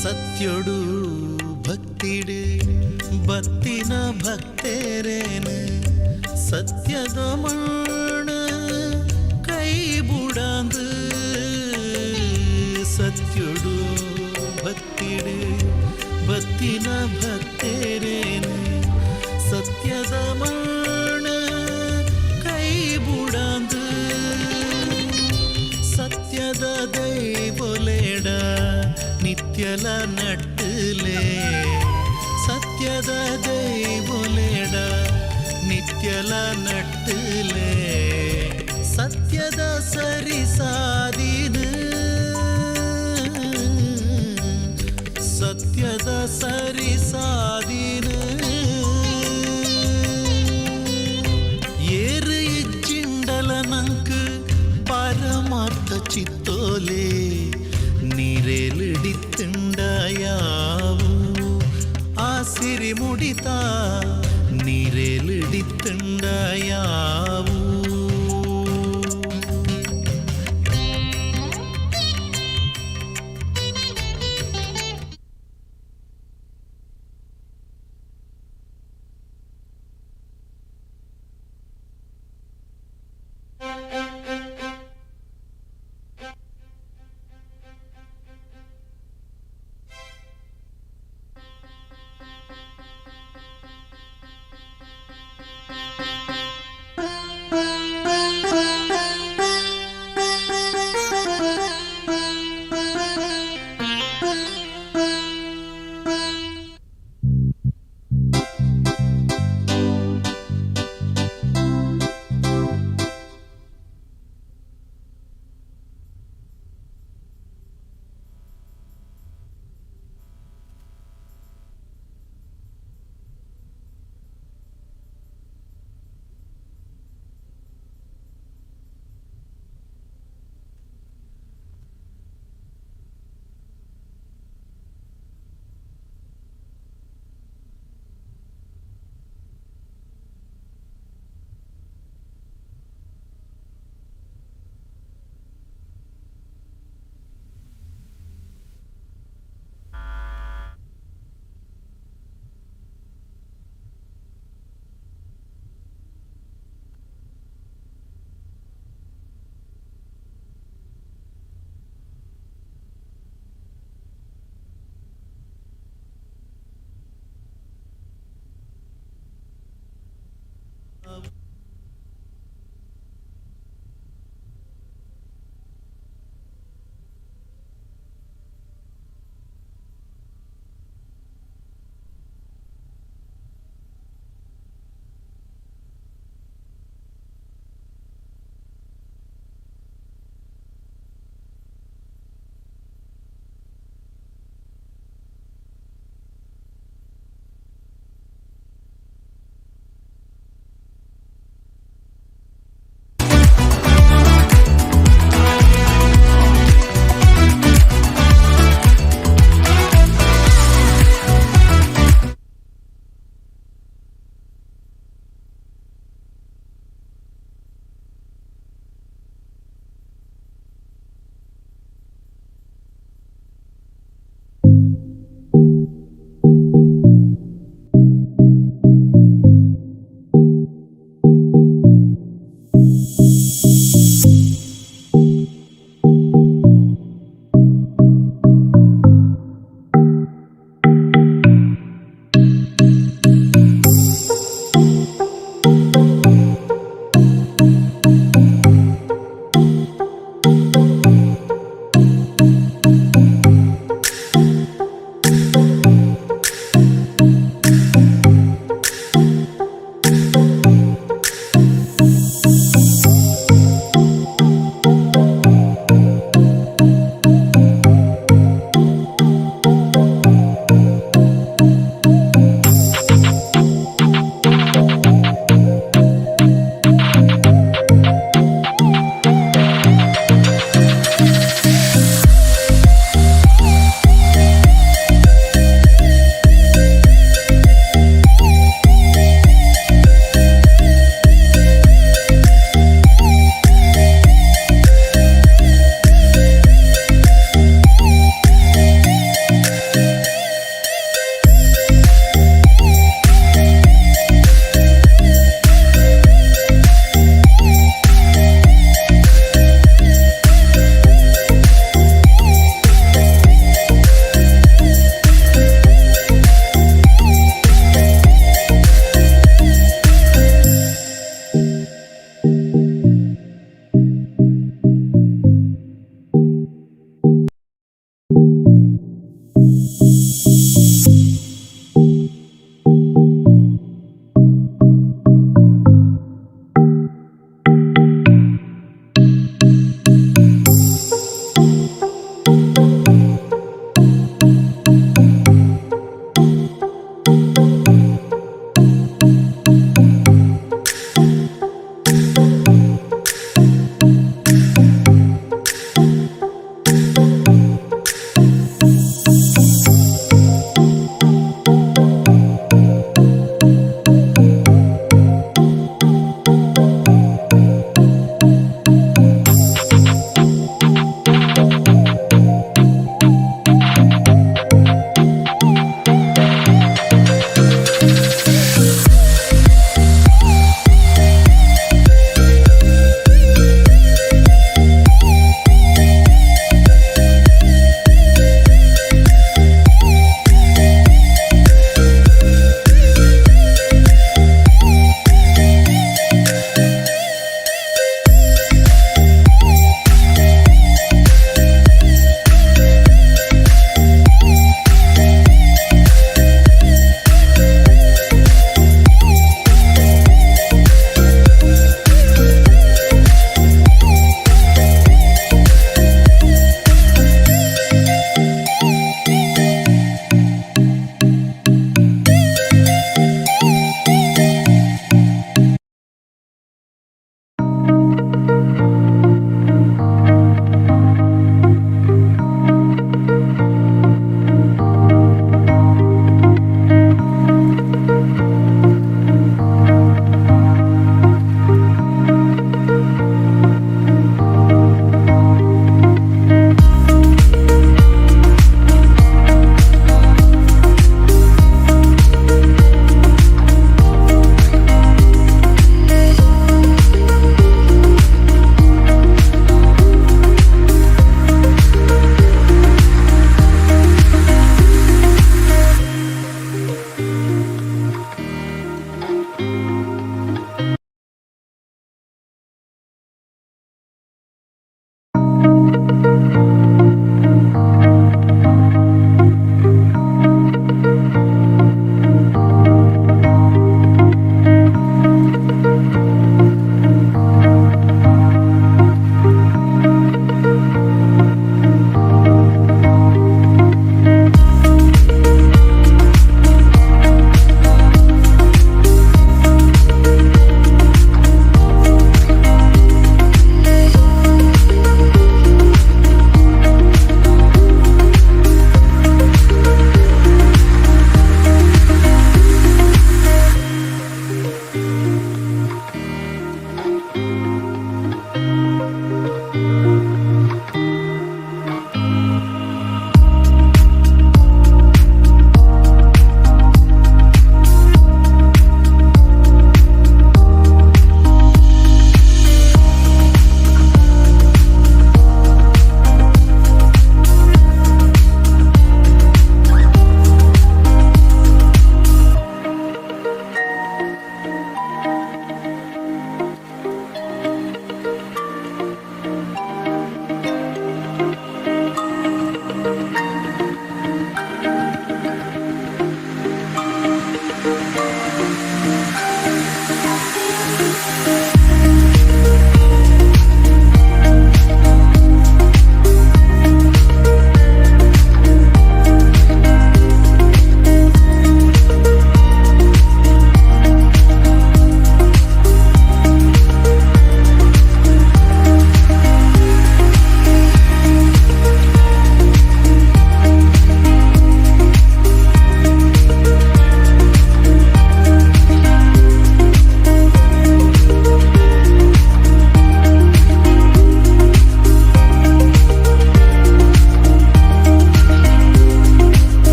ಸತ್ಯೊಡು ಭಕ್ತಿಡು ಬತ್ತಿನ ಭಕ್ತರೇನು ಸತ್ಯದ ಮಣ್ಣ ಕೈ ಬುಡಾಂದು ಸತ್ಯೊಡು ಭಕ್ತಿಡು ಬತ್ತಿನ ಭಕ್ತರೇನು ಸತ್ಯದ ಮಣ್ಣ ಕೈ ಬುಡಾಂದು ಸತ್ಯದ ದೈವೊಲೆಡ ನಿತ್ಯಲ ನಟ್ಟುಲೆ ಸತ್ಯದ ದೈವೊಲೆಡ ನಿತ್ಯಲ ನಟ್ಟುಲೆ ಸತ್ಯದ ಸರಿ ಸಾದಿನು ಸತ್ಯದ ಸರಿ ಸಾದಿನು ಏರು ಇಚ್ಚಿಂಡಲ ನಂಕು ಪರಮಾರ್ಥ ಚಿತ್ತೋಲೆ ನೀರೇಲಿಡಿತ್ತುಂಡಯಾವು ಆ ಸಿರಿ ಮುಡಿತ ನೀರೇಲಿಡಿತ್ತುಂಡಯಾವು.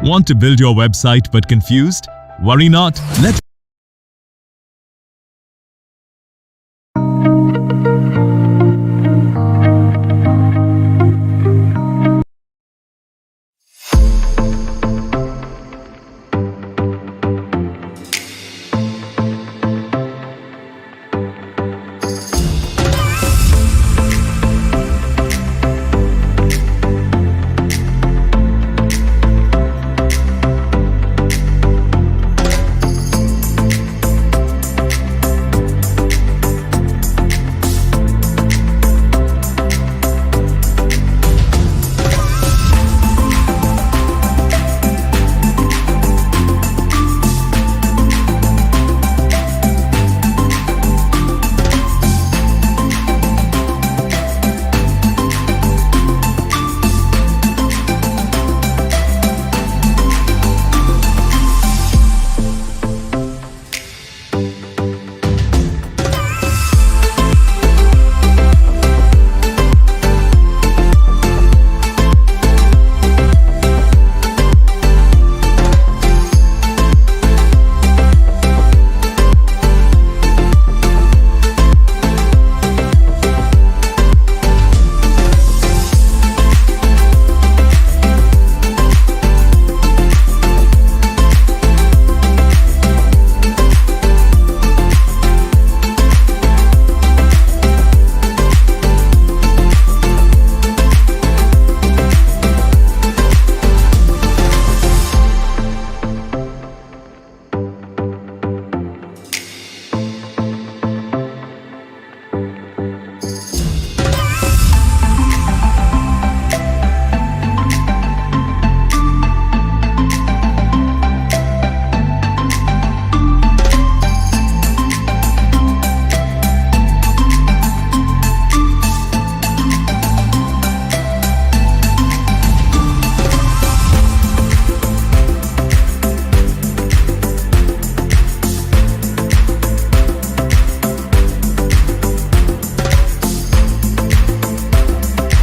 Want to build your website but confused? Worry not. Let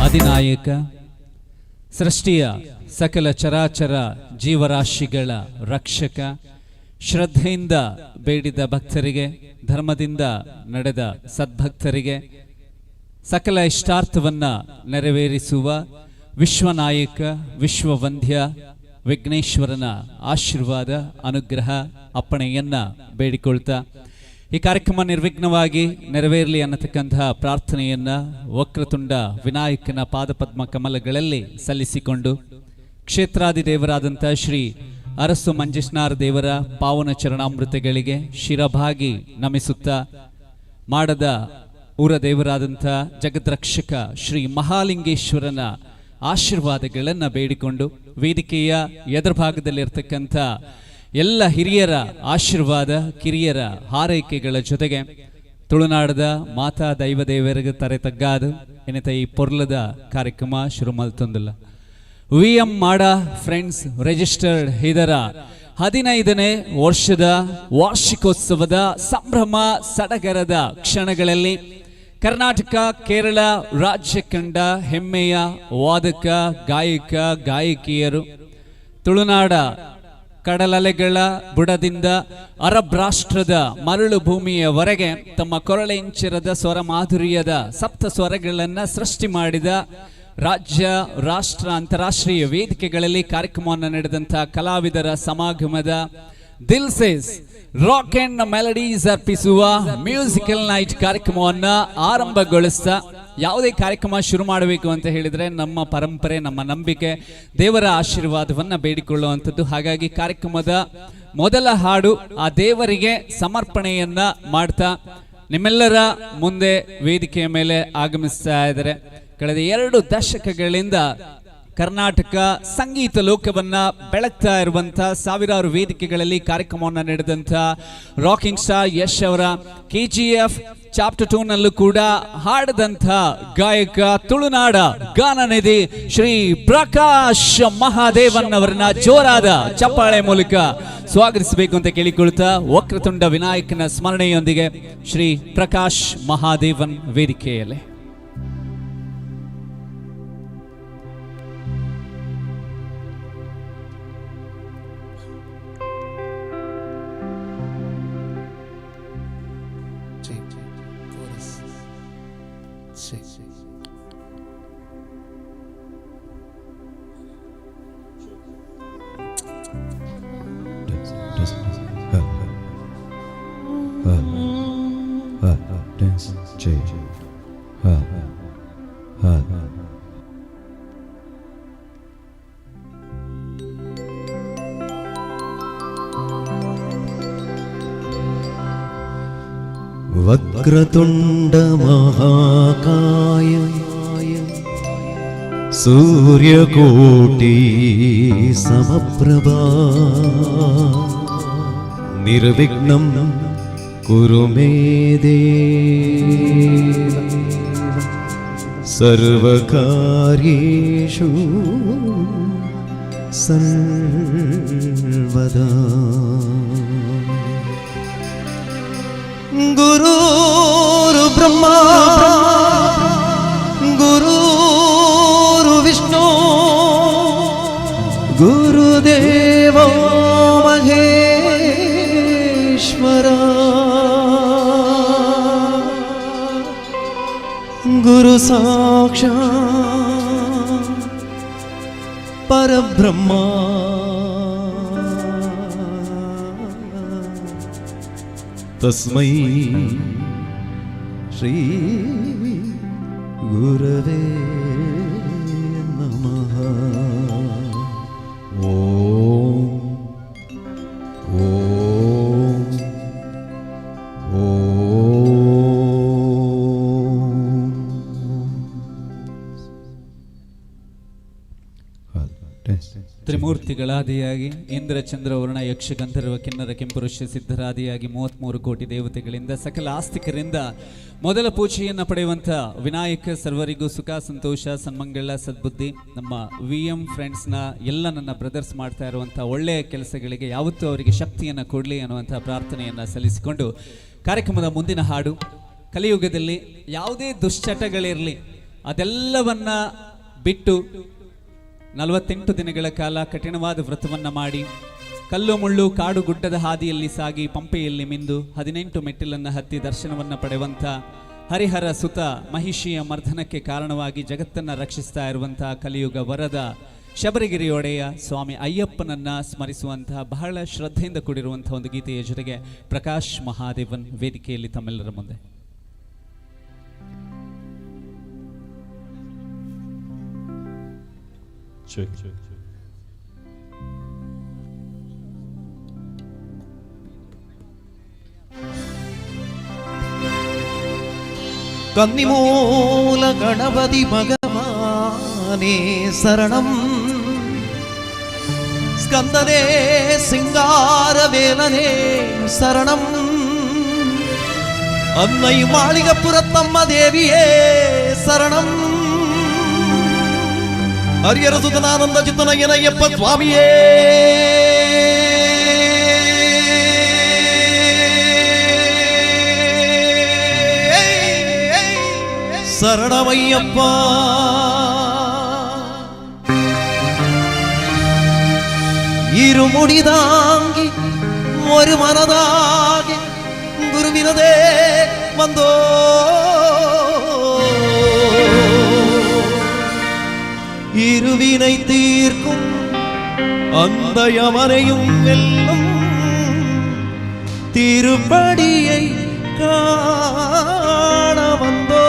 ಅಧಿನಾಯಕ ಸೃಷ್ಟಿಯ ಸಕಲ ಚರಾಚರ ಜೀವರಾಶಿಗಳ ರಕ್ಷಕ, ಶ್ರದ್ಧೆಯಿಂದ ಬೇಡಿದ ಭಕ್ತರಿಗೆ, ಧರ್ಮದಿಂದ ನಡೆದ ಸದ್ಭಕ್ತರಿಗೆ ಸಕಲ ಇಷ್ಟಾರ್ಥವನ್ನು ನೆರವೇರಿಸುವ ವಿಶ್ವನಾಯಕ, ವಿಶ್ವವಂದ್ಯ ವಿಘ್ನೇಶ್ವರನ ಆಶೀರ್ವಾದ, ಅನುಗ್ರಹ, ಅಪ್ಪಣೆಯನ್ನು ಬೇಡಿಕೊಳ್ತಾ ಈ ಕಾರ್ಯಕ್ರಮ ನಿರ್ವಿಘ್ನವಾಗಿ ನೆರವೇರಲಿ ಅನ್ನತಕ್ಕಂತಹ ಪ್ರಾರ್ಥನೆಯನ್ನು ವಕ್ರತುಂಡ ವಿನಾಯಕನ ಪಾದಪದ್ಮ ಕಮಲಗಳಲ್ಲಿ ಸಲ್ಲಿಸಿಕೊಂಡು ಕ್ಷೇತ್ರಾದಿ ದೇವರಾದಂಥ ಶ್ರೀ ಅರಸು ಮಂಜೇಶ್ನಾರ್ ದೇವರ ಪಾವನ ಚರಣಾಮೃತಗಳಿಗೆ ಶಿರಭಾಗಿ ನಮಿಸುತ್ತಾ ಮಾಡದ ಊರ ದೇವರಾದಂಥ ಜಗದ್ರಕ್ಷಕ ಶ್ರೀ ಮಹಾಲಿಂಗೇಶ್ವರನ ಆಶೀರ್ವಾದಗಳನ್ನು ಬೇಡಿಕೊಂಡು ವೇದಿಕೆಯ ಎದುರುಭಾಗದಲ್ಲಿರ್ತಕ್ಕಂಥ ಎಲ್ಲ ಹಿರಿಯರ ಆಶೀರ್ವಾದ, ಕಿರಿಯರ ಹಾರೈಕೆಗಳ ಜೊತೆಗೆ ತುಳುನಾಡದ ಮಾತಾ ದೈವ ದೇವರಿಗೆ ತರೆ ತಗ್ಗಾದು ಎನ್ನಿತ ಈ ಪೊರ್ಲದ ಕಾರ್ಯಕ್ರಮ ಶುರು ಮಲ್ತೊಂದಿಲ್ಲ. ವಿ ಎಂ ಮಾಡ ಫ್ರೆಂಡ್ಸ್ ರಿಜಿಸ್ಟರ್ಡ್ ಇದರ 15ನೇ ವರ್ಷದ ವಾರ್ಷಿಕೋತ್ಸವದ ಸಂಭ್ರಮ ಸಡಗರದ ಕ್ಷಣಗಳಲ್ಲಿ ಕರ್ನಾಟಕ ಕೇರಳ ರಾಜ್ಯ ಕಂಡ ಹೆಮ್ಮೆಯ ವಾದಕ, ಗಾಯಕ, ಗಾಯಕಿಯರು ತುಳುನಾಡ ಕಡಲಲೆಗಳ ಬುಡದಿಂದ ಅರಬ್ ರಾಷ್ಟ್ರದ ಮರಳು ಭೂಮಿಯವರೆಗೆ ತಮ್ಮ ಕೊರಳೆಂಚಿರದ ಸ್ವರ ಮಾಧುರ್ಯದ ಸಪ್ತ ಸ್ವರಗಳನ್ನು ಸೃಷ್ಟಿ ಮಾಡಿದ ರಾಜ್ಯ, ರಾಷ್ಟ್ರ, ಅಂತಾರಾಷ್ಟ್ರೀಯ ವೇದಿಕೆಗಳಲ್ಲಿ ಕಾರ್ಯಕ್ರಮವನ್ನು ನಡೆದಂಥ ಕಲಾವಿದರ ಸಮಾಗಮದ ದಿಲ್ ಸೇಸ್ ರಾಕ್ ಅಂಡ್ ಮೆಲಡೀಸ್ ಅರ್ಪಿಸುವ ಮ್ಯೂಸಿಕಲ್ ನೈಟ್ ಕಾರ್ಯಕ್ರಮವನ್ನು ಆರಂಭಗೊಳಿಸ್ತಾ, ಯಾವುದೇ ಕಾರ್ಯಕ್ರಮ ಶುರು ಮಾಡಬೇಕು ಅಂತ ಹೇಳಿದರೆ ನಮ್ಮ ಪರಂಪರೆ, ನಮ್ಮ ನಂಬಿಕೆ, ದೇವರ ಆಶೀರ್ವಾದವನ್ನು ಬೇಡಿಕೊಳ್ಳುವಂಥದ್ದು. ಹಾಗಾಗಿ ಕಾರ್ಯಕ್ರಮದ ಮೊದಲ ಹಾಡು ಆ ದೇವರಿಗೆ ಸಮರ್ಪಣೆಯನ್ನ ಮಾಡ್ತಾ ನಿಮ್ಮೆಲ್ಲರ ಮುಂದೆ ವೇದಿಕೆಯ ಮೇಲೆ ಆಗಮಿಸ್ತಾ ಇದ್ದಾರೆ. ಕಳೆದ 2 ದಶಕಗಳಿಂದ ಕರ್ನಾಟಕ ಸಂಗೀತ ಲೋಕವನ್ನ ಬೆಳಗ್ತಾ ಇರುವಂಥ ಸಾವಿರಾರು ವೇದಿಕೆಗಳಲ್ಲಿ ಕಾರ್ಯಕ್ರಮವನ್ನು ನಡೆದಂಥ ರಾಕಿಂಗ್ ಸ್ಟಾರ್ ಯಶ್ ಅವರ KGF chapter 2 ನಲ್ಲೂ ಕೂಡ ಹಾಡಿದಂಥ ಗಾಯಕ ತುಳುನಾಡ ಗಾನನಿಧಿ ಶ್ರೀ ಪ್ರಕಾಶ್ ಮಹಾದೇವನ್ ಅವರನ್ನ ಜೋರಾದ ಚಪ್ಪಾಳೆ ಮೂಲಕ ಸ್ವಾಗತಿಸಬೇಕು ಅಂತ ಕೇಳಿಕೊಳ್ತಾ ವಕ್ರತುಂಡ ವಿನಾಯಕನ ಸ್ಮರಣೆಯೊಂದಿಗೆ ಶ್ರೀ ಪ್ರಕಾಶ್ ಮಹಾದೇವನ್ ವೇದಿಕೆಯಲ್ಲಿ. वक्रतुण्ड महाकाय सूर्यकोटि समप्रभा निर्विघ्नं कुरु मे देव सर्वकार्येषु सर्वदा। गुरुर् ब्रह्मा गुरुर् विष्णु गुरुदेवो महेश्वर गुरु साक्षात् परब्रह्मा तस्मै श्री गुरवे नमः। ॐ ॐ ॐ। ತ್ರಿಮೂರ್ತಿಗಳಾದಿಯಾಗಿ ಇಂದ್ರ ಚಂದ್ರ ವರುಣ ಯಕ್ಷ ಗಂಧರ್ವ ಕಿನ್ನರ ಕೆಂಪುರುಷ ಸಿದ್ಧರಾದಿಯಾಗಿ 33 ಕೋಟಿ ದೇವತೆಗಳಿಂದ ಸಕಲ ಆಸ್ತಿಕರಿಂದ ಮೊದಲ ಪೂಜೆಯನ್ನು ಪಡೆಯುವಂಥ ವಿನಾಯಕ ಸರ್ವರಿಗೂ ಸುಖ ಸಂತೋಷ ಸನ್ಮಂಗಳ ಸದ್ಬುದ್ಧಿ. ನಮ್ಮ ವಿ ಎಂ ಫ್ರೆಂಡ್ಸ್ನ ಎಲ್ಲ ನನ್ನ ಬ್ರದರ್ಸ್ ಮಾಡ್ತಾ ಇರುವಂಥ ಒಳ್ಳೆಯ ಕೆಲಸಗಳಿಗೆ ಯಾವತ್ತೂ ಅವರಿಗೆ ಶಕ್ತಿಯನ್ನು ಕೊಡಲಿ ಅನ್ನುವಂಥ ಪ್ರಾರ್ಥನೆಯನ್ನು ಸಲ್ಲಿಸಿಕೊಂಡು ಕಾರ್ಯಕ್ರಮದ ಮುಂದಿನ ಹಾಡು, ಕಲಿಯುಗದಲ್ಲಿ ಯಾವುದೇ ದುಶ್ಚಟಗಳಿರಲಿ ಅದೆಲ್ಲವನ್ನ ಬಿಟ್ಟು 48 ದಿನಗಳ ಕಾಲ ಕಠಿಣವಾದ ವ್ರತವನ್ನು ಮಾಡಿ ಕಲ್ಲು ಮುಳ್ಳು ಕಾಡು ಗುಡ್ಡದ ಹಾದಿಯಲ್ಲಿ ಸಾಗಿ ಪಂಪೆಯಲ್ಲಿ ಮಿಂದು 18 ಮೆಟ್ಟಿಲನ್ನು ಹತ್ತಿ ದರ್ಶನವನ್ನು ಪಡೆಯುವಂಥ ಹರಿಹರ ಸುತ ಮಹಿಷಿಯ ಮರ್ದನಕ್ಕೆ ಕಾರಣವಾಗಿ ಜಗತ್ತನ್ನು ರಕ್ಷಿಸ್ತಾ ಇರುವಂಥ ಕಲಿಯುಗ ವರದ ಶಬರಿಗಿರಿ ಒಡೆಯ ಸ್ವಾಮಿ ಅಯ್ಯಪ್ಪನನ್ನು ಸ್ಮರಿಸುವಂತಹ ಬಹಳ ಶ್ರದ್ಧೆಯಿಂದ ಕೂಡಿರುವಂಥ ಒಂದು ಗೀತೆಯ ಜೊತೆಗೆ ಪ್ರಕಾಶ್ ಮಹಾದೇವನ್ ವೇದಿಕೆಯಲ್ಲಿ ತಮ್ಮೆಲ್ಲರ ಮುಂದೆ. കന്നിമൂല ഗണപതി ഭഗവാനേ ശരണം, സ്കന്ദനേ സിംഗാരവേലനേ ശരണം, അന്നൈ മാളികപ്പുറത്തമ്മ ദേവിയേ ശരണം, ഹരിഹരസുതനാനന്ദ ചിത്തനയ്യനയ്യപ്പ സ്വാമിയേ. ശരണമയ്യപ്പ. ഇരുമുടിതാങ്കി ഒരു മനതാകി ഗുരുവിനതേ വന്നോ, ഇരുവിனை தீர்க்கும் அந்த யமனையும் வெல்லும் திருப்படியை காண வந்தோ.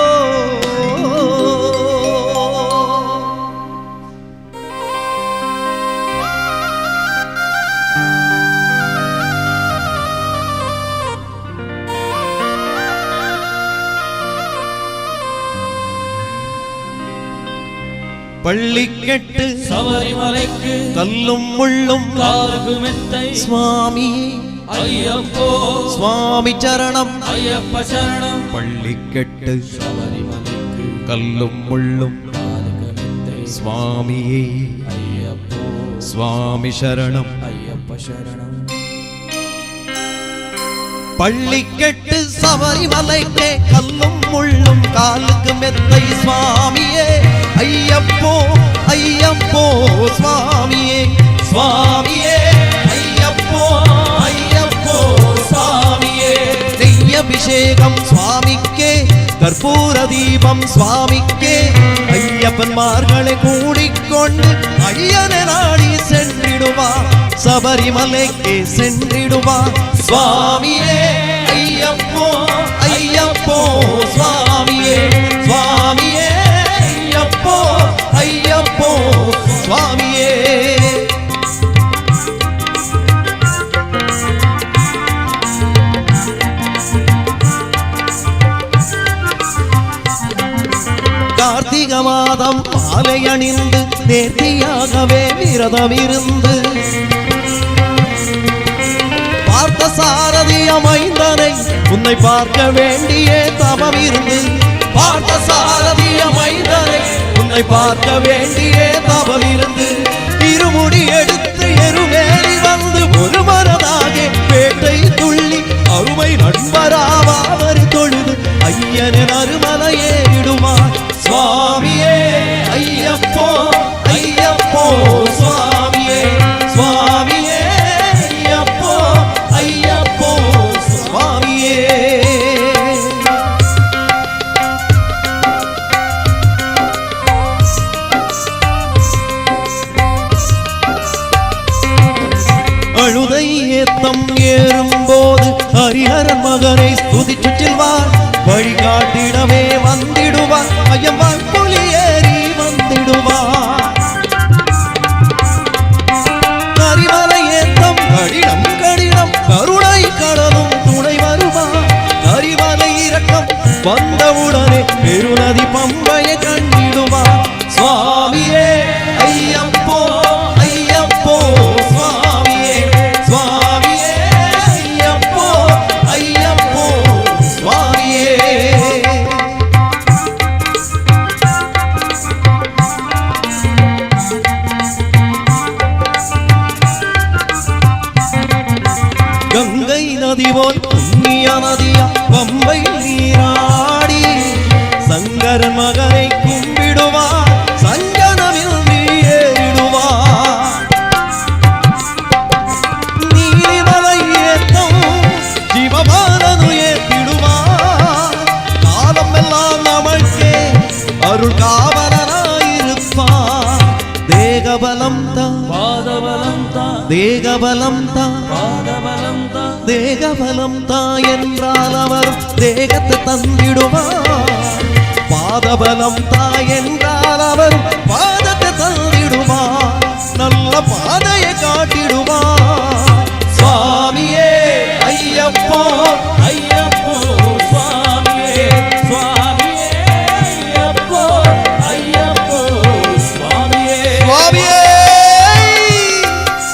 பள்ளிக்கெட்டு சபரிமலைக்கு கல்லும் முள்ளும் காலுக்கு மெத்தை சுவாமி ஐயப்போ சுவாமி சரணம் ஐயப்ப சரணம். பள்ளிக்கெட்டு சபரிமலைக்கு கல்லும் முள்ளும் காலுக்கு மெத்தை சுவாமியே ஐயப்போ சுவாமி சரணம் ஐயப்ப சரணம். பள்ளிக்கெட்டு சபரிமலைக்கே கல்லும் முள்ளும் காலுக்கு மெத்தை சுவாமியே ஐயப்போ ஐயப்போ சுவாமியே சுவாமியே ஐயப்போ ஐயப்போ சுவாமியே. நெய்ய நெய்யபிஷேகம் சுவாமிக்கே, கற்பூர தீபம் சுவாமிக்கே. ஐயப்பன்மார்களை கூடிக்கொண்டு ஐயனை நாடி சென்றிடுவார், சபரிமலைக்கே சென்றிடுவார். சுவாமியே ஐயப்போ ஐயப்போ சுவாமியே, சுவாமியே ஐயப்போ ஐயப்போ சுவாமியே. கார்த்திக மாதம் மாலை அணிந்து நேர்த்தியாகவே விரதம் இருந்து பார்த்த சாரதி அமைந்தனை உன்னை பார்க்க வேண்டிய தவம் இருந்து, பார்த்த சாரதி அமைந்தனை உன்னை பார்க்க வேண்டிய தவம் இருந்து, இருமுடி எடுத்து எருமேலி வந்து ஒரு மனதாக வேட்டை துள்ளி அருமை நண்பராவாவர் தொழுது ஐயனின் அருமலையேறிடுவார். சுவாமியே ஐயப்போ ஐயப்போ சுவாமியே, சுவாமியே ஐயப்போ ஐயப்போ சுவாமியே. அழுதை ஏத்தம் ஏறும்போது ஹரிஹரன் மகனை ஸ்துதிச்சு செல்வார், வழிகாட்டிடவே வந்திடுவார், ஐயம்பால் புலி ஏறி வந்திடுவார். கரிமலை ஏத்தம் கடினம் கடினம் கருணை கடலும் துணை வருவார், கரிமலை இரக்கம் வந்தவுடனே பெருநதி பம்பையை கண்டிடுவார். சுவாமியே ஐயப்போ ஐயப்போ சுவாமியே, சுவாமியே ஐயப்போ ஐயப்போ சுவாமியே. கங்கை நதி போல் புண்ணிய நதியா பம்பை நீராடி சங்கரன் மகனை கும்பிடுவார், சஞ்சனமில் ஏறிடுவார். நீலிமலை ஏத்தம் சிவபாலனு ஏத்திடுவார், காலம் எல்லாம் நமக்கே அருள் காவலனாயிருப்பார். தேகபலம் தான் பாதபலம் தான், தேகபலம் தான், பாதபலம் தான், தேகபலம் தான் என்றால் அவர் தேகத்தை தந்திடுவார், பாதபலம் தான் என்றால் அவர் பாதத்தை தந்திடுவார், நல்ல பாதையை காட்டிடுவார். சுவாமியே ஐயப்போ ஐயப்போ சுவாமியே, சுவாமியே ஐயப்போ ஐயப்போ சுவாமியே, சுவாமியே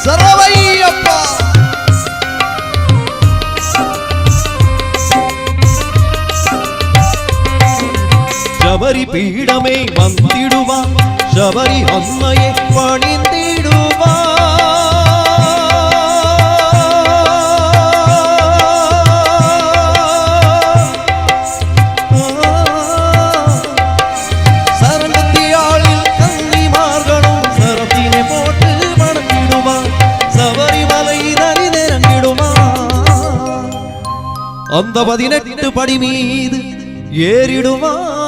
சரவையப்பா. சபரி பீடமே வந்திடுவார், சபரி அன்னையை பணிந்திடுவார். சரணத்தியாளில் கன்னிமார்களும் சரத்தினை போட்டு வணங்கிடுவார், சபரிமலை நரி நெருங்கிடுவார். அந்த 18 படி மீது ஏறிடுவார்,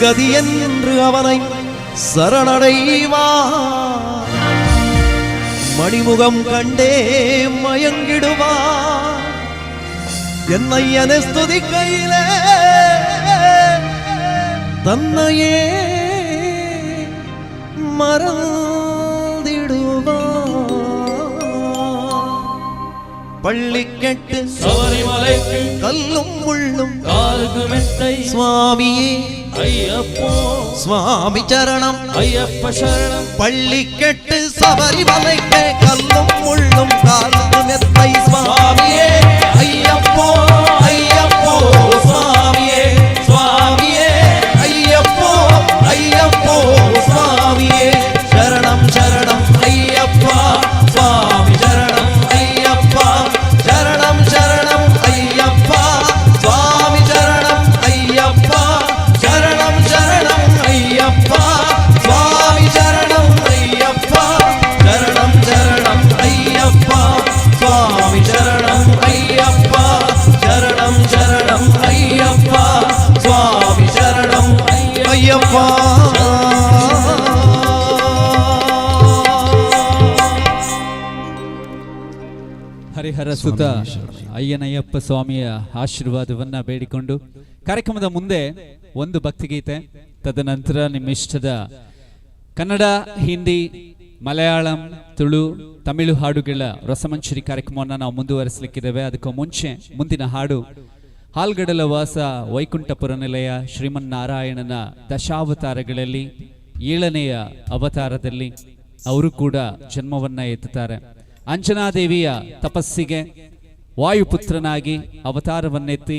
கதி என்று அவனை சரணடைவார். மணிமுகம் கண்டே மயங்கிடுவார், என்னை என ஸ்துதிக்கையிலே தன்னையே மறந்திடுவார். பள்ளிக்கெட்டு சபரிமலைக்கு கல்லும் முள்ளும் காலுக்கு மெத்தை சுவாமியே ஐயப்போ சுவாமி சரணம் ஐயப்ப சரணம். பள்ளிக்கெட்டு சபரிமலைக்கு கல்லும் முள்ளும் காலுக்கு மெத்தை சுவாமியே ஐயப்போ ஐயப்போ சுவாமியே, சுவாமியே ஐயப்போ ஐயப்போ சுவாமியே. சரணம் சரணம் ஐயப்பா சுவாமி சரணம் ஐயப்பா, சரணம் சரணம் ஐயப்பா சுவாமி சரணம் ஐயப்பா, சரணம் சரணம் ஐயப்பா சுவாமி சரணம் ஐயப்பா, சரணம் சரணம் ஐயப்பா சுவாமி சரணம் ஐயப்பா. Harihara ಸುತ ಅಯ್ಯನಯ್ಯಪ್ಪ ಸ್ವಾಮಿಯ ಆಶೀರ್ವಾದವನ್ನ ಬೇಡಿಕೊಂಡು ಕಾರ್ಯಕ್ರಮದ ಮುಂದೆ ಒಂದು ಭಕ್ತಿಗೀತೆ, ತದನಂತರ ನಿಮ್ಮ ಇಷ್ಟದ ಕನ್ನಡ, ಹಿಂದಿ, ಮಲಯಾಳಂ, ತುಳು, ತಮಿಳು ಹಾಡುಗಳ ರಸಮಂಚರಿ ಕಾರ್ಯಕ್ರಮವನ್ನು ನಾವು ಮುಂದುವರಿಸಲಿಕ್ಕಿದ್ದೇವೆ. ಅದಕ್ಕೂ ಮುಂಚೆ ಮುಂದಿನ ಹಾಡು ಹಾಲ್ಗಡಲ ವಾಸ ವೈಕುಂಠಪುರ ನಿಲಯ ಶ್ರೀಮನ್ನಾರಾಯಣನ ದಶಾವತಾರಗಳಲ್ಲಿ ಏಳನೆಯ ಅವತಾರದಲ್ಲಿ ಅವರು ಕೂಡ ಜನ್ಮವನ್ನ ಎತ್ತುತ್ತಾರೆ. ಅಂಜನಾದೇವಿಯ ತಪಸ್ಸಿಗೆ ವಾಯುಪುತ್ರನಾಗಿ ಅವತಾರವನ್ನೆತ್ತಿ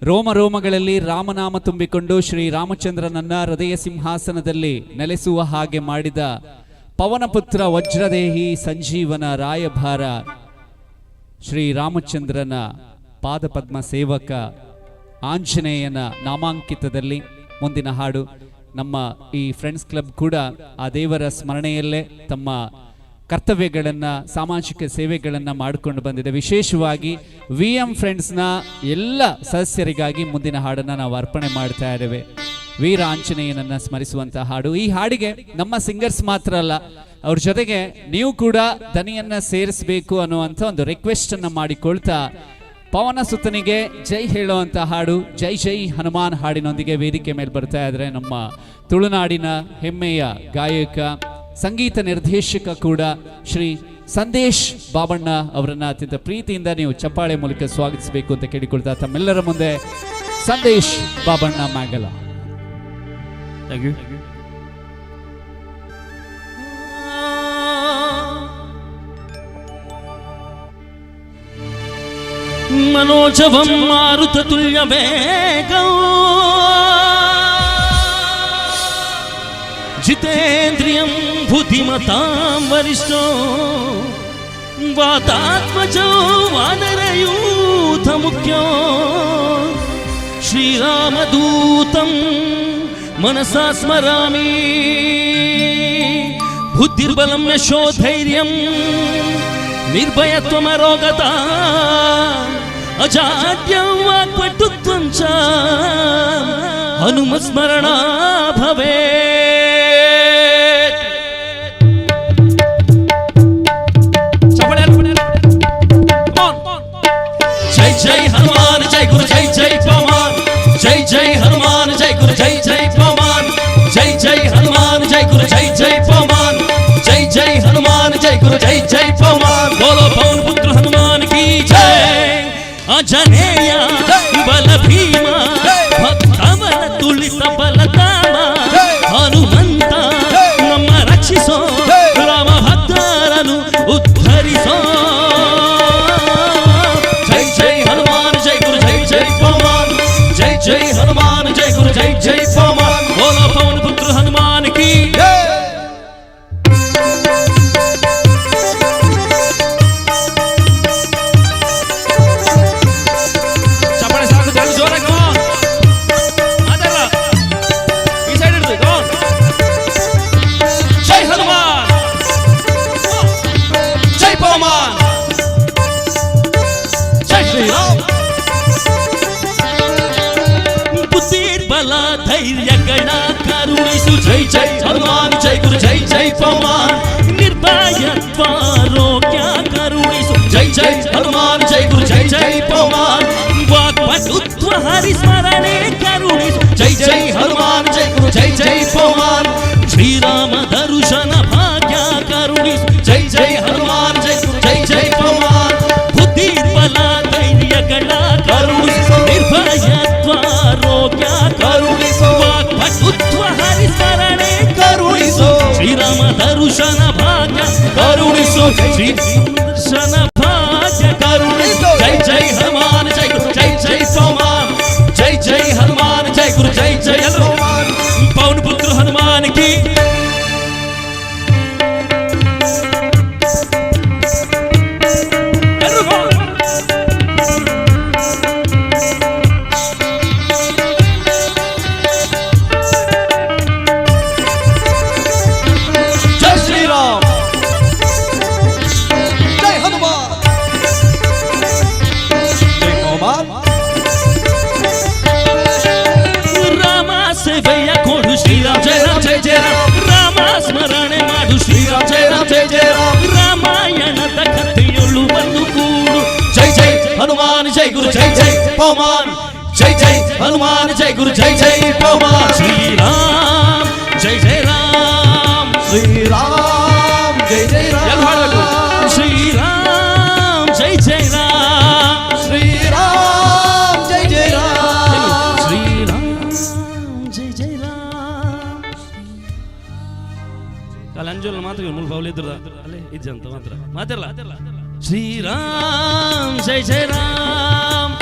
ರೋಮ ರೋಮಗಳಲ್ಲಿ ರಾಮನಾಮ ತುಂಬಿಕೊಂಡು ಶ್ರೀರಾಮಚಂದ್ರನನ್ನ ಹೃದಯ ಸಿಂಹಾಸನದಲ್ಲಿ ನೆಲೆಸುವ ಹಾಗೆ ಮಾಡಿದ ಪವನಪುತ್ರ ವಜ್ರದೇಹಿ ಸಂಜೀವನ ರಾಯಭಾರ ಶ್ರೀರಾಮಚಂದ್ರನ ಪಾದಪದ್ಮ ಸೇವಕ ಆಂಜನೇಯನ ನಾಮಾಂಕಿತದಲ್ಲಿ ಮುಂದಿನ ಹಾಡು. ನಮ್ಮ ಈ ಫ್ರೆಂಡ್ಸ್ ಕ್ಲಬ್ ಕೂಡ ಆ ದೇವರ ಸ್ಮರಣೆಯಲ್ಲೇ ತಮ್ಮ ಕರ್ತವ್ಯಗಳನ್ನು, ಸಾಮಾಜಿಕ ಸೇವೆಗಳನ್ನು ಮಾಡಿಕೊಂಡು ಬಂದಿದೆ. ವಿಶೇಷವಾಗಿ ವಿ ಎಂ ಫ್ರೆಂಡ್ಸ್ನ ಎಲ್ಲ ಸದಸ್ಯರಿಗಾಗಿ ಮುಂದಿನ ಹಾಡನ್ನು ನಾವು ಅರ್ಪಣೆ ಮಾಡ್ತಾ ಇದ್ದೇವೆ. ವೀರ ಆಂಜನೇಯನನ್ನು ಸ್ಮರಿಸುವಂಥ ಹಾಡು. ಈ ಹಾಡಿಗೆ ನಮ್ಮ ಸಿಂಗರ್ಸ್ ಮಾತ್ರ ಅಲ್ಲ, ಅವ್ರ ಜೊತೆಗೆ ನೀವು ಕೂಡ ದನಿಯನ್ನು ಸೇರಿಸಬೇಕು ಅನ್ನುವಂಥ ಒಂದು ರಿಕ್ವೆಸ್ಟನ್ನು ಮಾಡಿಕೊಳ್ತಾ ಪವನ ಸುತನಿಗೆ ಜೈ ಹೇಳುವಂಥ ಹಾಡು ಜೈ ಜೈ ಹನುಮಾನ್ ಹಾಡಿನೊಂದಿಗೆ ವೇದಿಕೆ ಮೇಲೆ ಬರ್ತಾ ಇದ್ರೆ ನಮ್ಮ ತುಳುನಾಡಿನ ಹೆಮ್ಮೆಯ ಗಾಯಕ, ಸಂಗೀತ ನಿರ್ದೇಶಕ ಕೂಡ ಶ್ರೀ ಸಂದೇಶ್ ಬಾಬಣ್ಣ ಅವರನ್ನ ಅತ್ಯಂತ ಪ್ರೀತಿಯಿಂದ ನೀವು ಚಪ್ಪಾಳೆ ಮೂಲಕ ಸ್ವಾಗತಿಸಬೇಕು ಅಂತ ಕೇಳಿಕೊಳ್ತಾ ತಮ್ಮೆಲ್ಲರ ಮುಂದೆ ಸಂದೇಶ್ ಬಾಬಣ್ಣ ಮ್ಯಾಂಗಲ. Thank you. మనోజవం మారుతతుల్య వేగం జితేంద్రియం బుద్ధిమతాం వరిష్టో వాతాత్మజో వానరయూథ ముఖ్యో శ్రీరామదూతం మనసా స్మరామి. బుద్ధిర్బలం యశోధైర్యం నిర్భయత్వమరోగత అజాడ్యం వాక్పటుత్వం చ హనుమస్మరణా భవేత్. జై జై హనుమాన్ జై గురు జై జై పవన్, జై జై హనుమాన్ జై గురు జై జై పవన్, జై జై హనుమాన్ జై గురు జై జై పవన్, జై జై హనుమాన్ జై గురు జై జై పవన్. బోలో పవన్ పుత్ర హనుమాన్ కీ జై. అజనేయ బల భీమ భక్తవన తుళిత బలతామ ಹನುಮಂತ ನಮ್ಮ ರಕ್ಷಿಸೋ, ರಾಮ ಭಕ್ತರನು ಉದ್ಧರಿಸೋ. ಜೈ ಜೈ ಹನುಮಾನ್ ಜೈ ಗುರು ಜೈ ಜೈ ಪವನ್, ಜೈ ಜೈ ಹನುಮಾನ್ ಜೈ ಗುರು ಜೈ ಜೈ ಪವನ್. ಬೋಲೋ ಪವನ್ ಪುತ್ರ ಹನುಮಾನ್ ಕೀ. ಚಪ್ಪಾಳೆ ಸಾಕು, ಜೋರು ಜೋರಾಗಿ come on. ಅದಲ್ಲ, ಈ ಸೈಡ್ ಹಿಡಿದು come on. ಜೈ ಹನುಮಾನ್ ಜೈ ಪವನ್ ಜೈ ಶ್ರೀರಾಮ್. ಬುದ್ಧಿರ್ಬಲ ಧೈರ್ಯಗಳ ಕರುಣಿಸು ಜೈ ಜೈ ಹನುಮಾನ್ ಜೈ ಗುರು ಜೈ ಜೈ ಪವನ್, ನಿರ್ಭಯತ್ವ ಆರೋಗ್ಯ ಕರುಣಿಸು ಜೈ ಜೈ ಹನುಮಾನ್ ಜೈ ಗುರು ಜೈ ಜೈ ಪವನ್, ವಾಕ್ಪಟುತ್ವ ಹರಿಸ್ಮರಣೆ ಕರುಣಿಸು ಜೈ ಜೈ ಹನುಮಾನ್ ಜೈ ಗುರು ಜೈ ಜೈ ಪವನ್, ಶ್ರೀರಾಮ ದರುಶನ ಭಾಗ್ಯ ಕರುಣಿಸು ಜೈ ಜೈ ಹನುಮಾನ್ ಜೈ ಗುರು ಜೈ ಜೈ ಪವನ್, ಬುದ್ಧಿರ್ಬಲ ಧೈರ್ಯಗಳ ಕರುಣಿಸು ನಿರ್ಭಯತ್ವ ಆರೋಗ್ಯ ಕರುಣಿಸು ವಾಕ್ಪಟುತ್ವ ಹರಿಸ್ಮರಣೆ ಕರುಣಿಸು ಶ್ರೀರಾಮ ದರುಶನ ಹನುಮಾನ್ ಜೈ ಗುರು ಜೈ ಜೈ ಪವಮಾನ್. ಶ್ರೀರಾಮ್ ಜೈ ಜೈ ರಾಮ್, ಶ್ರೀರಾಮ್ ಜೈ ಜೈ ರಾಮ್, ಶ್ರೀರಾಮ್ ಜೈ ಜೈ ರಾಮ್, ಶ್ರೀರಾಮ್ ಜೈ ಜೈ ರಾಮ್, ಶ್ರೀರಾಮ್ ಜೈ ಜೈ ರಾಮ್. ಕಾಲ ಅಂಜೋಲ ಮಾತ್ರ ಮುಲ್ ಬಾವಲಿ ಇದ್ರ ಅಲ್ಲೇ ಇಜ್ಜಂತ ಮಾತ್ರ ಮಾತಿರಲ್ಲ. ಶ್ರೀರಾಮ್ ಜೈ ಜೈ ರಾಮ್.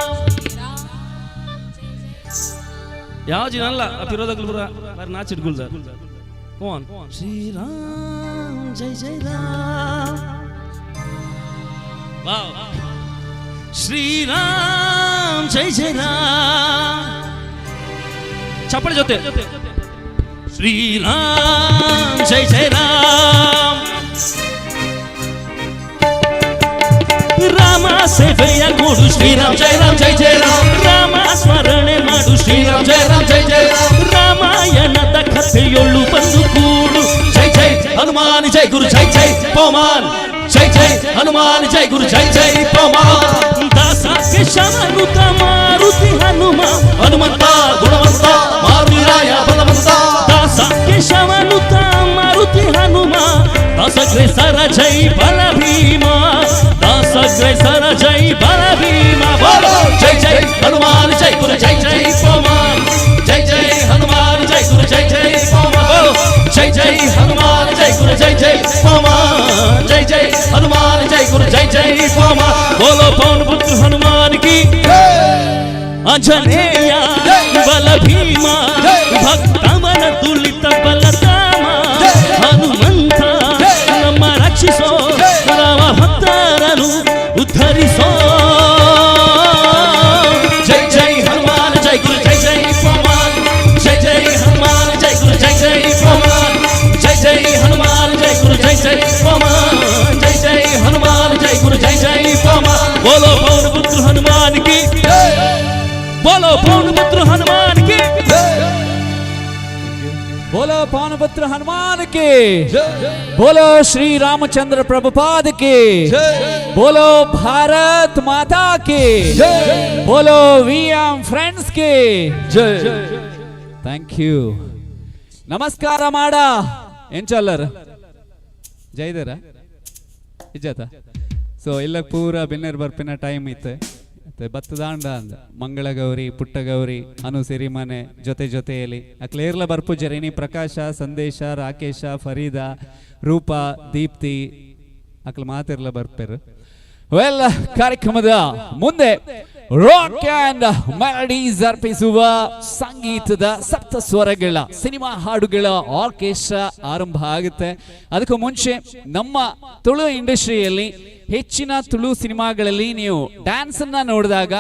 ಯಾವ ಜಿನ ಅಲ್ಲ ಪಿರೋದಗ್ಲು ಪುರ ಬಾರಿ ನಾಚಿಟ್ಗುಲ್ದ. ಕೋನ್ ಶ್ರೀರಾಮ್ ಜೈ ಜೈ ರಾಮ್. ವಾವ್. ಶ್ರೀರಾಮ್ ಜೈ ಜೈ ರಾಮ್. ಚಪ್ಪಳಿ ಜೊತೆ ಶ್ರೀರಾಮ್ ಜೈ ಜೈ ರಾಮ್. ರಾಮ ಸೇವೆಯ ಕೊಡು ಶ್ರೀರಾಮ್ ಜೈ ರಾಮ್ ಜೈ ಜೈ ರಾಮ್. ರಾಮ ಸ್ಮರಣೆ ಮಾಡು ಶ್ರೀರಾಮ್ ಜೈ ರಾಮ್ ಜೈ ಜೈ ರಾಮ್. ರಾಮಾಯಣದ ಕಥೆಯೊಳು ಬಂದು ಕೂಡು. ಜೈ ಜೈ ಹನುಮಾನ್ ಜೈ ಗುರು ಜೈ ಜೈ ಪವಮಾನ್, ಜೈ ಜೈ ಹನುಮಾನ್ ಜೈ ಗುರು ಜೈ ಜೈ ಪವಮಾನ್. ದಾಸ ಕೇಶವನುತ ಮಾರುತಿ ಹನುಮ, ಹನುಮಂತ ಗುಣವಂತ ಮಾರುತಿರಾಯ ಬಲವಂತ. ದಾಸ ಕೇಶವನುತ ಮಾರುತಿ ಹನುಮ, ದಾಸಗ್ರೇಸರ ಜೈ ಬಲ ಭೀಮ, ದಾಸಗ್ರೇಸರ ಜೈ ಬಲ ಭೀಮ. ಬೋಲೋ ಜೈ ಜೈ ಹನುಮಾನ್ ಜೈ ಗುರು ಜೈ ಜೈ ಪವಮಾನ್, ಜೈ ಜೈ ಹನುಮಾನ್ ಜೈ ಗುರು ಜೈ ಜೈ ಪವಮಾನ್, ಜೈ ಜೈ ಹನುಮಾನ್ ಜೈ ಗುರು ಜೈ ಜೈ ಪವಮಾನ್, ಜೈ ಜೈ ಹನುಮಾನ್ ಜೈ ಗುರು ಜೈ ಜೈ ಪವಮಾನ್. ಬೋಲೋ ಪವನ್ ಪುತ್ರ ಹನುಮಾನ್ ಕಿ ಆಂಜನೇಯ ಬಲ ಭೀಮ, ಭಕ್ತಮನ ತುಳಿತ ಬಲಧಾಮ, ಹನುಮಂತ ನಮ್ಮ ರಕ್ಷಿಸೋ, ರಾಮ ಭಕ್ತರನು ಉದ್ಧರಿಸೋ. ಜೈ ಜೈ ಹನುಮಾನ್ ಜೈ ಗುರು ಜೈ ಜೈ ಪವಮಾನ್, ಜೈ ಜೈ ಹನುಮಾನ್ ಜೈ ಗುರು ಜೈ ಜೈ ಪವಮಾನ್, ಜೈ ಜೈ ಹನುಮಾನ್ ಜೈ ಗುರು ಜೈ ಜೈ ಪವಮಾನ್, ಜೈ ಜೈ ಹನುಮಾನ್ ಜೈ ಗುರು ಜೈ ಜೈ ಪವಮಾನ್. ಬೋಲೋ ಪವನ ಪುತ್ರ ಹನುಮಾನ್ ಕಿ, ಬೋಲೋ ಪವನ ಪುತ್ರ ಹನುಮಾನ್ ಕಿ, बोलो पवनपुत्र हनुमान के, बोलो श्री रामचंद्र प्रभुपाद के, बोलो भारत माता के, बोलो वी एम फ्रेंड्स के. Thank you. ನಮಸ್ಕಾರ ಮಾಡ ಎಂಚಲ್ಲರ್ ಜೈದರ ಇಜ್ಜಾತ. ಸೊ ಇಲ್ಲ ಪೂರ ಬೆನ್ನೇರ್ ಬರ್ಪಿನ ಟೈಮ್ ಇತ್ತು. ಬತ್ತದಾಂಡ ಅಂದ ಮಂಗಳಗೌರಿ ಪುಟ್ಟಗೌರಿ ಅನು ಸಿರಿಮನೆ ಜೊತೆ ಜೊತೆಯಲ್ಲಿ ಅಕ್ಲೇರ್ಲ ಬರ್ಪು ಜರಿನಿ ಪ್ರಕಾಶ ಸಂದೇಶ ರಾಕೇಶ ಫರೀದಾ ರೂಪಾ ದೀಪ್ತಿ ಅಕ್ಲ ಮಾತಿರ್ಲ ಬರ್ಪೆರು. ವೆಲ್, ಕಾರ್ಯಕ್ರಮದ ಮುಂದೆ ರಾಕ್ ಆ್ಯಂಡ್ ಮೆಲಡೀಸ್ ಅರ್ಪಿಸುವ ಸಂಗೀತದ ಸಪ್ತ ಸ್ವರಗಳ ಸಿನಿಮಾ ಹಾಡುಗಳ ಆರ್ಕೆಸ್ಟ್ರಾ ಆರಂಭ ಆಗುತ್ತೆ. ಅದಕ್ಕೂ ಮುಂಚೆ ನಮ್ಮ ತುಳು ಇಂಡಸ್ಟ್ರಿಯಲ್ಲಿ ಹೆಚ್ಚಿನ ತುಳು ಸಿನಿಮಾಗಳಲ್ಲಿ ನೀವು ಡ್ಯಾನ್ಸ್ ಅನ್ನ ನೋಡಿದಾಗ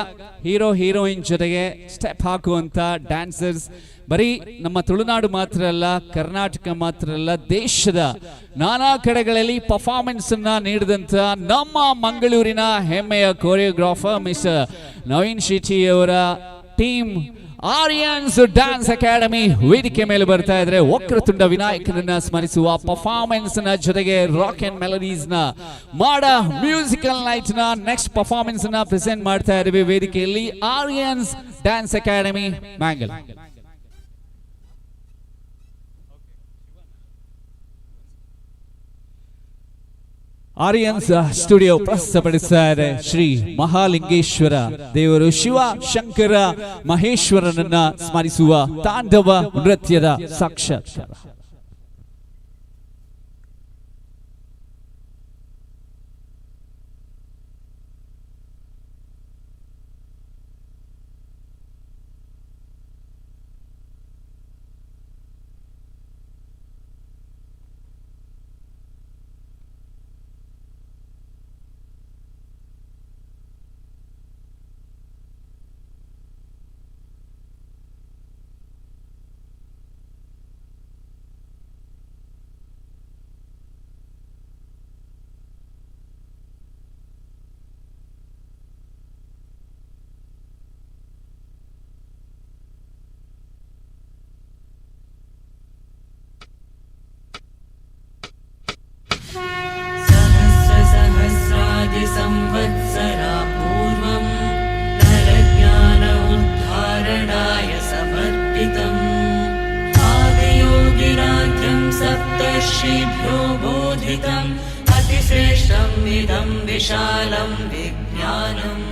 ಹೀರೋ ಹೀರೋಯಿನ್ ಜೊತೆಗೆ ಸ್ಟೆಪ್ ಹಾಕುವಂತ ಡ್ಯಾನ್ಸರ್ಸ್ ಬರೀ ನಮ್ಮ ತುಳುನಾಡು ಮಾತ್ರ ಅಲ್ಲ, ಕರ್ನಾಟಕ ಮಾತ್ರ ಅಲ್ಲ, ದೇಶದ ನಾನಾ ಕಡೆಗಳಲ್ಲಿ ಪರ್ಫಾರ್ಮೆನ್ಸ್ ಅನ್ನ ನೀಡಿದಂತ ನಮ್ಮ ಮಂಗಳೂರಿನ ಹೆಮ್ಮೆಯ ಕೊರಿಯೋಗ್ರಾಫರ್ ಮಿಸ್ಟರ್ ನವೀನ್ ಶೆಟ್ಟಿ ಅವರ ಟೀಮ್ ಆರ್ಯನ್ಸ್ ಡ್ಯಾನ್ಸ್ ಅಕಾಡೆಮಿ ವೇದಿಕೆ ಮೇಲೆ ಬರ್ತಾ ಇದ್ರೆ ವಕ್ರತುಂಡ ವಿನಾಯಕನನ್ನ ಸ್ಮರಿಸುವ ಪರ್ಫಾರ್ಮೆನ್ಸ್ ನ ಜೊತೆಗೆ ರಾಕ್ ಅಂಡ್ ಮೆಲಡೀಸ್ ನ ಮಾಡ ಮ್ಯೂಸಿಕಲ್ ನೈಟ್ ನ ನೆಕ್ಸ್ಟ್ ಪರ್ಫಾರ್ಮೆನ್ಸ್ ನ ಪ್ರೆಸೆಂಟ್ ಮಾಡ್ತಾ ಇದ್ದೀವಿ ವೇದಿಕೆಯಲ್ಲಿ ಆರ್ಯನ್ಸ್ ಡ್ಯಾನ್ಸ್ ಅಕಾಡೆಮಿ ಮ್ಯಾಂಗಲ್. ಆರ್ಯನ್ಸ್ ಸ್ಟುಡಿಯೋ ಪ್ರಸ್ತುತಪಡಿಸ್ತಾ ಇದೆ ಶ್ರೀ ಮಹಾಲಿಂಗೇಶ್ವರ ದೇವರು ಶಿವ ಶಂಕರ ಮಹೇಶ್ವರನನ್ನ ಸ್ಮರಿಸುವ ತಾಂಡವ ನೃತ್ಯದ ಸಾಕ್ಷಾತ್ಕಾರ. कल्पितम् आदियोगिराज्यं सप्तर्षिभ्यो बोधितम् अतिश्रेष्ठम् इदं विशालं विज्ञानम्।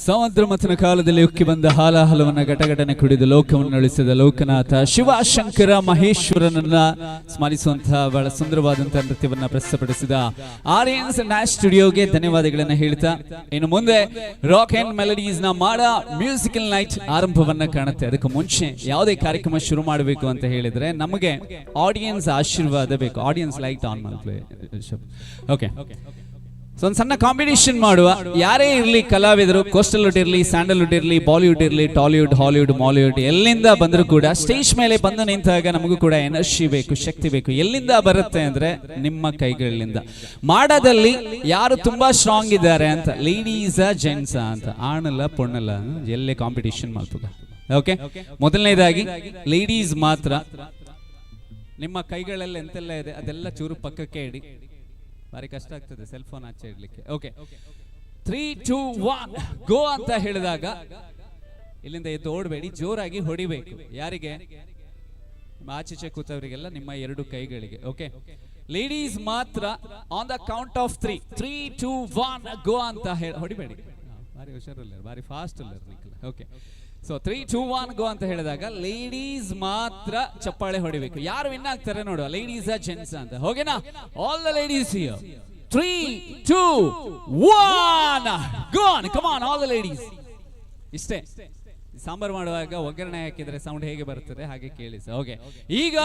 ಸಮುದ್ರ ಮಥನ ಕಾಲದಲ್ಲಿ ಉಕ್ಕಿ ಬಂದ ಹಾಲಾಹಲವನ್ನು ಘಟಘಟನೆ ಕುಡಿದು ಲೋಕವನ್ನು ಉಳಿಸಿದ ಲೋಕನಾಥ ಶಿವ ಶಂಕರ ಮಹೇಶ್ವರನನ್ನ ಸ್ಮರಿಸುವಂತಹ ಬಹಳ ಸುಂದರವಾದಂತಹ ನೃತ್ಯವನ್ನ ಪ್ರಸ್ತುತಪಡಿಸಿದ ಆರ್ಯನ್ಸ್ ನ್ಯಾಶ್ ಸ್ಟುಡಿಯೋಗೆ ಧನ್ಯವಾದಗಳನ್ನು ಹೇಳ್ತಾ, ಇನ್ನು ಮುಂದೆ ರಾಕ್ ಅಂಡ್ ಮೆಲಡೀಸ್ ನ ಮಾಡ ಮ್ಯೂಸಿಕಲ್ ನೈಟ್ ಆರಂಭವನ್ನ ಕಾಣುತ್ತೆ. ಅದಕ್ಕೆ ಮುಂಚೆ ಯಾವುದೇ ಕಾರ್ಯಕ್ರಮ ಶುರು ಮಾಡಬೇಕು ಅಂತ ಹೇಳಿದ್ರೆ ನಮಗೆ ಆಡಿಯನ್ಸ್ ಆಶೀರ್ವಾದ ಬೇಕು. ಆಡಿಯನ್ಸ್ ಲೈಟ್ ಆನ್ ಮಾಡ್ತೀವಿ. ಓಕೆ, ಸೊ ಒಂದು ಸಣ್ಣ ಕಾಂಪಿಟೇಷನ್ ಮಾಡುವ. ಯಾರೇ ಇರಲಿ ಕಲಾವಿದರು, ಕೋಸ್ಟಲ್ವುಡ್ ಇರಲಿ, ಸ್ಯಾಂಡಲ್ವುಡ್ ಇರಲಿ, ಬಾಲಿವುಡ್ ಇರಲಿ, ಟಾಲಿವುಡ್, ಹಾಲಿವುಡ್, ಮಾಲಿವುಡ್, ಎಲ್ಲಿಂದ ಬಂದರೂ ಕೂಡ ಸ್ಟೇಜ್ ಮೇಲೆ ಬಂದು ನಿಂತಾಗ ನಮಗೂ ಕೂಡ ಎನರ್ಜಿ ಬೇಕು, ಶಕ್ತಿ ಬೇಕು. ಎಲ್ಲಿಂದ ಬರುತ್ತೆ ಅಂದ್ರೆ ನಿಮ್ಮ ಕೈಗಳಿಂದ. ಮಾಡದಲ್ಲಿ ಯಾರು ತುಂಬಾ ಸ್ಟ್ರಾಂಗ್ ಇದ್ದಾರೆ ಅಂತ, ಲೇಡೀಸ ಜೆಂಟ್ಸ ಅಂತ, ಆಣಲ್ಲ ಪೊಣ್ಣಲ್ಲ, ಎಲ್ಲೇ ಕಾಂಪಿಟೇಷನ್ ಮಾಡ್ತದ. ಓಕೆ, ಮೊದಲನೇದಾಗಿ ಲೇಡೀಸ್ ಮಾತ್ರ. ನಿಮ್ಮ ಕೈಗಳಲ್ಲಿ ಎಂತೆಲ್ಲ ಇದೆ ಅದೆಲ್ಲ ಚೂರು ಪಕ್ಕಕ್ಕೆ ಇಡಿ, ಭಾರಿ ಕಷ್ಟ ಆಗ್ತದೆ ಸೆಲ್ ಫೋನ್ ಆಚೆ ಇಡ್ಲಿಕ್ಕೆ. ಓಕೆ, 3 2 1 ಗೋ ಅಂತ ಹೇಳಿದಾಗ ಇಲ್ಲಿಂದ ಎದ್ದು ಓಡಬೇಡಿ, ಜೋರಾಗಿ ಹೊಡಿಬೇಕು. ಯಾರಿಗೆ? ನಿಮ್ಮ ಆಚೀಚೆ ಕೂತವರಿಗೆಲ್ಲ ನಿಮ್ಮ ಎರಡು ಕೈಗಳಿಗೆ. ಓಕೆ, ಲೇಡೀಸ್ ಮಾತ್ರ on the count of 3 3 2 1 go ಅಂತ ಹೇಳಿ ಹೊಡಿಬೇಡಿ. ಭಾರಿ ಹುಷಾರಲ್ಲ, ಭಾರಿ ಫಾಸ್ಟ್ ಅಲ್ಲ. ಓಕೆ, ಸೊ 3 2 1 ಗೋ ಅಂತ ಹೇಳಿದಾಗ ಲೇಡೀಸ್ ಮಾತ್ರ ಚಪ್ಪಾಳೆ ಹೊಡಿಬೇಕು. ಯಾರು ವಿನ್ ಆಗ್ತಾರೆ ನೋಡುವ, ಲೇಡೀಸ್ ಜೆಂಟ್ಸ್ ಅಂತ. ಓಕೆನಾ? All the ladies here. 3 2 1 go on, come on all the ladies. ಇಷ್ಟೇ. ಸಾಂಬಾರ್ ಮಾಡುವಾಗ ಒಗ್ಗರಣೆ ಹಾಕಿದ್ರೆ ಸೌಂಡ್ ಹೇಗೆ ಬರ್ತದೆ ಹಾಗೆ ಕೇಳಿ ಸರ್. ಓಕೆ, ಈಗ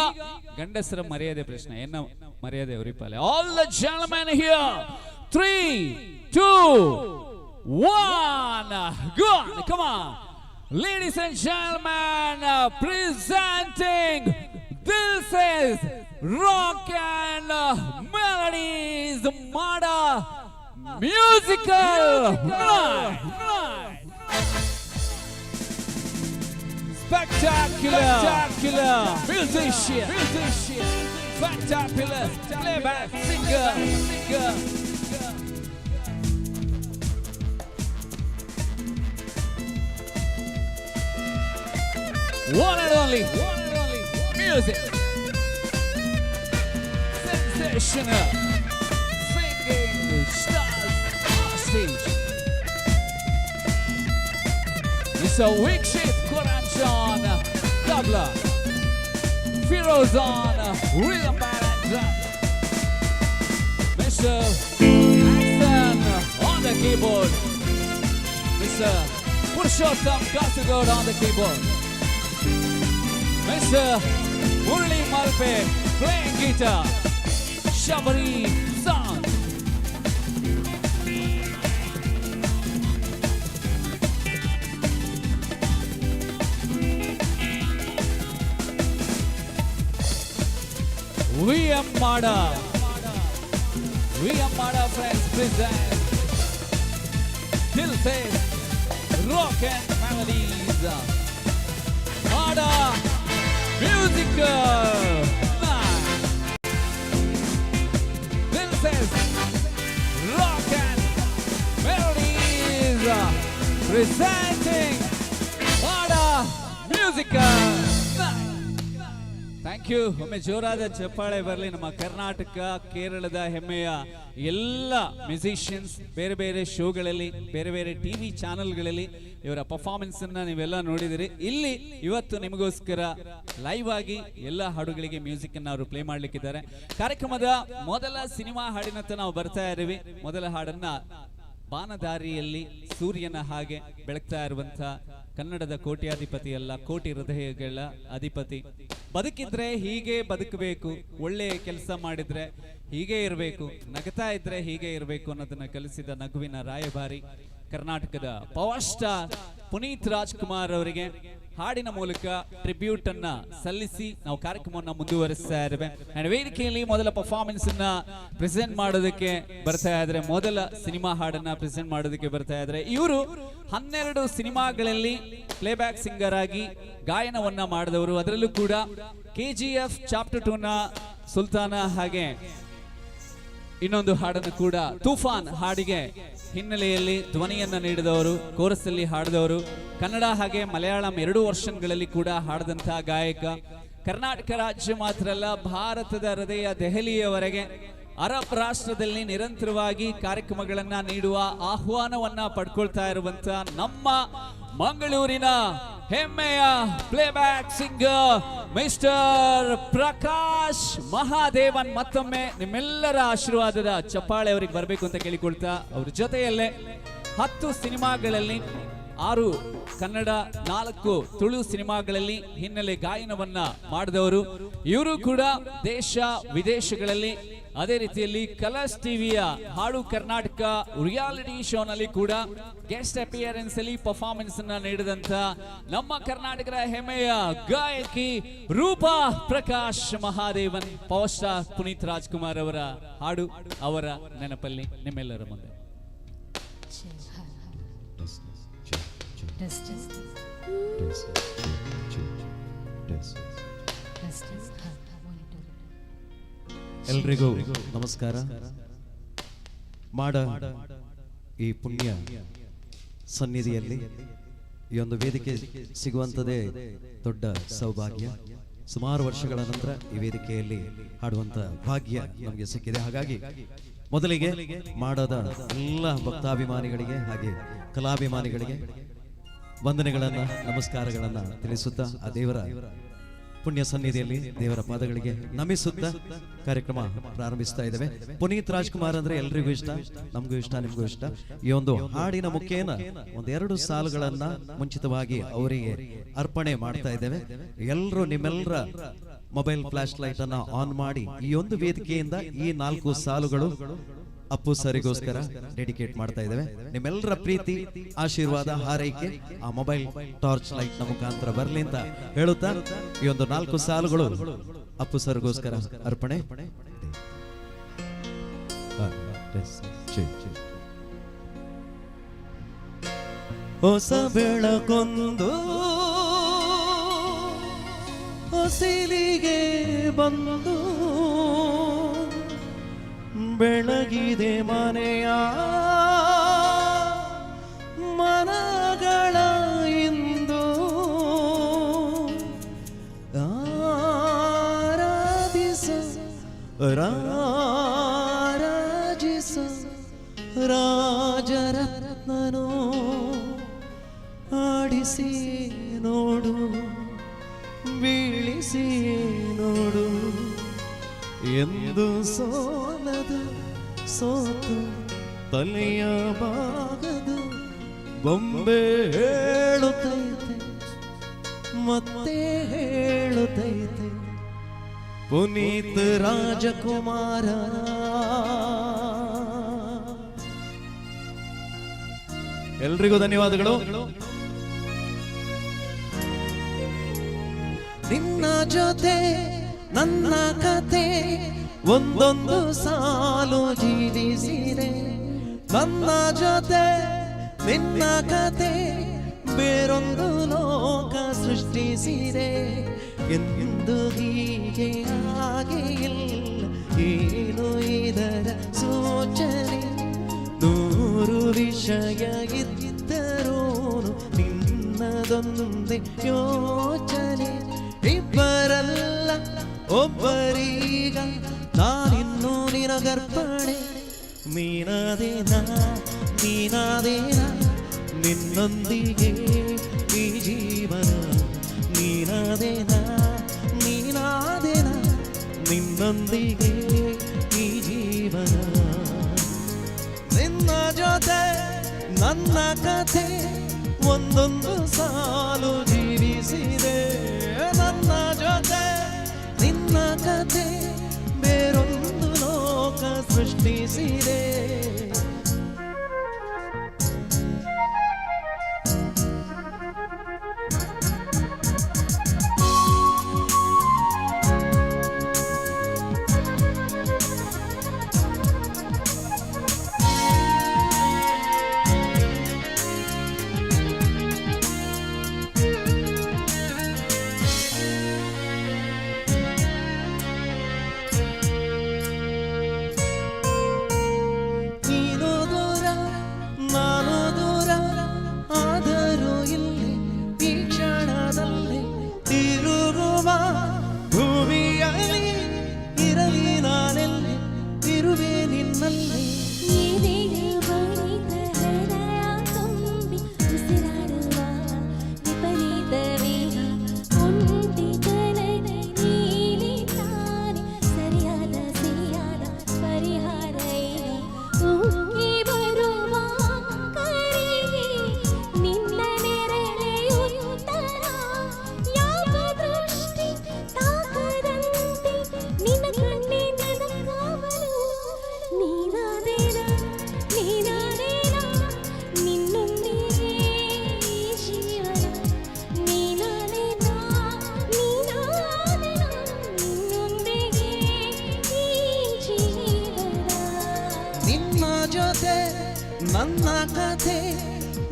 ಗಂಡಸರ ಮರ್ಯಾದೆ ಪ್ರಶ್ನೆ, ಎನ್ನ ಮರ್ಯಾದೆ ಉರಿಪಾಲೆ. All the gentlemen here, 3 2 1 go on, come on. Ladies and gentlemen, presenting this is Rock and Melodies Mada Musical Night. Spectacular, spectacular musician, musician, spectacular playback singer, singer. One and only, one and only music. Sensational singing stars on stage. Mr. Vikshit Koranjan tabla, Firoz on rhythm pad and drum, Mr. Hassan on the keyboard, Mr. Purushottam Kasargod on the keyboard, Mr. Murali Malpe playing guitar, Shabari sound. VM Mada. VM Mada Friends present Till says Rock and Melodies Mada Musical Night. This is Rock and Melodies presenting Mada Musical Night. Thank you. ಒಮ್ಮೆ ಜೋರಾದ ಚಪ್ಪಾಳೆ ಬರಲಿ. ನಮ್ಮ ಕರ್ನಾಟಕ, ಕೇರಳದ ಹೆಮ್ಮೆಯ ಎಲ್ಲ musicians ಬೇರೆ ಬೇರೆ ಶೋಗಳಲ್ಲಿ, ಬೇರೆ ಬೇರೆ ಟಿವಿ ಚಾನೆಲ್ಗಳಲ್ಲಿ ಇವರ ಪರ್ಫಾರ್ಮೆನ್ಸ್ ಅನ್ನ ನೀವೆಲ್ಲ ನೋಡಿದಿರಿ. ಇಲ್ಲಿ ಇವತ್ತು ನಿಮಗೋಸ್ಕರ ಲೈವ್ ಆಗಿ ಎಲ್ಲ ಹಾಡುಗಳಿಗೆ ಮ್ಯೂಸಿಕ್ ಅನ್ನ ಅವರು ಪ್ಲೇ ಮಾಡ್ಲಿಕ್ಕಿದ್ದಾರೆ. ಕಾರ್ಯಕ್ರಮದ ಮೊದಲ ಸಿನಿಮಾ ಹಾಡಿನತ್ತ ನಾವು ಬರ್ತಾ ಇದ್ದೀವಿ. ಮೊದಲ ಹಾಡನ್ನ ಬಾನದಾರಿಯಲ್ಲಿ ಸೂರ್ಯನ ಹಾಗೆ ಬೆಳಗ್ತಾ ಇರುವಂತ ಕನ್ನಡದ ಕೋಟ್ಯಾಧಿಪತಿ ಅಲ್ಲ, ಕೋಟಿ ಹೃದಯಗಳ ಅಧಿಪತಿ. ಬದುಕಿದ್ರೆ ಹೀಗೆ ಬದುಕಬೇಕು, ಒಳ್ಳೆ ಕೆಲಸ ಮಾಡಿದ್ರೆ ಹೀಗೆ ಇರಬೇಕು, ನಗ್ತಾ ಇದ್ರೆ ಹೀಗೆ ಇರಬೇಕು ಅನ್ನೋದನ್ನ ಕಲಿಸಿದ ನಗುವಿನ ರಾಯಭಾರಿ ಕರ್ನಾಟಕದ ಪವರ್ ಸ್ಟಾರ್ ಪುನೀತ್ ರಾಜ್ಕುಮಾರ್ ಅವರಿಗೆ ಹಾಡಿನ ಮೂಲಕ ಟ್ರಿಬ್ಯೂಟ್ ಅನ್ನ ಸಲ್ಲಿಸಿ ನಾವು ಕಾರ್ಯಕ್ರಮವನ್ನ ಮುಂದುವರಿಸ್ತಾ ಇದ್ದೇವೆ. ಅಂಡ್ ವೇದಿಕೆಯಲ್ಲಿ ಮೊದಲ ಪರ್ಫಾರ್ಮೆನ್ಸ್ ಅನ್ನ ಪ್ರೆಸೆಂಟ್ ಮಾಡೋದಕ್ಕೆ ಬರ್ತಾ ಇದ್ರೆ, ಮೊದಲ ಸಿನಿಮಾ ಹಾಡನ್ನ ಪ್ರೆಸೆಂಟ್ ಮಾಡೋದಕ್ಕೆ ಬರ್ತಾ ಇದ್ರೆ, ಇವರು 12 ಸಿನಿಮಾಗಳಲ್ಲಿ ಪ್ಲೇಬ್ಯಾಕ್ ಸಿಂಗರ್ ಆಗಿ ಗಾಯನವನ್ನ ಮಾಡಿದವರು. ಅದರಲ್ಲೂ ಕೂಡ ಕೆಜಿಎಫ್ ಚಾಪ್ಟರ್ 2 ನ ಸುಲ್ತಾನ ಹಾಗೆ ಇನ್ನೊಂದು ಹಾಡನ್ನು ಕೂಡ ತೂಫಾನ್ ಹಾಡಿಗೆ ಹಿನ್ನೆಲೆಯಲ್ಲಿ ಧ್ವನಿಯನ್ನ ನೀಡಿದವರು, ಕೋರಸ್ ಅಲ್ಲಿ ಹಾಡಿದವರು, ಕನ್ನಡ ಹಾಗೆ ಮಲಯಾಳಂ ಎರಡೂ ವರ್ಷನ್ಗಳಲ್ಲಿ ಕೂಡ ಹಾಡಿದಂತಹ ಗಾಯಕ. ಕರ್ನಾಟಕ ರಾಜ್ಯ ಮಾತ್ರ ಅಲ್ಲ, ಭಾರತದ ಹೃದಯ ದೆಹಲಿಯವರೆಗೆ ಅರಬ್ ರಾಷ್ಟ್ರದಲ್ಲಿ ನಿರಂತರವಾಗಿ ಕಾರ್ಯಕ್ರಮಗಳನ್ನ ನೀಡುವ ಆಹ್ವಾನವನ್ನ ಪಡ್ಕೊಳ್ತಾ ಇರುವಂತ ನಮ್ಮ ಮಂಗಳೂರಿನ ಹೆಮ್ಮೆಯ playback singer mister Prakash Mahadevan. ಮತ್ತೊಮ್ಮೆ ನಿಮ್ಮೆಲ್ಲರ ಆಶೀರ್ವಾದದ ಚಪ್ಪಾಳೆ ಅವರಿಗೆ ಬರಬೇಕು ಅಂತ ಕೇಳಿಕೊಳ್ತಾ, ಅವ್ರ ಜೊತೆಯಲ್ಲೇ 10 ಸಿನಿಮಾಗಳಲ್ಲಿ 6 ಕನ್ನಡ, 4 ತುಳು ಸಿನಿಮಾಗಳಲ್ಲಿ ಹಿನ್ನೆಲೆ ಗಾಯನವನ್ನ ಮಾಡಿದವರು. ಇವರು ಕೂಡ ದೇಶ ವಿದೇಶಗಳಲ್ಲಿ, ಅದೇ ರೀತಿಯಲ್ಲಿ ಕಲರ್ಸ್ ಟಿವಿಯ ಹಾಡು ಕರ್ನಾಟಕ ರಿಯಾಲಿಟಿ ಶೋನಲ್ಲಿ ಕೂಡ ಗೆಸ್ಟ್ ಅಪಿಯರೆನ್ಸ್ ಅಲ್ಲಿ ಪರ್ಫಾರ್ಮೆನ್ಸ್ ಅನ್ನ ನೀಡಿದಂತ ನಮ್ಮ ಕರ್ನಾಟಕದ ಹೆಮ್ಮೆಯ ಗಾಯಕಿ ರೂಪಾ ಪ್ರಕಾಶ್ ಮಹಾದೇವನ್. ಪವರ್ ಸ್ಟಾರ್ ಪುನೀತ್ ರಾಜ್ಕುಮಾರ್ ಅವರ ಹಾಡು ಅವರ ನೆನಪಲ್ಲಿ ನಿಮ್ಮೆಲ್ಲರ ಮುಂದೆ. Test, test, test, test. ಎಲ್ರಿಗೂ ನಮಸ್ಕಾರ. ಮಾಡ ಈ ಪುಣ್ಯ ಸನ್ನಿಧಿಯಲ್ಲಿ ಈ ಒಂದು ವೇದಿಕೆ ಸಿಗುವಂಥದ್ದೇ ದೊಡ್ಡ ಸೌಭಾಗ್ಯ. ಸುಮಾರು ವರ್ಷಗಳ ನಂತರ ಈ ವೇದಿಕೆಯಲ್ಲಿ ಹಾಡುವಂಥ ಭಾಗ್ಯ ನಮಗೆ ಸಿಕ್ಕಿದೆ. ಹಾಗಾಗಿ ಮೊದಲಿಗೆ ಮಾಡದ ಎಲ್ಲ ಭಕ್ತಾಭಿಮಾನಿಗಳಿಗೆ ಹಾಗೆ ಕಲಾಭಿಮಾನಿಗಳಿಗೆ ವಂದನೆಗಳನ್ನು, ನಮಸ್ಕಾರಗಳನ್ನು ತಿಳಿಸುತ್ತಾ ಆ ದೇವರ ಪುಣ್ಯ ಸನ್ನಿಧಿಯಲ್ಲಿ ದೇವರ ಪಾದಗಳಿಗೆ ನಮಿಸುತ್ತಾ ಕಾರ್ಯಕ್ರಮ ಪ್ರಾರಂಭಿಸ್ತಾ ಇದ್ದೇವೆ. ಪುನೀತ್ ರಾಜ್ಕುಮಾರ್ ಅಂದ್ರೆ ಎಲ್ರಿಗೂ ಇಷ್ಟ, ನಮಗೂ ಇಷ್ಟ, ನಿಮಗೂ ಇಷ್ಟ. ಈ ಒಂದು ಹಾಡಿನ ಮುಖೇನ ಒಂದೆರಡು ಸಾಲುಗಳನ್ನ ಮುಂಚಿತವಾಗಿ ಅವರಿಗೆ ಅರ್ಪಣೆ ಮಾಡ್ತಾ ಇದ್ದೇವೆ. ಎಲ್ಲರೂ ನಿಮ್ಮೆಲ್ಲರ ಮೊಬೈಲ್ ಫ್ಲಾಶ್ ಲೈಟ್ ಅನ್ನ ಆನ್ ಮಾಡಿ ಈ ಒಂದು ವೇದಿಕೆಯಿಂದ ಈ 4 ಸಾಲುಗಳು ಅಪ್ಪು ಸರಿಗೋಸ್ಕರ ಡೆಡಿಕೇಟ್ ಮಾಡ್ತಾ ಇದ್ದೇವೆ. ನಿಮ್ಮೆಲ್ಲರ ಪ್ರೀತಿ, ಆಶೀರ್ವಾದ, ಹಾರೈಕೆ ಆ ಮೊಬೈಲ್ ಟಾರ್ಚ್ ಲೈಟ್ ನ ಮುಖಾಂತರ ಬರಲಿ ಅಂತ ಹೇಳುತ್ತಾ ಈ ಒಂದು 4 ಸಾಲುಗಳು ಅಪ್ಪು ಸರ್ಗೋಸ್ಕರ ಅರ್ಪಣೆ. ಹೊಸ ಬೆಳಕೊಂದು ಹೊಸಿಲಿಗೆ ಬಂದು ಬೆಳಗಿದೆ ಮನೆಯ ಮನಗಳ ಇಂದು ಆರಾಧಿಸ ರಾರಾಜಿಸ ರಾಜರತ್ನನು ಆಡಿಸಿ ನೋಡು ಬೀಳಿಸಿ ನೋಡು ಎಂದು ಸೋಲದ ಸೋತು ತಲೆಯ ಬಾಗದು ಬೊಂಬೆ ಹೇಳುತ್ತೈತೆ ಮತ್ತೆ ಹೇಳುತ್ತೈತೆ ಪುನೀತ್ ರಾಜಕುಮಾರ. ಎಲ್ರಿಗೂ ಧನ್ಯವಾದಗಳು. ನಿನ್ನ ಜೊತೆ ನನ್ನ ಕತೆ ಒಂದೊಂದು ಸಾಲು ಜೀವಿಸಿದೆ, ನನ್ನ ಜೊತೆ ನಿನ್ನ ಕತೆ ಬೇರೊಂದು ಲೋಕ ಸೃಷ್ಟಿಸಿದೆ. ಎಂದು ಹೀಗೆ ಆಗಿಲ್ಲ ಏನು ಇದರ ಸೂಚನೆ, 100 ವಿಷಯ ಇದ್ದರೂ ನಿನ್ನದೊಂದೇ ಯೋಚನೆ. ಇಬ್ಬರಲ್ಲ ಒಬ್ಬರೀಗ ನಾನಿನ್ನೂ ನಿನಗರ್ಪಣೆ, ನೀನಾದೇನಾ ನೀನಾದೇನಾ ನಿನ್ನೊಂದಿಗೆ ಈ ಜೀವನ, ನೀನಾದೇನಾ ನೀನಾದೇನಾ ನಿನ್ನೊಂದಿಗೆ ಈ ಜೀವನ. ನಿನ್ನ ಜೊತೆ ನನ್ನ ಕಥೆ ಒಂದೊಂದು ಸಾಲು ಜೀವಿಸಿದೆ, ನನ್ನ ಜೊತೆ ನಿನ್ನ ಕಥೆ ಬೇರೊಂದು ಲೋಕ ಸೃಷ್ಟಿಸಿದೆ. ನನ್ನ ಕಥೆ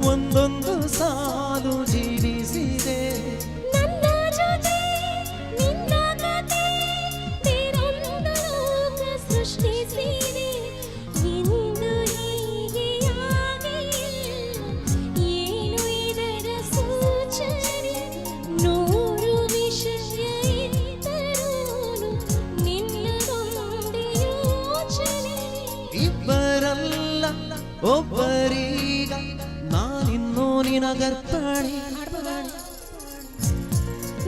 ಒಂದೊಂದು ಸಾಲು ಜೀವಿಸಿದೆ, ನನ್ನ ಜೊತೆ ನಿನ್ನ ಕಥೆ ಬೇರೊಂದು ಲೋಕ ಸೃಷ್ಟಿಸಿದೆ. ಎಂದು ಹೀಗೆ ಆಗಿಲ್ಲ ಏನು ಇದರ ಸೂಚನೆ, 100 ವಿಷಯ ಇದ್ದರೂ ನಿನ್ನದೊಂದೇ ಯೋಚನೆ. ಇಬ್ಬರಲ್ಲ ಒಬ್ಬರೀಗ ನಾನಿನ್ನೂ ನಿನಗರ್ಪಣೆ,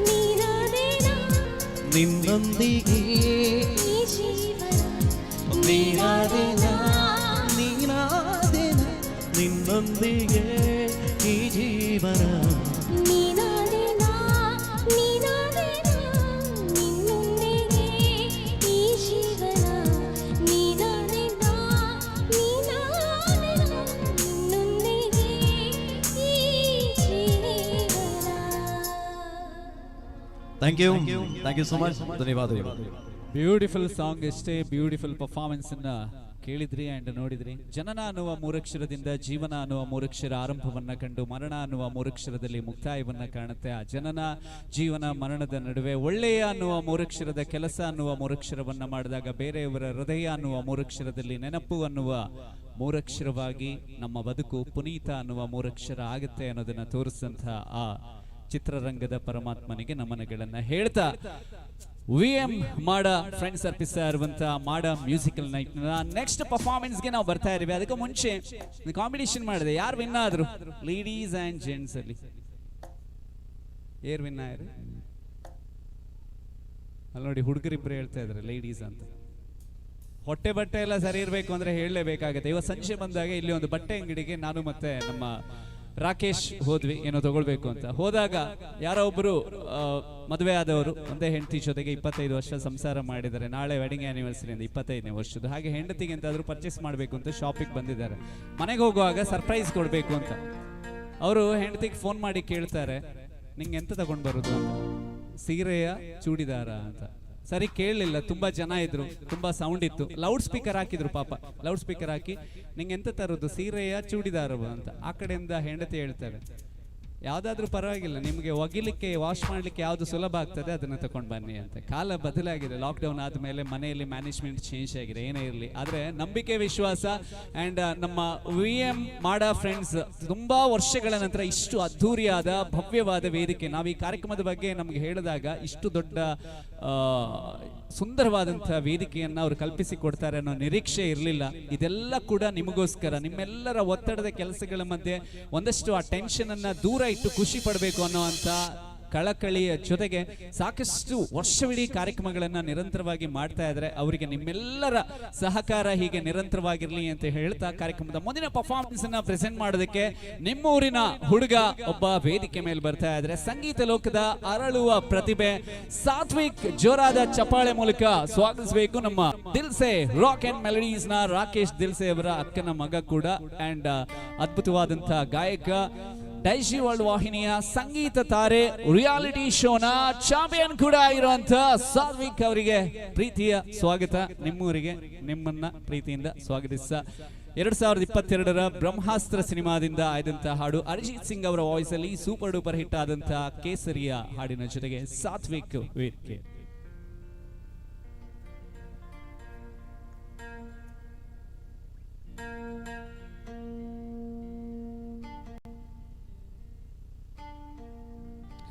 ನೀನಾದೇನಾ ನಿನ್ನೊಂದಿಗೆ ಈ ಜೀವನ ನೀನಾದೆನಾ ನೀನಾದೆನಾ ನಿನ್ನೊಂದಿಗೆ ಈ ಜೀವನ. ನೀನಾದೆನಾ ನೀನಾದೆನಾ ನಿನ್ನೊಂದಿಗೆ ಈ ಜೀವನ. ನೀನಾದೆನಾ ನೀನಾದೆನಾ ನಿನ್ನೊಂದಿಗೆ ಈ ಜೀವನ. Thank you, thank you so much. ಧನ್ಯವಾದಗಳು. ಬ್ಯೂಟಿಫುಲ್ ಸಾಂಗ್ ಅಷ್ಟೇ ಬ್ಯೂಟಿಫುಲ್ ಪರ್ಫಾರ್ಮೆನ್ಸ್ ಅನ್ನ ಕೇಳಿದ್ರಿ ಅಂಡ್ ನೋಡಿದ್ರಿ. ಜನನ ಅನ್ನುವ ಮೂರಕ್ಷರದಿಂದ ಜೀವನ ಅನ್ನುವ ಮೂರಕ್ಷರ ಆರಂಭವನ್ನ ಕಂಡು ಮರಣ ಅನ್ನುವ ಮೂರಕ್ಷರದಲ್ಲಿ ಮುಕ್ತಾಯವನ್ನ ಕಾಣುತ್ತೆ. ಆ ಜನನ ಜೀವನ ಮರಣದ ನಡುವೆ ಒಳ್ಳೆಯ ಅನ್ನುವ ಮೂರಕ್ಷರದ ಕೆಲಸ ಅನ್ನುವ ಮೂರಕ್ಷರವನ್ನ ಮಾಡಿದಾಗ ಬೇರೆಯವರ ಹೃದಯ ಅನ್ನುವ ಮೂರಕ್ಷರದಲ್ಲಿ ನೆನಪು ಅನ್ನುವ ಮೂರಕ್ಷರವಾಗಿ ನಮ್ಮ ಬದುಕು ಪುನೀತ ಅನ್ನುವ ಮೂರಕ್ಷರ ಆಗುತ್ತೆ ಅನ್ನೋದನ್ನ ತೋರಿಸಿದಂತಹ ಆ ಚಿತ್ರರಂಗದ ಪರಮಾತ್ಮನಿಗೆ ನಮನಗಳನ್ನ ಹೇಳ್ತಾ ವಿ ಎಂ ಮಾಡ ಫ್ರೆಂಡ್ಸ್ ಅರ್ಪಿಸ್ತಾ ಇರುವಂತಹ ಮಾಡ ಮ್ಯೂಸಿಕಲ್ ನೈಟ್ ನೆಕ್ಸ್ಟ್ ಪರ್ಫಾರ್ಮೆನ್ಸ್ಗೆ ನಾವು ಬರ್ತಾ ಇದ್ದೀವಿ. ಅದಕ್ಕೆ ಮುಂಚೆ ಕಾಂಪಿಟೇಷನ್ ಮಾಡಿದೆ, ಯಾರು ವಿನ್ ಆದ್ರು ಲೇಡೀಸ್ ಅಂಡ್ ಜೆಂಟ್ಸ್ ಅಲ್ಲಿ? ಏರ್ ವಿನ್ ಆಯ್ರು? ಅಲ್ಲಿ ನೋಡಿ, ಹುಡುಗರಿಬ್ರು ಹೇಳ್ತಾ ಇದ್ದಾರೆ ಲೇಡೀಸ್ ಅಂತ. ಹೊಟ್ಟೆ ಬಟ್ಟೆ ಎಲ್ಲ ಸರಿ ಇರಬೇಕು ಅಂದ್ರೆ ಹೇಳಲೇಬೇಕಾಗತ್ತೆ. ಇವತ್ತು ಸಂಜೆ ಬಂದಾಗ ಇಲ್ಲಿ ಒಂದು ಬಟ್ಟೆ ಅಂಗಡಿಗೆ ನಾನು ಮತ್ತೆ ನಮ್ಮ ರಾಕೇಶ್ ಹೋದ್ವಿ, ಏನೋ ತಗೊಳ್ಬೇಕು ಅಂತ. ಹೋದಾಗ ಯಾರೋ ಒಬ್ರು ಮದುವೆ ಆದವರು, ಒಂದೇ ಹೆಂಡತಿ ಜೊತೆಗೆ 25 ವರ್ಷ ಸಂಸಾರ ಮಾಡಿದ್ದಾರೆ. ನಾಳೆ ವೆಡ್ಡಿಂಗ್ ಆನಿವರ್ಸರಿ ಅಂತ 25ನೇ ವರ್ಷದ್ದು. ಹಾಗೆ ಹೆಂಡತಿಗೆ ಎಂತಾದ್ರೂ ಪರ್ಚೇಸ್ ಮಾಡಬೇಕು ಅಂತ ಶಾಪಿಗೆ ಬಂದಿದ್ದಾರೆ. ಮನೆಗೆ ಹೋಗುವಾಗ ಸರ್ಪ್ರೈಸ್ ಕೊಡಬೇಕು ಅಂತ ಅವರು ಹೆಂಡತಿಗೆ ಫೋನ್ ಮಾಡಿ ಕೇಳ್ತಾರೆ, ನಿಂಗೆ ಎಂತ ತಗೊಂಡು ಬರೋದು ಅಂತ, ಸೀರೆಯ ಚೂಡಿದಾರ ಅಂತ. ಸರಿ ಕೇಳಲಿಲ್ಲ, ತುಂಬಾ ಜನ ಇದ್ರು, ತುಂಬಾ ಸೌಂಡ್ ಇತ್ತು, ಲೌಡ್ ಸ್ಪೀಕರ್ ಹಾಕಿದ್ರು ಪಾಪ. ಲೌಡ್ ಸ್ಪೀಕರ್ ಹಾಕಿ ನಿಂಗೆ ಎಂತ ತರೋದು, ಸೀರೆಯ ಚೂಡಿದಾರವ ಅಂತ. ಆ ಕಡೆಯಿಂದ ಹೆಂಡತಿ ಹೇಳ್ತಾರೆ, ಯಾವ್ದಾದ್ರೂ ಪರವಾಗಿಲ್ಲ, ನಿಮಗೆ ಒಗಿಲಿಕ್ಕೆ ವಾಶ್ ಮಾಡ್ಲಿಕ್ಕೆ ಯಾವ್ದು ಸುಲಭ ಆಗ್ತದೆ ಅದನ್ನ ತಗೊಂಡು ಬನ್ನಿ ಅಂತ. ಕಾಲ ಬದಲಾಗಿದೆ, ಲಾಕ್ಡೌನ್ ಆದ್ಮೇಲೆ ಮನೆಯಲ್ಲಿ ಮ್ಯಾನೇಜ್ಮೆಂಟ್ ಚೇಂಜ್ ಆಗಿದೆ, ಏನೇ ಇರಲಿ ಆದ್ರೆ ನಂಬಿಕೆ ವಿಶ್ವಾಸ ಆ್ಯಂಡ್ ನಮ್ಮ ವಿ ಎಂ ಮಾಡ ಫ್ರೆಂಡ್ಸ್ ತುಂಬಾ ವರ್ಷಗಳ ನಂತರ ಇಷ್ಟು ಅದ್ಧೂರಿಯಾದ ಭವ್ಯವಾದ ವೇದಿಕೆ. ನಾವು ಈ ಕಾರ್ಯಕ್ರಮದ ಬಗ್ಗೆ ನಮ್ಗೆ ಹೇಳಿದಾಗ ಇಷ್ಟು ದೊಡ್ಡ ಸುಂದರವಾದಂಥ ವೇದಿಕೆಯನ್ನು ಅವರು ಕಲ್ಪಿಸಿ ಕೊಡ್ತಾರೆ ಅನ್ನೋ ನಿರೀಕ್ಷೆ ಇರಲಿಲ್ಲ. ಇದೆಲ್ಲ ಕೂಡ ನಿಮಗೋಸ್ಕರ, ನಿಮ್ಮೆಲ್ಲರ ಒತ್ತಡದ ಕೆಲಸಗಳ ಮಧ್ಯೆ ಒಂದಷ್ಟು ಆ ಟೆನ್ಷನ್ ಅನ್ನ ದೂರ ಇಟ್ಟು ಖುಷಿ ಪಡಬೇಕು ಅನ್ನೋವಂಥ ಕಳಕಳಿಯ ಜೊತೆಗೆ ಸಾಕಷ್ಟು ವರ್ಷವಿಡೀ ಕಾರ್ಯಕ್ರಮಗಳನ್ನ ನಿರಂತರವಾಗಿ ಮಾಡ್ತಾ ಇದ್ದಾರೆ. ಅವರಿಗೆ ನಿಮ್ಮೆಲ್ಲರ ಸಹಕಾರ ಹೀಗೆ ನಿರಂತರವಾಗಿರ್ಲಿ ಅಂತ ಹೇಳ್ತಾ ಕಾರ್ಯಕ್ರಮದ ಮುಂದಿನ ಪರ್ಫಾರ್ಮೆನ್ಸ್ ಅನ್ನ ಪ್ರೆಸೆಂಟ್ ಮಾಡೋದಕ್ಕೆ ನಿಮ್ಮೂರಿನ ಹುಡುಗ ಒಬ್ಬ ವೇದಿಕೆ ಮೇಲೆ ಬರ್ತಾ ಇದ್ದಾರೆ. ಸಂಗೀತ ಲೋಕದ ಅರಳುವ ಪ್ರತಿಭೆ ಸಾತ್ವಿಕ್, ಜೋರಾದ ಚಪ್ಪಾಳೆ ಮೂಲಕ ಸ್ವಾಗತಿಸಬೇಕು ನಮ್ಮ ದಿಲ್ಸೆ ರಾಕ್ ಅಂಡ್ ಮೆಲಡೀಸ್ ನ ರಾಕೇಶ್ ದಿಲ್ಸೆ ಅವರ ಅಕ್ಕನ ಮಗ ಕೂಡ ಅಂಡ್ ಅದ್ಭುತವಾದಂತಹ ಗಾಯಕ, ಡೈಜಿ ವರ್ಲ್ಡ್ ವಾಹಿನಿಯ ಸಂಗೀತ ತಾರೆ, ರಿಯಾಲಿಟಿ ಶೋನ ಚಾಂಪಿಯನ್ ಕೂಡ ಇರುವಂತ ಸಾತ್ವಿಕ್ ಅವರಿಗೆ ಪ್ರೀತಿಯ ಸ್ವಾಗತ. ನಿಮ್ಮೂರಿಗೆ ನಿಮ್ಮನ್ನ ಪ್ರೀತಿಯಿಂದ ಸ್ವಾಗತಿಸ 2022ರ ಬ್ರಹ್ಮಾಸ್ತ್ರ ಸಿನಿಮಾದಿಂದ ಆಯ್ದಂತಹ ಹಾಡು ಅರಿಜಿತ್ ಸಿಂಗ್ ಅವರ ವಾಯ್ಸ್ ಅಲ್ಲಿ ಸೂಪರ್ ಡೂಪರ್ ಹಿಟ್ ಆದಂತಹ ಕೇಸರಿಯ ಹಾಡಿನ ಜೊತೆಗೆ ಸಾತ್ವಿಕ್ ವೇದಿಕೆ.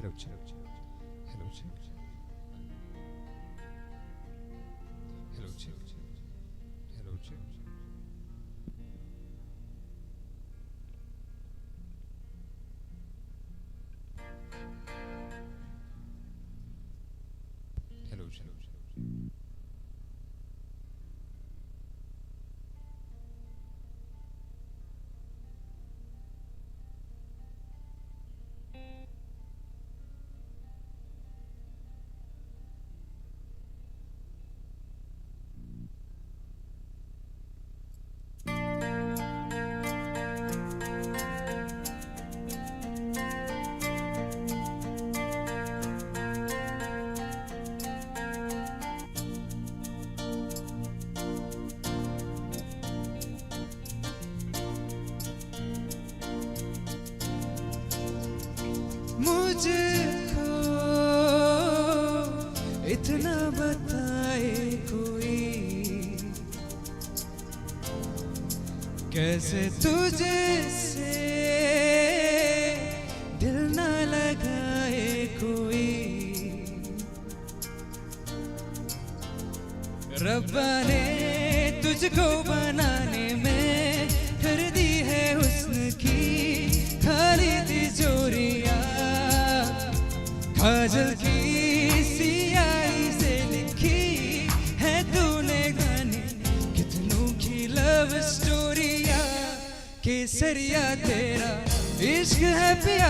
Hello, check. Hello, check. Hello, check. Hello, check. Hello, check. मुझको इतना बताए कोई, कैसे तुझे से दिल ना लगाए कोई। रब्बा ने तुझको बनाने में कर दी है हुस्न की खाली तिजोरियां, काजल की सियाही। केसरिया तेरा इश्क है पिया,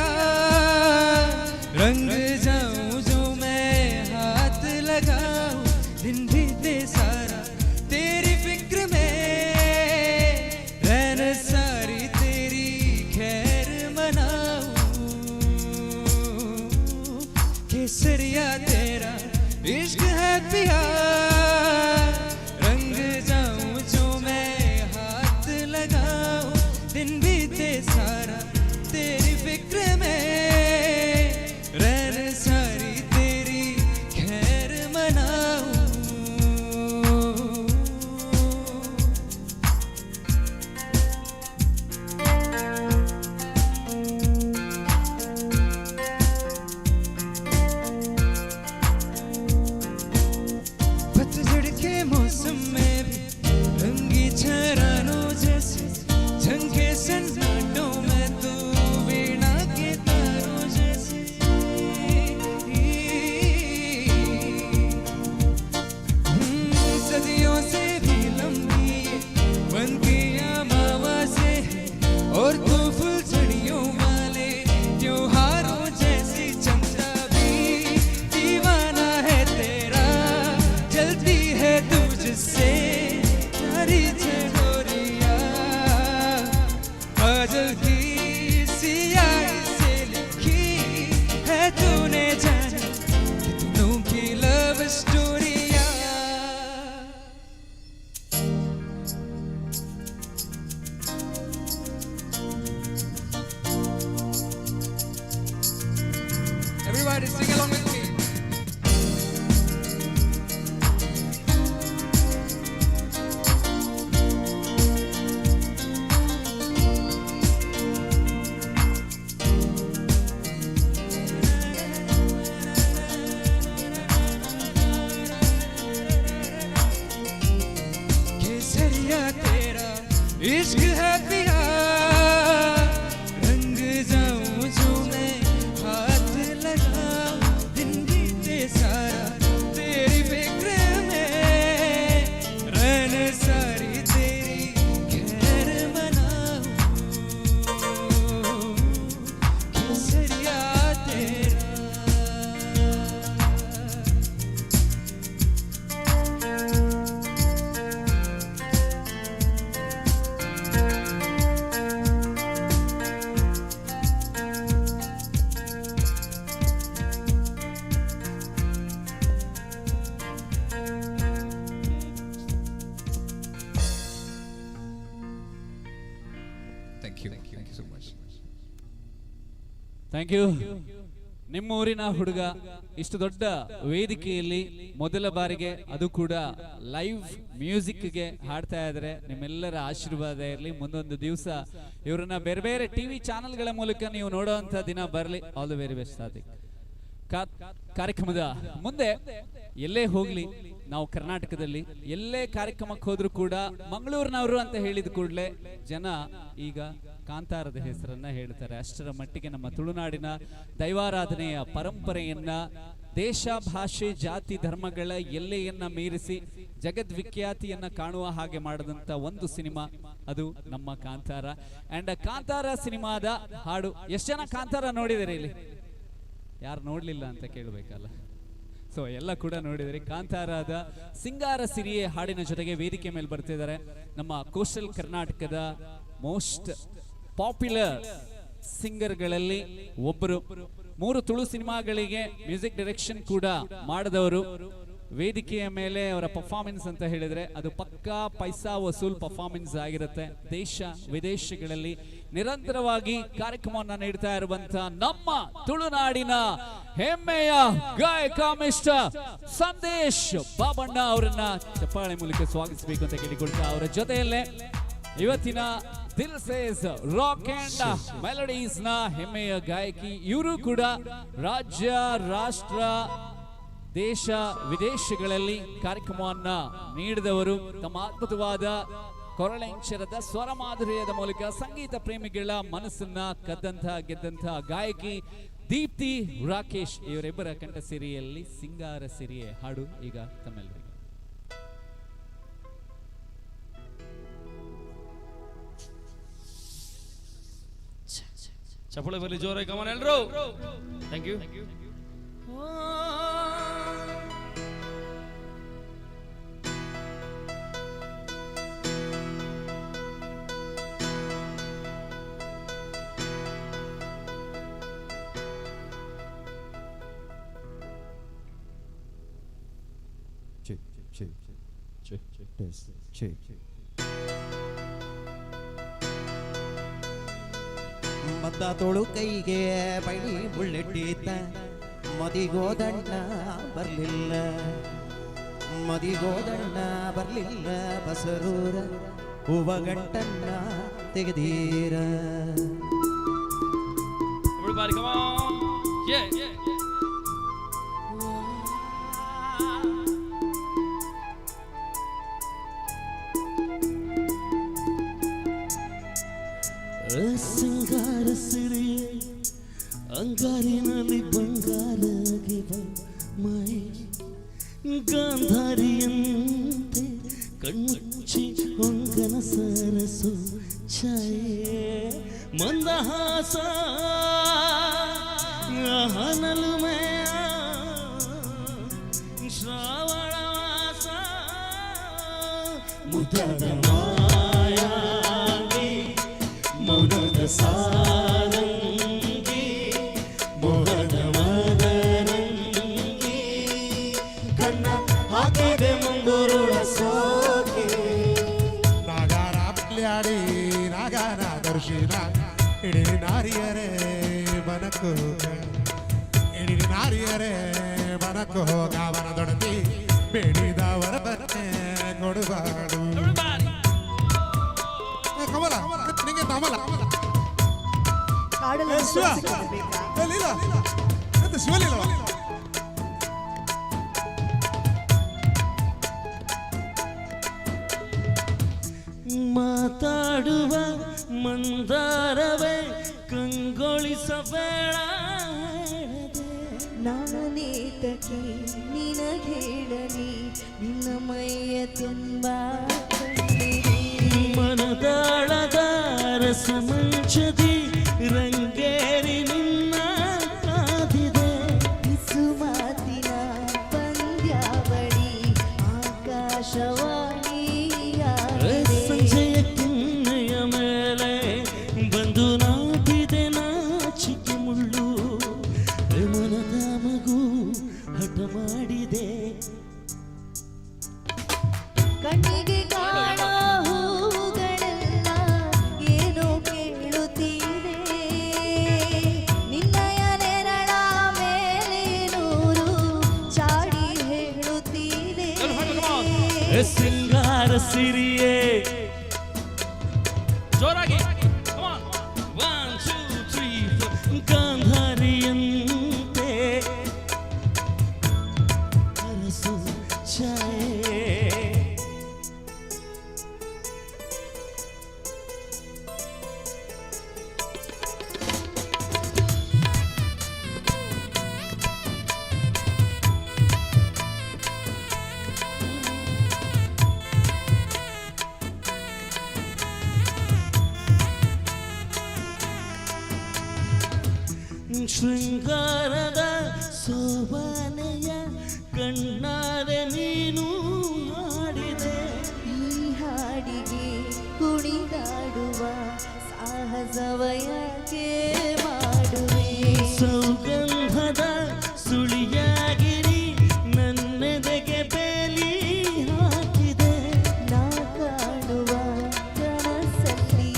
रंग जाऊं जो मैं हाथ लगाऊं, दिन बीते सारा तेरी फिक्र में, रैन सारी तेरी खैर मनाऊं। केसरिया तेरा इश्क है पिया, रंग जाऊं जो मैं हाथ लगाऊं, दिन बीते सारा तेरी फिक्र में, रैन सारी तेरी खैर मनाऊं। पतझड़ के मौसम में भी रंगी छरानों जैसे, झंखे सन्नाटों में तू वीणा के तारों जैसे। सदियों से भी लंबी ये वन की अमावस्या है, और तू फुलझड़ियों वाले त्योहारों जैसी, चंदा भी दीवाना है तेरा, जलती है तुझसे सारी चकोरिया। काजल की सियाही से लिखी है तूने जाने कितनों की लव स्टोरिया। Everybody sing along with me. केसरिया तेरा इश्क है पिया, रंग जाऊं जो मैं हाथ लगाऊं, दिन बीते सारा तेरी फिक्र में, रैन सारी तेरी खैर मनाऊं। केसरिया तेरा। Thank you. Thank you so much. Thank you. ನಿಮ್ಮೂರಿನ ಹುಡುಗ ಇಷ್ಟು ದೊಡ್ಡ ವೇದಿಕೆಯಲ್ಲಿ ಮೊದಲ ಬಾರಿಗೆ, ಅದು ಕೂಡ ಲೈವ್ ಮ್ಯೂಸಿಕ್ಗೆ ಹಾಡ್ತಾ ಇದ್ದಾರೆ. ನಿಮ್ಮೆಲ್ಲರ ಆಶೀರ್ವಾದ ಇರಲಿ. ಮುಂದೊಂದು ದಿವಸ ಇವರನ್ನ ಬೇರೆ ಬೇರೆ ಟಿವಿ ಚಾನೆಲ್ಗಳ ಮೂಲಕ ನೀವು ನೋಡುವಂತ ದಿನ ಬರಲಿ. All the very best Sathvik. ಕಾರ್ಯಕ್ರಮದ ಮುಂದೆ ಎಲ್ಲೇ ಹೋಗ್ಲಿ, ನಾವು ಕರ್ನಾಟಕದಲ್ಲಿ ಎಲ್ಲೇ ಕಾರ್ಯಕ್ರಮಕ್ಕೆ ಹೋದ್ರೂ ಕೂಡ ಮಂಗಳೂರಿನವರು ಅಂತ ಹೇಳಿದ ಕೂಡಲೇ ಜನ ಈಗ ಕಾಂತಾರದ ಹೆಸರನ್ನ ಹೇಳ್ತಾರೆ. ಅಷ್ಟರ ಮಟ್ಟಿಗೆ ನಮ್ಮ ತುಳುನಾಡಿನ ದೈವಾರಾಧನೆಯ ಪರಂಪರೆಯನ್ನ ದೇಶ, ಭಾಷೆ, ಜಾತಿ, ಧರ್ಮಗಳ ಎಲ್ಲೆಯನ್ನ ಮೀರಿಸಿ ಜಗದ್ವಿಖ್ಯಾತಿಯನ್ನ ಕಾಣುವ ಹಾಗೆ ಮಾಡಿದಂತ ಒಂದು ಸಿನಿಮಾ ಅದು ನಮ್ಮ ಕಾಂತಾರ. ಅಂಡ್ ಕಾಂತಾರ ಸಿನಿಮಾದ ಹಾಡು, ಎಷ್ಟು ಜನ ಕಾಂತಾರ ನೋಡಿದರೆ ಇಲ್ಲಿ? ಯಾರು ನೋಡ್ಲಿಲ್ಲ ಅಂತ ಕೇಳ್ಬೇಕಲ್ಲ. ಎಲ್ಲ ಕೂಡ ನೋಡಿದರೆ ಕಾಂತಾರದ ಸಿಂಗಾರ ಸಿರಿಯೇ ಹಾಡಿನ ಜೊತೆಗೆ ವೇದಿಕೆ ಮೇಲೆ ಬರ್ತಿದ್ದಾರೆ ನಮ್ಮ ಕೋಸ್ಟಲ್ ಕರ್ನಾಟಕದ ಮೋಸ್ಟ್ ಪಾಪ್ಯುಲರ್ ಸಿಂಗರ್ಗಳಲ್ಲಿ ಒಬ್ಬರು, 3 ತುಳು ಸಿನಿಮಾಗಳಿಗೆ ಮ್ಯೂಸಿಕ್ ಡೈರೆಕ್ಷನ್ ಕೂಡ ಮಾಡಿದವರು. ವೇದಿಕೆಯ ಮೇಲೆ ಅವರ ಪರ್ಫಾರ್ಮೆನ್ಸ್ ಅಂತ ಹೇಳಿದ್ರೆ ಅದು ಪಕ್ಕಾ ಪೈಸಾ ವಸೂಲ್ ಪರ್ಫಾರ್ಮೆನ್ಸ್ ಆಗಿರುತ್ತೆ. ದೇಶ ವಿದೇಶಗಳಲ್ಲಿ ನಿರಂತರವಾಗಿ ಕಾರ್ಯಕ್ರಮವನ್ನು ನೀಡ್ತಾ ಇರುವಂತ ನಮ್ಮ ತುಳುನಾಡಿನ ಹೆಮ್ಮೆಯ ಗಾಯಕ ಮಿಸ್ಟರ್ ಸಂದೇಶ್ ಬಾಬಣ್ಣ ಅವರನ್ನ ಚಪ್ಪಾಳೆ ಮೂಲಕ ಸ್ವಾಗತಿಸಬೇಕು ಅಂತ ಕೇಳಿಕೊಳ್ತಾ, ಅವರ ಜೊತೆಯಲ್ಲೇ ಇವತ್ತಿನ ದಿಲ್ ಸೇಸ್ ರಾಕ್ ಅಂಡ್ ಮೆಲೋಡೀಸ್ ನ ಹೆಮ್ಮೆಯ ಗಾಯಕಿ, ಇವರು ಕೂಡ ರಾಜ್ಯ, ರಾಷ್ಟ್ರ, ದೇಶ ವಿದೇಶಗಳಲ್ಲಿ ಕಾರ್ಯಕ್ರಮವನ್ನ ನೀಡಿದವರು. ತಮ್ಮ ಅದ್ಭುತವಾದ ಕೊರಳೆಂಚರದ ಸ್ವರ ಮಾಧುರ್ಯದ ಮೂಲಕ ಸಂಗೀತ ಪ್ರೇಮಿಗಳ ಮನಸ್ಸನ್ನ ಕದ್ದಂತಹ ಗೆದ್ದಂತಹ ಗಾಯಕಿ ದೀಪ್ತಿ ರಾಕೇಶ್ ಇವರಿಬ್ಬರ ಕಂಠ ಸಿರಿಯಲ್ಲಿ ಸಿಂಗಾರ ಸಿರಿಯೇ ಹಾಡು ಈಗ ತಮ್ಮೆಲ್ಲರಿಗೆ. ಚಪ್ಪಳೆ ಬರಲಿ ಜೋರಾಗಿ, ಕಮಾನ್ ಎಲ್ರು. Thank you. Check, check, check, test, check. ಮದ್ದ ತೋಳು ಕೈಗೆ ಬಳಿ ಮುಳ್ಳಿಟ್ಟೀತ, ಮದಿಗೋದಣ್ಣ ಬರ್ಲಿಲ್ಲ, ಮದಿಗೋದಣ್ಣ ಬರ್ಲಿಲ್ಲ, ಬಸರೂರ ಹೂವಗಂಟನ್ನ ತೆಗೆದೀರ. Everybody, come on. Yeah, yeah. ಸಿಂಗಾರ ಸಿರಿಯೇ, ಅಂಗಾರಿನಲ್ಲಿ ಬಂಗಾರಗೆ ಮೈ, ಗಾಂಧಾರಿಯಂತೆ ಕಣ್ಮುಚ್ಚಿ ಹೊಂಗನ ಸರಸು ಛಾಯೆ, ಮಂದಹಾಸ ನಲುಮೆಯ ಶ್ರಾವಣವಾಸ, ಮುದದ ಮಾಯಾಗಿ, ಮೌನದ ಸಾರಂಗಿ, ಮೋಹದ ಮದರಂಗಿ, ಕಣ್ಣ ಹಾಕಿದೆ ಮುಂಗುರುಳ ಸೋಕೆ. ನಾಗಾರ ಪ್ಲ್ಯಾಡಿ ನಾಗಾನ ದರ್ಶಿನ ಇಡೀ ನಾರಿಯರೇ ಬನಕು, ಇಡೀ ನಾರಿಯರೇ ಬನಕು ಹೋಗವನ ದೊಡತಿ ಬೇಡಿದವರ ಬನ್ನೆ ಕೊಡುವಾಡು. ಏ ಕಮಲ, ನಿಂಗೆ ತಮಲ. ಏ ಶಿವ, ಏ ಲೀಲಾ, ಎಂತ ಶಿವಲೀಲವ? ಮಾತಾಡುವ ಮಂದಾರವೇ, ಕಂಗೊಳಿಸಬೇಡ. ನಾನೇತಕ್ಕೆ ನಿನಗೇಳಲಿ, ನಿನ್ನ ಮೈಯ ತುಂಬ ಮನದಾಳದ ರಸಮಂಚದಿ ರಂಗೇರಿ ನಿನ್ನ ಕಾದಿದೆ. ಮಾತಿನ ಪಂದ್ಯಾವಳಿ ಆಕಾಶವಾಣಿ. ಸಂಜೆಯ ಕಿನ್ನೆಯ ಮೇಲೆ ಬಂದು ನಾಟಿದೆ ನಾಚಿಕೆ ಮುಳ್ಳು, ಮನದ ಮಗು ಹಠ ಮಾಡಿದೆ. ಕಣ್ಣಿಗೆ ಕಾಣೋ ಹೂಗಳೆಲ್ಲ ಏನೋ ಕೇಳುತ್ತೀರೆ, ನಿನ್ನಯ ನೆರಳ ಮೇಲೆ ನೂರು ಚಾಡಿ ಹೇಳುತ್ತೀರೆ. ಸಿಂಗಾರ ಸಿರಿಯೇ, ಜೋರಾಗಿ. 1 2 3 4, ಗಾಂಧಾರಿಯಂತೆ ಅರಸು ಛಾಯೆ. ಶೃಂಗಾರದ ಸೋಬಾನೆಯ ಕಣ್ಣಾರೆ ನೀನು ಹಾಡಿದೆ. ಈ ಹಾಡಿಗೆ ಕುಣಿದಾಡುವ ಸಾಹಸವಯಕೆ ಮಾಡುವೆ. ಸೌಗಂಧದ ಸುಳಿಯಾಗಿರಿ ನನ್ನೆದೆಗೆ ಬೇಲಿ ಹಾಕಿದೆ. ನಾ ಕಾಣುವ ಕನಸಲ್ಲಿ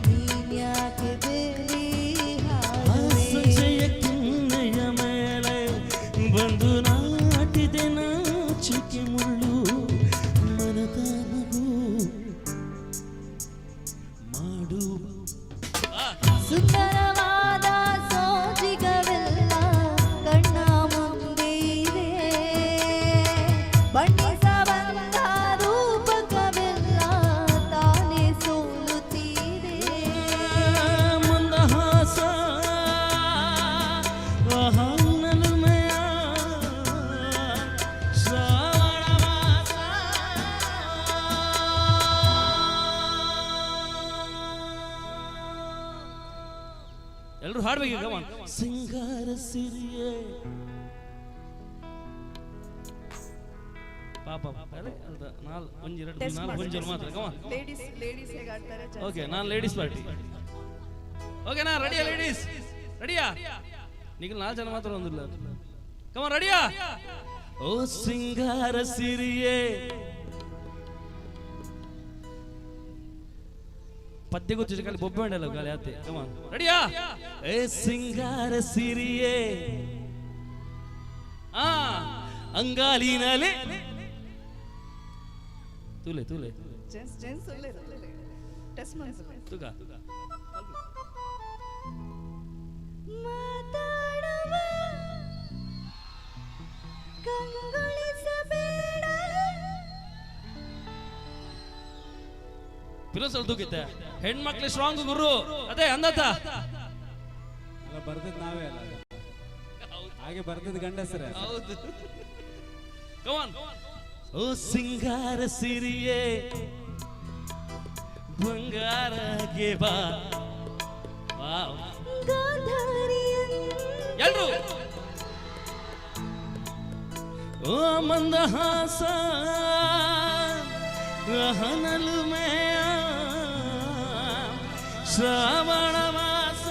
ನೀನ್ಯಾಕೆ ಬೇಲಿ ಆ ಹಾಡುವೆ? ಸಂಜೆಯ ಕಿನ್ನೆಯ ಮೇಲೆ ಬಂದು ನಾಟಿದೆ ನಾಚಿಕೆ ಮುಳ್ಳು, ಮನದ ಮಗು ಮಾಡು. ಸುಂದರವಾದ ಸೋಜಿಗವೆಲ್ಲ ಕಣ್ಣ ಮುಂದೆ ಇದೆ, ಬಣ್ಣಿಸಬಲ್ಲ ರೂಪಕವೆಲ್ಲ ತಾನೇ ಸೋಲುತ್ತೀದೆ. ಮಂದಹಾಸ ನಲುಮೆಯ ಶ್ರಾವಣಮಾಸ. ಎಲ್ಲರೂ ಹಾಡ್ಬೇಕು, ಕಮಾನ್. ಸಿಂಗಾರ ಸಿರಿಯೇ. ಪಾಪ ಅರೆ, ಅರ್ಧ, ನಾಲ್ ಒಂಜಿ ಎರಡು ಟೆಸ್ಟ್ ನಾಲ್ಕು ಒಂಜಿ ಮಾತ್ರ, ಕಮಾನ್. ಲೇಡೀಸ್ ಲೇಡೀಸ್ ಹೇಗೆ ಆಡ್ತಾರೆ? ಓಕೆ, ನಾನು ಲೇಡೀಸ್ ಪಾರ್ಟಿ. ಓಕೆನಾ? ರೆಡಿಯಾ ಲೇಡೀಸ್? ರೆಡಿಯಾ? ನಿಖಿಲ್, ನಾಲ್ಕು ಜನ ಮಾತ್ರ ಒಂದಿಲ್ಲ. ಕಮಾನ್, ರೆಡಿಯಾ? ಓ ಸಿಂಗಾರ ಸಿರಿಯೇ. ಪದ್ಯ ಗೊತ್ತಿದೆ, ಖಾಲಿ ಬೊಬ್ಬೆ ಉಂಡಲ್ಲ ಖಾಲಿ ಆತೆ. ಕಮಾನ್, ರೆಡಿಯಾ? ಏ ಸಿಂಗಾರ ಸಿರಿಯೇ, ಆ ಅಂಗಾಲಿನಲ್ಲಿ ತೂಲೆ ತೂಲೆ. ಜೆಂಟ್ಸ್ ಜೆಂಟ್ಸ್ ಟೆಸ್ಟ್ ಮಾಡಿಸ್ಬೇಕು. ತೂಕ. ಮಾತಾಡುವ ಕಂಗೊಳಿಸಬೇಡ. ಪಿಲೋಸಲ್ ತೂಕಿತ್ತೆ. ಹೆಣ್ಮಕ್ಳು ಸ್ಟ್ರಾಂಗ್ ಗುರು, ಅದೇ ಅಂದತ್ತ. ಅಲ್ಲ, ಬರ್ದದ್ ನಾವೇ ಅಲ್ಲ, ಹಾಗೆ ಬರ್ದದ್ ಗಂಡಸರೇ. ಹೌದು, ಕಮಾನ್. ಓ ಸಿಂಗಾರ ಸಿರಿಯೇ, ಬಂಗಾರಗೆ ಬಾ. ವಾವ್. ಎಲ್ರು. ಓ ಮಂದಹಾಸ ನಲುಮೆಯ ಶ್ರಾವಣ ಮಾಸ,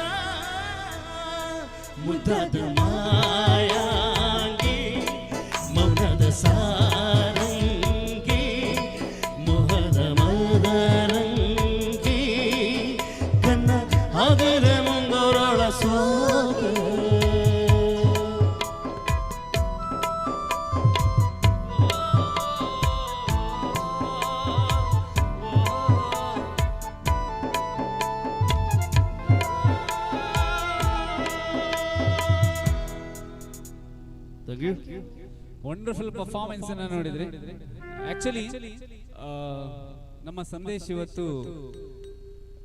ಮುದ್ದದ ಮಾಯಾಂಗಿ, ಮೌನದ ಸಾರಂಗಿ, ಮೋಹದ ಮದರಂಗಿ, ಕನ್ನ ಹಗರ ಮುಂಗೊರಳ ಸೋಗ. Thank you. Wonderful performance ಅನ್ನ ನೋಡಿದ್ರಿ. ಆಕ್ಚುಲಿ ನಮ್ಮ ಸಂದೇಶ್ ಇವತ್ತು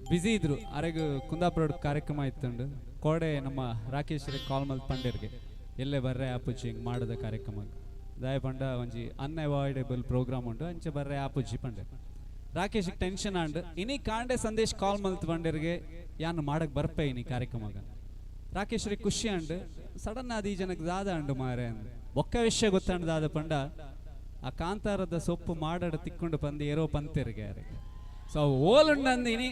ಬ್ಯುಸಿ ಇದ್ರು. ಅರೆಗ್ ಕುಂದಾಪುರ ಕಾರ್ಯಕ್ರಮ ಇತ್ತುಂಡು. ಕೋಡೆ ನಮ್ಮ ರಾಕೇಶ್ ಕಾಲ್ ಮಲ್ತ್ ಪಂಡೇರ್ಗೆ, ಎಲ್ಲೇ ಬರ್ರೆ ಆಪುಜಿ ಹಿಂಗೆ ಮಾಡೋದ ಕಾರ್ಯಕ್ರಮ, ದಾಯ ಪಂಡ ಒಂಜಿ ಅನ್ಅವಾಯ್ಡಬಲ್ ಪ್ರೋಗ್ರಾಮ್ ಉಂಟು, ಅಂಚೆ ಬರ್ರೆ ಆಪುಜಿ ಪಂಡೆ. ರಾಕೇಶ್ ಟೆನ್ಷನ್ ಆಂಡ್. ಇನಿ ಕಾಂಡೆ ಸಂದೇಶ್ ಕಾಲ್ ಮಲ್ತ್ ಪಂಡೇರ್ಗೆ, ಯಾನ್ ಮಾಡಕ್ ಬರ್ಪೆ ಇನಿ ಕಾರ್ಯಕ್ರಮಗ. ರಾಕೇಶ್ ಖುಷಿ ಅಂಡ್. ಸಡನ್ ಆದ ಈ ಜನಕ್ಕೆ ದಾದ ಅಂಡು ಮಾರೆ ಅಂದ್. ಬೊಕ್ಕ ವಿಷಯ ಗೊತ್ತಂಡ ದಾದ ಪಂಡ, ಆ ಕಾಂತಾರದ ಸೊಪ್ಪು ಮಾಡಡ ತಿಕ್ಕೊಂಡು ಬಂದು ಏರೋ ಪಂತೆರ್ಗೆ ಯಾರಿಗೆ. ಸೊ ಓಲುಂಡಂದಿನಿ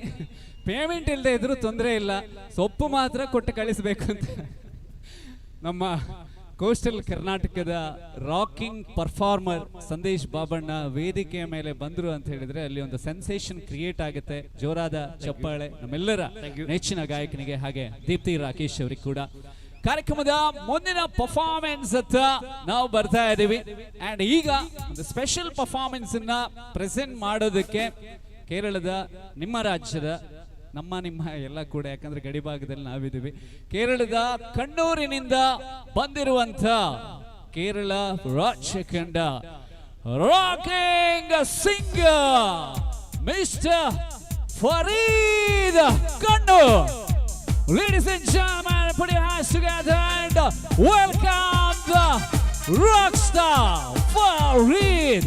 ಪೇಮೆಂಟ್ ಇಲ್ಲದೆ ಇದ್ರೂ ತೊಂದರೆ ಇಲ್ಲ, ಸೊಪ್ಪು ಮಾತ್ರ ಕೊಟ್ಟು ಕಳಿಸ್ಬೇಕು ಅಂತ. ನಮ್ಮ ಕೋಸ್ಟಲ್ ಕರ್ನಾಟಕದ ರಾಕಿಂಗ್ ಪರ್ಫಾರ್ಮರ್ ಸಂದೇಶ್ ಬಾಬಣ್ಣ ವೇದಿಕೆಯ ಮೇಲೆ ಬಂದ್ರು ಅಂತ ಹೇಳಿದ್ರೆ ಅಲ್ಲಿ ಒಂದು ಸೆನ್ಸೇಷನ್ ಕ್ರಿಯೇಟ್ ಆಗುತ್ತೆ. ಜೋರಾದ ಚಪ್ಪಾಳೆ ನಮ್ಮೆಲ್ಲರ ನೆಚ್ಚಿನ ಗಾಯಕನಿಗೆ, ಹಾಗೆ ದೀಪ್ತಿ ರಾಕೇಶ್ ಅವರಿಗೆ ಕೂಡ. ಕಾರ್ಯಕ್ರಮದ ಮುಂದಿನ ಪರ್ಫಾರ್ಮೆನ್ಸ್ ಹತ್ರ ನಾವು ಬರ್ತಾ ಇದ್ದೀವಿ. ಅಂಡ್ ಈಗ ಒಂದು ಸ್ಪೆಷಲ್ ಪರ್ಫಾರ್ಮೆನ್ಸ್ ಅನ್ನ ಪ್ರೆಸೆಂಟ್ ಮಾಡೋದಕ್ಕೆ ಕೇರಳದ, ನಿಮ್ಮ ರಾಜ್ಯದ, ನಮ್ಮ ನಿಮ್ಮ ಎಲ್ಲ ಕೂಡ, ಯಾಕಂದ್ರೆ ಗಡಿಭಾಗದಲ್ಲಿ ನಾವಿದ್ದೀವಿ, ಕೇರಳದ ಕಣ್ಣೂರಿನಿಂದ ಬಂದಿರುವಂತ ಕೇರಳ ರಾಜ್ಯ ಕಂಡ rocking singer mister Farid Kannur. Ladies and gentlemen, put your hands together and welcome the rock star Farid.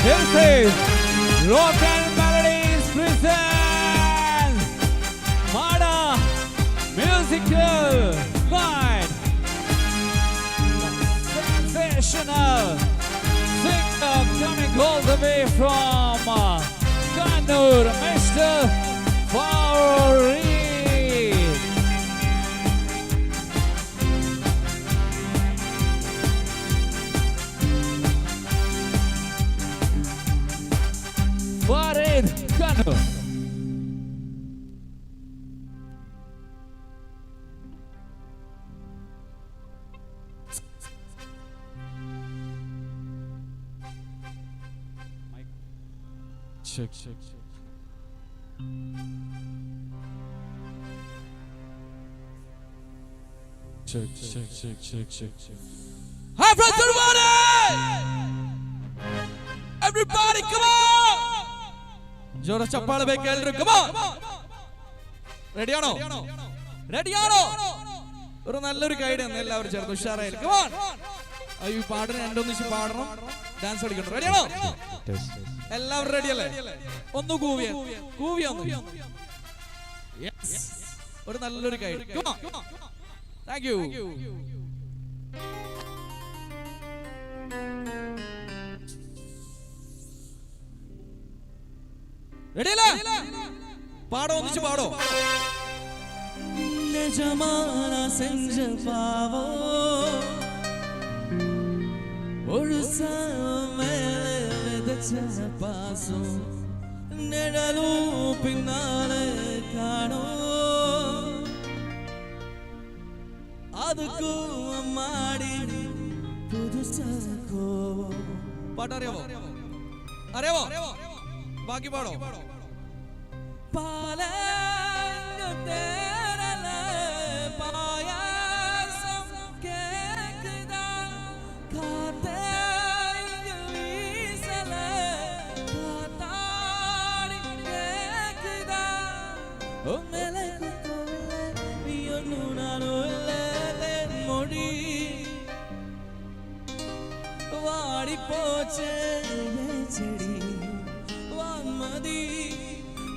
This is Rock and Melodies presents Mada Musical Night. Sensational singer coming all the way from Kannur, Mr. Farid. Farid Kannur. Check, check, check. Check, check, check, check, check, check. Hi, friends, everybody! Everybody, come on! ಜೋರ ಚಪ್ಪಾಳೆ ಬೇಕು ಎಲ್ರು. Come on! റെഡിയാണോ? റെഡിയാണോ? ഒരു നല്ലൊരു guide തന്നെ എല്ലാവരും ചേർന്ന് ഉഷാറായി. Come on! ഈ പാടിന് രണ്ടൊന്നിച്ച് പാടണം, ഡാൻസ് കളിക്കണം. റെഡിയാണോ? എല്ലാവരും റെഡിയല്ലേ? ഒന്ന് കൂവിയ കൂവിയ ഒന്ന്. ഒരു നല്ലൊരു guide. Come on! Thank you. റെഡിയല്ലേ? പാടോ, ഒന്നിച്ച് പാടോ. நிஜமான செஞ்ச பாவம் முழுசா மேல விதைச்ச பாசம் நிழலும் பின்னால காணும் அதுக்கும் அம்மாடி புதுசா கோவம். പാട്ടറിയാമോ? അറിയാമോ? ബാക്കി പാടോ. பாலங்க தேரல பாயாசம் கேக்குதா காத்தேங்க வீசல காத்தாடி கேக்குதா உன் மேல குத்தம் இல்ல, நீ ஒன்னும் நானும் இல்ல மொழி வாடி போச்சே செடி வான்மதி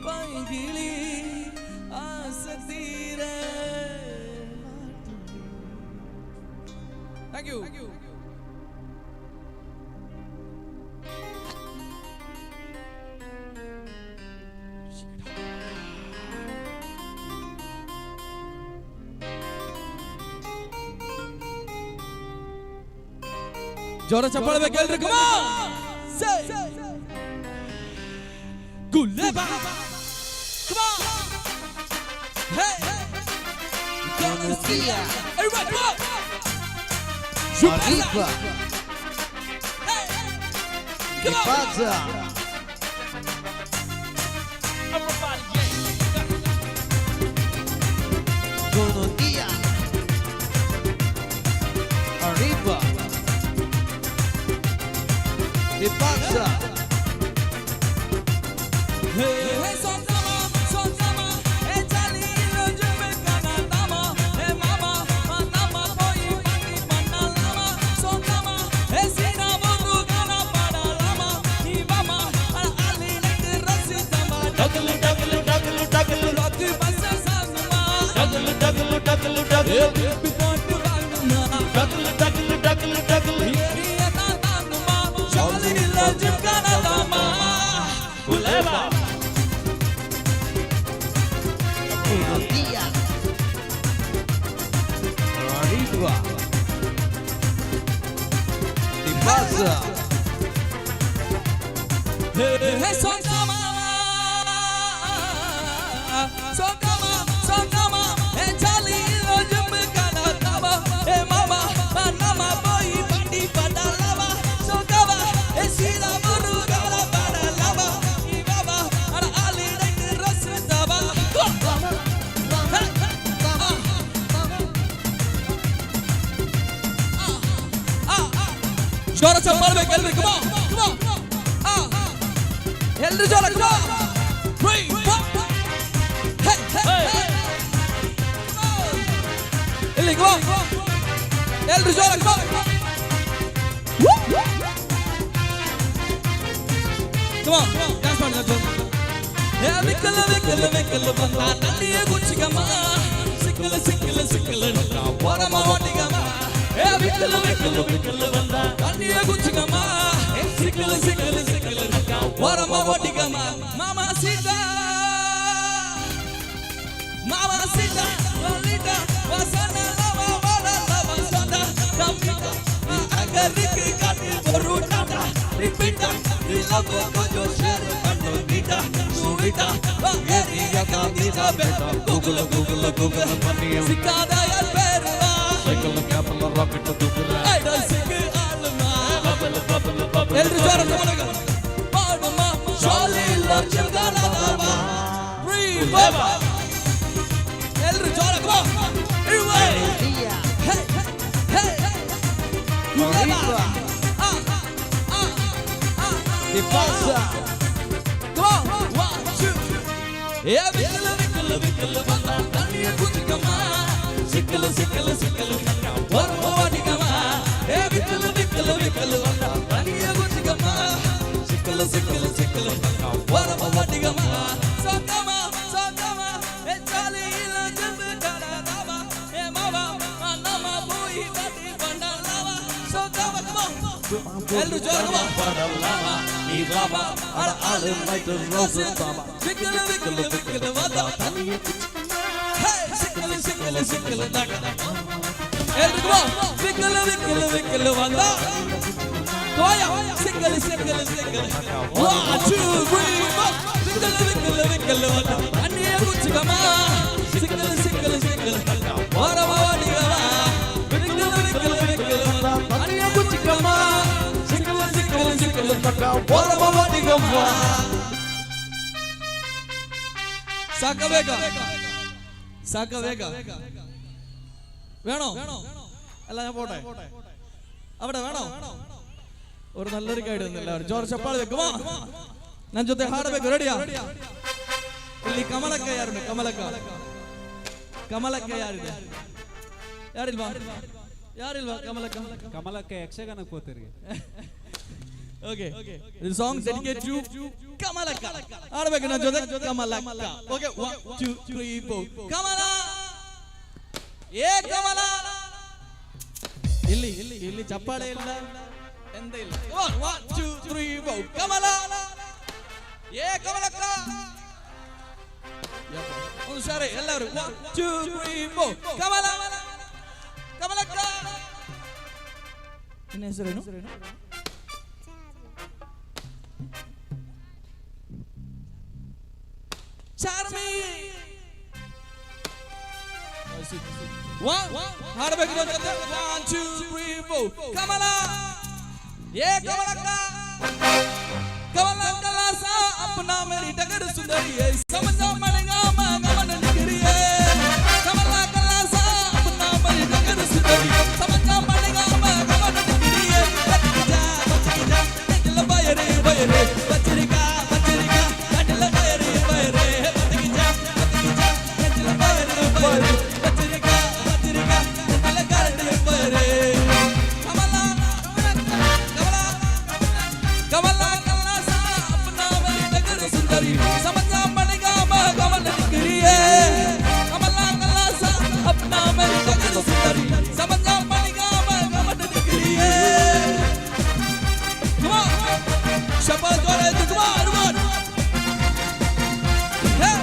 பைங்கிளி ஆசை தீர. Thank you. ಜೋರ ಚಪ್ಪಾಳೆ ಬೇಕು ಎಲ್ರು. Come on! Say! Guleba! Come on! Hey! Buenos días. Everybody, come on! Arriba. ¿Qué pasa? Everybody, yeah. Buenos días. Arriba. ¿Qué pasa? Hey, hey, Santama, Santama, hey, Charlie, Roger, Kanatama, hey, Mama, Manama, Boy, Pandi, Panalama, Santama, hey, Sina, Bondu, Gana, Padalama, Nibama, Ali, Nek, Rasitama, Daglu, daglu, daglu, daglu. Rock, Basa, Sangma, Daglu, daglu, daglu, daglu. Hey, Baby, Pontu, Bangma, Daglu, daglu, daglu, daglu. Area, Tangma, Charlie, Roger, Kanatama, Guleba. Buenos días. Arriba. ¿Qué pasa? Hey, hey, Santama, Santama, Santama, hey, Charlie, Roger, Kanatama, hey, Mama, Manama, Boy, Pandi, Padalama, Santama, hey, Sina, Buru, Gala, Padalama, Ibaba, Ara, Ali, Nek, Rasitama. Hey, ಜೋರ ಚಪ್ಪಾಳೆ ಬೇಕು ಎಲ್ರು. Come on! Come on! ಎಲ್ರು ಜೋರ. Come on! 3, 4. Hey, hey, hey. ಇಲ್ಲಿ come on! ಎಲ್ರು ಜೋರ. Come on! Come on! Dance ಮಾಡಿ ಜೋರ. ಹೇ ವಿಕ್ಕಲ ವಿಕ್ಕಲ ವಿಕ್ಕಲ ಬಂದ ತಲ್ಲಿಯ ಗುಚ್ಚಿಗಮ್ಮ ಸಿಕ್ಕಲ ಸಿಕ್ಕಲ ಸಿಕ್ಕಲ ಪರಮ ಒಟ್ಟಿಗಮ್ಮ. ಹೇ ವಿಕ್ಕಲ ವಿಕ್ಕಲ ವಿಕ್ಕಲ ಬಂದ ತಲ್ಲಿಯ ಗುಚ್ಚಿಗಮ್ಮ ಸಿಕ್ಕಲ ಸಿಕ್ಕಲ ಸಿಕ್ಕಲ ಪರಮ ಒಟ್ಟಿಗಮ್ಮ. ಮಾಮ ಸೀತಾ ಮಾಮ ಸೀತಾ ಲಲಿತಾ ವಸನ ಲವ ವರ ಲವ ಸದ ನಮಿತ ಅಗರಿಕ್ ಕಾಟಿ ಬರು ಟಾಟಾ ರಿಪಿಟ ಲವ್ கொஞ்சம் ஷேர் பண்ணு நீட்டா சுவிட்டா ஏரியா காந்திதா பேட்டா கூகுள் கூகுள் கூகுள் பண்ணியும் சிக்காத யார் பேருவா சைக்கிள் கேப்பல ராக்கெட் தூக்குற ஐடா சிக்கு ஆளுமா பபல் பபல் பபல். ಎಲ್ರು ಜೋರ ಚಪ್ಪಾಳೆ. பாடுமா ஜாலி லட்சம். 3, 4. ಎಲ್ರು ಜೋರ. Come on! Everybody! Hey, hey, hey. Arriba. ¿Qué pasa? Come on, one, two. ಏ ವಿಕಲ ವಿಕಲ ವಿಕಲ ಬಂದ ತಣ್ಣಿಯ ಕುಚಿಕಮ್ಮ ಸಿಕ್ಕಲು ಸಿಕ್ಕಲು ಸಿಕ್ಕಲು ಬರುವ ಏ ವಿಕಲ ವಿಕಲ ವಿಕಲ ಬಂದ ತಣ್ಣಿಯ ಕುಚಿಕಮ್ಮ ಸಿಕ್ಕಲು ಸಿಕ್ಕಲು ಸಿಕ್ಕಲು ಬರುವ ವಾಟಿಗಮ್ಮ ಸೋಕಮ ಸೋಕಮ ಏ ಚಾಲಿ ಇಲ್ಲ ಜಂಬ ಕಡದವ ಏ ಮಾವ ನಮ್ಮ ಪೂಯಿ ಬಟ್ಟಿ ಬಂಡಲವ ಸೋಕಮ ಕಮ ಎಲ್ರು ಜೋರು நீ பாபா அட ஆளு மைக்கேல் ரோசன் பாபா விக்கலு விக்கலு விக்கலு வந்தா ஹே சிக்கலு சிக்கலு சிக்கலு நக ಎಲ್ರಿಗೂ ವಿಕಲು ವಿಕಲು ವಿಕಲು ಬಂದ Koya ಸಿಕ್ಕಲು ಸಿಕ್ಕಲು ಸಿಕ್ಕಲು one to three four ವಿಕಲು ವಿಕಲು ವಿಕಲು ಬಂದ ಅನ್ಯ ಗುಚ್ಚಿಗಮ ಸಿಕ್ಕಲು ಸಿಕ್ಕಲು ಸಿಕ್ಕಲು ಹೊರವಾಡಿಗಮ ವಿಕಲು ವಿಕಲು ವಿಕಲು ಬಂದ ಅನ್ಯ ಗುಚ್ಚಿಗಮ ಸಿಕ್ಕಲು ಸಿಕ್ಕಲು ಸಿಕ್ಕಲು ಹೊರವಾಡಿಗಮ ಸಾಕಬೇಕ ಸಾಕಬೇಕ വേണോ അല്ല ഞാൻ പോട്ടെ അവിടെ വേണോ ഒരു നല്ലൊരു ಗೈಡ್ എല്ലാവരും ಜೋರ್ ಚಪ್ಪಾಳೆ ಬೇಕು ನನ್ನ ಜೊತೆ ಹಾಡಬೇಕು ರೆಡಿಯಾ ಇಲ್ಲಿ ಕಮಲಕ್ಕ ಯಾರು ಕಮಲಕ್ಕ ಕಮಲಕ್ಕ ಯಾರಿದೆ ಯಾರಿಲ್ವಾ ಯಾರಿಲ್ವಾ ಕಮಲಕ್ಕ ಕಮಲಕ್ಕ ಯಕ್ಷಗಾನಕ್ಕೆ ಹೋಗ್ತಾರೆ ಓಕೆ ಇದು ಸಾಂಗ್ ಡೆಡಿಕೇಟ್ ಟು ಕಮಲಕ್ಕ ಹಾಡಬೇಕು ನನ್ನ ಜೊತೆ ಕಮಲಕ್ಕ ಓಕೆ 1 2 3 4 ಕಮಲ ಏ ಕಮಲ ಇಲ್ಲಿ ಇಲ್ಲಿ ಇಲ್ಲಿ ಚಪ್ಪಾಳೆ ಇಲ್ಲ ಎಂದ ಇಲ್ಲ 1 2 3 4 ಕಮಲ ಏ ಕಮಲಕ್ಕ ಯಪ್ಪ, ಒಂದು ಸಾರಿ ಎಲ್ಲರೂ 1 2 3 4 ಕಮಲ ಕಮಲಕ್ಕ ನಿನ್ನ ಹೆಸರೇನು ಚಾರ್ಮಿ ಒನ್ ಹಾಡಬೇಕು ನನ್ನ ಜೊತೆ 1 2 3 4 ಕಮಲ ಏ ಕಮಲಕ್ಕ कमला कला सा अपना मेरी डगर सुंदरी है समझा मनेगा मांगा मन निगरी है कमला कला सा अपना मेरी डगर सुंदरी समझा मनेगा मांगा मन निगरी है बच जा दिल बयरे बयरे बचरिका बचरिका दिल बयरे बयरे बच जा दिल बयरे बयरे बचरिका बचरिका दिल करते बयरे कमला कमला कमला कमला सा अपना मेरी नगर सुंदरी समझा पड़ेगा मैं कमल निकरी है कमला कमला सा अपना मेरी नगर सुंदरी समझा पड़ेगा मैं कमल निकरी है Come on, शाबाश जोर है come on, come on. Hey.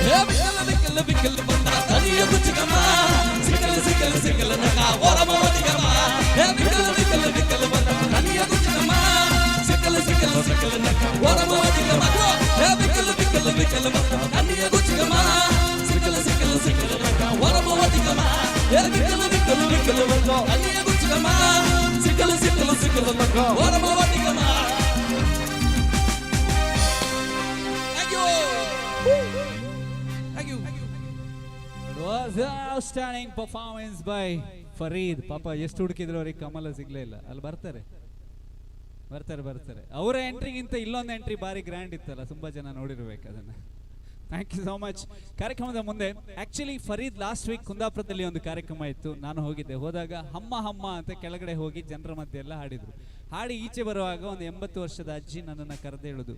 ಏ ವಿಕಲ ವಿಕಲ ವಿಕಲ ಬಂದ ತನಿಯ ಕುಚಿಕಮ್ಮ ಸಿಕ್ಕಲ ಸಿಕ್ಕಲ ಸಿಕ್ಕಲ ನಗ ಓರಮ ಒದಿಗಮ್ಮ ಏ ವಿಕಲ ವಿಕಲ ವಿಕಲ ಬಂದ ತನಿಯ ಕುಚಿಕಮ್ಮ ಸಿಕ್ಕಲ ಸಿಕ್ಕಲ ಸಿಕ್ಕಲ ನಗ ಓರಮ ಒದಿಗಮ್ಮ ಏ ವಿಕಲ ವಿಕಲ ವಿಕಲ ಬಂದ ತನಿಯ ಕುಚಿಕಮ್ಮ ಸಿಕ್ಕಲ ಸಿಕ್ಕಲ ಸಿಕ್ಕಲ ನಗ ಓರಮ ಒದಿಗಮ್ಮ ಏ ವಿಕಲ ವಿಕಲ ವಿಕಲ ಬಂದ ತನಿಯ ಕುಚಿಕಮ್ಮ ಸಿಕ್ಕಲ ಸಿಕ್ಕಲ ಸಿಕ್ಕಲ ನಗ ಓರಮ ಒದಿಗಮ್ಮ Thank you. Thank you. It was an outstanding performance by Farid. ಪಾಪ ಎಷ್ಟು ಹುಡುಕಿದ್ರು ಅವ್ರಿಗೆ ಕಮಲ ಸಿಗ್ಲೇ ಇಲ್ಲ. ಅಲ್ಲಿ ಬರ್ತಾರೆ ಬರ್ತಾರೆ ಬರ್ತಾರೆ. ಅವರ ಎಂಟ್ರಿಗಿಂತ ಇಲ್ಲೊಂದು ಎಂಟ್ರಿ ಭಾರಿ ಗ್ರ್ಯಾಂಡ್ ಇತ್ತಲ್ಲ, ತುಂಬಾ ಜನ ನೋಡಿರ್ಬೇಕು ಅದನ್ನ. Thank you so much. ಕಾರ್ಯಕ್ರಮದ ಮುಂದೆ ಆಕ್ಚುಲಿ ಫರೀದ್ ಲಾಸ್ಟ್ ವೀಕ್ ಕುಂದಾಪುರದಲ್ಲಿ ಒಂದು ಕಾರ್ಯಕ್ರಮ ಇತ್ತು, ನಾನು ಹೋಗಿದ್ದೆ. ಹೋದಾಗ ಹಮ್ಮ ಹಮ್ಮ ಅಂತ ಕೆಳಗಡೆ ಹೋಗಿ ಜನರ ಮಧ್ಯೆ ಎಲ್ಲ ಹಾಡಿದ್ರು. ಹಾಡಿ ಈಚೆ ಬರುವಾಗ ಒಂದು 80 ವರ್ಷದ ಅಜ್ಜಿ ನನ್ನನ್ನು ಕರೆದು ಹೇಳುದು,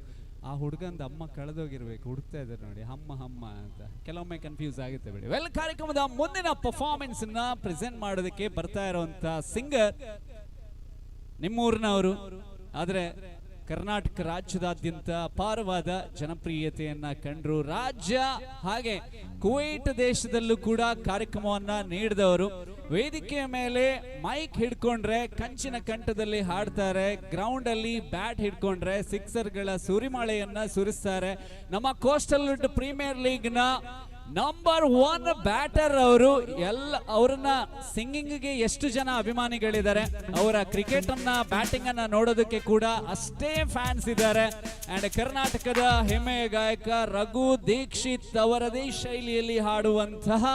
ಆ ಹುಡುಗಂದ ಅಮ್ಮ ಕಳೆದೋಗಿರ್ಬೇಕು, ಹುಡುಕ್ತಾ ಇದ್ದಾರೆ ನೋಡಿ ಹಮ್ಮ ಹಮ್ಮ ಅಂತ. ಕೆಲವೊಮ್ಮೆ ಕನ್ಫ್ಯೂಸ್ ಆಗುತ್ತೆ ಬಿಡಿ. ವೆಲ್, ಕಾರ್ಯಕ್ರಮದ ಮುಂದಿನ ಪರ್ಫಾರ್ಮೆನ್ಸ್ ನ ಪ್ರೆಸೆಂಟ್ ಮಾಡೋದಕ್ಕೆ ಬರ್ತಾ ಇರುವಂತ ಸಿಂಗರ್ ನಿಮ್ಮೂರಿನವರು, ಆದರೆ ಕರ್ನಾಟಕ ರಾಜ್ಯದಾದ್ಯಂತ ಅಪಾರವಾದ ಜನಪ್ರಿಯತೆಯನ್ನ ಕಂಡ್ರು. ರಾಜ್ಯ ಹಾಗೆ ಕುವೈಟ್ ದೇಶದಲ್ಲೂ ಕೂಡ ಕಾರ್ಯಕ್ರಮವನ್ನ ನೀಡಿದವರು. ವೇದಿಕೆಯ ಮೇಲೆ ಮೈಕ್ ಹಿಡ್ಕೊಂಡ್ರೆ ಕಂಚಿನ ಕಂಠದಲ್ಲಿ ಹಾಡ್ತಾರೆ, ಗ್ರೌಂಡ್ ಅಲ್ಲಿ ಬ್ಯಾಟ್ ಹಿಡ್ಕೊಂಡ್ರೆ ಸಿಕ್ಸರ್ಗಳ ಸುರಿಮಳೆಯನ್ನ ಸುರಿಸ್ತಾರೆ. ನಮ್ಮ ಕೋಸ್ಟಲ್ ಪ್ರೀಮಿಯರ್ ಲೀಗ್ ನ ನಂಬರ್ 1 ಬ್ಯಾಟರ್ ಅವರು. ಎಲ್ಲ ಅವರನ್ನ ಸಿಂಗಿಂಗ್ಗೆ ಎಷ್ಟು ಜನ ಅಭಿಮಾನಿಗಳಿದ್ದಾರೆ, ಅವರ ಕ್ರಿಕೆಟ್ ಅನ್ನ ಬ್ಯಾಟಿಂಗ್ ಅನ್ನ ನೋಡೋದಕ್ಕೆ ಕೂಡ ಅಷ್ಟೇ ಫ್ಯಾನ್ಸ್ ಇದ್ದಾರೆ. ಅಂಡ್ ಕರ್ನಾಟಕದ ಹೆಮ್ಮೆಯ ಗಾಯಕ ರಘು ದೀಕ್ಷಿತ್ ಅವರದೇ ಶೈಲಿಯಲ್ಲಿ ಹಾಡುವಂತಹ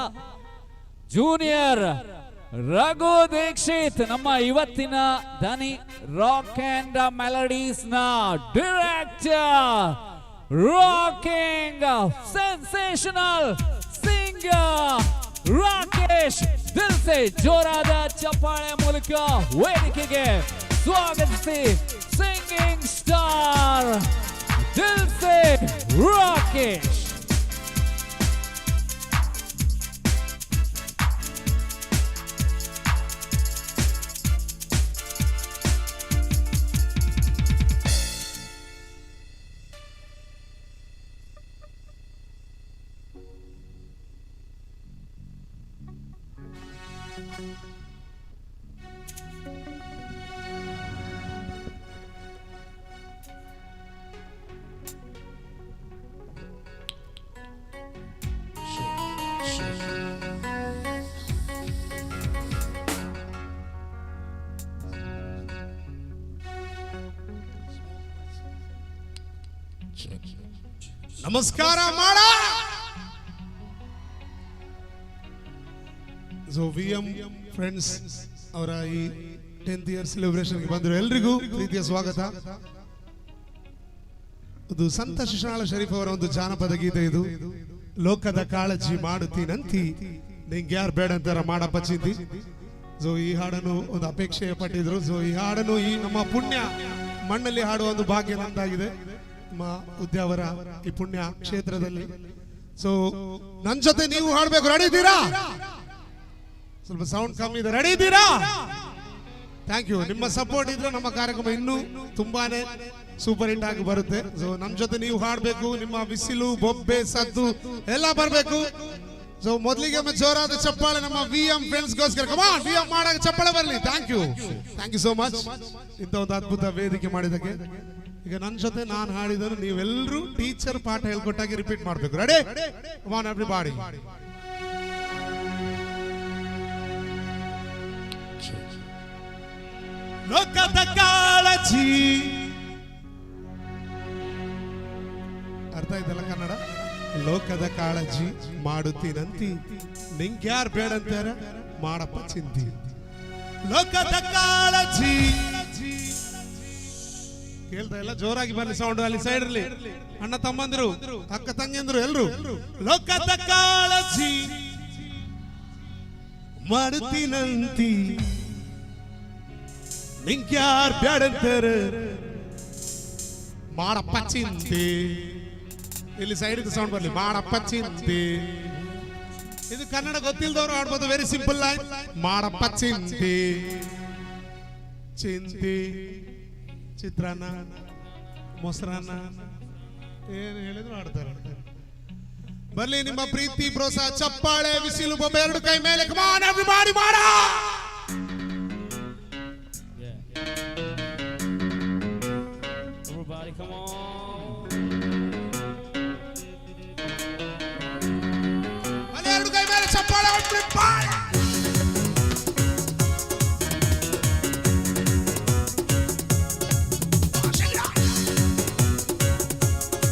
ಜೂನಿಯರ್ ರಘು ದೀಕ್ಷಿತ್ ನಮ್ಮ ಇವತ್ತಿನ ದನಿ ರಾಕ್ ಅಂಡ್ ಮೆಲಡೀಸ್ ನ director, rocking sensational singer Rakesh Dilse ಜೋರಾದ ಚಪ್ಪಾಳೆ ಮೂಲಕ ವೇದಿಕೆಗೆ ಸ್ವಾಗತಿಸಿ ಸಿಂಗಿಂಗ್ ಸ್ಟಾರ್ ದಿಲ್ಸೆ ರಾಕೇಶ್. ನಮಸ್ಕಾರ ಮಾಡ. ಸೊ ವಿ ಎಂ ಫ್ರೆಂಡ್ಸ್ ಅವರ ಈ 10th year ಸೆಲೆಬ್ರೇಷನ್ಗೆ ಬಂದರು ಎಲ್ರಿಗೂ ಪ್ರೀತಿಯ ಸ್ವಾಗತ. ಇದು ಸಂತ ಶಿಶುನಾಳ ಶರೀಫ್ ಅವರ ಒಂದು ಜಾನಪದ ಗೀತೆ ಇದು. ಲೋಕದ ಕಾಳಜಿ ಮಾಡುತ್ತೀನಂತಿ, ನಿಂಗೆ ಯಾರು ಬೇಡ ಅಂತಾರ ಮಾಡಪ್ಪ ಚಿಂತಿ. ಸೊ ಈ ಹಾಡನ್ನು ಒಂದು ಅಪೇಕ್ಷೆ ಪಟ್ಟಿದ್ರು. ಸೊ ಈ ಹಾಡನ್ನು ಈ ನಮ್ಮ ಪುಣ್ಯ ಮಣ್ಣಲ್ಲಿ ಹಾಡುವ ಒಂದು ಭಾಗ್ಯ ನಮ್ದಾಗಿದೆ, ನಮ್ಮ ಉದ್ಯಾವರ ಈ ಪುಣ್ಯ ಕ್ಷೇತ್ರದಲ್ಲಿ. ಸೊ ನನ್ನ ಜೊತೆ ನೀವು ಹಾಡ್ಬೇಕು. ರೆಡಿ ಇದ್ದೀರಾ? ಸ್ವಲ್ಪ ಸೌಂಡ್ ಕಮ್ಮಿ ಇದೆ. ರೆಡಿ ಇದ್ದೀರಾ? Thank you. ನಿಮ್ಮ ಸಪೋರ್ಟ್ ಇದ್ರೆ ನಮ್ಮ ಕಾರ್ಯಕ್ರಮ ಇನ್ನೂ ತುಂಬಾನೇ ಸೂಪರ್ ಹಿಟ್ ಆಗಿ ಬರುತ್ತೆ. ಸೊ ನಮ್ಮ ಜೊತೆ ನೀವು ಹಾಡ್ಬೇಕು. ನಿಮ್ಮ ಬಿಸಿಲು, ಬೊಬ್ಬೆ, ಸದ್ದು ಎಲ್ಲ ಬರಬೇಕು. ಸೊ ಮೊದಲಿಗೆ ಒಮ್ಮೆ ಜೋರಾದ ಚಪ್ಪಾಳೆ ನಮ್ಮ ವಿ ಎಂ ಫ್ರೆಂಡ್ಸ್ಗೋಸ್ಕರ. ಕಮಾನ್ ವಿ ಎಂ ಮಾಡಾಗ ಚಪ್ಪಾಳೆ ಬರಲಿ. Thank you, thank you so much ಇಂಥ ಒಂದು ಅದ್ಭುತ ವೇದಿಕೆ ಮಾಡಿದ್ದಕ್ಕೆ. ಈಗ ನನ್ನ ಜೊತೆ ನಾನು ಹಾಡಿದನು ನೀವೆಲ್ಲರೂ ಟೀಚರ್ ಪಾಠ ಹೇಳ್ಕೊಟ್ಟಾಗಿ ರಿಪೀಟ್ ಮಾಡಬೇಕು. ರೆಡಿ? ಕಮಾನ್ ಎವ್ರಿಬಾಡಿ. ಲೋಕದ ಕಾಳಜಿ, ಅರ್ಥ ಆಯ್ತಲ್ಲ ಕನ್ನಡ? ಲೋಕದ ಕಾಳಜಿ ಮಾಡುತ್ತೀನಂತಿ, ನಿಂಗ್ಯಾರ್ ಬೇಡ ಅಂತಾರ ಮಾಡಪ್ಪ ಚಿಂತಿ. ಲೋಕದ ಕಾಳಜಿ ಕೇಳ್ತಾ ಇಲ್ಲ? ಜೋರಾಗಿ ಬರ್ಲಿ ಸೌಂಡ್. ಅಲ್ಲಿ ಸೈಡ್ ಇರ್ಲಿ ಅಣ್ಣ ತಮ್ಮಂದ್ರು, ಅಕ್ಕ ತಂಗಿಂದ್ರು ಎಲ್ರು. ಲೋಕದ ಕಾಳಜಿ ಮಾಡುತ್ತೀನಂತಿ, ನಿಂಗ್ಯಾರ್ ಬೇಡ ಅಂತಾರ ಮಾಡಪ್ಪ ಚಿಂತಿ. ಇಲ್ಲಿ ಸೈಡ್ ಸೌಂಡ್ ಬರ್ಲಿ, ಮಾಡಪ್ಪ ಚಿಂತಿ. ಇದು ಕನ್ನಡ ಗೊತ್ತಿಲ್ದವ್ರು ಆಡ್ಬೋದು. ವೆರಿ ಸಿಂಪಲ್ ಲೈನ್, ಮಾಡಪ್ಪ ಚಿಂತಿ. ಚಿಂತಿ, ಚಿತ್ರಾನ್ನ, ಮೊಸರನ್ನ ಏನು ಹೇಳಿದ್ರು ಆಡ್ತಾರೆ. ಬರ್ಲಿ ನಿಮ್ಮ ಪ್ರೀತಿ ಪ್ರೋತ್ಸಾಹ, ಚಪ್ಪಾಳೆ, ಬಿಸಿಲು, ಬೊಬ್ಬೆ, ಎರಡು ಕೈ ಮೇಲೆ. ಕಮಾನ್ ಎವ್ರಿಬಾಡಿ, ಮಾಡ. Everybody, come on. ಅಲ್ಲಿ ಎರಡು ಕೈ ಮೇಲೆ ಚಪ್ಪಾಳೆ, everybody.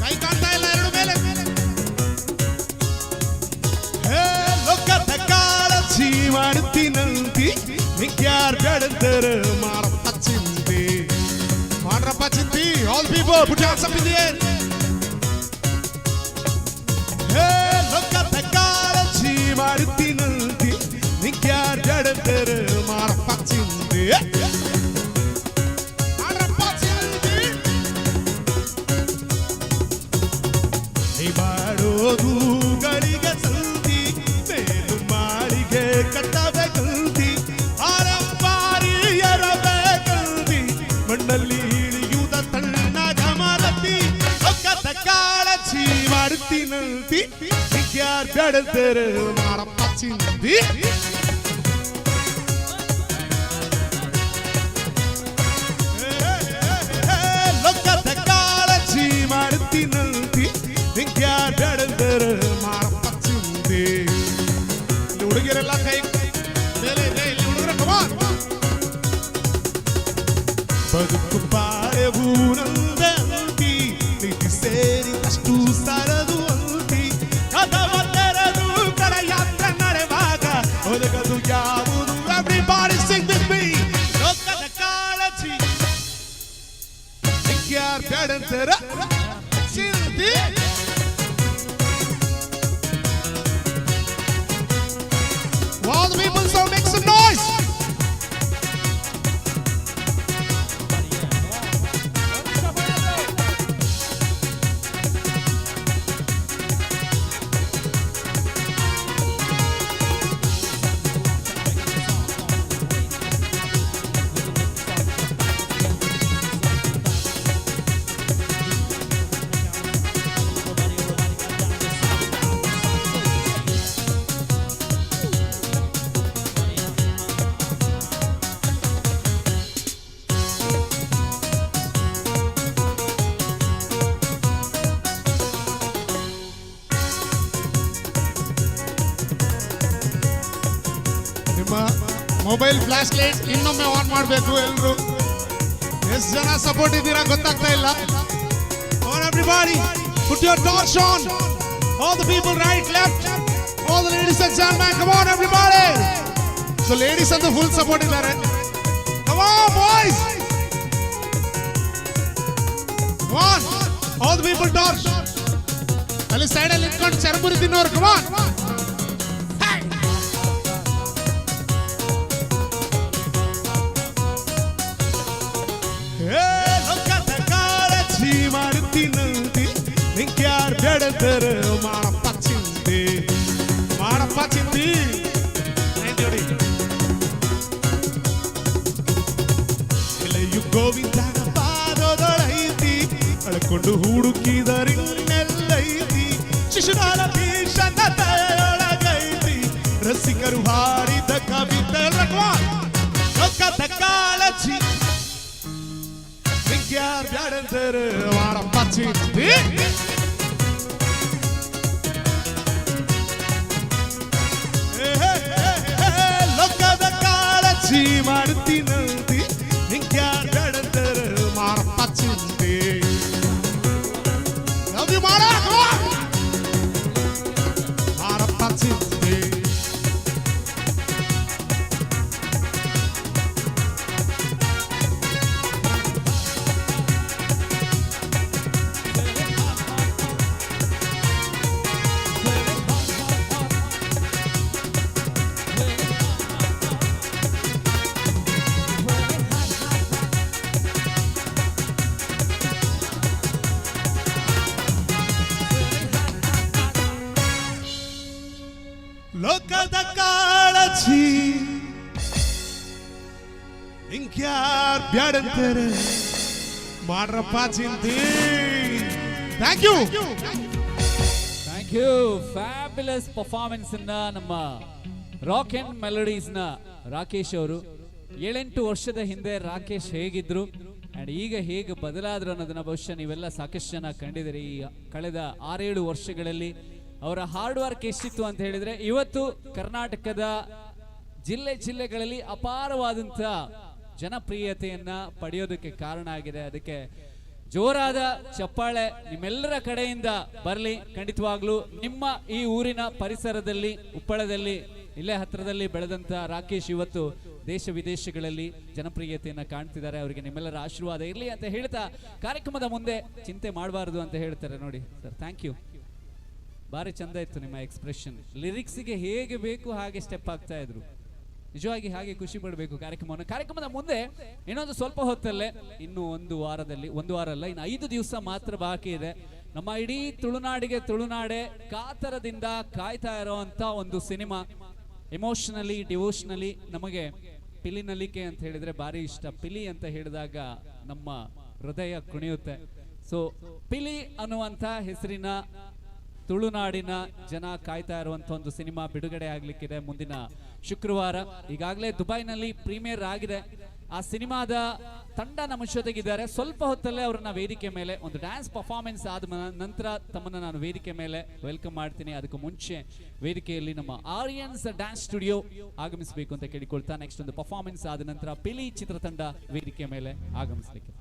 ಕೈ ಕಾಣ್ತಾ ಇಲ್ಲ, ಎರಡು ಮೇಲೆ. ಹೇ ಲೋಕದ ಕಾಳಜಿ ಮಾಡುತ್ತೀನಂತಿ, ನಿಂಗ್ಯಾರ್ ಬೇಡಂತಾರ ಮಾಡಪ್ಪ ಚಿಂತಿ. ಮಾಡ್ರಪ್ಪ ಚಿಂತಿ. All people put your hands up in the air. ಹೇ ಲೋಕದ ಕಾಳಜಿ ಮಾಡುತ್ತೀನಂತಿ, ನಿಂಗ್ಯಾರ್ ಬೇಡಂತಾರ ಮಾಡಪ್ಪ ಚಿಂತಿ. ಮಾಡ್ರಪ್ಪ ಚಿಂತಿ. ನೀ ಮಾಡೋದು ಗಳಿಗೆ ಸಂತಿ, ಮೇಲು ಮಾಳಿಗೆ ಕಟ್ಟಬೇಕಂತಿ, ಆರಂಬಾರಿ ಎರಬೇಕಂತಿ, ಮಣ್ಣಲ್ಲಿ ಇಳಿಯುವುದ ತಣ್ಣ ಗಮನತಿ. ಲೋಕದ ಕಾಳಜಿ ಮಾಡುತ್ತೀನಂತಿ, ಯಾರ್ ಬೇಡಂತಾರ ಮಾಡಪ್ಪ ಚಿಂತಿ. ಲೋಕದ ಕಾಳಜಿ ಮಾಡುತ್ತೀನಂತಿ, ನಿಂಗ್ಯಾರ್ ಬೇಡಂತಾರ ಮಾಡಪ್ಪ ಚಿಂತಿ. ಇಲ್ಲಿ ಹುಡುಗಿಯರೆಲ್ಲ ಕೈ ಮೇಲೆ ಇದೆ. ಇಲ್ಲಿ ಹುಡುಗರ ಕಮಾನ್. ಬದುಕು ಬಾಳೆವು ನಂದಂತಿ, ನಿಧಿ ಸೇರಿದಷ್ಟು ಸರದು ಅಂತಿ, ಕದವ ತೆರೆದು ಕರಯಾತ್ರ ನಡೆವಾಗ ಒದಗದು ಯಾವುದು Everybody sing with me. ಲೋಕದ ಕಾಳಜಿ ಯಾರ್ ಬೇಡಂತಾರ ಚಿಂತಿ. All the people, so make some noise. ನಿಮ್ಮ ಮೊಬೈಲ್ ಫ್ಲಾಶ್ ಲೈಟ್ ಇನ್ನೊಮ್ಮೆ ಆನ್ ಮಾಡಬೇಕು ಎಲ್ಲರೂ. ಎಷ್ಟು ಜನ ಸಪೋರ್ಟ್ ಇದ್ದೀರಾ ಗೊತ್ತಾಗ್ತಾ ಇಲ್ಲ. On everybody, put your torch on. All the people, right, left, all the ladies and gentlemen, come on everybody. So ladies ಅಂತೂ ಫುಲ್ ಸಪೋರ್ಟ್ ಇದ್ದಾರೆ. Come on boys, on all the people, torch. ಅಲ್ಲಿ ಸೈಡಲ್ಲಿ ನಿಂತ್ಕೊಂಡು churmuri ತಿನ್ನೋರು, come ಆನ್. ಲೋಕದ ಕಾಳಜಿ ಮಾಡ್ತೀನಂತಿ, ನಿಂಗೆ ಯಾರು ಬೇಡಂತಾರೆ ಮಾಡಪ್ಪ ಚಿಂತೆ, ಮಾಡಪ್ಪ ಚಿಂತಿ. ನೋಡಿ ಎಲೆಯು ಗೋವಿಂದನ ಪಾದದೊಳೈತಿ, ಅಳಕೊಂಡು ಹುಡುಕಿದರಿನ್ನೆಲ್ಲೈತಿ, ಶಿಶುನಾಳ ಭೀಷಣ ತಲೆಯೊಳಗೈತಿ, ರಸಿಕರು ಹಾಡಿದ ಕವಿತೆ. ಲೋಕದ ಕಾಳಜಿ ಯಾರ್ ಬ್ಯಾಡಂತಾರೆ ಮಾಡಪ್ಪ ಚಿಂತಿ. ಲೋಕದ ಕಾಳಜಿ ಮಾಡ್ತೀನಂತಿ, ನಿಂಗೆ ಯಾರ್ ಬ್ಯಾಡಂತಾರೆ ಮಾಡಪ್ಪ ಚಿಂತಿ. ಲವ್ you ಮಾಡ ಮಾಡಪ್ಪ ಚಿಂತಿ. ಲೋಕದ ಕಾಳಜಿ ನಿಂಗ್ಯಾರ್ ಬ್ಯಾಡಂತಾರೆ ಮಾಡ್ರಪ್ಪ ಚಿಂತಿ. Thank you. Thank you. Fabulous performance ಅನ್ನ ನಮ್ಮ ರಾಕ್ ಅಂಡ್ ಮೆಲಡೀಸ್ ನ ರಾಕೇಶ್ ಅವರು. 7-8 ವರ್ಷದ ಹಿಂದೆ ರಾಕೇಶ್ ಹೇಗಿದ್ರು ಅಂಡ್ ಈಗ ಹೇಗೆ ಬದಲಾದ್ರು ಅನ್ನೋದನ್ನ ಬಹುಶಃ ನೀವೆಲ್ಲ ಸಾಕಷ್ಟು ಜನ ಕಂಡಿದ್ದೀರಿ. ಈ ಕಳೆದ 6-7 ವರ್ಷಗಳಲ್ಲಿ ಅವರ ಹಾರ್ಡ್ ವರ್ಕ್ ಎಷ್ಟಿತ್ತು ಅಂತ ಹೇಳಿದ್ರೆ, ಇವತ್ತು ಕರ್ನಾಟಕದ ಜಿಲ್ಲೆ ಜಿಲ್ಲೆಗಳಲ್ಲಿ ಅಪಾರವಾದಂಥ ಜನಪ್ರಿಯತೆಯನ್ನ ಪಡೆಯೋದಕ್ಕೆ ಕಾರಣ ಆಗಿದೆ. ಅದಕ್ಕೆ ಜೋರಾದ ಚಪ್ಪಾಳೆ ನಿಮ್ಮೆಲ್ಲರ ಕಡೆಯಿಂದ ಬರಲಿ. ಖಂಡಿತವಾಗ್ಲೂ ನಿಮ್ಮ ಈ ಊರಿನ ಪರಿಸರದಲ್ಲಿ, ಉಪ್ಪಳದಲ್ಲಿ, ಇಲ್ಲೇ ಹತ್ರದಲ್ಲಿ ಬೆಳೆದಂಥ ರಾಕೇಶ್ ಇವತ್ತು ದೇಶ ವಿದೇಶಗಳಲ್ಲಿ ಜನಪ್ರಿಯತೆಯನ್ನ ಕಾಣ್ತಿದ್ದಾರೆ. ಅವರಿಗೆ ನಿಮ್ಮೆಲ್ಲರ ಆಶೀರ್ವಾದ ಇರಲಿ ಅಂತ ಹೇಳ್ತಾ ಕಾರ್ಯಕ್ರಮದ ಮುಂದೆ ಚಿಂತೆ ಮಾಡಬಾರದು ಅಂತ ಹೇಳ್ತಾರೆ ನೋಡಿ ಸರ್. Thank you. ಭಾರಿ ಚಂದ ಇತ್ತು ನಿಮ್ಮ ಎಕ್ಸ್ಪ್ರೆಷನ್. ಲಿರಿಕ್ಸ್ಗೆ ಹೇಗೆ ಬೇಕು ಹಾಗೆ ಸ್ಟೆಪ್ ಆಗ್ತಾ ಇದ್ರು. ನಿಜವಾಗಿ ಹಾಗೆ ಖುಷಿ ಪಡಬೇಕು ಕಾರ್ಯಕ್ರಮವನ್ನು. ಕಾರ್ಯಕ್ರಮದ ಮುಂದೆ ಇನ್ನೊಂದು ಸ್ವಲ್ಪ ಹೊತ್ತಲ್ಲೇ, ಇನ್ನು ಒಂದು ವಾರದಲ್ಲಿ, ಒಂದು ವಾರ ಅಲ್ಲ, ಇನ್ನು 5 ದಿವಸ ಮಾತ್ರ ಬಾಕಿ ಇದೆ. ನಮ್ಮ ಇಡೀ ತುಳುನಾಡಿಗೆ ತುಳುನಾಡೆ ಕಾತರದಿಂದ ಕಾಯ್ತಾ ಇರೋವಂಥ ಒಂದು ಸಿನಿಮಾ. ಎಮೋಷನಲಿ, ಡಿವೋಷನಲಿ ನಮಗೆ ಪಿಲಿ ನಲಿಕೆ ಅಂತ ಹೇಳಿದ್ರೆ ಭಾರಿ ಇಷ್ಟ. ಪಿಲಿ ಅಂತ ಹೇಳಿದಾಗ ನಮ್ಮ ಹೃದಯ ಕುಣಿಯುತ್ತೆ. ಸೊ ಪಿಲಿ ಅನ್ನುವಂಥ ಹೆಸರಿನ ತುಳುನಾಡಿನ ಜನ ಕಾಯ್ತಾ ಇರುವಂತ ಒಂದು ಸಿನಿಮಾ ಬಿಡುಗಡೆ ಆಗ್ಲಿಕ್ಕಿದೆ ಮುಂದಿನ ಶುಕ್ರವಾರ. ಈಗಾಗಲೇ ದುಬೈನಲ್ಲಿ ಪ್ರೀಮಿಯರ್ ಆಗಿದೆ. ಆ ಸಿನಿಮಾದ ತಂಡ ನಮ್ಮ ಜೊತೆಗಿದ್ದಾರೆ. ಸ್ವಲ್ಪ ಹೊತ್ತಲ್ಲೇ ಅವರನ್ನ ವೇದಿಕೆ ಮೇಲೆ ಒಂದು ಡ್ಯಾನ್ಸ್ ಪರ್ಫಾರ್ಮೆನ್ಸ್ ಆದ ನಂತರ ತಮ್ಮನ್ನ ನಾನು ವೇದಿಕೆ ಮೇಲೆ welcome ಮಾಡ್ತೀನಿ. ಅದಕ್ಕೂ ಮುಂಚೆ ವೇದಿಕೆಯಲ್ಲಿ ನಮ್ಮ ಆರ್ಯನ್ಸ್ ಡ್ಯಾನ್ಸ್ ಸ್ಟುಡಿಯೋ ಆಗಮಿಸಬೇಕು ಅಂತ ಕೇಳಿಕೊಳ್ತಾ, ನೆಕ್ಸ್ಟ್ ಒಂದು ಪರ್ಫಾರ್ಮೆನ್ಸ್ ಆದ ನಂತರ ಪಿಲಿ ಚಿತ್ರತಂಡ ವೇದಿಕೆ ಮೇಲೆ ಆಗಮಿಸಲಿಕ್ಕೆ.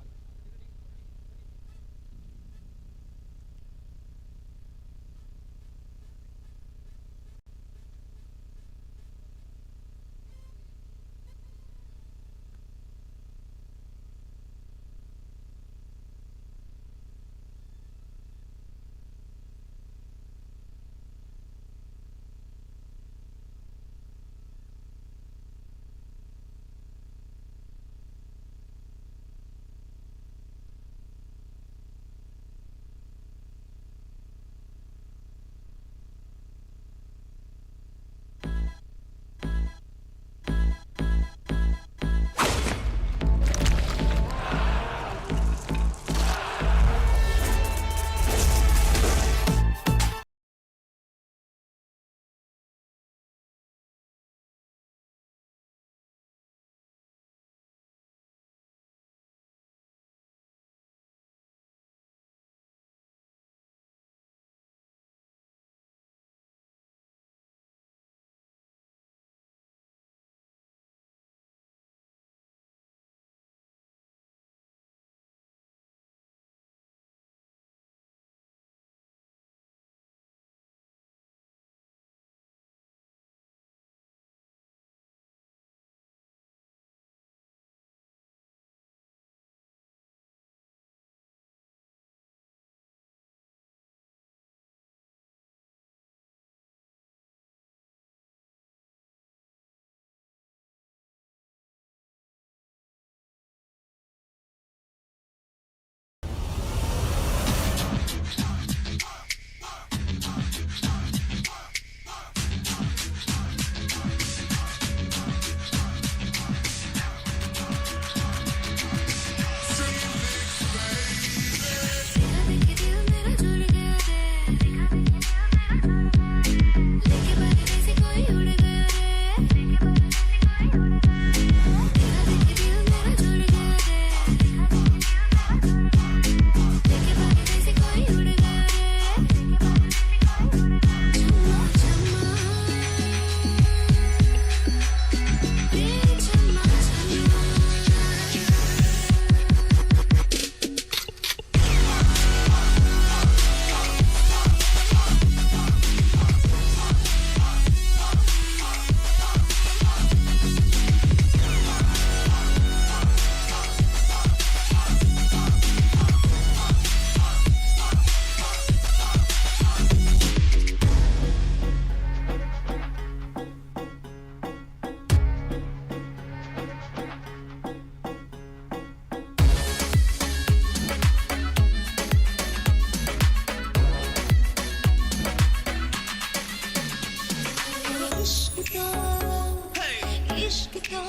इश्क तो,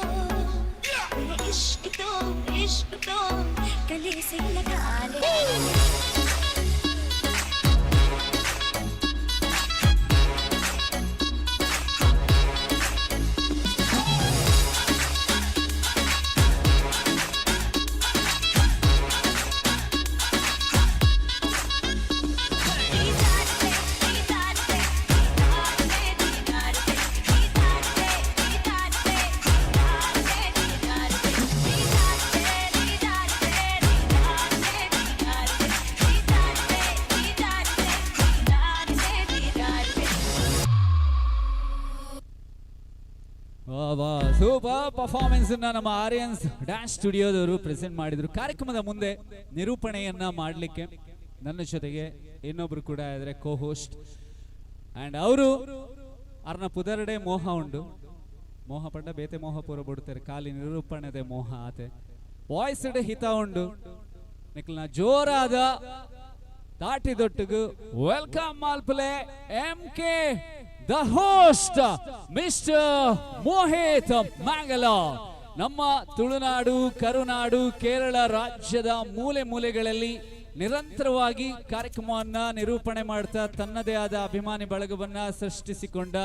मेरा इश्क तो, इश्क तो गले से लगा ले। ಸೂಪರ್ ಪರ್ಫಾರ್ಮೆನ್ಸ್ ನಮ್ಮ ಆರ್ಯನ್ಸ್ ಡ್ಯಾನ್ಸ್ ಸ್ಟುಡಿಯೋದವರು ಪ್ರೆಸೆಂಟ್ ಮಾಡಿದ್ರು. ಕಾರ್ಯಕ್ರಮದ ಮುಂದೆ ನಿರೂಪಣೆಯನ್ನ ಮಾಡಲಿಕ್ಕೆ ನನ್ನ ಜೊತೆಗೆ ಇನ್ನೊಬ್ರು ಕೂಡ ಇದ್ದಾರೆ, ಕೋ ಹೋಸ್ಟ್. ಆ್ಯಂಡ್ ಅವರು ಅರ್ನ ಪುದರ್ಡೆ ಮೋಹ ಉಂಡು, ಮೋಹ ಪಂಡ ಬೇತೆ ಮೋಹ ಪೂರ ಬಿಡ್ತಾರೆ, ಖಾಲಿ ನಿರೂಪಣೆದೆ ಮೋಹ ಆತೆ, ವಾಯ್ಸ್ ಹಿತ ಉಂಡು. ನಿಕ್ಲನ ಜೋರಾದ ತಾಟಿದೊಟ್ಟಿಗೂ welcome ಮಾಲ್ಪಲೆ M K the host mister Mohit Mangalore. ನಮ್ಮ ತುಳುನಾಡು, ಕರುನಾಡು, ಕೇರಳ ರಾಜ್ಯದ ಮೂಲೆ ಮೂಲೆಗಳಲ್ಲಿ ನಿರಂತರವಾಗಿ ಕಾರ್ಯಕ್ರಮವನ್ನ ನಿರೂಪಣೆ ಮಾಡ್ತಾ ತನ್ನದೇ ಆದ ಅಭಿಮಾನಿ ಬಳಗವನ್ನ ಸೃಷ್ಟಿಸಿಕೊಂಡ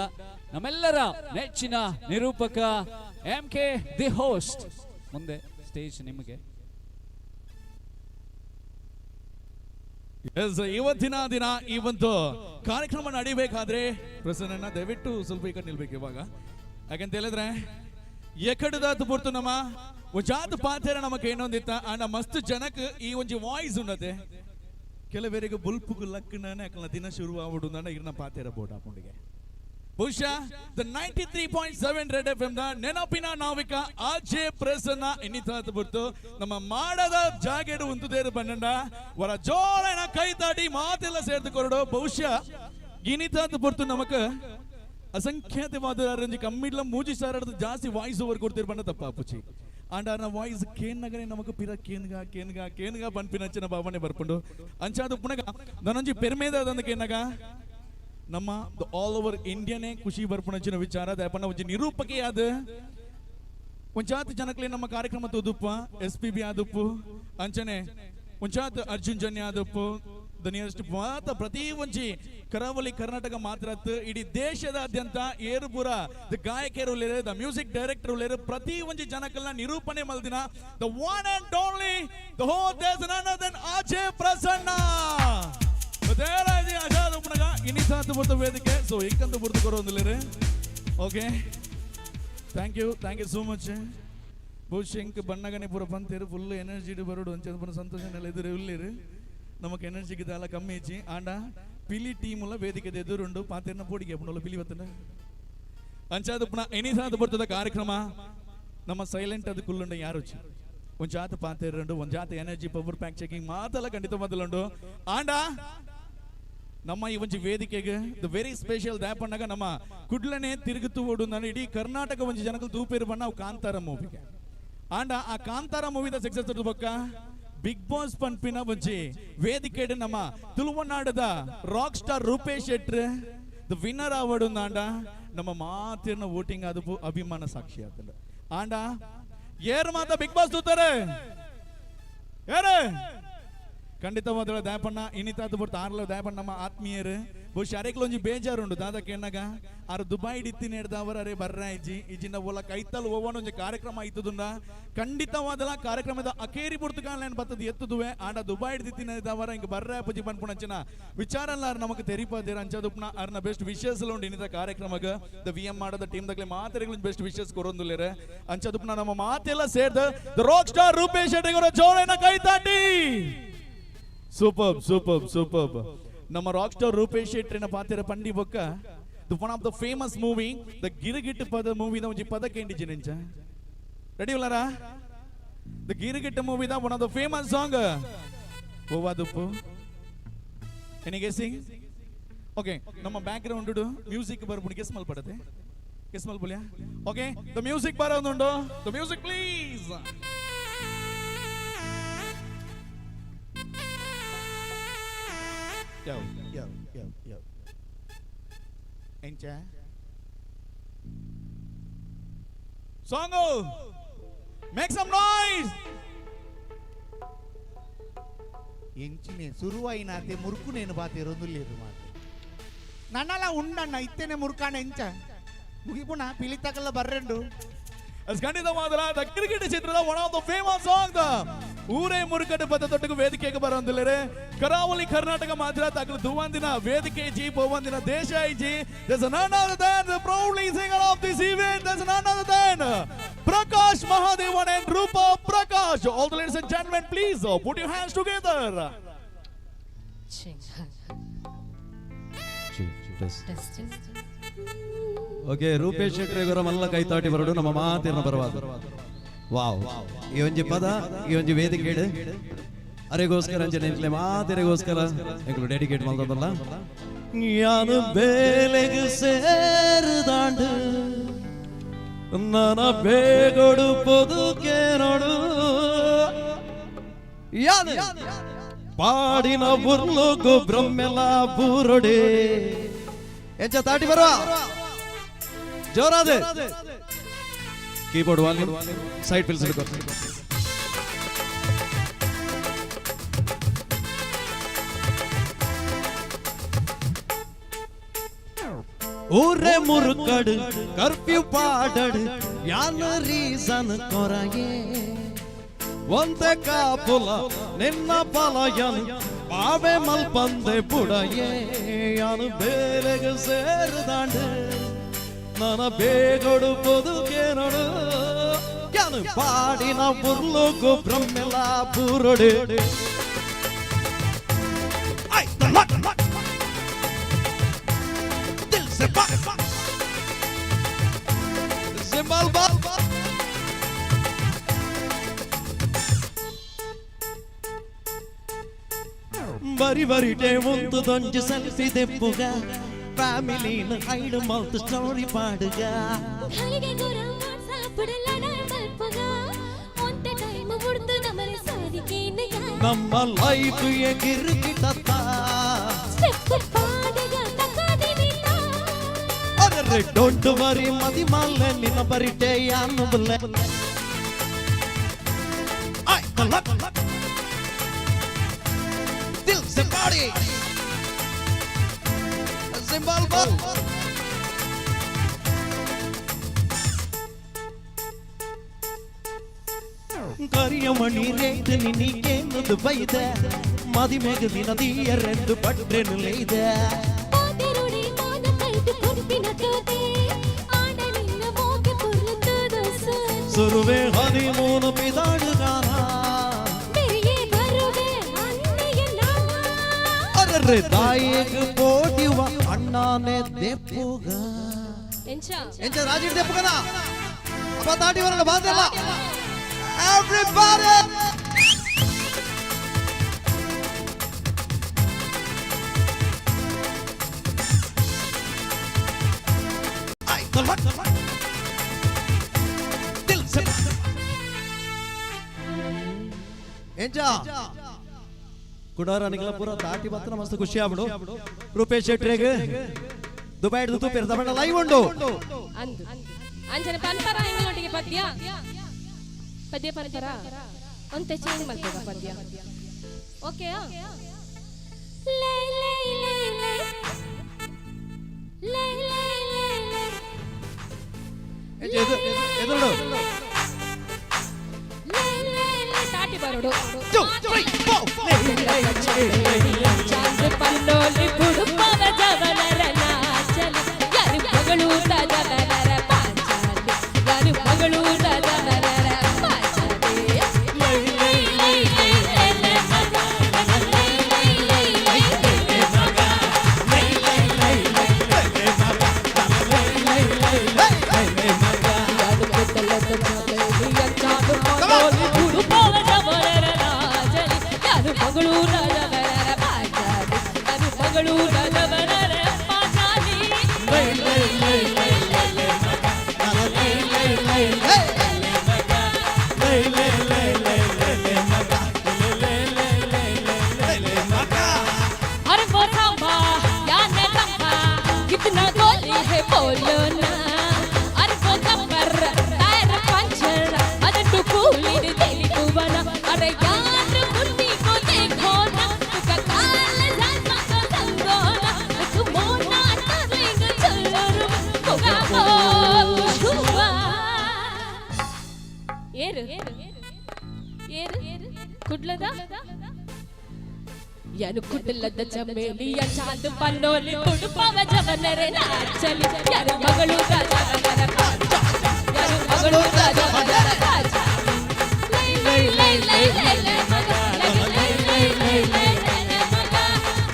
ನಮ್ಮೆಲ್ಲರ ನೆಚ್ಚಿನ ನಿರೂಪಕ ಎಂ ಕೆ the host. ಮುಂದೆ ಸ್ಟೇಜ್ ನಿಮಗೆ. ಇವತ್ತಿನ ದಿನ ಈ ಒಂದು ಕಾರ್ಯಕ್ರಮ ನಡಿಬೇಕಾದ್ರೆ ಪ್ರಸನ್ನ ದಯವಿಟ್ಟು ಸ್ವಲ್ಪ ಈ ಕಡೆ ನಿಲ್ಬೇಕು ಇವಾಗ. ಯಾಕಂತ ಹೇಳಿದ್ರೆ ಎಕಡದಾತು ಪುರ್ತು ನಮ್ಮ ಒಂಜಾತ ಪಾತೆರ ನಮಕ್ ಏನೊಂದಿತ್ತ ಆಂಡ ಮಸ್ತ್ ಜನಕ್ ಈ ಒಂಜಿ ವಾಯ್ಸ್ ಉನ್ನತೆ. ಕೆಲವರಿಗೆ ಬುಲ್ಪುಗು ಲಕ್ಕನ ಅಕಲ್ನ ದಿನ ಶುರು ಆವಡು ಅಂಡ ಇರ್ನ ಪಾತೆರ ಬೋಟ್ ಆಪುಂಡಿಗೆ. ಬಹುಶಃ the 93.7 red F M the ನೆನಪಿನ ನಾವಿಕ ಆಜೆ ಪ್ರಸನ್ನ ಇನ್ನಿತಾತ ಬಿಡ್ತು ನಮ್ಮ ಮಾಡದ ಜಾಗೆಡು ಉಂತುದೇರು ಬನ್ನಂಡ ವರ ಜೋರನ ಕೈ ತಾಡಿ ಮಾತೆಲ್ಲ ಸೇರ್ದು ಕೊರಡು. ಬಹುಶಃ ಇನಿತಾತ ಬಿಡ್ತು ನಮಕ ಅಸಂಖ್ಯಾತವಾದ ರಂಜಿ ಕಮ್ಮಿಡ್ಲ ಮೂಜಿ ಸಾರದ ಜಾಸ್ತಿ ವಾಯ್ಸ್ ಓವರ್ ಕೊಡ್ತಿರ್ ಬಣ್ಣ ತಪ್ಪ ಅಪ್ಪುಚಿ. ಅಂಡ್ ಆರ್ನ ವಾಯ್ಸ್ ಕೇನ್ನಗನೆ ನಮಕ್ ಪಿರ ಕೇನ್ಗ ಕೇನ್ಗ ಕೇನ್ಗ ಪನ್ಪಿನಂಚಿನ ಭಾವನೆ ಬರ್ಪುಂಡು. ಅಂಚಾದ ಪುನಗ ನನೊಂಜಿ ಪೆರ್ಮೇದಾದಂದ ಕೇನ್ನಗ ನಮ್ಮ ಆಲ್ ಓವರ್ ಇಂಡಿಯಾನೇ ಖುಷಿ ಬರ್ಪುಣಂಚಿನ ವಿಚಾರ. ದಾಯಪಣ್ಣ ಒಂಜಿ ನಿರೂಪಕೆಯಾದ ಒಂಜಾತ್ ಜನಕ್ಲೆ ನಮ್ಮ ಕಾರ್ಯಕ್ರಮ ತೂದುಪ್ಪ ಎಸ್ ಪಿ ಬಿ ಆದುಪ್ಪು, ಅಂಚನೆ ಒಂಜಾತ್ ಅರ್ಜುನ್ ಜನ್ಯ ಆದುಪ್ಪು, the nearest ಮಾತ ಪ್ರತಿ ಒಂಜಿ ಕರಾವಳಿ ಕರ್ನಾಟಕ ಮಾತ್ರ ಇಡೀ ದೇಶದಾದ್ಯಂತ ಏರುಪುರ the ಗಾಯಕರು ಉಲ್ಲೇರು, the music director ಉಲ್ಲೇರು, ಪ್ರತಿ ಒಂಜಿ ಜನಕಲ್ನ ನಿರೂಪಣೆ ಮಲ್ದಿನ the one and only the whole ದೇಶ ಆಜೆ ಪ್ರಸನ್ನ. ಇನಿತಾತ ಬುರ್ತ ವೇದಿಕೆ ಸೊ ಇಂಕಂತ ಬುರ್ತು ಕೊರೋಂದಿಲ್ಲೇರೆ. Okay, thank you, thank you so much. ಬಹುಶಃ ಇಂಕ್ ಬಣ್ಣಗನೆ ಪೂರ ಪಂತೇರು ಫುಲ್ ಎನರ್ಜಿ ಬರೋಡು ಅಂಚೆ ಪೂರ ಸಂತೋಷನೆಲ್ಲ ಎದುರು ಉಳ್ಳೇರು. ನಮಕ್ ಎನರ್ಜಿಗೆ ದಾಲ ಕಮ್ಮಿ ಇಜ್ಜಿ ಆಂಡ ಪಿಲಿ ಟೀಮ್ ಉಲ್ಲ ವೇದಿಕೆ ಎದುರುಂಡು ಪಾತೇರ್ನ ಪೋಡಿಗೆ ಪುಂಡೋಲ ಪಿಲಿ ಬತ್ತಂಡ ಅಂಚಾದ ಪುನಃ ಎನಿಸಾದ ಬರ್ತದ ಕಾರ್ಯಕ್ರಮ ನಮ್ಮ ಸೈಲೆಂಟ್ ಅದು ಕುಲ್ಲುಂಡ ಯಾರು ಒಂಜಾತ ಪಾತೇರುಂಡು, ಒಂಜಾತ ಎನರ್ಜಿ ಪವರ್ ಪ್ಯಾಕ್ ಚೆಕಿಂಗ್ ಮಾತೆಲ್ಲ ಖಂಡಿತ ಮೊದಲುಂಡು. ಆಂಡ ನಮ್ಮ ಈ ಒಂಜಿ ವೇದಿಕೆಗೆ the very special ದಾಪಣ್ಣಗ ನಮ್ಮ ಕುಡ್ಲನೆ ತಿರುಗುತ್ತು ಓಡು ನಾನು ಇಡೀ ಕರ್ನಾಟಕ ಒಂಜಿ ಜನಕಲ್ ತೂಪೇರು ಬಣ್ಣ ಅವು ಕಾಂತಾರ ಮೂವಿಗೆ. ಆಂಡ ಆ ಕಾಂತಾರ ಮೂವಿದ ಸಕ್ಸಸ್ ಬೊಕ್ಕ ಬಿಗ್ ಬಾಸ್ ಪನ್ಪಿನ ಒಂಜಿ ವೇದಿಕೆ ನಮ್ಮ ತುಳುವನಾಡದ rock star Rupesh Shettar the winner ಆವಡು ಆಂಡ ನಮ್ಮ ಮಾತಿನ ವೋಟಿಂಗ್ ಅದು ಅಭಿಮಾನ ಸಾಕ್ಷಿ ಆತಂಡ. ಆಂಡ ಏರು ಮಾತ ಬಿಗ್ ಬಾಸ್ ತೂತಾರೆ ಏರು ಖಂಡಿತವಾದ ದಾಪಣ್ಣ ಇನ್ನಿತಾದ ಬುರ್ತು ಆರ್ಲ ದಾಪಣ್ಣ ನಮ್ಮ ಆತ್ಮೀಯರು ಬಹುಶಃ ಅರೆಕ್ಲ ಒಂಜಿ ಬೇಜಾರುಂಡು ದಾದ ಕೇಣ್ಣಗ ಆರು ದುಬೈ ಇತ್ತಿನ ಹಿಡ್ದವರ ಅರೆ ಬರ್ರ ಇಜ್ಜಿ ಇಜ್ಜಿಂದ ಓಲ ಕೈತಲ್ ಓವನ ಒಂಜಿ ಕಾರ್ಯಕ್ರಮ ಆಯ್ತದುಂಡ ಖಂಡಿತವಾದಲ ಕಾರ್ಯಕ್ರಮದ ಅಕೇರಿ ಬುರ್ತು ಕಾಲ ಬತ್ತದ ಎತ್ತುದುವೆ. ಆಂಡ ದುಬೈ ಹಿಡ್ದಿತ್ತಿನ ಹಿಡ್ದವರ ಹಿಂಗ ಬರ್ರ ಪೂಜಿ ಪನ್ಪುಣಂಚಿನ ವಿಚಾರ ಅಲ್ಲ ನಮಕ್ ತೆರಿಪಾದೇರ ಅಂಚದುಪ್ನ ಅರ್ನ ಬೆಸ್ಟ್ ವಿಶಸ್ ಉಂಡು ಇನ್ನಿತ ಕಾರ್ಯಕ್ರಮಗ the V M ಮಾಡದ ಟೀಮ್ ದಗ್ಲೆ ಮಾತೆರೆಗಳು ಬೆಸ್ಟ್ ವಿಶಸ್ ಕೊರೊಂದುಲ್ಲೇರೆ. ಅಂಚದುಪ್ನ ನಮ್ಮ ಮಾತೆಲ್ಲ ಸೇರ್ದ the rock star Rupesh Shetty ಅವರ ಜೋರನ್ನ ಕೈ ತಾಟಿ. Super super super. ನಮ್ಮ ರಾಕ್ ಸ್ಟಾರ್ ರೂಪೇಶ್ ಶೆಟ್ಟಿನ ಪಾತ್ರ ಪಂಡಿ ಬೊಕ್ಕ the one of the famous movie the Girgit ಪದ ಮೂವಿದ ಒಂಜಿ ಪದ ಕೇಂಡಿಜಿ ನೆಂಚ ರೆಡಿ ಉಲ್ಲಾರಾ? The Girgit ಮೂವಿದ one of the famous song ಓವಾದುಪ್ಪು. Any guessing? Okay, ನಮ್ಮ ಬ್ಯಾಕ್ ಗ್ರೌಂಡ್ ಮ್ಯೂಸಿಕ್ ಬರ್ಪುಂಡು, ಗೆಸ್ ಮಲ್ಪಡತೆ ಗೆಸ್ ಮಲ್ಪುಲ್ಯಾ? ಓಕೆ, the music ಬರೋದುಂಡು, the music please. Yo, yo, yo, yo. ಎಂಚ? Song, make some noise. ಎಂಚಿನೆ ಸುರುವಾಯಿನಾತೆ ಮುರುಕು ನೇನು ಬಾತಿರೊಂದುಲ್ಲೇರು ಮಾತು ನನ್ನಲ ಉಂಡಣ್ಣ ಇತ್ತೇನೆ ಮುರುಕಾಣ ಎಂಚ ಮುಗಿಪುಣ ಪಿಲಿತಕಲ್ಲ ಬರ್ರೆಂಡು. ಖಂಡಿತವಾದಲ the cricket ಚಿತ್ರದ one of the famous song ಊರೇ ಮುರುಕಟ್ಟು ಪದ ತೊಟ್ಟకు ವೇದಿಕೆಗೆ ಬರೋಂದಿಲ್ಲರೆ ಕರಾವಳಿ ಕರ್ನಾಟಕ ಮಾತ್ರ ತಗಲು ದುವಂದಿನ ವೇದಿಕೆ ಜಿ ಪೋವಂದಿನ ದೇಶ G. There's none other than the proudly singer of this event. There's none other than Prakash Mahadevan and Rupa Prakash. All the ladies and gentlemen, please put your hands together. Okay, Rupesh Shetty ಅವರ ಮಲ್ಲ ಕೈತಾಟಿ ಬರಡು ನಮ್ಮ ಮಾತಿನ ಬರವಾದ. ವಾವ್, ಈ ಒಂಜಿ ಪದ ಈ ಒಂಜಿ ವೇದಿಕೆ ಅರೆಗೋಸ್ಕರ ಅಂಚನೆ ಎಂಕ್ಲೆ ಮಾತೆರೆಗೋಸ್ಕರ ಎಂಕ್ಲು ಡೆಡಿಕೇಟ್ ಮಲ್ತದಲ್ಲ. ಯಾನು ಬೇಲೆಗ್ ಸೇರುದಾಂಡು ನನ್ನ ಬೇಗೊಡು ಪೊದುಕೆ ನೋಡು ಯಾನು ಪಾಡಿನ ಬುರ್ಲುಗು ಬ್ರಹ್ಮೆಲ ಬೂರೊಡೆ ಎಂಚ ತಾಟಿ ಬರುವ ಜೋರಾದೆ ಕೀಬೋರ್ಡ್ ವಾಲ್ಯೂಮ್ ಸೈಡ್ ಪಿಲ್ಸ್ ಊರೇ ಮುರುಕಡು ಕರ್ಫ್ಯೂ ಪಾಡಡು ಯಾನ ರೀಸನ್ ಕೊರಗೆ ಒಂತೆ ಕಾಪುಲ ನಿನ್ನ ಪಲಯನ್ ಬಾವೆ ಮಲ್ಪಂದೆ ಬುಡಯೇ ಯಾನು ಬೇಲೆಗೆ ಸೇರಿದಾಂಡು ನನ್ನ ಬೇಗೊಡು ಬದುಕೆ ನೋಡು ಯಾನು ಪಾಡಿನ ಬುರ್ಲುಗು ಬ್ರಹ್ಮೆಲ ಬೂರೊಡೆ ಬರಿ ಬರಿಟೆ ಮುಂತು ದೊಂಜು ಸೆಲ್ಫಿ ದೆಪ್ಪುಗ ಫ್ಯಾಮಿಲಿನ ಹೈಡ್ ಮಲ್ತು ಸ್ಟೋರಿ ಪಾಡುಗ ಘಳಿಗೆ ಗುರ ವಾಟ್ಸಾಪ್ ಲಡ ಮಲ್ಪುಗ ಒಂತೆ ಟೈಮ್ ಬುಡ್ದು ನಮರೆ ಸಾರಿಕೇನಗ ನಮ್ಮ ಲೈಫ್ ಕಿರುಕಿಟತ್ತ ಸ್ಟೆಪ್ ಪಾಡಗ ತಕದಿನಿಲ್ಲ. ಅರೆ don't worry ಮದಿ ಮಲ್ಲೆ ನಿನ್ನ ಬರಿಟೆ ಯಾನು ಬಲ್ಲೆ ದಿಲ್ ಸೆ ಪಾಡಿ ಸಿಂಬಲ್ ಬಾಲ್ ಕರಿಯಮಣಿ ರೇತು ನಿನ್ನಿಗೇನದು ಬೈದ ಮದಿಮೆಗು ದಿನದೀಯರೆಂದು ಪಟ್ರೆನು ಲೈದ ಪಾತೆರುಡೆ ಮಾನ ಕೈದು ಕುರ್ಪಿನ ತೋತೆ ಆಡ ನಿನ್ನ ಮೋಗೆ ಪುರ್ಲುತ್ತದ ಸರ್ ಸುರುವೆ ಹನಿಮೂನು ಪಿದಾಡುಗಾನ ಬೆರಿಯೇ ಬರುವೆ ಅನ್ನೆಯ ಅರ್ರೆ ತಾಯಿಗೆ ಪೋಟಿವ ಅಣ್ಣಾನೆ ದೆಪ್ಪುಗ ಎಂಚ ಎಂಚ ರಾಜೀವ್ ದೆಪ್ಪುಗನ ಅಪ್ಪ ತಾಟಿ ಬರಲ್ಲ ಬಾದಲ್ಲ. Everybody! ಎಂಚ ಕುಡಾರ ಪೂರ ತಾಟಿ ಬತ್ತನ ಮಸ್ತ್ ಖುಷಿ ಆಗ್ಬಿಡು. ರೂಪೇಶ್ ಶೆಟ್ರಿಗೆ ದುಬೈ ತೂಪೇರ್ ತಮಣ್ಣ ಲೈವ್ ಉಂಡು. ಅಂದು ಅಂಜನ ಪನ್ಪರ ಎಂಗಳೊಟ್ಟಿಗೆ ಪದ್ಯ ಪದ್ಯ ಪನ್ಪರ ಒಂತೆ ಚೇಂಜ್ ಮಲ್ಪುಗ ಪದ್ಯ ಓಕೆ. ಲೈ ಲೈ ಲೈ ಲೈ ಲೈ ಲೈ ಲೈ ಲೈ ಎದುರು ಲೈ ಲೈ ಲೈ ತಾಟಿ ಬರೋಡು ಚಾಂದ್ ಪನ್ನೋಲಿ ಬುಡುಪವ ಜವನರ ನಾಚಲ ಯಾರು ಮಗಳೂರ ಜವನರ ಪಾಂಚಾಲಿ ಯಾರು ಮಗಳೂರ ಜವನರ ಪಾಂಚಾಲಿ ಲೈ ಲೈ ಲೈ ಲೈ ಲೈ ಲೈ ಮಗ ಲೈ ಲೈ ಲೈ ಲೈ ಲೈ ಮಗ ಲೈ ಲೈ ಲೈ ಲೈ ಲೈ ಮಗ ಲೈ ಲೈ ಲೈ ಲೈ ಲೈ ಮಗ ಯಾರು ಕೊತ್ತಲದ ಚಾಂದ್ ಚಾಂದ್ ಪನ್ನೋಲಿ ಬುಡುಪವ ಜವನರ ನಾಚಲಿ ಯಾರು ಮಗಳೂರ ಜವನರ ಪಾಂಚಾಲಿ ಯಾರು ಮಗಳೂರ ಏರು ಏರು ಕುಡ್ಲದ ಯಾನು ಕುಡ್ಲದ ಚಮೇಲಿಯ ಚಾಂದ್ ಪನ್ನೋಲಿ ತುಡುಪವ ಜವನರೆ ನಾಚಲಿ ಯಾರು ಮಗಳು ಜವನರ ಯಾರು ಮಗಳು ಜವನರ ಲೈ ಲೈ ಲೈ ಲೈ ಲೈ ಮಗ ಲೈ ಲೈ ಲೈ ಲೈ ಲೈ ಲೈ ಮಗ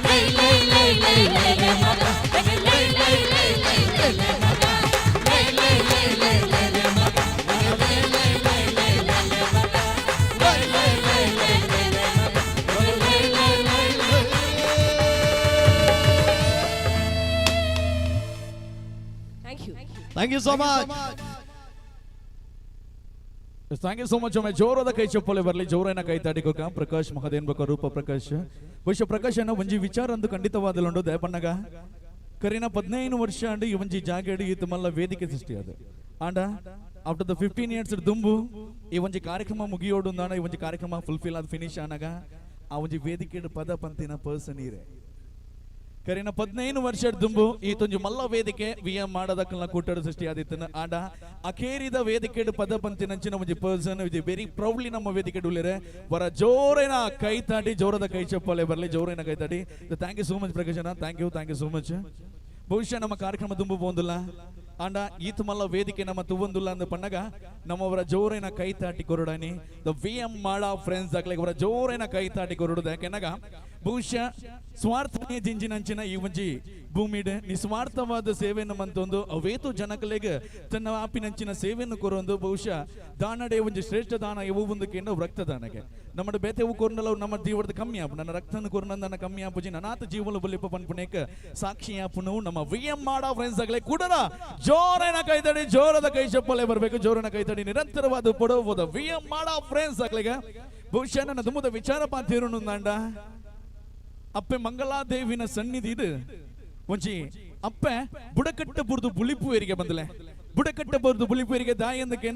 ಲೈ ಲೈ ಲೈ ಲೈ ಲೈ ಲೈ ಮಗ ಲೈ ಲೈ ಲೈ ಲೈ ಲೈ ಲೈ ಮಗ ಲೈ ಲೈ ಲೈ ಲೈ ಲೈ ಲೈ ಮಗ ಲೈ ಲೈ ಲೈ ಲೈ ಲೈ ಲೈ ಮಗ ಲೈ ಲೈ ಲೈ ಲೈ ಲೈ ಲೈ ಮಗ ಲೈ ಲೈ ಲೈ ಲೈ thank you. Thank you so much. Thank you so much. ಒಮ್ಮೆ ಜೋರಾದ ಕೈ ಚಪ್ಪಲೆ ಬರಲಿ, ಜೋರೈನ ಕೈ ತಾಡಿಕೋಕ ಪ್ರಕಾಶ್ ಮಹದೇನ್ ಬಕ ರೂಪ ಪ್ರಕಾಶ್. ಬಹುಶಃ ಪ್ರಕಾಶ್ ಅನ್ನ ಒಂಜಿ ವಿಚಾರ ಅಂದು ಖಂಡಿತವಾದಲುಂಡು ದಯಪಣ್ಣಗ ಕರಿನ 15 ವರ್ಷ ಅಂಡು ಈ ಒಂಜಿ ಜಾಗೆಡು ಈ ಮಲ್ಲ ವೇದಿಕೆ ಸೃಷ್ಟಿ ಅದು ಆಂಡ ಆಫ್ಟರ್ the 15 years ದುಂಬು ಈ ಒಂಜಿ ಕಾರ್ಯಕ್ರಮ ಮುಗಿಯೋಡು ಅಂದಾಣ ಈ ಒಂಜಿ ಕಾರ್ಯಕ್ರಮ ಫುಲ್ಫಿಲ್ ಆದ ಫಿನಿಶ್ ಆನಾಗ ಆ ಒಂಜಿ ವೇದಿಕೆ ಪದ ಪಂತಿನ ಪರ್ಸನ್ ಈರೆ. ಕರಿನ 15 ವರ್ಷ ದುಂಬು ಈ ತೊಂಜಿ ಮಲ್ಲ ವೇದಿಕೆ ವಿ ಎಂ ಮಾಡದಕ್ಕಲ್ನ ಕೂಟಡು ಸೃಷ್ಟಿ ಆದಿತ್ತನ ಆಂಡ ಅಖೇರಿದ ವೇದಿಕೆ ಪದ ಪಂತಿನಂಚಿನ ಒಂಜಿ ಪರ್ಸನ್ ವಿಜಿ ವೆರಿ ಪ್ರೌಡ್ಲಿ ನಮ್ಮ ವೇದಿಕೆ ಉಳ್ಳೇರೆ. ವರ ಜೋರೇನ ಕೈ ತಾಟಿ, ಜೋರದ ಕೈ ಚಪ್ಪಾಳೆ ಬರಲಿ, ಜೋರೇನ ಕೈ ತಾಟಿ. Thank you so much Prakash ಅಣ್ಣ, thank you, thank you so much. ಬಹುಶಃ ನಮ್ಮ ಕಾರ್ಯಕ್ರಮ ದುಂಬು ಪೋಂದುಲ್ಲ ಆಂಡ ಈತ ಮಲ್ಲ ವೇದಿಕೆ ನಮ್ಮ ತುವಂದುಲ್ಲ ಅಂದ ಪಣ್ಣಗ ನಮ್ಮವರ ಜೋರೇನ ಕೈ ತಾಟಿ ಕೊರಡಾನಿ the V M Mala friends ಆಗ್ಲಿಕ್ಕೆ ಅವರ ಜೋರೇನ ಕೈ ತಾಟಿ ಕೊರಡುದು. ಯಾಕೆನಾಗ ಬಹುಶಃ ಸ್ವಾರ್ಥನೇ ಜಿಂಜಿನಂಚಿನ ಈ ಒಂಜಿ ಭೂಮಿಡ್ ನಿಸ್ವಾರ್ಥವಾದ ಸೇವೆಯನ್ನು ಮಂತೊಂದು ಅವೇತು ಜನಕಲೆಗ್ ತನ್ನ ಆಪಿನಂಚಿನ ಸೇವೆಯನ್ನು ಕೊರೊಂದು ಬಹುಶಃ ದಾನಡೆ ಒಂಜಿ ಶ್ರೇಷ್ಠ ದಾನ ಇವು ಒಂದಕ್ಕೆ ರಕ್ತದಾನಗೆ ನಮ್ಮ ಬೇತೆವು ಕೊರ್ನಲ ನಮ್ಮ ಜೀವನದ ಕಮ್ಮಿ ಆಪು ನನ್ನ ರಕ್ತನ ಕೊರ್ನ ನನ್ನ ಕಮ್ಮಿ ಆಪುಜಿ ನನಾತ ಜೀವನ ಬಲಿಪ ಪನ್ಪುನೇಕ ಸಾಕ್ಷಿ ಆಪುನು ನಮ್ಮ ವಿ ಎಂ ಮಾಡ ಫ್ರೆಂಡ್ಸ್ ಆಗಲೇ ಕೂಡ ಜೋರೇನ ಕೈತಡಿ, ಜೋರದ ಕೈ ಚಪ್ಪಲೆ ಬರಬೇಕು, ಜೋರನ ಕೈತಡಿ ನಿರಂತರವಾದ ಪಡಬಹುದು ವಿ ಎಂ ಮಾಡ ಫ್ರೆಂಡ್ಸ್ ಆಗ್ಲಿಗೆ. ಬಹುಶಃ ನನ್ನ ದುಮ್ಮದ ವಿಚಾರ ಪಾತಿರು ನಾಂಡ ಅಪ್ಪೆ ಮಂಗಳಾದೇವಿನ ಸನ್ನಿಧಿ ಇದು ಒಂಜಿ ಅಪ್ಪೆ ಬುಡಕಟ್ಟ ಬುರ್ದು ಬುಳಿಪುವೇರಿಗೆ ಬಂದಲೆ ಬುಡಕಟ್ಟ ಬುರ್ದು ಬುಳಿಪುವೇರಿಗೆ ದಾಯಿ ಅಂದಕ್ಕೆ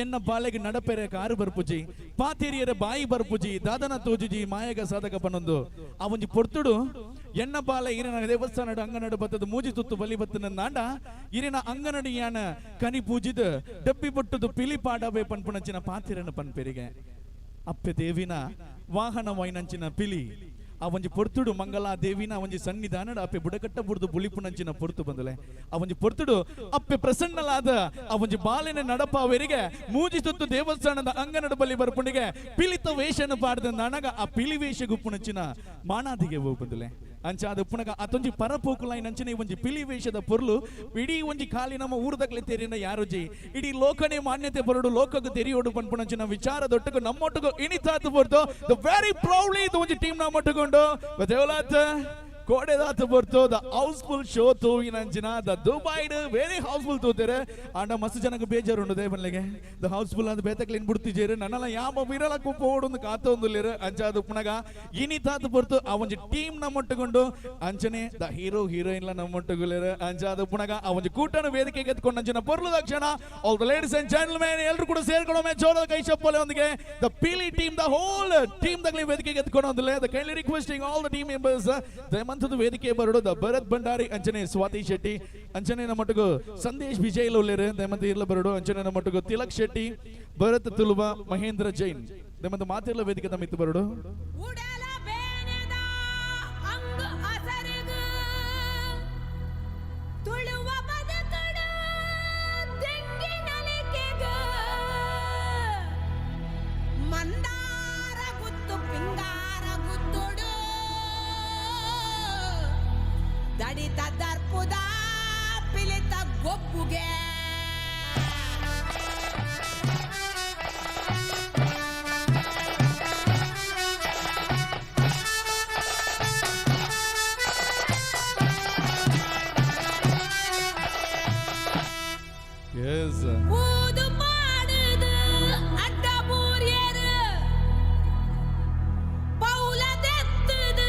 ಎನ್ನ ಬಾಲೆಗೆ ನಡಪೆರೆ ಕಾರು ಬರ್ಪುಜಿ ಪಾತೇರಿಯರ ಬಾಯಿ ಬರ್ಪುಜಿ ದಾದನ ತೋಜುಜಿ ಮಾಯಗ ಸಾಧಕ ಪನ್ನೊಂದು ಆ ಒಂಜಿ ಪೊರ್ತುಡು ಎನ್ನ ಬಾಲೆ ಇರಿನ ದೇವಸ್ಥಾನಡು ಅಂಗನಡು ಬತ್ತದ ಮೂಜಿ ತುತ್ತು ಬಲಿ ಬತ್ತನ ನಾಂಡ ಇರಿನ ಅಂಗನಡಿ ಯಾನ ಕನಿ ಪೂಜಿದ ಡಬ್ಬಿ ಬೊಟ್ಟುದು ಪಿಲಿ ಪಾಡವೆ ಪನ್ಪುಣಂಚಿನ ಪಾತಿರನ ಪನ್ಪೆರಿಗೆ ಅಪ್ಪೆ ದೇವಿನ ವಾಹನ ವೈನಂಚಿನ ಪಿಲಿ ಆ ಒಂಜಿ ಪೊರ್ತುಡು ಮಂಗಲ ದೇವಿನ ಒಂಜಿ ಸನ್ನಿಧಾನಡು ಅಪ್ಪೆ ಬುಡಕಟ್ಟ ಬುಡ್ದು ಬುಳಿಪುನಂಚಿನ ಪೊರ್ತು ಬಂದಲೆ ಆ ಒಂಜಿ ಪೊರ್ತುಡು ಅಪ್ಪೆ ಪ್ರಸನ್ನಲಾದ ಆ ಒಂಜಿ ಬಾಲಿನ ನಡಪಾವೆರಿಗೆ ಮೂಜಿ ತುತ್ತು ದೇವಸ್ಥಾನದ ಅಂಗನಡು ಬಲಿ ಬರ್ಪುಣಿಗೆ ಪಿಲಿತ ವೇಷನ ಪಾಡ್ದ ನನಗ ಆ ಪಿಲಿ ವೇಷ ಗುಪ್ಪುನಂಚಿನ ಮಾಣಾದಿಗೆ ಹೋಗಿ ಬಂದಲೆ ಅಂಚ ಅದು ಪುನಗ ಅತೊಂಜಿ ಪರಪೋಕುಲಾಯಿ ನಂಚಿನ ಒಂಜಿ ಪಿಲಿ ವೇಷದ ಪೊರ್ಲು ಇಡೀ ಒಂಜಿ ಖಾಲಿ ನಮ್ಮ ಊರದಕ್ಲೆ ತೆರಿನ ಯಾರುಜಿ ಇಡೀ ಲೋಕನೇ ಮಾನ್ಯತೆ ಬರಡು ಲೋಕಕ್ಕೆ ತೆರಿಯೋಡು ಪನ್ಪುನಂಚಿನ ವಿಚಾರ ದೊಟ್ಟకు ನಮ್ಮೊಟ್ಟುಗು ಇನಿತಾತು ಬರ್ತು the very proudly ಇದು ಒಂಜಿ ಟೀಮ್ ನಮ್ಮೊಟ್ಟುಕೊಂಡು ದೇವಲಾತ್ ಕೋಡೆದಾತು ಬರ್ತು the house full show ತೂವಿನಂಚಿನ the ದುಬೈಡ್ ವೆರಿ ಹೌಸ್ಫುಲ್ ತೂತೇರೆ ಆಂಡ ಮಸ್ತ್ ಜನಕ್ಕೆ ಬೇಜಾರು ಉಂಡು ದೇವನ್ಲಿಗೆ the house full ಅಂದ್ ಬೇತಕ್ಲಿನ್ ಬಿಡ್ತಿಜೇರು ನನ್ನಲ್ಲ ಯಾವ ವಿರಳ ಕುಪ್ಪೋಡು ಕಾತೊಂದುಲ್ಲೇರು ಅಂಚ ಅದು ಪುನಗ ಇನಿತಾತು ಬರ್ತು ಆ ಒಂಜಿ ಟೀಮ್ ನಮ್ಮೊಟ್ಟುಕೊಂಡು ಅಂಚನೆ the hero heroine ನಮ್ಮೊಟ್ಟುಗುಲೇರು ಅಂಚ ಅದು ಪುನಗ ಆ ಒಂಜಿ ಕೂಟನ ವೇದಿಕೆಗೆ ಎತ್ಕೊಂಡು ಅಂಚಿನ ಪೊರ್ಲು ತಕ್ಷಣ all the ladies and gentlemen ಎಲ್ಲರೂ ಕೂಡ ಸೇರ್ಕೊಳ್ಳೋ ಜೋರದ ಕೈ ಚಪ್ಪಲೆ ಒಂದಿಗೆ the Pili team the whole team ತಗಲಿ ವೇದಿಕೆಗೆ ಎತ್ಕೊಂಡು ಒಂದಿಲ್ಲ the kindly requesting all the team members ದಯಮಂತದ ವೇದಿಕೆ ಬರಡು the Bharat Bhandari ಅಂಚನೆ ಸ್ವಾತಿ ಶೆಟ್ಟಿ ಅಂಚನೆ ನಮ್ಮೊಟ್ಟಿಗೂ ಸಂದೇಶ್ ವಿಜಯ್ ಲೋಲೇರು ದಯಮಂತ ಇರ್ಲ ಬರಡು ಅಂಚನೆ ನಮ್ಮೊಟ್ಟಿಗೂ ತಿಲಕ್ ಶೆಟ್ಟಿ ಭರತ್ ತುಲುವ ಮಹೇಂದ್ರ ಜೈನ್ ದಯಮಂತ ಮಾತಿರ್ಲ ವೇದಿಕೆ ತಮ್ಮಿತ್ತು ಬರಡು. ಮಂದಾರ ಗುತ್ತು ಪಿಂಗಾರ ಗುತ್ತುಡು ದಡಿತ ದರ್ಪುದ ಪಿಲಿತ ಗೊಬ್ಬುಗೆ ಎಸ್ ಊದು ಪಾಡುದು ಅಡ್ಡ ಬೂರ್ಯರು ಪೌಲದೆತ್ತದು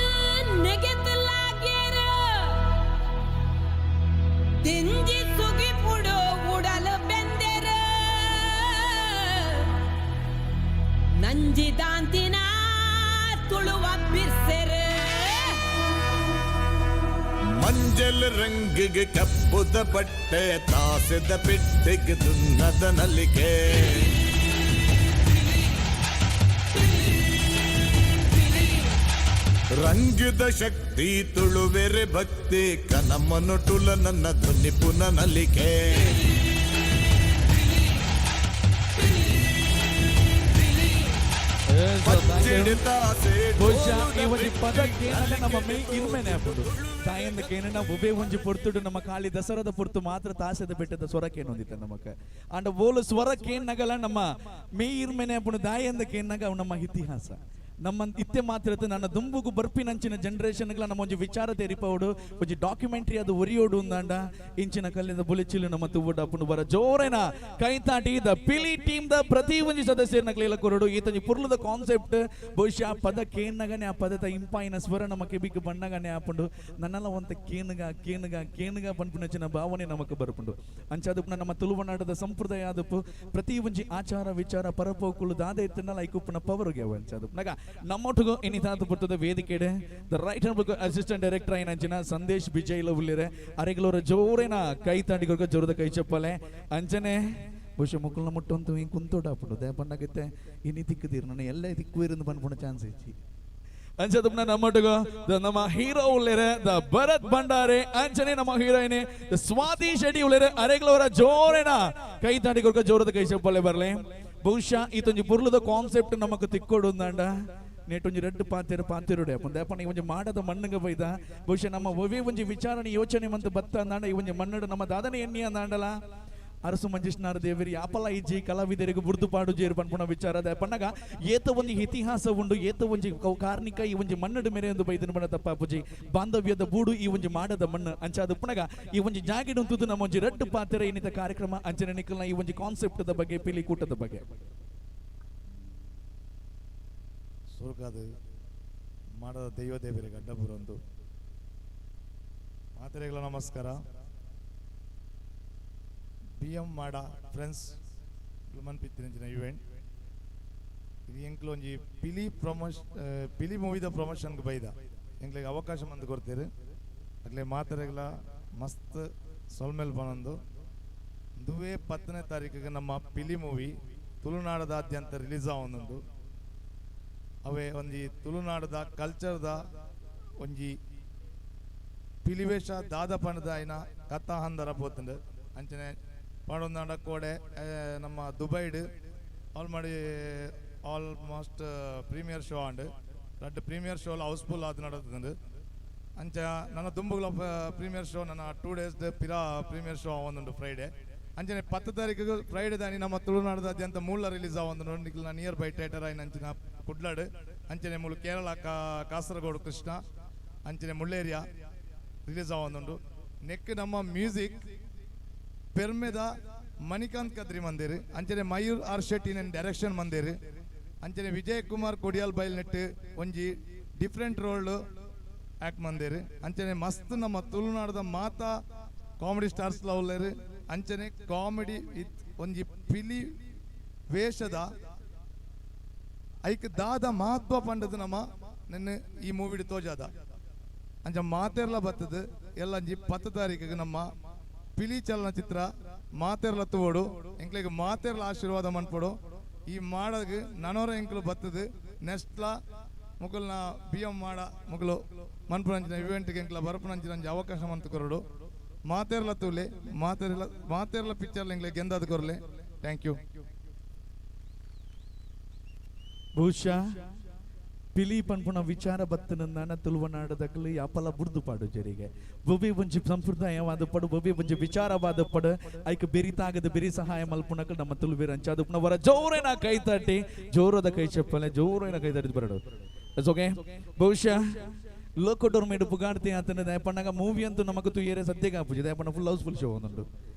ನೆಗೆತಲಾಗ್ಯರು ದಿಂಜಿ ಸುಗಿಪುಡು ಉಡಲು ಬೆಂದೆರು ನಂಜಿ ದಾಂತಿನ ತುಳುವ ಬಿರ್ಸೆರು ಮಂಜಲ್ ರಂಗಿಗೆ ಕಪ್ಪುದ ಬಟ್ಟೆ ತಾಸೆದ ಪೆಟ್ಟಿಗೆ ದುನ್ನದ ನಲಿಕೆ. ರಂಗದ ಶಕ್ತಿ ತುಳುವೆರೆ ಭಕ್ತಿ ಕನಮನೊಟುಲ ನನ್ನ ಧ್ವನಿ ಪುನ ನಲಿಕೆ. ಬಹುಶಃ ಈ ಒಂಜಿ ಪದ ಕೇನಗ ನಮ್ಮ ಮೈ ಇರ್ಮೆನೆ ಆಪುಂಡು. ತಾಯಿಂದ ಕೇನನ ಒಬ್ಬೇ ಒಂಜಿ ಪೊರ್ತುಡು ನಮ್ಮ ಕಾಳಿ ದಸರಾದ ಪೊರ್ತು ಮಾತ್ರ ತಾಸದ ಬೆಟ್ಟದ ಸ್ವರ ಕೇನೊಂದಿತ್ತ ನಮಕ. ಅಂಡ ಓಲು ಸ್ವರ ಕೇನ್ನಗಲ ನಮ್ಮ ಮೈ ಇರ್ಮೆನೆ ಆಪುಂಡು. ದಾಯಿಂದ ಕೇನ್ನಗ ಅವು ನಮ್ಮ ಇತಿಹಾಸ. ನಮ್ಮ ಇತ್ತೆ ಮಾತ್ರ ನನ್ನ ದುಂಬುಗು ಬರ್ಪಿನಂಚಿನ ಜನರೇಷನ್ಗಳ ನಮ್ಮ ಒಂಜಿ ವಿಚಾರ ತೆರಿಪವಡು, ಒಂಜಿ ಡಾಕ್ಯುಮೆಂಟ್ರಿ ಅದು ಒರಿಯೋಡು ಅಂದಾಂಡ ಇಂಚಿನ ಕಲ್ಲಿಂದ ಬುಲೆಚಿಲು ನಮ್ಮ ತುವ್ವುಡ ಅಪ್ಪುಂಡು. ಬರ ಜೋರೇನ ಕೈತಾಟಿ the Pili team the ಪ್ರತಿ ಒಂಜಿ ಸದಸ್ಯರನ್ನ ಕ್ಲೇಲ ಕೊರಡು. ಈತೊಂಜಿ ಪುರ್ಲದ ಕಾನ್ಸೆಪ್ಟ್. ಬಹುಶಃ ಆ ಪದ ಕೇನ್ನಗನೆ ಆ ಪದದ ಇಂಪಾಯಿನ ಸ್ವರ ನಮ್ಮ ಕೆಬಿಕ್ ಬಣ್ಣಗನೆ ಆಪುಂಡು. ನನ್ನೆಲ್ಲ ಒಂತ ಕೇನುಗ ಕೇನುಗ ಕೇನುಗ ಪನ್ಪುನಂಚಿನ ಭಾವನೆ ನಮಕ್ ಬರ್ಪುಂಡು. ಅಂಚಾದಪ್ಪು ನಮ್ಮ ತುಳುವನಾಡದ ಸಂಪ್ರದಾಯ ಆದಪ್ಪು ಪ್ರತಿ ಒಂಜಿ ಆಚಾರ ವಿಚಾರ ಪರಪೋಕುಲು ದಾದ ಇತ್ತನಲ್ಲ ಐಕುಪ್ಪನ ಪವರುಗೆ ಅಂಚಾದಪ್ಪು ನಗ ನಮ್ಮೊಟ್ಟಿಗೂ ಇನ್ನಿತಾದ ಪುರ್ತದ ವೇದಿಕೆಡೆ the right hand assistant director అయిన ಸಂದೇಶ್ ಬಿಜಯ್ ಉಲ್ಲಿರೆ ಅರೆಗಳವರ ಜೋರೇನ ಕೈ ತಾಂಡಿಗೊರ್ಗ ಜೋರದ ಕೈ ಚಪ್ಪಾಲೆ. ಅಂಚನೆ ಬಹುಶಃ ಮುಕ್ಕಲ್ನ ಮುಟ್ಟಂತೂ ಹಿಂಗೆ ಕುಂತೋಡ ಹಾಪುಂಡು ದೇಪಣ್ಣಗತ್ತೆ ಇನಿ ತಿಕ್ಕದಿರು ನನ್ನ ಎಲ್ಲ ತಿಕ್ಕುವಿರಂದು ಪನ್ಪುಣ ಚಾನ್ಸ್ ಇಚ್ಚಿ. ಅಂಚದಪ್ಪನ ನಮ್ಮೊಟ್ಟಿಗೂ the ನಮ್ಮ ಹೀರೋ ಉಳ್ಳೇರೆ the Bharat Bhandare, ಅಂಚನೆ ನಮ್ಮ ಹೀರೋಯಿನ್ the Swati Shetty ಉಳ್ಳೇರೆ ಅರೆಗಳವರ ಜೋರೇನ ಕೈ ತಾಂಡಿಗೊರ್ಗ ಜೋರದ ಕೈ ಚಪ್ಪಾಲೆ ಬರಲಿ. ಬಹುಶಃ ಈತೊಂಜಿ ಪುರ್ಲದ ಕಾನ್ಸೆಪ್ಟ್ ನಮಕ್ ತಿಕ್ಕೊಡು ಅಂದಾಂಡ ನೇಟೊಂಜಿ ರೆಡ್ ಪಾತೆರು ಪಾತೆರುಡೆ ಅಪ್ಪು. ಈ ಒಂಜಿ ಮಾಡದ ಮಣ್ಣುಗ ಬೈದ ಬಹುಶಃ ನಮ್ಮ ಒವೇ ಒಂಜಿ ವಿಚಾರಣೆ ಯೋಚನೆ ಮಂತು ಬತ್ತ ಅಂದಾಂಡ ಈ ಒಂಜಿ ಮಣ್ಣಡು ನಮ್ಮ ದಾದನೆ ಎಣ್ಣಿ ಅಂದಾಂಡಲ ಅರಸು ಮಂಜೇಶ್ನಾರ ದೇವರಿ ಯಾಪಲ ಇಜ್ಜಿ ಕಲಾವಿದರಿಗೆ ಬುರ್ದು ಪಾಡು ಜೇರು ಪನ್ಪುಣ ವಿಚಾರ ಪಣ್ಣಗ ಏತ ಒಂಜಿ ಇತಿಹಾಸ ಉಂಡು, ಏತ ಒಂಜಿ ಕಾರ್ಣಿಕ ಈ ಒಂಜಿ ಮಣ್ಣಡು ಮೇರೆ ಒಂದು ಬೈದನ ಬಣ್ಣ ತಪ್ಪಾಪುಜಿ ಬಾಂಧವ್ಯದ ಬೂಡು ಈ ಒಂಜಿ ಮಾಡದ ಮಣ್ಣು ಅಂಚಾದ ಪುಣಗ ಈ ಒಂಜಿ ಜಾಗಿಡುಂತುದು ನಮ್ಮ ಒಂಜಿ ರಡ್ಡು ಪಾತೆರ ಇನ್ನಿತ ಕಾರ್ಯಕ್ರಮ ಅಂಚನೆ ನಿಕ್ಕಲ್ನ ಈ ಒಂಜಿ ಕಾನ್ಸೆಪ್ಟ್ the ಬಗ್ಗೆ ಪಿಲಿ ಕೂಟದ ಬಗ್ಗೆ. ಸುರುಕಾದ ಮಾಡದ ದೈವ ದೇವರಿಗೆ ಅಡ್ಡಬುರೊಂದು ಮಾತೆರೆಗಳ ನಮಸ್ಕಾರ. ಬಿ ಎಂ ಮಾಡ ಫ್ರೆಂಡ್ಸ್ ಮನ್ಪಿತ್ತಿನ ಇವೆಂಟ್ ಇದು ಎಂಕ್ಲು ಒಂಜಿ ಪಿಲಿ ಪ್ರಮೋಷ್ ಪಿಲಿ ಮೂವಿದ ಪ್ರಮೋಷನ್ಗೆ ಬೈದ ಎಂಕ್ಲಿಗೆ ಅವಕಾಶ ಮಂದು ಕೊಡ್ತೀರಿ. ಅಗ್ಲೆ ಮಾತೆರೆಗಳ ಮಸ್ತ್ ಸೊಲ್ಮೇಲ್ ಬನೊಂದು ದುವೇ 10ನೇ ತಾರೀಕಿಗೆ ನಮ್ಮ ಪಿಲಿ ಮೂವಿ ತುಳುನಾಡದಾದ್ಯಂತ ರಿಲೀಸ್ ಆವೊಂದುಂಡು. ಅವೇ ಒಂಜಿ ತುಳುನಾಡದ ಕಲ್ಚರ್ದ ಒಂಜಿ ಪಿಲಿವೇಶ ದಾದ ಪಣದ ಐನ ಕಥಾ ಹಂದರ ಪೋತುಂಡು. ಅಂಚನೆ ಪಾಡೊಂದಾಂಡ ಕೋಡೆ ನಮ್ಮ ದುಬೈಡ್ ಆಲ್ ಮಾಡಿ ಆಲ್ಮೋಸ್ಟ್ ಪ್ರೀಮಿಯರ್ ಶೋ ಆಂಡ್ ರಡ್ಡ್ ಪ್ರೀಮಿಯರ್ ಶೋ ಹೌಸ್ಫುಲ್ ಆದ್ ನಡತುಂಡು. ಅಂಚ ನನ್ನ ದುಂಬುಗಳ ಪ್ರೀಮಿಯರ್ ಶೋ ನನ್ನ 2 ಡೇಸ್ ಪಿರಾ ಪ್ರೀಮಿಯರ್ ಶೋ ಆವೊಂದುಂಡು ಫ್ರೈಡೆ. ಅಂಚನೆ 10 ತಾರೀಕಿಗೆ ಫ್ರೈಡೆ ದಾನಿ ನಮ್ಮ ತುಳುನಾಡದಾದ್ಯಂತ ಮೂಲ ರಿಲೀಸ್ ಆವೊಂದುಂಡು. ನಿಕ್ಲ ನಿಯರ್ ಬೈ ಥಿಯೇಟರ್ ಆಯಿನ ಅಂಚಿನ ಕುಡ್ಲಾಡು, ಅಂಚನೆ ಮೂಲು ಕೇರಳ ಕಾಸರಗೋಡು ಕೃಷ್ಣ, ಅಂಚನೆ ಮುಳ್ಳೇರಿಯಾ ರಿಲೀಸ್ ಆವೊಂದುಂಡು. ನೆಕ್ ನಮ್ಮ ಮ್ಯೂಸಿಕ್ ಪೆರ್ಮೆದ ಮಣಿಕಾಂತ್ ಕದ್ರಿ ಮಂದಿರ್, ಅಂಚನೆ ಮಯೂರ್ ಆರ್ ಶೆಟ್ಟಿ ನನ್ ಡೈರೆಕ್ಷನ್ ಮಂದಿರ್, ಅಂಚನೆ ವಿಜಯ್ ಕುಮಾರ್ ಕೊಡಿಯಾಲ್ ಬೈಲ್ ನೆಟ್ ಒಂಜಿ ಡಿಫ್ರೆಂಟ್ ರೋಲ್ ಆಕ್ಟ್ ಮಂದಿರ್. ಅಂಚನೆ ಮಸ್ತ್ ನಮ್ಮ ತುಳುನಾಡದ ಮಾತಾ ಕಾಮಿಡಿ ಸ್ಟಾರ್ಸ್ ಲವ್ಲೇರ್. ಅಂಚನೆ ಕಾಮಿಡಿ ವಿತ್ ಒಂಜಿ ಪಿಲಿ ವೇಷದ ಐಕ್ ದಾದ ಮಹತ್ವ ಪಂಡದು ನಮ್ಮ ನಿನ್ನ ಈ ಮೂವಿಡ್ ತೋಜಾದ. ಅಂಚ ಮಾತೆರ್ಲ ಬತ್ತದು ಎಲ್ಲ ಅಂಜಿ 10 ತಾರೀಕಿಗೆ ನಮ್ಮ ಪಿಲಿ ಚಲನಚಿತ್ರ ಮಾತೆರ್ಲ ತೂವೋಡು. ಎಂಕ್ಲೆಗ್ ಮಾತೆರ್ಲ ಆಶೀರ್ವಾದ ಮನ್ಪೊಡು. ಈ ಮಾಡಗ್ ನನೋರ ಎಂಕ್ಲು ಬತ್ತದು ನೆಕ್ಸ್ಟ್ಲ ಮುಕುಲ್ನ ಬಿ ಎಂ ಮಾಡ ಮುಕುಲು ಮನ್ಪುನಂಚಿನ ಇವೆಂಟ್ಗೆ ಎಂಕ್ಲ ಬರಪುನಂಚಿನ ಅಂಚ ಅವಕಾಶ ಮಂತು ಕೊರಡು. ಮಾತೆರ್ಲ ತೂಲೆ ಮಾತೆರ್ಲ ಮಾತೆರ್ಲ ಪಿಕ್ಚರ್ ಎಂಕ್ಲೆ ಗೆಂದಾದ ಕೊರಲೆ. Thank you. ಬಹುಶಃ ಪಿಲಿ ಪನ್ಪುನ ವಿಚಾರ ಬತ್ತನಂದಾನ ತುಳುವನಾಡದಕಲು ಯಾಪಲ ಬುರ್ದು ಪಾಡು ಜರಿಗೆ ಬೊಬ್ಬೆ ಒಂಜಿ ಸಂಪ್ರದಾಯವಾದ ಪಡು, ಬೊಬ್ಬೆ ಒಂಜಿ ವಿಚಾರವಾದ ಪಡು ಐಕ್ ಬೆರಿತಾಗದ ಬೆರಿ ಸಹಾಯ ಮಲ್ಪುನಕಲ್ ನಮ್ಮ ತುಳುವೇರ ಅಂಚಾದ ವರ ಜೋರೇನ ಕೈ ತಟ್ಟಿ ಜೋರದ ಕೈ ಚಪ್ಪಲೆ ಜೋರೇನ ಕೈ ತಟ್ಟಿ ಬರಡು. ಓಕೆ. ಬಹುಶಃ ಲೋಕಡೋರ್ ಮೇಡು ಪುಗಾಡ್ತಿ ಆತನ ದಯಪಣ್ಣಗ ಮೂವಿ ಅಂತೂ ನಮಕ್ ತುಯ್ಯರೆ ಸದ್ಯಕ್ಕೆ ಆಪುಜಿ ದಯಪಣ್ಣ ಫುಲ್ ಹೌಸ್ಫುಲ್ ಶೋ ಒಂದುಂಡು.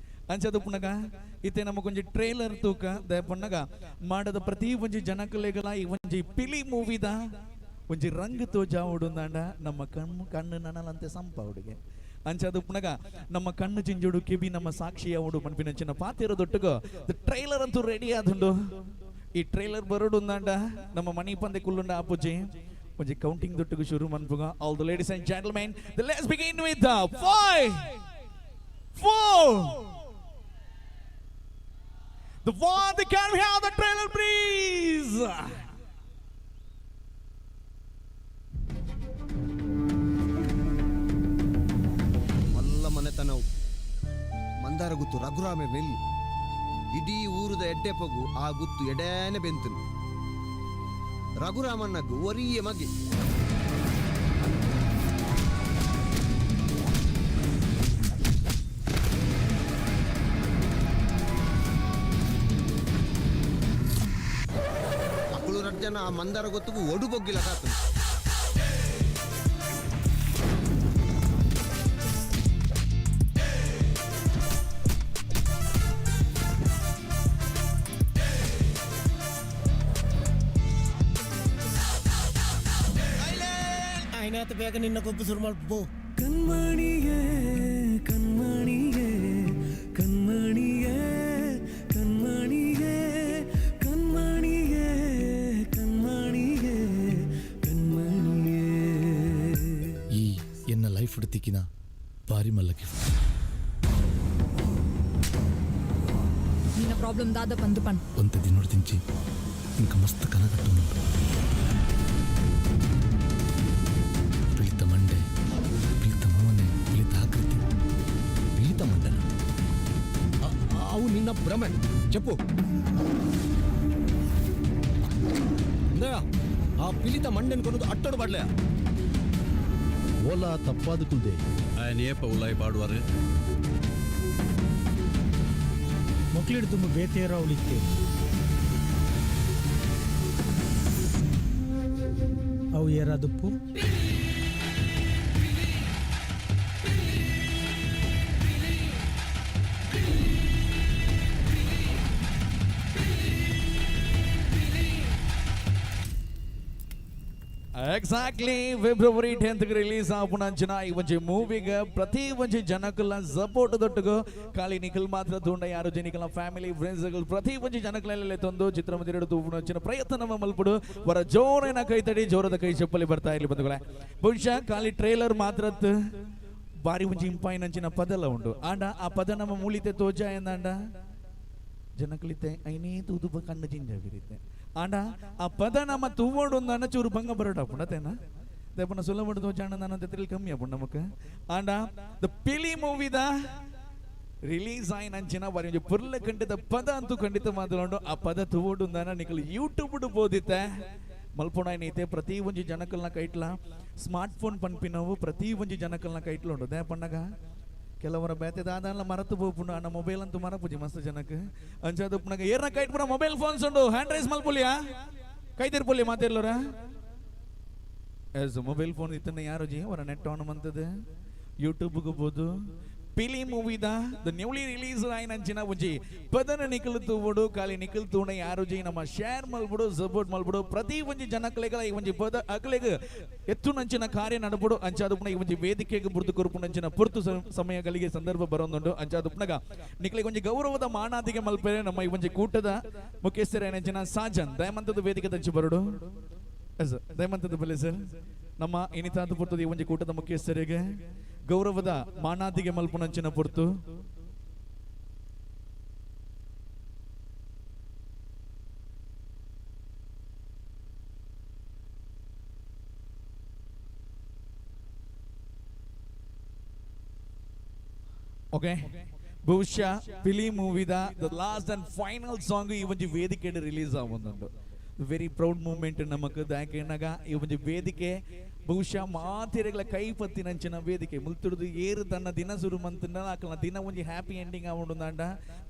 ಅಂಚದ ಪುನಗ ಇತ್ತೆ ನಮಕೊಂಜಿ ಟ್ರೇಲರ್ ತೂಕ ದಯಪಣ್ಣಗ ಮಾಡದ ಪ್ರತಿ ಒಂಜಿ ಜನಕಲೆಗಲ ಈ ಒಂಜಿ ಪಿಲಿ ಮೂವಿದ ಒಂಜಿ ರಂಗ್ ತೋಜಾವುಡುಂದಾಂಡ ನಮ್ಮ ಕಣ್ಣು ಕಣ್ಣು ನನಲಂತೆ ಸಂಪ ಹುಡುಗೆ. ಅಂಚದ ಪುನಗ ನಮ್ಮ ಕಣ್ಣು ಜಿಂಜುಡು ಕಿವಿ ನಮ್ಮ ಸಾಕ್ಷಿಯಾವುಡು ಮನ್ಪಿನಂಚಿನ ಪಾತಿರ ದೊಟ್ಟುಗು ಟ್ರೈಲರ್ ಅಂತೂ ರೆಡಿ ಆದುಂಡು. ಈ ಟ್ರೈಲರ್ ಬರೋಡುಂದಾಂಡ ನಮ್ಮ ಮಣಿ ಪಂದೆ ಕುಲ್ಲುಂಡ ಆಪುಜಿ ಒಂಜಿ ಕೌಂಟಿಂಗ್ ದೊಟ್ಟುಗು ಶುರು ಮನ್ಪುಗ. All the ladies and gentlemen, the let's begin with the 5 4 the 1. Can we have the trailer please? ಗುತ್ತು ರಘುರಾಮೆರ್ ನಿಲ್ಲು. ಇಡೀ ಊರುದ ಎಡ್ಡೆಪಗು ಆ ಗುತ್ತು ಎಡೇನೆ ಬೆಂತನು. ರಘುರಾಮಣ್ಣಗ್ ಒರಿಯೆ ಮಗೆ. ಅಕುಲು ರಡ್ಜನ ಆ ಮಂದಾರ ಗೊತ್ತುಗು ಒಡು ಬೊಗ್ಗಿಲ ಕಾತು. ಆಯ್ನಾತ ಬೇಗ ನಿನ್ನ ಕೊಬ್ಬು ಶುರು ಮಾಡ್ಬೋ. ಕಣ್ಮಣಿಯೇ ಕಣ್ಮಣಿಯೇ ಕಣ್ಮಣಿಯೇ ಕಣ್ಮಣಿಯೇ ಕಣ್ಮಣಿಯೇ ಕಣ್ಮಣಿಯೇ ಕಣ್ಮಣಿಯೇ. ಈ ಎನ್ನ ಲೈಫ್ ತಿಕ್ಕಿನ ಬಾರಿ ಮಲ್ಲ ಗಿಫ್ಟ್. ನಿನ್ನ ಪ್ರಾಬ್ಲಮ್ ದಾದ ಪಂದು ಪನ್. ಒಂತೆ ದಿನೋಡು ತಿಂಚಿ ಇಂಕ ಮಸ್ತ್ ಕನಕಟ್ಟು. ಪಿಳಿತ ಮಂಡೆ, ಪಿಳಿತ ಮೋನೆ, ಪಿಳಿತ ಆಕೃತಿ. ಪಿಳಿತ ಮಂಡನ? ಅವು ನಿನ್ನ ಭ್ರಮೆ చెప్పು. ಇಂದಯ, ಆ ಪಿಲಿತ ಮಂಡೆನ್ ಕೊನದು ಅಟ್ಟೋಡು ಬಾಡ್ಲೆ. ಓಲಾ ತಪ್ಪಾದ ಕುಲ್ದೆ. ఆయన ಏಪ ಉಲಾಯಿ ಪಾಡುವಾರು. ಮೊಕ್ಲಿಡ್ ತುಂಬ ಬೇತೇರ ಅವಳಿತ್ತೆ. ಅವು ಏರಾದುಪ್ಪು? ಎಕ್ಸಾಕ್ಟ್ಲಿ ಫೆಬ್ರವರಿ 10th release ಆಪುನಂಚಿನ ಈ ಒಂಜಿ ಮೂವಿಗ್ ಪ್ರತಿ ಒಂಜಿ ಜನಕುಲ ಸಪೋರ್ಟ್ ದೊಟ್ಟುಗು ಖಾಲಿ ನಿಖಲ್ ಮಾತ್ರ ತೂಂಡ ಯಾರು ಜನಿಕಲ ಫ್ಯಾಮಿಲಿ ಫ್ರೆಂಡ್ಸ್ ಪ್ರತಿ ಒಂಜಿ ಜನಕುಲೆಲ್ಲ ತಂದು ಚಿತ್ರಮಂದಿರ ತೂಪುನಂಚಿನ ಪ್ರಯತ್ನ ಮಲ್ಪುಡು. ವರ ಜೋರಿನ ಕೈ ತಡಿ, ಜೋರದ ಕೈ ಚಪ್ಪಲಿ ಬರ್ತಾ ಇರಲಿ ಬಂಧುಗಳೇ. ಬಹುಶಃ ಖಾಲಿ ಟ್ರೈಲರ್ ಮಾತ್ರ ಬಾರಿ ಒಂಜಿ ಇಂಪಾಯಿನಂಚಿನ ಪದಲ ಉಂಡು. ಆಂಡ ಆ ಪದ ನಮ್ಮ ಮೂಲಿತೆ ತೋಜ ಎಂದಾಂಡ ಜನಕಲಿತೆ ಐನೇ ತೂದು ಕಣ್ಣು ಜಿಂಜಾವಿರುತ್ತೆ. ಆಂಡ ಆ ಪದ ನಮ್ಮ ತೂವೋಡು ಅಂದಾನ ಚೂರು ಭಂಗ ಬರೋಡ ಪುಣತೇನ ದೇಪನ ಸುಲಭ ತೋಜಾಣ ನಾನು ತೆತ್ತಿಲ್ ಕಮ್ಮಿ ಅಪ್ಪು ನಮಕ್. ಆಂಡ the ಪಿಲಿ ಮೂವಿದ ರಿಲೀಸ್ ಆಯಿನಂಚಿನ ಬಾರಿ ಒಂಜಿ ಪುರ್ಲ ಖಂಡಿತ ಪದ ಅಂತೂ ಖಂಡಿತ ಮಾತನಾಡು. ಆ ಪದ ತೂವೋಡು ಅಂದಾನ ನಿಕಲ್ ಯೂಟ್ಯೂಬ್ ಬೋದಿತ್ತೆ ಮಲ್ಪೊಣ ಏನೈತೆ. ಪ್ರತಿ ಒಂಜಿ ಜನಕಲ್ನ ಕೈಟ್ಲ ಸ್ಮಾರ್ಟ್ ಫೋನ್ ಪನ್ಪಿನವು ಪ್ರತಿ ಒಂಜಿ ಜನಕಲ್ನ ಕೈಟ್ಲ ಉಂಡು. ದೇಪಣ್ಣಗ ಕೆಲವರ ಬೇತೆ ದಾದಾನ್ಲ ಮರತು ಪೋಪುಂಡು, ಅಣ್ಣ ಮೊಬೈಲ್ ಅಂತೂ ಮರಪುಜಿ ಮಸ್ತ್ ಜನಕ್ಕೆ. ಅಂಚಾದ ಉಪ್ಪುನಗ ಏರ್ನ ಕೈಟ್ ಪೂರ ಮೊಬೈಲ್ ಫೋನ್ಸ್ ಉಂಡು. ಹ್ಯಾಂಡ್ ರೈಸ್ ಮಲ್ಪುಲಿಯಾ, ಕೈ ತಿರ್ಪುಲಿ ಮಾತಿರ್ಲೋರ. ಎಸ್ ಮೊಬೈಲ್ ಫೋನ್ ಇತ್ತನ್ನ ಯಾರು ಜಿ ಅವರ ನೆಟ್ ಆನ್ ಮಂತದ ಯೂಟ್ಯೂಬ್ಗೆ ಹೋಗ್ಬೋದು. ಪಿಲಿ ಮೂವಿದ the newly release ಆಯ್ನಂಚಿನ ಒಂಜಿ ಪದನ ನಿಖಲ್ ತೂವಡು. ಖಾಲಿ ನಿಖಲ್ ತೂಣ ಯಾರು ಜಿ ನಮ್ಮ ಶೇರ್ ಮಲ್ಬಿಡು, ಸಪೋರ್ಟ್ ಮಲ್ಬಿಡು. ಪ್ರತಿ ಒಂಜಿ ಜನಕ್ಲೆಗಳ ಈ ಒಂಜಿ ಪದ ಅಕ್ಲೆಗ್ ಎತ್ತುನಂಚಿನ ಕಾರ್ಯ ನಡಪುಡು. ಅಂಚಾದುಪುನ ಈ ಒಂಜಿ ವೇದಿಕೆಗೆ ಬುರ್ದು ಕೊರ್ಪುನಂಚಿನ ಪುರ್ತು ಸಮಯಗಳಿಗೆ ಸಂದರ್ಭ ಬರೋದುಂಡು. ಅಂಚಾದುಪುನಗ ನಿಕ್ಲೆಗ್ ಒಂಜಿ ಗೌರವದ ಮಾನಾದಿಗೆ ಮಲ್ಪೆರೆ ನಮ್ಮ ಈ ಒಂಜಿ ಕೂಟದ ಮುಖ್ಯಸ್ಥರೇನಂಚಿನ ಸಾಜನ್ ದಯಮಂತದ ವೇದಿಕೆ ದಂಚಿ ಬರುಡು. ಎಸ್ ದಯಮಂತದ ಬಲೆ ಸರ್ ನಮ್ಮ ಇನಿತಾದ ಪುರ್ತದ ಈ ಒಂಜಿ ಕೂಟದ ಮುಖ್ಯಸ್ಥರಿಗೆ ಗೌರವದ ಮಾನಾದಿಗೆ ಮಲ್ಪುನಂಚಿನ ಪುರ್ತು. ಓಕೆ, ಬಹುಶಃ ಪಿಲಿ ಮೂವಿದ the last and final song ಈ ಒಂಜಿ ವೇದಿಕೆ ರಿಲೀಸ್ ಆವೊಂದುಂಡು. ವೆರಿ ಪ್ರೌಡ್ ಮೂಮೆಂಟ್ ನಮಕ್. ದಾಕೆನಗ ಈ ಒಂಜಿ ವೇದಿಕೆ ಬಹುಶಃ ಮಾತೆರೆಗಳ ಕೈ ಪತ್ತಿನಂಚಿನ ವೇದಿಕೆ ಮುಲ್ತುಡುದು ಏರು ತನ್ನ ದಿನ ಸುರು ಮಂತಂಡ ಆಕಲ್ನ ದಿನ ಒಂಜಿ ಹ್ಯಾಪಿ ಎಂಡಿಂಗ್ ಆವೊಂಡುಂದಾಂಡ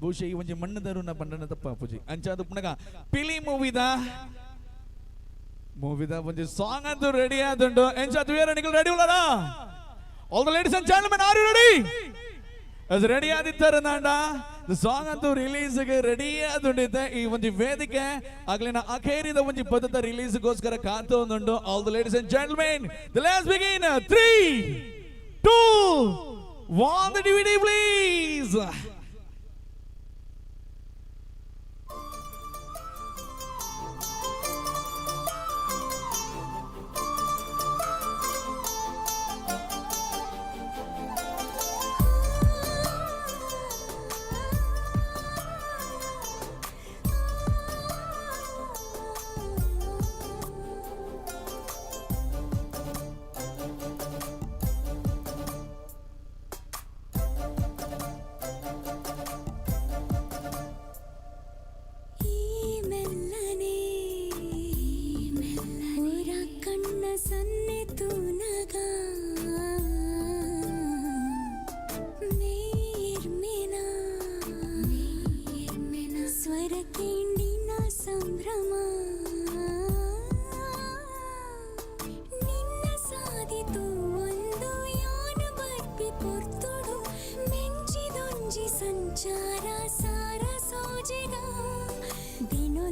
ಬಹುಶಃ ಈ ಒಂಜಿ ಮಣ್ಣು ದರುನ ಪಂಡನ ತಪ್ಪಾಪುಜಿ. ಅಂಚಾದ ಪುನಗ ಪಿಲಿ ಮೂವಿದ ಒಂಜಿ ಸಾಂಗ್ ಅಂತೂ ರೆಡಿ ಆದುಂಡು. ಎಂಚಾದ ವೇರ ನಿಕಲ್ ರೆಡಿ ಉಳ್ಳಾರಾ? All the ladies and gentlemen, are you ready? ಅದು ರೆಡಿ ಆದಿತ್ತಾರೆ ನಾಂಡ ಸಾಂಗ್ ಅಂತೂ ರಿಲೀಸ್ಗೆ ರೆಡಿ ಆದುಂಡಿದ್ದೆ. ಈ ಒಂಜಿ ವೇದಿಕೆ ಆಗ್ಲಿನ ಅಖೇರಿದ ಒಂಜಿ ಪದದ ರಿಲೀಸ್ಗೋಸ್ಕರ ಕಾತು ಒಂದುಂಡು. All the ladies and gentlemen, the let's begin. 3 2 1, the DVD please.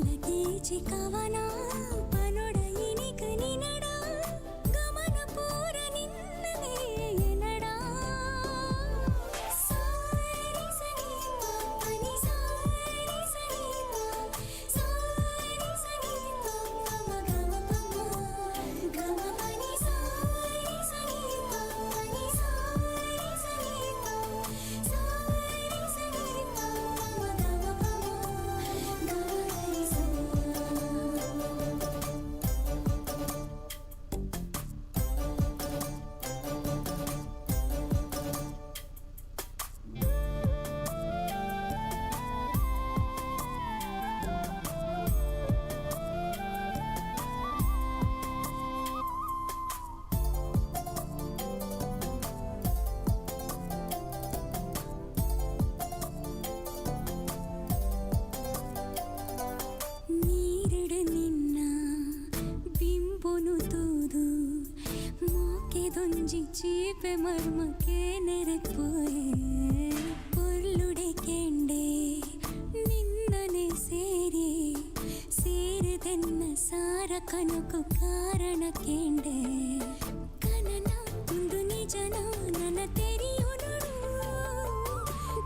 ದಿನೊಲಗೀಚಿ ಕವನ ಪನೊಡ ಇನಿಕ ನಿನಡ ಗಮನ ಪೂರ ನಿನ್ನದೇ ಎನಡ ಸಾರಿ ಸನಿ ಪನಿ ಸಾರಿ ಸನಿ ಸಾರಿ ಸನಿ ಪಮ ಗಮ ಪಮ ಗಮ ಪನಿ ಸಾರಿ ಸನಿ ಪನಿ ಸಾರಿ ಸನಿ ಸಾರಿ ಸನಿ ಪಮ ಗಮ ಪಮ ಗಮ ಗರಿ ಸಾ. ನೀರಿಡು ನಿನ್ನ ಬಿಂಬುನು ತೂದು ಮೋಕೆದೊಂಜಿ ಚೀಪೆ ಮರ್ಮಕ್ಕೆ ನೆರಪೋಯೆ ಪೊರ್ಲುಡೆ ಕೆಂಡೆ ನಿನ್ನನೆ ಸೇರಿ ಸೇರಿದೆನ್ನ ಸಾರ ಕನಕು ಕಾರಣ ಕೆಂಡೆ ಕನನ ಒಂದು ನಿಜನ ನನ್ನ ತೆರೆಯು ನೋಡು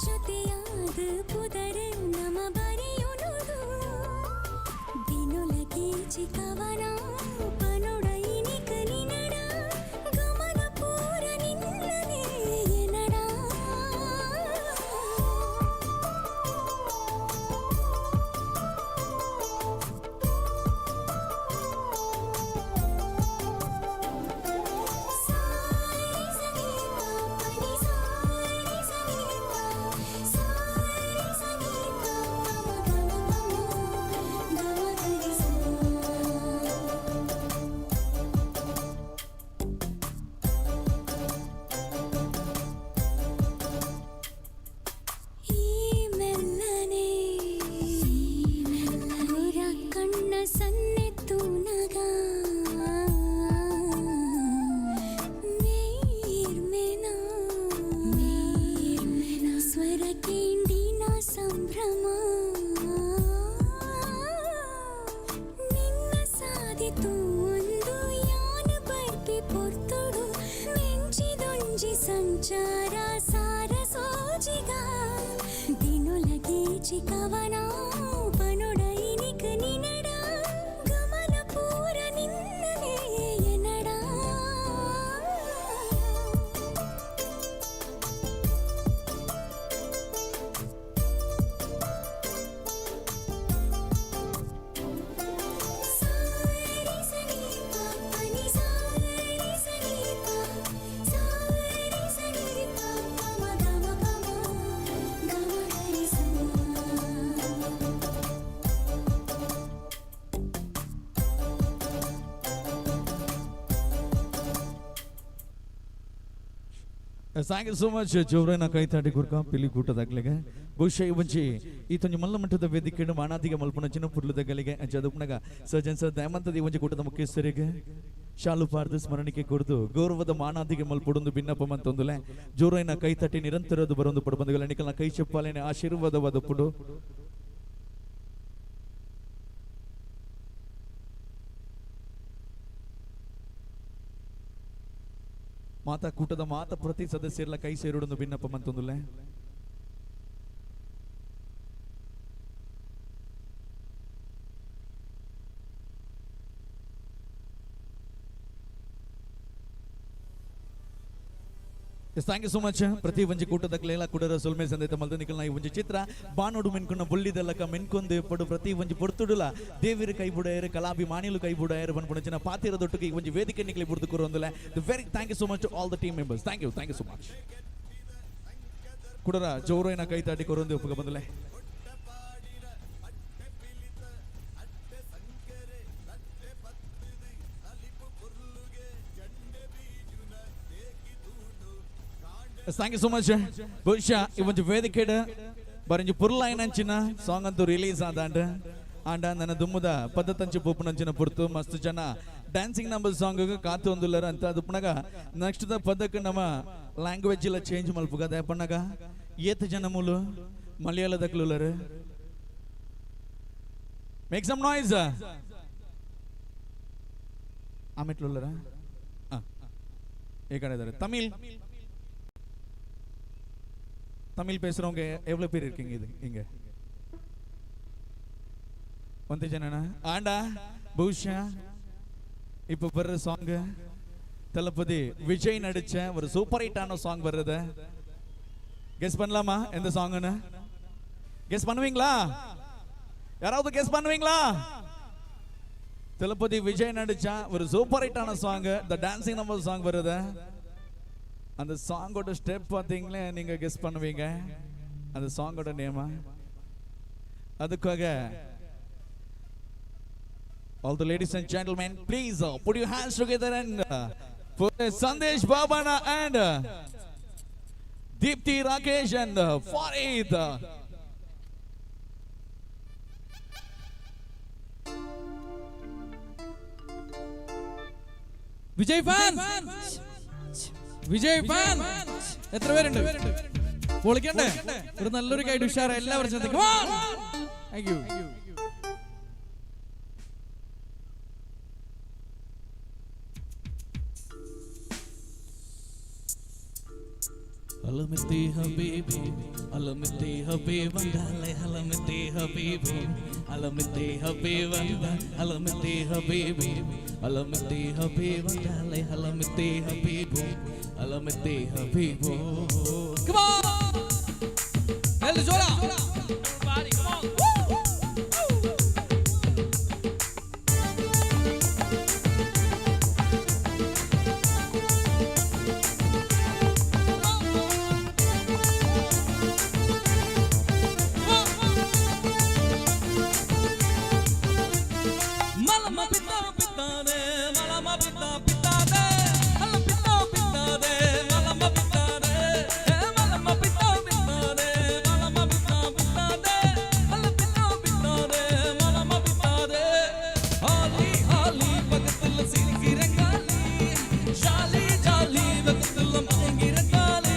ಜೊತೆಯಾದ ಪುದರ ನಮ ಬರೆಯು ನೋಡು ದಿನೊಲಗೀಚಿ ಕವನ ಪನೊಡ ಇನಿಕ ನಿನಡ ಗಮನ ಪೂರ ನಿನ್ನದೇ ಎನಡ. ಸಾರಿ ಸನಿ ಪನಿ ಸಾರಿ ಸನಿ ಸಾರಿ ಸನಿ ಪಮ ಗಮ ಪಮ ಗಮ ಗರಿ ಸಾ. ಈ ಮೆಲ್ಲನೆ ಅವರ ಕಣ್ಣ ಸನ್ನೆ ತೂನಗ ಮೇರ್ಮೆನ ಸ್ವರ ಕೇಂಡಿನ ಸಂಭ್ರಮ ನಿನ್ನ ಸಾಧಿತು ಒಂದು ಯಾನ ಬರ್ಪಿ ಪೊರ್ತುಡು ಮೆಂಚಿದೊಂಜಿ ಸಂಚಾರ ಸಾರ ಸೋಜಿಗ ದಿನೊಲಗೀಚಿ ಕವನ ಪನೊಡ ಇನಿಕ ನಿನಡ ಗಮನ ಪೂರ ನಿನ್ನದೇ ಎನಡ. ಸಾರಿ ಸನಿ ಪನಿ ಸಾರಿ ಸನಿ ಸಾರಿ ಸನಿ ಪಮ ಗಮ ಪಮ ಗಮ ಗರಿ ಸಾ. Thank you so much ಜೋರೈನ ಕೈತಾಟಿ ಕುರ್ಕ ಪಿಲಿ ಕೂಟದಾಗ್ಲಿಗೆ ಬಹುಶಃ ಈ ಒಂಜಿ ಈ ತೊಂಜಿ ಮಲ್ಲ ಮಟ್ಟದ ವೇದಿಕೆ ಮಾನಾದಿಗೆ ಮಲ್ಪುನ ಚಿನ್ನ ಪುರ್ಲುದಗಲಿಗೆ ಅಂಚ ಸರ್ಜನ್ ಸರ್ ದಯಮಂತದ ಈ ಒಂಜಿ ಕೂಟದ ಮುಖ್ಯಸ್ಥರಿಗೆ ಶಾಲು ಪಾರ್ದು ಸ್ಮರಣಿಕೆ ಕೊಡ್ದು ಗೌರವದ ಮಾನಾದಿಗೆ ಮಲ್ಪುಡೊಂದು ಭಿನ್ನಪ ಮಂತೊಂದುಲೆ ಜೋರೈನ ಕೈತಟ್ಟಿ ನಿರಂತರದು ಬರೊಂದು ಪಡು ನಿಕಲ್ನ ಕೈ ಚಪ್ಪಾಲೇನೆ ಆಶೀರ್ವಾದವಾದ ಪುಡು. ಮಾತಾ ಕೂಟದ ಮಾತ ಪ್ರತಿ ಸದಸ್ಯರ ಕೈ ಸೇರುಡೊಂದು ಭಿನ್ನಪ ಮಂತೊಂದುಲೆ. Thank you so much ಪ್ರತಿ ಒಂಜಿ ಕೂಟದ ಕ್ಲೇಲ ಕುಡರ ಸೊಲ್ಮೆ ಸಂದೇತ ಮಲ್ದ ನಿಕಲ್ನ ಈ ಒಂಜಿ ಚಿತ್ರ ಬಾನೋಡು ಮೆನ್ಕೊಂಡ ಬುಳ್ಳಿದಲ್ಲಕ ಮೆನ್ಕೊಂದು ಪಡು ಪ್ರತಿ ಒಂಜಿ ಪೊರ್ತುಡುಲ ದೇವಿರ ಕೈ ಬುಡಯರು ಕಲಾಭಿಮಾನಿಲು ಕೈ ಬುಡಯರು ಪನ್ಪುಣ ಚಿನ್ನ ಪಾತಿರ ದೊಟ್ಟುಗೆ ಈ ಒಂಜಿ ವೇದಿಕೆ ನಿಕಲಿ ಬುಡ್ದು ಕುರೊಂದುಲೆ. The very thank you so much to all the team members. Thank you, thank you so much. ಕುಡರ ಜೋರೈನ ಕೈ ತಾಟಿ ಕೊರೊಂದು ಒಪ್ಪುಗ ಬಂದಲೆ. Thank you so much. ಬಹುಶಃ ಈ ಒಂಜಿ ವೇದಿಕೆಡ್ ಬರಂಜಿ ಪುರ್ಲಾಯಿನಂಚಿನ ಸಾಂಗ್ ಅಂತೂ ರಿಲೀಸ್ ಆದಾಂಡ್ ಆಂಡ ನನ್ನ ದುಮ್ಮದ ಪದ್ಧತಂಚಿ ಪೂಪುನಂಚಿನ ಪುರ್ತು ಮಸ್ತ್ ಜನ ಡ್ಯಾನ್ಸಿಂಗ್ ನಂಬರ್ ಸಾಂಗ್ ಕಾತು ಒಂದುಲ್ಲರ ಅಂತ ಅದು ಪುನಗ ನೆಕ್ಸ್ಟ್ the ಪದಕ್ಕೆ ನಮ್ಮ ಲ್ಯಾಂಗ್ವೇಜ್ ಇಲ್ಲ ಚೇಂಜ್ ಮಲ್ಪುಗ ಅದೇ ಪಣ್ಣಗ ಏತ್ ಜನ ಮೂಲು ಮಲಯಾಳದಕ್ಲುಲ್ಲರು. Make some noise. ಆಮಿಟ್ಲುಲ್ಲರ? ಈ ಕಡೆ ಇದ್ದಾರೆ. தமிழ் தமிழ் பேசுறவங்க எவ்வளவு பேர் இருக்கீங்க இது இங்க? ಒಂದು ಜನನ ಆಂಡ ಬಹುಶಃ இப்ப வர்ற சாங் தளபதி விஜய் நடிச்ச ஒரு சூப்பர் ஹிட்டான சாங் வருது. கெஸ் பண்ணலாமா எந்த சாங்னு? கெஸ் பண்ணுவீங்களா? யாராவது கெஸ் பண்ணுவீங்களா? தளபதி விஜய் நடிச்ச ஒரு சூப்பர் ஹிட்டான song, the dancing number song வருது. அந்த சாங்கோட ஸ்டெப் பார்த்தீங்களே, நீங்க கெஸ் பண்ணுவீங்க அந்த சாங்கோட நேமா. அதுக்காக all the ladies and gentlemen, please put your hands together and for Sandesh Babana and Deepthi Rakesh and Farid. Vijay fan, Vijay fan എത്ര പേരുണ്ട്? പൊളിക്കണ്ടേ? ഒരു നല്ലൊരു ഗൈഡ് ഉഷാർ എല്ലാവരും ചേർന്ന്. Thank you. അലമിത്തി ഹബീബി, അലമിത്തി ഹബീബ് വന്നാലേ, അലമിത്തി ഹബീബി, അലമിത്തി ഹബീബ് വന്ന, അലമിത്തി ഹബീബി, അലമിത്തി ഹബീബ് വന്നാലേ, അലമിത്തി ഹബീബു, അലമിത്തി ഹബീബു. Come on! എല്ലാം ജോറാ. മലമ പിത്ത പിത്താതെ, മലമ പിത്ത പിത്താതെ, അല്ല പിത്ത പിത്താതെ, മലമ പിത്താതെ, മലമ പിത്ത പിത്താതെ, മലമ പിത്ത പിത്താതെ, അല്ല പിത്ത പിത്താതെ, മലമ പിത്താതെ. ഹോലി ഹോലി പക്കത്തിൽ സിരിക്കിരങ്കാലി, ജാലി ജാലി പക്കത്തിൽ മയങ്ങിരങ്കാലി.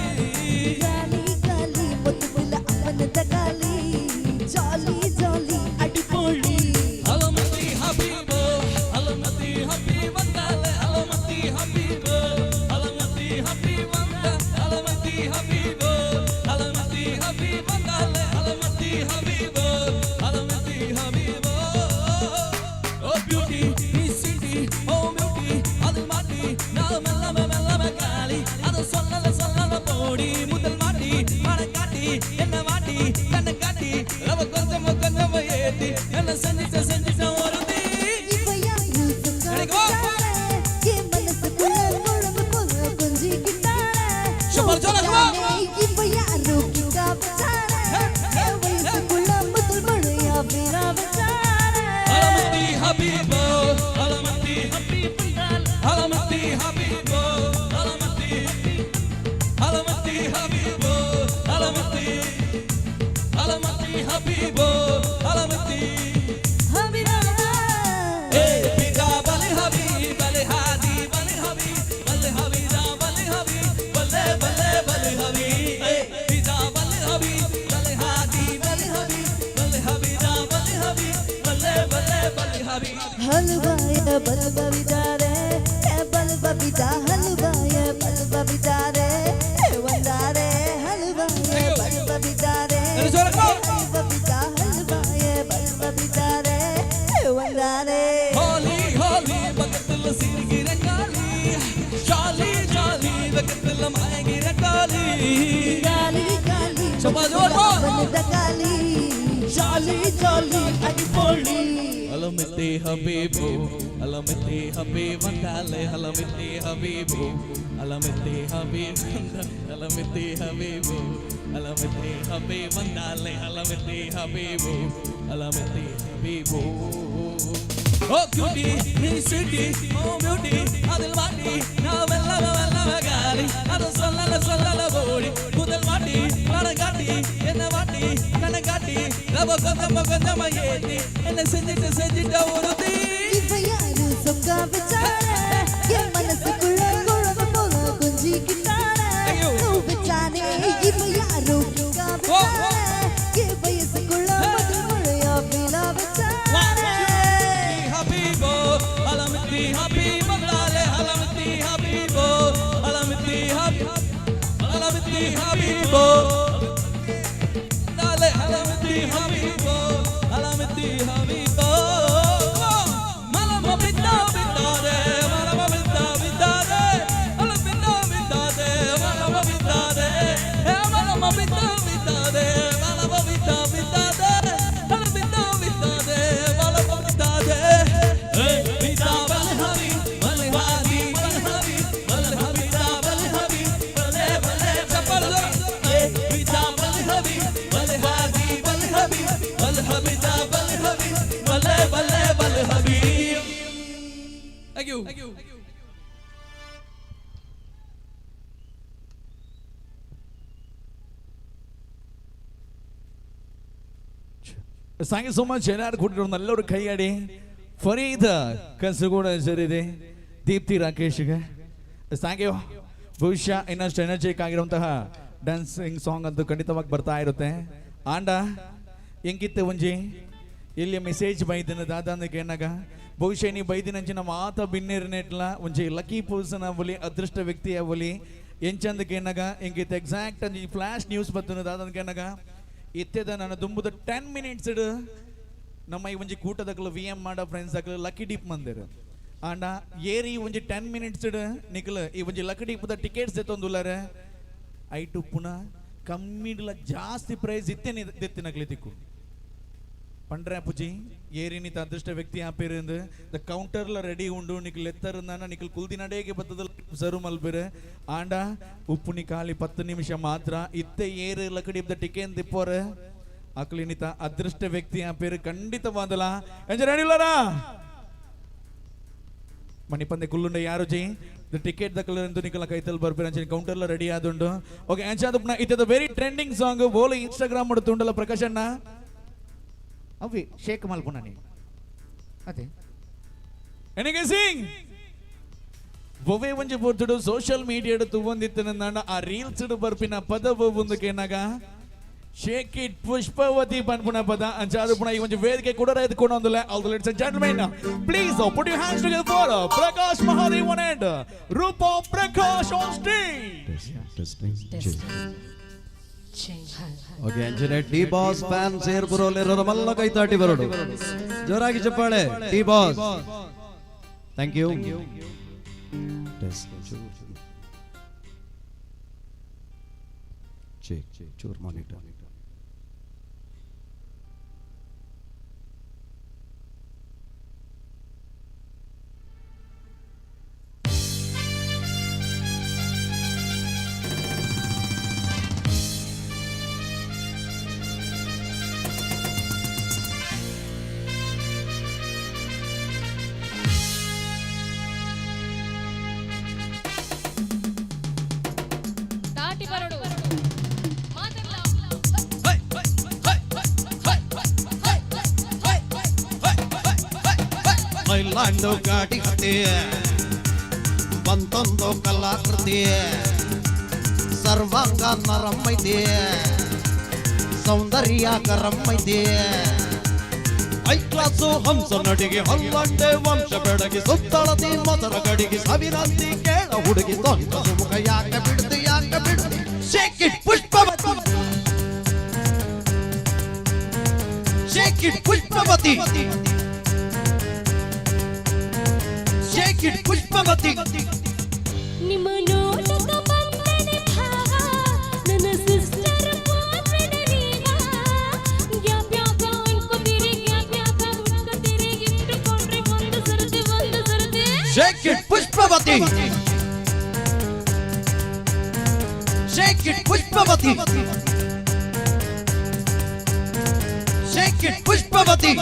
ಗಾಲಿ ಗಾಲಿ ಮುತ್ತುಗುಲ ಅವನದ ಗಾಲಿ, ಜಾಲಿ ಜಾಲಿ ಅಡಿಪೋಳಿ. അലമത്തി ഹബീബ്, അലമത്തി ഹബീബ് വന്നാലേ, അലമത്തി ഹബീബ്, അലമത്തി ഹബീബ് വന്ന, അലമത്തി ഹബീബ്, അലമത്തി ഹബീബ് വന്നാലേ, അലമത്തി ഹബീബ്, അലമത്തി ഹബീബ്. ഓ ബ്യൂട്ടി ഈ സിറ്റി, ഓ ബ്യൂട്ടി അതിൽ മാറ്റി நான் மெல்ல மெல்ல காலி, அதை சொல்லல சொல்லல போடி முதல் மாட்டி மன காட்டி என்ன மாட்டி கண்ணை காட்டி ரவ கொஞ்சம் கொஞ்சம் ஏத்தி என்ன செஞ்சிட்ட செஞ்சிட்ட ஒரு தீ. ಇವ ಯಾರು ಸುಖ ಏ ಮನಸ್ಸುக்குள்ள குழம்பு போல கொஞ்சிக்கிட்டாரே. ಶಬರ್ ಜೋರ, come on. ಇವ ಯಾರು ಕಿಕ್ಕ ಬಚಾರೆ, ಏ ವಯಸ್ಸುக்குள்ள முதல் மழையா வீரா வச்சாரே. அலமத்தி ஹபீபோ, அலமத்தி ஹபீப், அலமத்தி ஹபீபோ, அலமத்தி, அலமத்தி ஹபீபோ, அலமத்தி, அலமத்தி ஹபீபோ, அலமத்தி. ஏ பிதா பலே ஹபீ, பலே ஹாதி, பலே ஹபீ, பலே ஹபீதா, பலே ஹபீ, பலே பலே பலே ஹபீ. ஏ பிதா பலே ஹபீ, பலே ஹாதி, பலே ஹபீ, பலே ஹபீதா, பலே ஹபீ, பலே பலே பலே ஹபீ. ಹಲ್ವಾಯ ಬಲ್ಬ ಬಿದ್ದಾರೆ, ಏ ಬಲ್ಬ ಬಿದ ಹಲ್ವಾಯ ಬಲ್ಬ ಬಿದ್ದಾರೆ, ಏ ಒಂದಾರೆ ಹಲ್ವಾಯ ಬಲ್ಬ ಬಿದ್ದಾರೆ, ಬಲ್ಬ ಬಿದ ಹಲ್ವಾಯ ಬಲ್ಬ ಬಿದ್ದಾರೆ, ಏ ಒಂದಾರೆ. ஹோலி ஹோலி பக்கத்துல சிரிக்கிற காலி, ஜாலி ஜாலி பக்கத்துல மயங்கிற காலி. ಗಾಲಿ ಗಾಲಿ ಶಬಾ ಜೋರ್ ಬಾ. ಅವನದ ಗಾಲಿ, ಜಾಲಿ ಜಾಲಿ ಅಡಿಪೋಳಿ. அலமித்தி ஹபீபு, அலமித்தி ஹபீப் வந்தாலே, அலமித்தி ஹபீபு, அலமித்தி ஹபீப், அலமித்தி ஹபீபு, அலமித்தி ஹபீப் வந்தாலே, அலமித்தி ஹபீபு, அலமித்தி ஹபீபு. ஓ கியூட்டி நீ சிட்டி, ஓ பியூட்டி அதில் மாட்டி நான் வெல்ல வெல்ல காலி, அதை சொல்லல சொல்லல போடி முதல் மாட்டி மன காட்டி என்ன மாட்டி கண்ணை காட்டி ரவ கொஞ்சம் கொஞ்சமா ஏத்தி என்ன செஞ்சிட்டு செஞ்சிட்ட ஒரு தீ. ಇವ ಯಾರು ಸೊಕ್ಕ ವಿಚಾರ, ಏ ಮನಸ್ಸುக்குள்ள குழம்பு போல கொஞ்சிக்கிட்டாரே. வச்சானே இவ யாரோ கிக்கா வச்சாரே, ஏ வயசுக்குள்ள முதல் மழையா வீணா வச்சாரே. Thank you so much. ಎಲ್ಲರೂ ಕೂಡಿರೋ ನಲ್ಲೊರು ಕೈಯಾಡಿ ಫರೀದ್ ಕಸಗೂಡ ಸರಿದೆ ದೀಪ್ತಿ ರಾಕೇಶ್ಗೆ thank you. ಬಹುಶಃ ಇನ್ನಷ್ಟು ಎನರ್ಜಿಕ್ ಆಗಿರುವಂತಹ ಡ್ಯಾನ್ಸಿಂಗ್ ಸಾಂಗ್ ಅಂತೂ ಖಂಡಿತವಾಗಿ ಬರ್ತಾ ಇರುತ್ತೆ. ಆಂಡ ಎಂಕಿತ್ತೆ ಒಂಜಿ ಇಲ್ಲಿ ಮೆಸೇಜ್ ಬೈದಿನ ದಾದಾಂದಕ್ಕೆ ಏನಾಗ ಬಹುಶಃ ನೀ ಬೈದಿನಂಚಿನ ಮಾತ ಬಿನ್ನೇರಿನೆಟ್ಲ ಒಂಜಿ ಲಕ್ಕಿ ಪರ್ಸನ್ ಅವಲಿ ಅದೃಷ್ಟ ವ್ಯಕ್ತಿ ಅವಲಿ ಎಂಚಂದಕ್ಕೆ ಏನಾಗ ಎಂಕಿತ್ತೆ ಎಕ್ಸಾಕ್ಟ್ ಅಂಜಿ ಫ್ಲಾಶ್ ನ್ಯೂಸ್ ಬತ್ತನ ದಾದಂದಕ್ಕೆ ಏನಾಗ ಇತ್ತೆದ ನನ್ನ ದುಂಬುದ 10 ಮಿನಿಟ್ಸ್ ನಮ್ಮ ಈ ಒಂಜಿ ಕೂಟದಕ್ಲು ವಿ ಎಂ ಮಾಡ ಫ್ರೆಂಡ್ಸ್ ಅಕ್ಲು ಲಕ್ಕಿ ಡಿಪ್ ಮಂದಿರ ಆಂಡ ಏರಿ ಒಂಜಿ 10 ಮಿನಿಟ್ಸ್ ನಿಕ್ಲ ಈ ಒಂಜಿ ಲಕ್ಕಿ ಡಿಪ್ದ ಟಿಕೆಟ್ಸ್ ಎತ್ತೊಂದುಲ್ಲಾರೆ ಐಟು ಪುನಃ ಕಮ್ಮಿಡ್ಲ ಜಾಸ್ತಿ ಪ್ರೈಸ್ ಇತ್ತೇನೆ ದೆತ್ತಿನಕ್ಲಿ ತಿಕ್ಕು ಪಂಡ್ರೆ ಪುಜಿ ಏರಿನಿತ ಅದೃಷ್ಟ ವ್ಯಕ್ತಿ ಆಪೇರಿಂದು the ಕೌಂಟರ್ಲ ರೆಡಿ ಉಂಡು ನಿಕ್ಲ್ ಎತ್ತರಂದಾನ ನಿಕ್ಲ್ ಕುಲ್ದಿನಡೇಗೆ ಬತ್ತದ ಸರು ಮಲ್ಪಿರು ಆಂಡ ಉಪ್ಪುನಿ ಖಾಲಿ 10 ನಿಮಿಷ ಮಾತ್ರ ಇತ್ತೆ ಏರು ಲಕಡಿ the ಟಿಕೆನ್ ದಿಪ್ಪೋರು ಅಕ್ಲಿನಿತ ಅದೃಷ್ಟ ವ್ಯಕ್ತಿ ಆಪೇರು ಖಂಡಿತವಾದಲ ಎಂಜ ರೆಡಿ ಇಲ್ಲರಾ ಮಣಿಪಂದೆ ಕುಲ್ಲುಂಡ ಯಾರು ಜಿ the ticket ದಕ್ಕಲು ನಿಕಲ ಕೈತಲ್ ಬರ್ಪಿರ ಅಂಚಿನ ಕೌಂಟರ್ಲ ರೆಡಿ ಆದುಂಡು. ಓಕೆ ಅಂಚಾದ ಇತ್ತದ ವೆರಿ ಟ್ರೆಂಡಿಂಗ್ ಸಾಂಗ್ ಬೋಲು ಇನ್ಸ್ಟಾಗ್ರಾಮ್ ಮಾಡುತ್ತುಂಡಲ್ಲ ಪ್ರಕಾಶ್ ಅಣ್ಣ ಅವಿ ಶೇಕ್ ಮಲ್ಪುಣನಿ ಅದೇ ಎನಿಗೆ ಸಿಂಗ್ ಒವ್ವೇ ಒಂಜಿ ಪೊರ್ತುಡು ಸೋಷಿಯಲ್ ಮೀಡಿಯಾಡ್ ತುವಂದಿತ್ತನಂದಾಂಡ ಆ ರೀಲ್ಸ್ ಬರ್ಪಿನ ಪದ ಒವ್ವೊಂದಕ್ಕೇನಾಗ ಶೇಕ್ it Pushpavati ಪನ್ಪುಣ ಪದ ಅಂಚಾದ ಪುಣ ಈ ಒಂಜಿ ವೇದಿಕೆ ಕೂಡ ಎತ್ಕೊಂಡು all the ladies and gentlemen please put your hands together for Prakash Mahadevan and Roopa Prakash on stage. Okay engineer D boss fan ಸೇರ್ ಬರೋಲಿರೋರು ಮಲ್ಲ ಕೈ ತಾಟಿ ಬರೋಡು ಜೋರಾಗಿ ಚಪ್ಪಾಳೆ D boss. Thank you. ಚೂರ್ ಮಾನಿಟರ್. ತಾಟಿ ಬರೋಡು ಮಾತಾಡಲ್ಲ. ಮೈಲಾಂಡು ಗಾಡಿ ಹತ್ತಿ ಬಂತೊಂದು ಕಲಾಕೃತಿ ಸರ್ವಾಂಗ ನರಮ್ಮೈತಿ ಸೌಂದರ್ಯ ಕರಮ್ಮೈತಿ I class ಹಂಸ ನಡಿಗೆ ಹಲ್ಲಂಡೆ ವಂಶ ಬೆಡಗಿ ಸುತ್ತಳತಿ ಮೊದಲ ಗಡಿಗೆ ಸವಿನಂತಿ ಕೇಳ ಹುಡುಗಿ ತೊಂದ ಮುಖ ಯಾಕ ಬಿಡ್ತಿ ಯಾಕ ಬಿಡ್ತಿ shake it Pushpavati shake it Pushpavati shake it Pushpavati. ನಿಮ್ಮ ನೋಟದ ಬಂದನೆ ಭಾವ ನನ್ನ ಸಿಸ್ಟರ್ ಪಾತ್ರೆನೀಗ ಗ್ಯಾಪ್ ಯಾಕ ಅನ್ಕೋತೀರಿ ಗ್ಯಾಪ್ ಯಾಕ ಉಟ್ಕೋತೀರಿ ಇಟ್ಟುಕೊಂಡ್ರೆ ಒಂದು ಸರತಿ ಒಂದು ಸರತಿ. Shake it Pushpavati shake it Pushpavati shake it Pushpavati.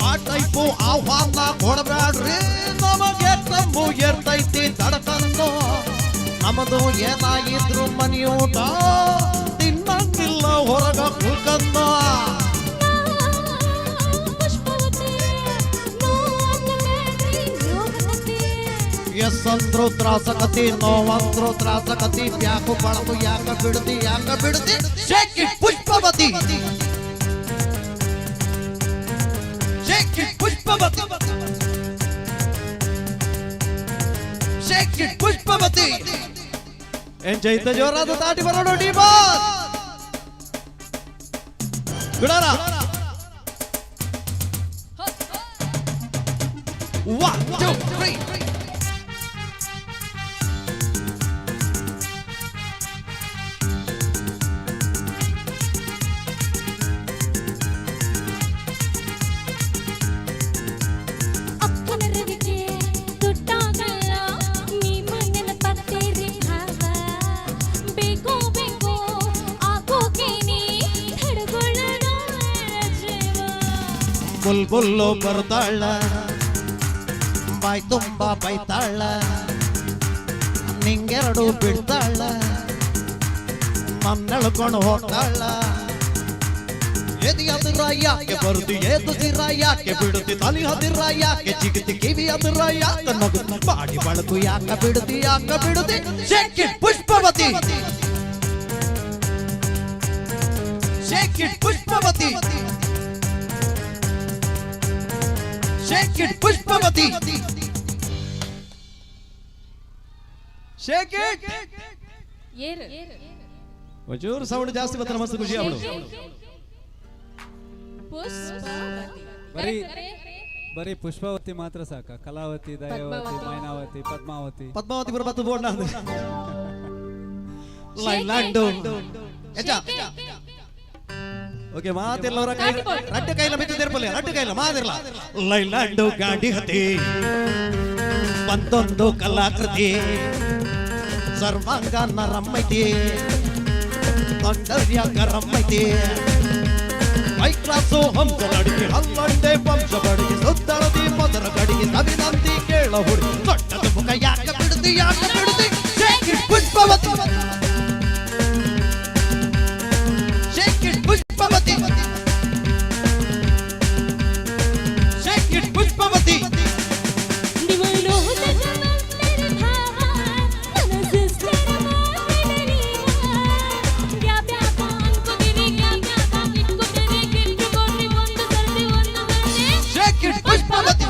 ಆ ಟೈಪು ಆಹ್ವಾನ ಕೊಡಬ್ಯಾಡ್ರಿ ನಮಗೆ ತಮ್ಮು ಎರ್ತೈತಿ ತಡಕನ್ನು ನಮ್ಮದು ಏನಾಗಿದ್ರು ಮನೆಯೂಟ ತಿನ್ನಂಗಿಲ್ಲ ಹೊರಗ ಕುಲ್ಕನ್ನ. ಎಸ್ ಅಂದ್ರು ತ್ರಾಸಕತಿ ನೋವಂದ್ರು ತ್ರಾಸಕತಿ ಯಾಕು ಬಳಕು ಯಾಕ ಬಿಡ್ತಿ ಯಾಕ ಬಿಡ್ತಿ shake it Pushpavati shake it Pushpavati shake it Pushpavati. ಎಂಜೈತ ಜೋರಾದ ತಾಟಿ ಬರೋಣ ಡಿ ಬಾಸ್ ಬಿಡಾರ. 1 2 3. ಬುಲ್ಬುಲ್ಲು ಬರ್ತಾಳ, ಬಾಯ್ ತುಂಬ ಬೈತಾಳ, ನಿಂಗೆರಡು ಬಿಡ್ತಾಳ, ನನ್ನೆಳ್ಕೊಂಡು ಹೋಗ್ತಾಳ. ಎದಿ ಹತ್ತಿರ ಯಾಕೆ ಬರುತ್ತಿ, ಏದು ಯಾಕೆ ಬಿಡುತ್ತಿ, ತಲೆ ಹತ್ತಿರ ಯಾಕೆ ಚಿಗುತಿ, ಕಿವಿ ಹತ್ತಿರ ಯಾಕೆ ನಗುತ್ತಿ, ಬಾಡಿ ಬಳಕು ಯಾಕ ಬಿಡುತ್ತಿ, ಯಾಕ ಬಿಡುತ್ತಿ. Shake it Pushpavati, shake it Pushpavati, shake it Pushpavati, shake it. ಏರು ಒಂಚೂರು ಸೌಂಡ್ ಜಾಸ್ತಿ ಬರ್ತಾರೆ, ಮಸ್ತ್ ಖುಷಿ ಅವಳು. ಪುಷ್ಪಾವತಿ. ಬರೀ ಬರೀ ಪುಷ್ಪಾವತಿ ಮಾತ್ರ ಸಾಕ? ಕಲಾವತಿ, ದಯಾವತಿ, ಮೈನಾವತಿ, ಪದ್ಮಾವತಿ. ಪದ್ಮಾವತಿ ಬರ ಬತ್ತು ಬೋರ್ಡ್ ಲೈಲ್ಯಾಂಡು ಎಚ್ಚ. ಓಕೆ, ಮಾತಿಲ್ಲವರ ಕೈ ರಡ್ಡು ಕೈಲ ಬಿದ್ದು ತೆರಪಲ್ಲ, ರಡ್ಡು ಕೈಲ ಮಾತಿರಲ್ಲ. ಲೈಲ್ಯಾಂಡು ಗಾಡಿ ಹತಿ ಬಂದೊಂದು ಕಲಾಕೃತಿ, ಸರ್ವಾಂಗ ನರಮ್ಮೈತಿ, ಸೌಂದರ್ಯ ಗರಮ್ಮೈತಿ, ಹೈ ಕ್ಲಾಸು ಹಂಸ ನಡಿಗೆ, ಹಲ್ಲಂಡೆ ವಂಶ ಬಡಿಗೆ, ಸುತ್ತಳದಿ ಮೊದಲ ಕಡಿಗೆ, ಸವಿನಂತಿ ಕೇಳ ಹುಡುಗಿ, ದೊಡ್ಡದ ಮುಖ ಯಾಕ ಬಿಡುತ್ತಿ, ಯಾಕ ಬಿಡುತ್ತಿ. Shake it Pushpavati, shake it Pushpavati, shake it Pushpavati. Shake it Pushpavati,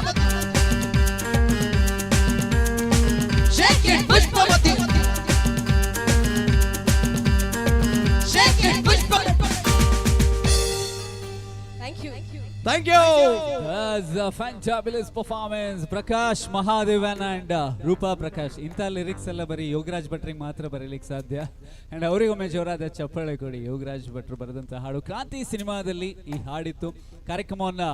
shake it Pushpavati, shake it Pushpavati. Thank you. Thank you. That's a fantabulous performance. Prakash Mahadevan and Roopa Prakash. ಇಂಥ lyrics ಎಲ್ಲ ಬರೀ ಯೋಗರಾಜ್ ಭಟ್ರಿಗೆ ಮಾತ್ರ ಬರೀಲಿಕ್ಕೆ ಸಾಧ್ಯ. And ಅವರಿಗೊಮ್ಮೆ ಜೋರಾದ ಚಪ್ಪಾಳೆ ಕೊಡಿ. ಯೋಗರಾಜ್ ಭಟ್ರು ಬರೆದಂಥ ಹಾಡು ಕ್ರಾಂತಿ ಸಿನಿಮಾದಲ್ಲಿ ಈ ಹಾಡಿತ್ತು. ಕಾರ್ಯಕ್ರಮವನ್ನು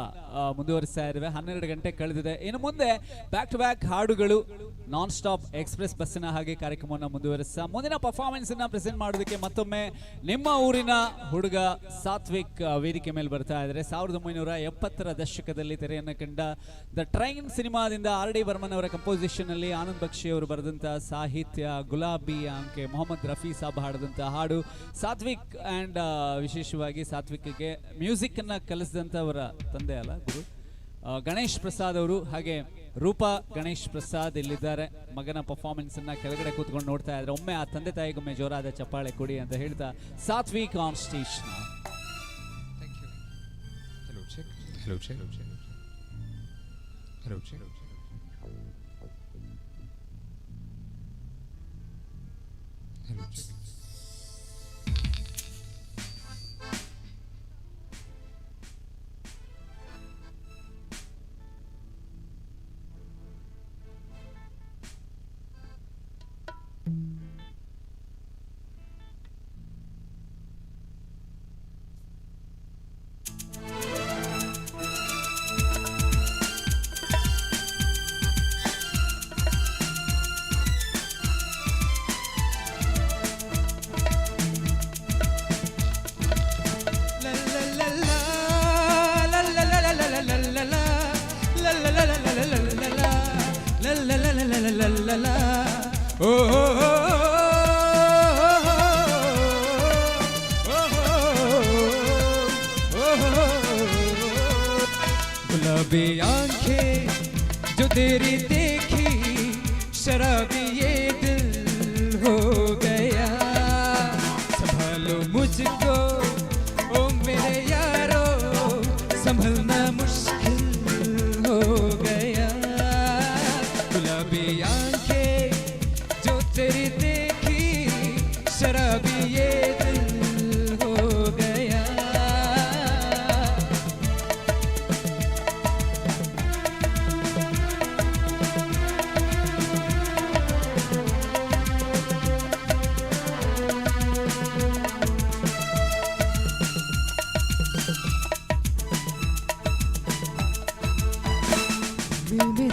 ಮುಂದುವರಿಸ್ತಾ ಇದ್ದೇವೆ. 12 ಗಂಟೆ ಕಳೆದಿದೆ. ಇನ್ನು ಮುಂದೆ ಬ್ಯಾಕ್ ಟು ಬ್ಯಾಕ್ ಹಾಡುಗಳು, ನಾನ್ ಸ್ಟಾಪ್ ಎಕ್ಸ್ಪ್ರೆಸ್ ಬಸ್ಸಿನ ಹಾಗೆ ಕಾರ್ಯಕ್ರಮವನ್ನು ಮುಂದುವರಿಸ್ತಾ ಮುಂದಿನ ಪರ್ಫಾರ್ಮೆನ್ಸ್ ಅನ್ನ ಪ್ರೆಸೆಂಟ್ ಮಾಡೋದಕ್ಕೆ ಮತ್ತೊಮ್ಮೆ ನಿಮ್ಮ ಊರಿನ ಹುಡುಗ ಸಾತ್ವಿಕ್ ವೇದಿಕೆ ಮೇಲೆ ಬರ್ತಾ ಇದ್ದಾರೆ. 1970ರ ದಶಕದಲ್ಲಿ ತೆರೆಯನ್ನು ಕಂಡ the train ಸಿನಿಮಾದಿಂದ ಆರ್ ಡಿ ಬರ್ಮನ್ ಅವರ ಕಂಪೋಸಿಷನ್ ಅಲ್ಲಿ ಆನಂದ್ ಬಕ್ಷಿ ಅವರು ಬರೆದಂತಹ ಸಾಹಿತ್ಯ, ಗುಲಾಬಿ ಅಂಕೆ ಮೊಹಮ್ಮದ್ ರಫಿ ಸಾಬ್ ಹಾಡಿದಂತಹ ಹಾಡು. ಸಾತ್ವಿಕ್ ಆ್ಯಂಡ್ ವಿಶೇಷವಾಗಿ ಸಾತ್ವಿಕ್ಗೆ ಮ್ಯೂಸಿಕ್ ಅನ್ನ ಕಲಿಸಿದಂಥವರ ತಂದೆ ಅಲ್ಲ ಗುರು ಗಣೇಶ್ ಪ್ರಸಾದ್ ಅವರು, ಹಾಗೆ ರೂಪಾ ಗಣೇಶ್ ಪ್ರಸಾದ್ ಇಲ್ಲಿದ್ದಾರೆ. ಮಗನ ಪರ್ಫಾರ್ಮೆನ್ಸ್ ಅನ್ನ ಕೆಳಗಡೆ ಕೂತ್ಕೊಂಡು ನೋಡ್ತಾ ಇದ್ದಾರೆ. ಒಮ್ಮೆ ಆ ತಂದೆ ತಾಯಿಗೊಮ್ಮೆ ಜೋರಾದ ಚಪ್ಪಾಳೆ ಕೊಡಿ ಅಂತ ಹೇಳ್ತಾ Satvik on stage. Hello check, hello check, hello check. Hello check. गुलाबी आंखें जो तेरी देखी, शराबी ये दिल हो गया। संभालो मुझको ओ मेरे यारो, संभलना मुश्किल हो गया। गुलाबी आंखें जो तेरी देखी, शराबी ये दिल हो गया। मेरे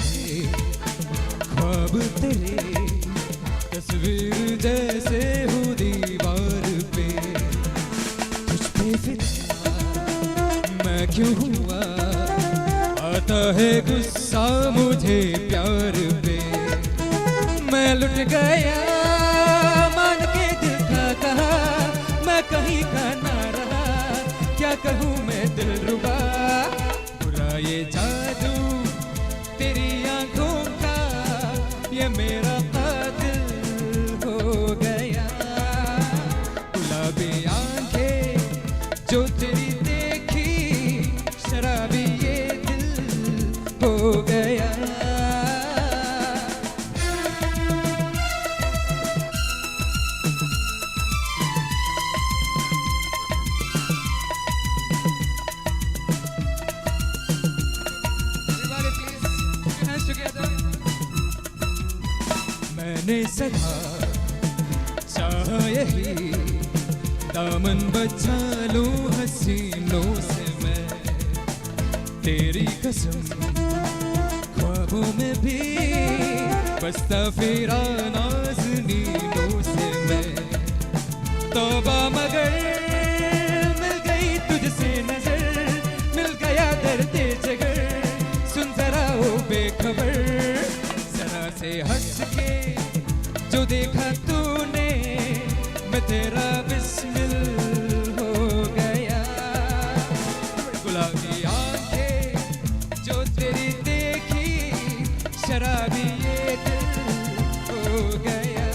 ख्वाब तेरे तस्वीर जैसे हूँ दीवार पे, तुझ पे फिदा मैं क्यों हुआ। आता है गुस्सा मुझे प्यार पे। मैं लुट गया मान के दिल का कहा, मैं कहीं का ना रहा, क्या कहूँ मैं दिलरुबा। बुरा ये जादू तेरी आंखों का, ये मेरा कातिल हो गया। गुलाबी आंखें जो तेरी देखी, शराबी ये दिल हो गया। Everybody please put your hands together. मैंने सदा चाहा यही, दामन बचा लूं हसीनों से मैं। तेरी कसम ख्वाबों में भी बसता फिरा नाज़नीनों से मैं। तौबा मगर मिल गई तुझसे नजर, मिल गया दर्द जिगर, सुन जरा ओ बेखबर। जरा से हंस के जो देखा तूने, मैं तेरा बिस्मिल हो गया। गुलाबी आंखें जो तेरी देखी, शराबी ये दिल हो गया।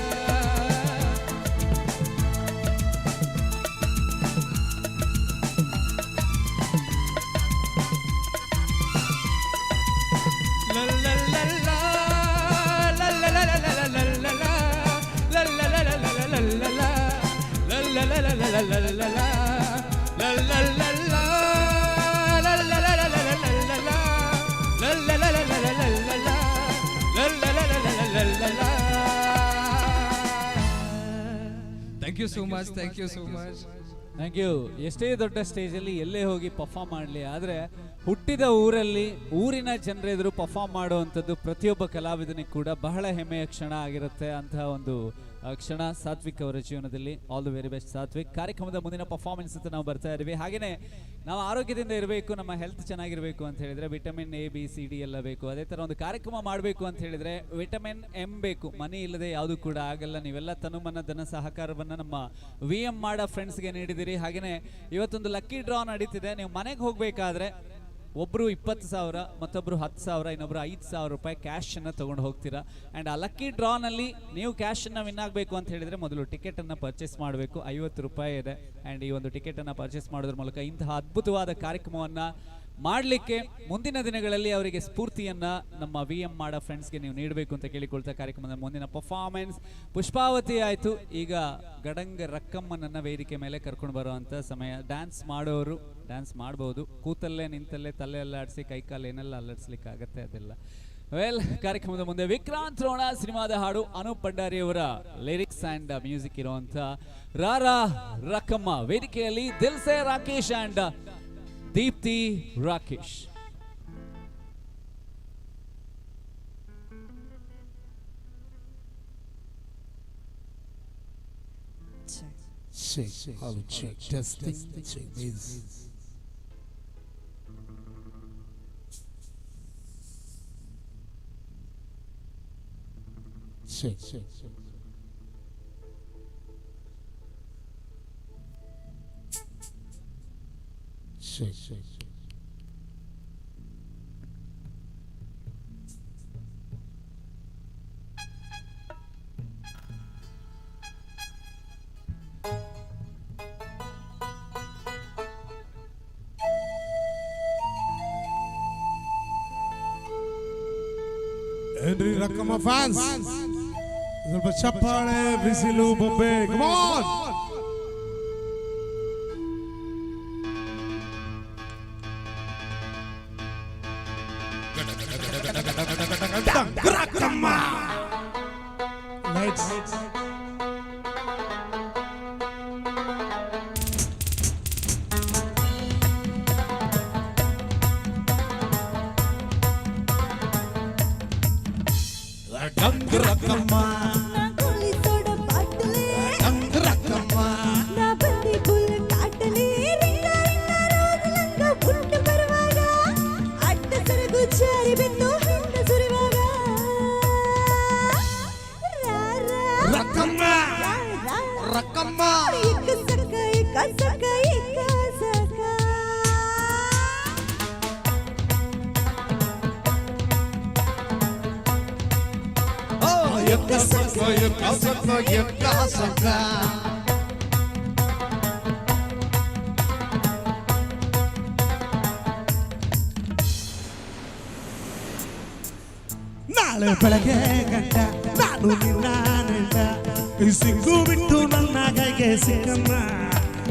La la la la, la la la la la la la la, la la la la la la la la, la la la la la la la la, la la la la, la la la la la la la la, la la la la la la la la, la la la la la la la la. Thank you so much, thank you so much. Thank you. ಎಷ್ಟೇ ದೊಡ್ಡ ಸ್ಟೇಜಲ್ಲಿ ಎಲ್ಲೇ ಹೋಗಿ perform ಮಾಡಲಿ, ಆದರೆ ಹುಟ್ಟಿದ ಊರಲ್ಲಿ ಊರಿನ ಜನರೆದುರು ಪರ್ಫಾರ್ಮ್ ಮಾಡುವಂಥದ್ದು ಪ್ರತಿಯೊಬ್ಬ ಕಲಾವಿದನಿಗೆ ಕೂಡ ಬಹಳ ಹೆಮ್ಮೆಯ ಕ್ಷಣ ಆಗಿರುತ್ತೆ. ಅಂತಹ ಒಂದು ಕ್ಷಣ ಸಾತ್ವಿಕ್ ಅವರ ಜೀವನದಲ್ಲಿ. All the very best Satvik. ಕಾರ್ಯಕ್ರಮದ ಮುಂದಿನ ಪರ್ಫಾರ್ಮೆನ್ಸ್ ಅಂತ ನಾವು ಬರ್ತಾ ಇದ್ದೀವಿ. ಹಾಗೆಯೇ ನಾವು ಆರೋಗ್ಯದಿಂದ ಇರಬೇಕು, ನಮ್ಮ ಹೆಲ್ತ್ ಚೆನ್ನಾಗಿರಬೇಕು ಅಂತ ಹೇಳಿದ್ರೆ ವಿಟಮಿನ್ ಎ, ಬಿ, ಸಿ, ಡಿ ಎಲ್ಲ ಬೇಕು. ಅದೇ ಥರ ಒಂದು ಕಾರ್ಯಕ್ರಮ ಮಾಡಬೇಕು ಅಂತ ಹೇಳಿದ್ರೆ ವಿಟಮಿನ್ ಎಂ ಬೇಕು. ಮನಿ ಇಲ್ಲದೆ ಯಾವುದು ಕೂಡ ಆಗಲ್ಲ. ನೀವೆಲ್ಲ ತನುಮನ ಧನ ಸಹಕಾರವನ್ನು ನಮ್ಮ ವಿ ಎಂ ಮಾಡ ಫ್ರೆಂಡ್ಸ್ಗೆ ನೀಡಿದ್ದೀರಿ. ಹಾಗೆಯೇ ಇವತ್ತೊಂದು ಲಕ್ಕಿ ಡ್ರಾ ನಡೀತಿದೆ. ನೀವು ಮನೆಗೆ ಹೋಗಬೇಕಾದ್ರೆ ಒಬ್ಬರು 20,000, ಮತ್ತೊಬ್ಬರು 10,000, ಇನ್ನೊಬ್ಬರು 5,000 ರೂಪಾಯಿ ಕ್ಯಾಶನ್ನು ತೊಗೊಂಡು ಹೋಗ್ತೀರಾ. ಆ್ಯಂಡ್ ಆ ಲಕ್ಕಿ ಡ್ರಾನಲ್ಲಿ ನೀವು ಕ್ಯಾಶನ್ನು ವಿನ್ ಆಗಬೇಕು ಅಂತ ಹೇಳಿದರೆ ಮೊದಲು ಟಿಕೆಟನ್ನು ಪರ್ಚೇಸ್ ಮಾಡಬೇಕು. 50 ರೂಪಾಯಿ ಇದೆ. ಆ್ಯಂಡ್ ಈ ಒಂದು ಟಿಕೆಟನ್ನು ಪರ್ಚೇಸ್ ಮಾಡೋದ್ರ ಮೂಲಕ ಇಂತಹ ಅದ್ಭುತವಾದ ಕಾರ್ಯಕ್ರಮವನ್ನು ಮಾಡಲಿಕ್ಕೆ ಮುಂದಿನ ದಿನಗಳಲ್ಲಿ ಅವರಿಗೆ ಸ್ಫೂರ್ತಿಯನ್ನು ನಮ್ಮ ವಿ ಎಂ ಮಾಡ ಫ್ರೆಂಡ್ಸ್ಗೆ ನೀವು ನೀಡಬೇಕು ಅಂತ ಕೇಳಿಕೊಳ್ತಾ ಕಾರ್ಯಕ್ರಮದ ಮುಂದಿನ ಪರ್ಫಾರ್ಮೆನ್ಸ್ ಪುಷ್ಪಾವತಿ ಆಯಿತು. ಈಗ ಗಡಂಗ ರಕ್ಕಮ್ಮನನ್ನು ವೇದಿಕೆ ಮೇಲೆ ಕರ್ಕೊಂಡು ಬರುವಂಥ ಸಮಯ. ಡ್ಯಾನ್ಸ್ ಮಾಡೋರು ಡ್ಯಾನ್ಸ್ ಮಾಡ್ಬೋದು, ಕೂತಲ್ಲೇ ನಿಂತಲ್ಲೇ ತಲೆ ಅಲ್ಲಾಡಿಸಿ ಕೈಕಾಲು ಏನೆಲ್ಲ ಅಲ್ಲಾಡಿಸ್ಲಿಕ್ಕಾಗತ್ತೆ ಅದೆಲ್ಲ. ವೆಲ್, ಕಾರ್ಯಕ್ರಮದ ಮುಂದೆ ವಿಕ್ರಾಂತ್ ರೋಣ ಸಿನಿಮಾದ ಹಾಡು, ಅನೂಪ್ ಭಂಡಾರಿಯವರ ಲಿರಿಕ್ಸ್ ಆ್ಯಂಡ್ ಮ್ಯೂಸಿಕ್ ಇರುವಂಥ ರಾರಾ ರಕ್ಕಮ್ಮ. ವೇದಿಕೆಯಲ್ಲಿ Dilse Rakesh and Deepti Rakesh. Check, hello, check, testing, check this. Check, check, check. Check, check, check. ಏನ್ರಿ ರಕ್ಕಮ್ಮ ಫ್ಯಾನ್ಸ್, ಸ್ವಲ್ಪ ಚಪ್ಪಾಳೆ, ಬಿಸಿಲು, ಬೊಬ್ಬೆ, ಕಮ್ ಆನ್. ರಕ್ಕಮ್ಮ ಲೈಟ್ಸ್. ರಕ್ಕಮ್ಮ, ಅಡ್ಡ ಸರಗು. ಸಕ್ಕ ಎಕ್ಕ ಸಕ್ಕ ಎಕ್ಕ ಸಕ್ಕ. ನಾಳೆ ಬೆಳಗ್ಗೆ ಗಂಟ ನಾನು ನಿನ್ನ ನೆಂಟ, ಸಿಕ್ಕು ಬಿಟ್ಟು ನನ್ನ ಕೈಗೆ ಸಿಕ್ಕಮ್ಮ.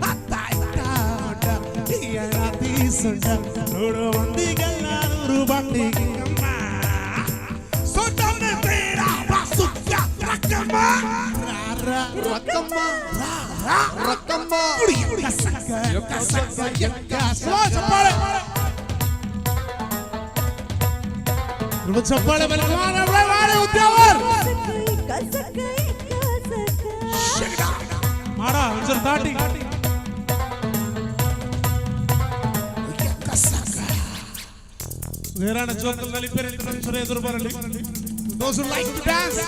ಅತ್ತ ಇತ್ತ ಹೊಂಟ, ತೀಯನ ತೀಸುಂಟ, ನೋಡೋ ಮಂದಿಗೆಲ್ಲ ನೂರು ಬಾಟಿಗಿಂಗಮ್ಮ. ಸೊಟ್ಟನೆ ಬೇಡ ಸುತ್ತ ರಕ್ಕಮ್ಮ, ರಕ್ಕಮ್ಮ, ರಕ್ಕಮ್ಮ. ಸಕ್ಕ ಸಕ್ಕ ಎಕ್ಕ ಚಪ್ಪಾಳೆ, ಚಪ್ಪಾಳೆ ಮೇಲೆ ಉದ್ಯಾವರ್ ಮಾಡ ಒಂಚೂರು ದಾಟಿ. ವೀರಾಣ ಚೌಕದಲ್ಲಿ ಬೇರೆ ಎದುರು ಬರಲಿ. Those who like to dance.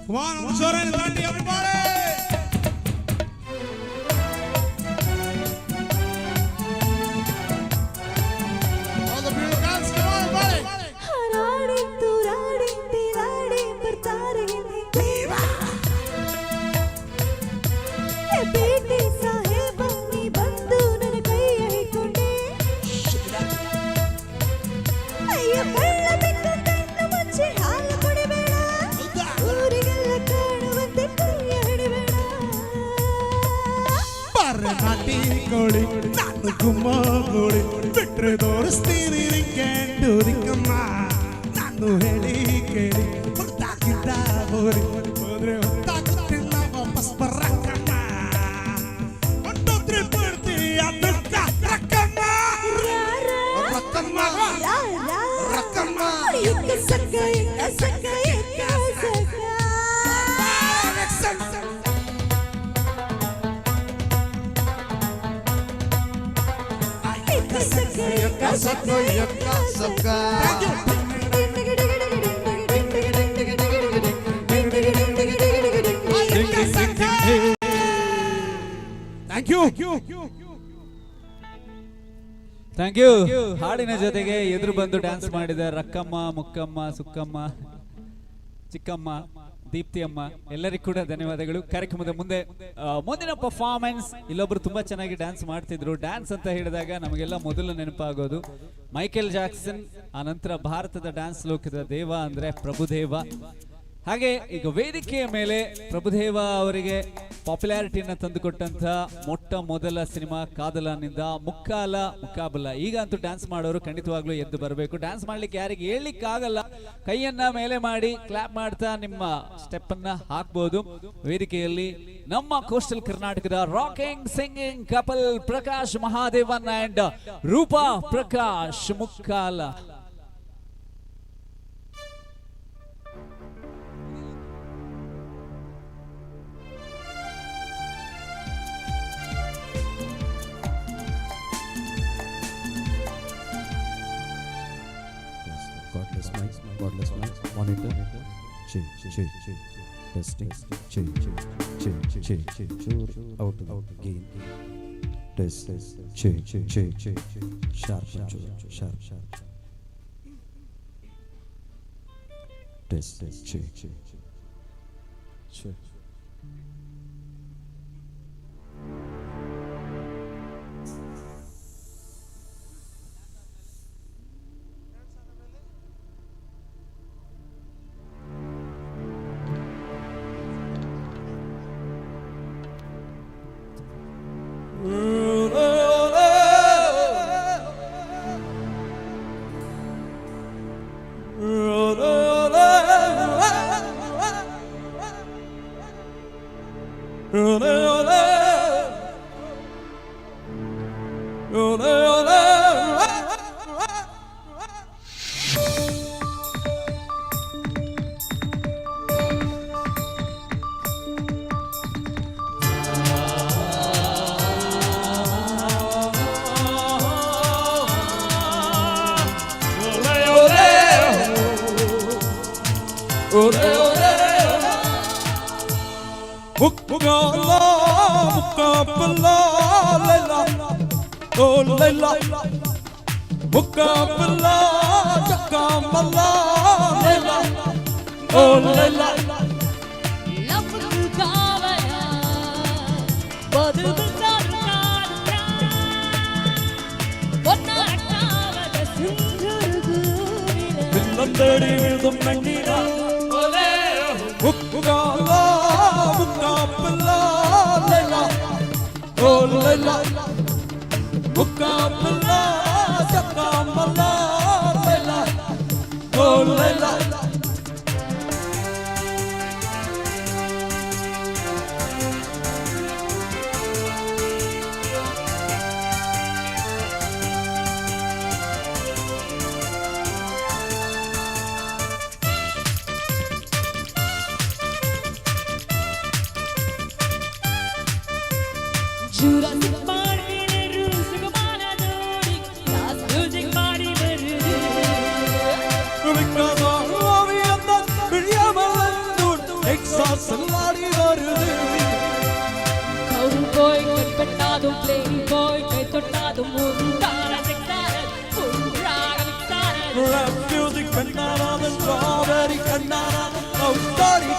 Come on, ಒಂಚೂರು ದಾಟಿ everybody. All the beautiful girls, come on, everybody. ಹಾರಾಡಿ ತೂರಾಡಿ ತೇಲಾಡಿ ಬರ್ತಾರೆ ಬೇಟೆ ಸಾಹೇಬ ನೀ ಬಂದು ನನ್ನ ಕೈಯ ಹಿಡ್ಕೊಂಡೆ. ಅಯ್ಯ ಕಳ್ಳ ಬೆಕ್ಕು ಕಣ್ಣು ಮುಚ್ಚಿ ಹಾಲು ಕುಡಿಬೇಡ, ಊರಿಗೆಲ್ಲ ಕಾಣುವಂತೆ ಕೈಯ ಹಿಡಿಬೇಡ. ಬರ್ರೆ ನಾಟಿ ಕೋಳಿ, ನಾನು ಗುಮ್ಮ ಕೋಳಿ, ಬಿಟ್ರೆ ತೋರಿಸ್ತೀನಿ ನಿಂಗೆಂಡು ದಿಕ್ಕಮ್ಮ. ನಾನು ಹೇಳಿ ಕೇಳಿ ಹೊರ್ತಾಗಿದ್ದ ಹೋರಿ, ಹೋದ್ರೆ ಹೊತ್ತಾಗುತ್ತಿಲ್ಲ ವಾಪಸ್ ಬರಕ್ಕಮ್ಮ. ಹೊಟ್ಟೋದ್ರೆ ಬಿಡ್ತೀಯ ದುಃಖ ರಕ್ಕಮ್ಮ, ರಕ್ಕಮ್ಮ, ರಕ್ಕಮ್ಮ. ಎಕ್ಕ ಸಕ್ಕ ಎಕ್ಕ ಸಕ್ಕ ಎಕ್ಕ ಸಕ್ಕ. ಎಕ್ಕ ಸಕ್ಕ ಎಕ್ಕ ಸಕ್ಕ ಎಕ್ಕ ಸಕ್ಕ. Thank you. Thank you. ಹಾಡಿನ ಜೊತೆಗೆ ಎದುರು ಬಂದು ಡ್ಯಾನ್ಸ್ ಮಾಡಿದ ರಕ್ಕಮ್ಮ, ಮುಕ್ಕಮ್ಮ, ಸುಕ್ಕಮ್ಮ, ಚಿಕ್ಕಮ್ಮ, ದೀಪ್ತಿಯಮ್ಮ ಎಲ್ಲರಿಗೂ ಕೂಡ ಧನ್ಯವಾದಗಳು. ಕಾರ್ಯಕ್ರಮದ ಮುಂದೆ ಮುಂದಿನ ಪರ್ಫಾರ್ಮೆನ್ಸ್, ಇಲ್ಲೊಬ್ರು ತುಂಬಾ ಚೆನ್ನಾಗಿ ಡ್ಯಾನ್ಸ್ ಮಾಡ್ತಿದ್ರು. ಡ್ಯಾನ್ಸ್ ಅಂತ ಹೇಳಿದಾಗ ನಮಗೆಲ್ಲ ಮೊದಲು ನೆನಪಾಗೋದು ಮೈಕೆಲ್ ಜಾಕ್ಸನ್, ಆ ನಂತರ ಭಾರತದ ಡ್ಯಾನ್ಸ್ ಲೋಕದ ದೇವ ಅಂದ್ರೆ ಪ್ರಭುದೇವ. ಹಾಗೆ ಈಗ ವೇದಿಕೆಯ ಮೇಲೆ ಪ್ರಭುದೇವ ಅವರಿಗೆ ಪಾಪ್ಯುಲಾರಿಟಿಯನ್ನು ತಂದುಕೊಟ್ಟಂತ ಮೊಟ್ಟ ಮೊದಲ ಸಿನಿಮಾ ಕಾದಲನಿಂದ ಮುಕ್ಕಾಲ ಮುಕ್ಕಾಬಲ. ಈಗ ಅಂತೂ ಡ್ಯಾನ್ಸ್ ಮಾಡೋರು ಖಂಡಿತವಾಗ್ಲೂ ಎದ್ದು ಬರಬೇಕು. ಡ್ಯಾನ್ಸ್ ಮಾಡ್ಲಿಕ್ಕೆ ಯಾರಿಗೆ ಹೇಳಲಿಕ್ಕಾಗಲ್ಲ, ಕೈಯನ್ನ ಮೇಲೆ ಮಾಡಿ ಕ್ಲಾಪ್ ಮಾಡ್ತಾ ನಿಮ್ಮ ಸ್ಟೆಪ್ ಅನ್ನ ಹಾಕ್ಬೋದು. ವೇದಿಕೆಯಲ್ಲಿ ನಮ್ಮ ಕೋಸ್ಟಲ್ ಕರ್ನಾಟಕದ rocking singing couple Prakash Mahadevan and Roopa Prakash Mukkala. Godless mic, godless mic, monitor, check, check, testing, check, check, check, check, out, out, gain, test, check, check, check, sharp, sharp, sharp, test, check, check, check. Mukkala mukkabala Laila, oh Laila, mukkabala Malla Laila O Laila தேடி விழுதும் நங்கினா முக்காலா முக்காப்பில்லா லைலா ஓ லைலா முக்காப்பில்லா சக்காமல்லா லைலா ஓ லைலா.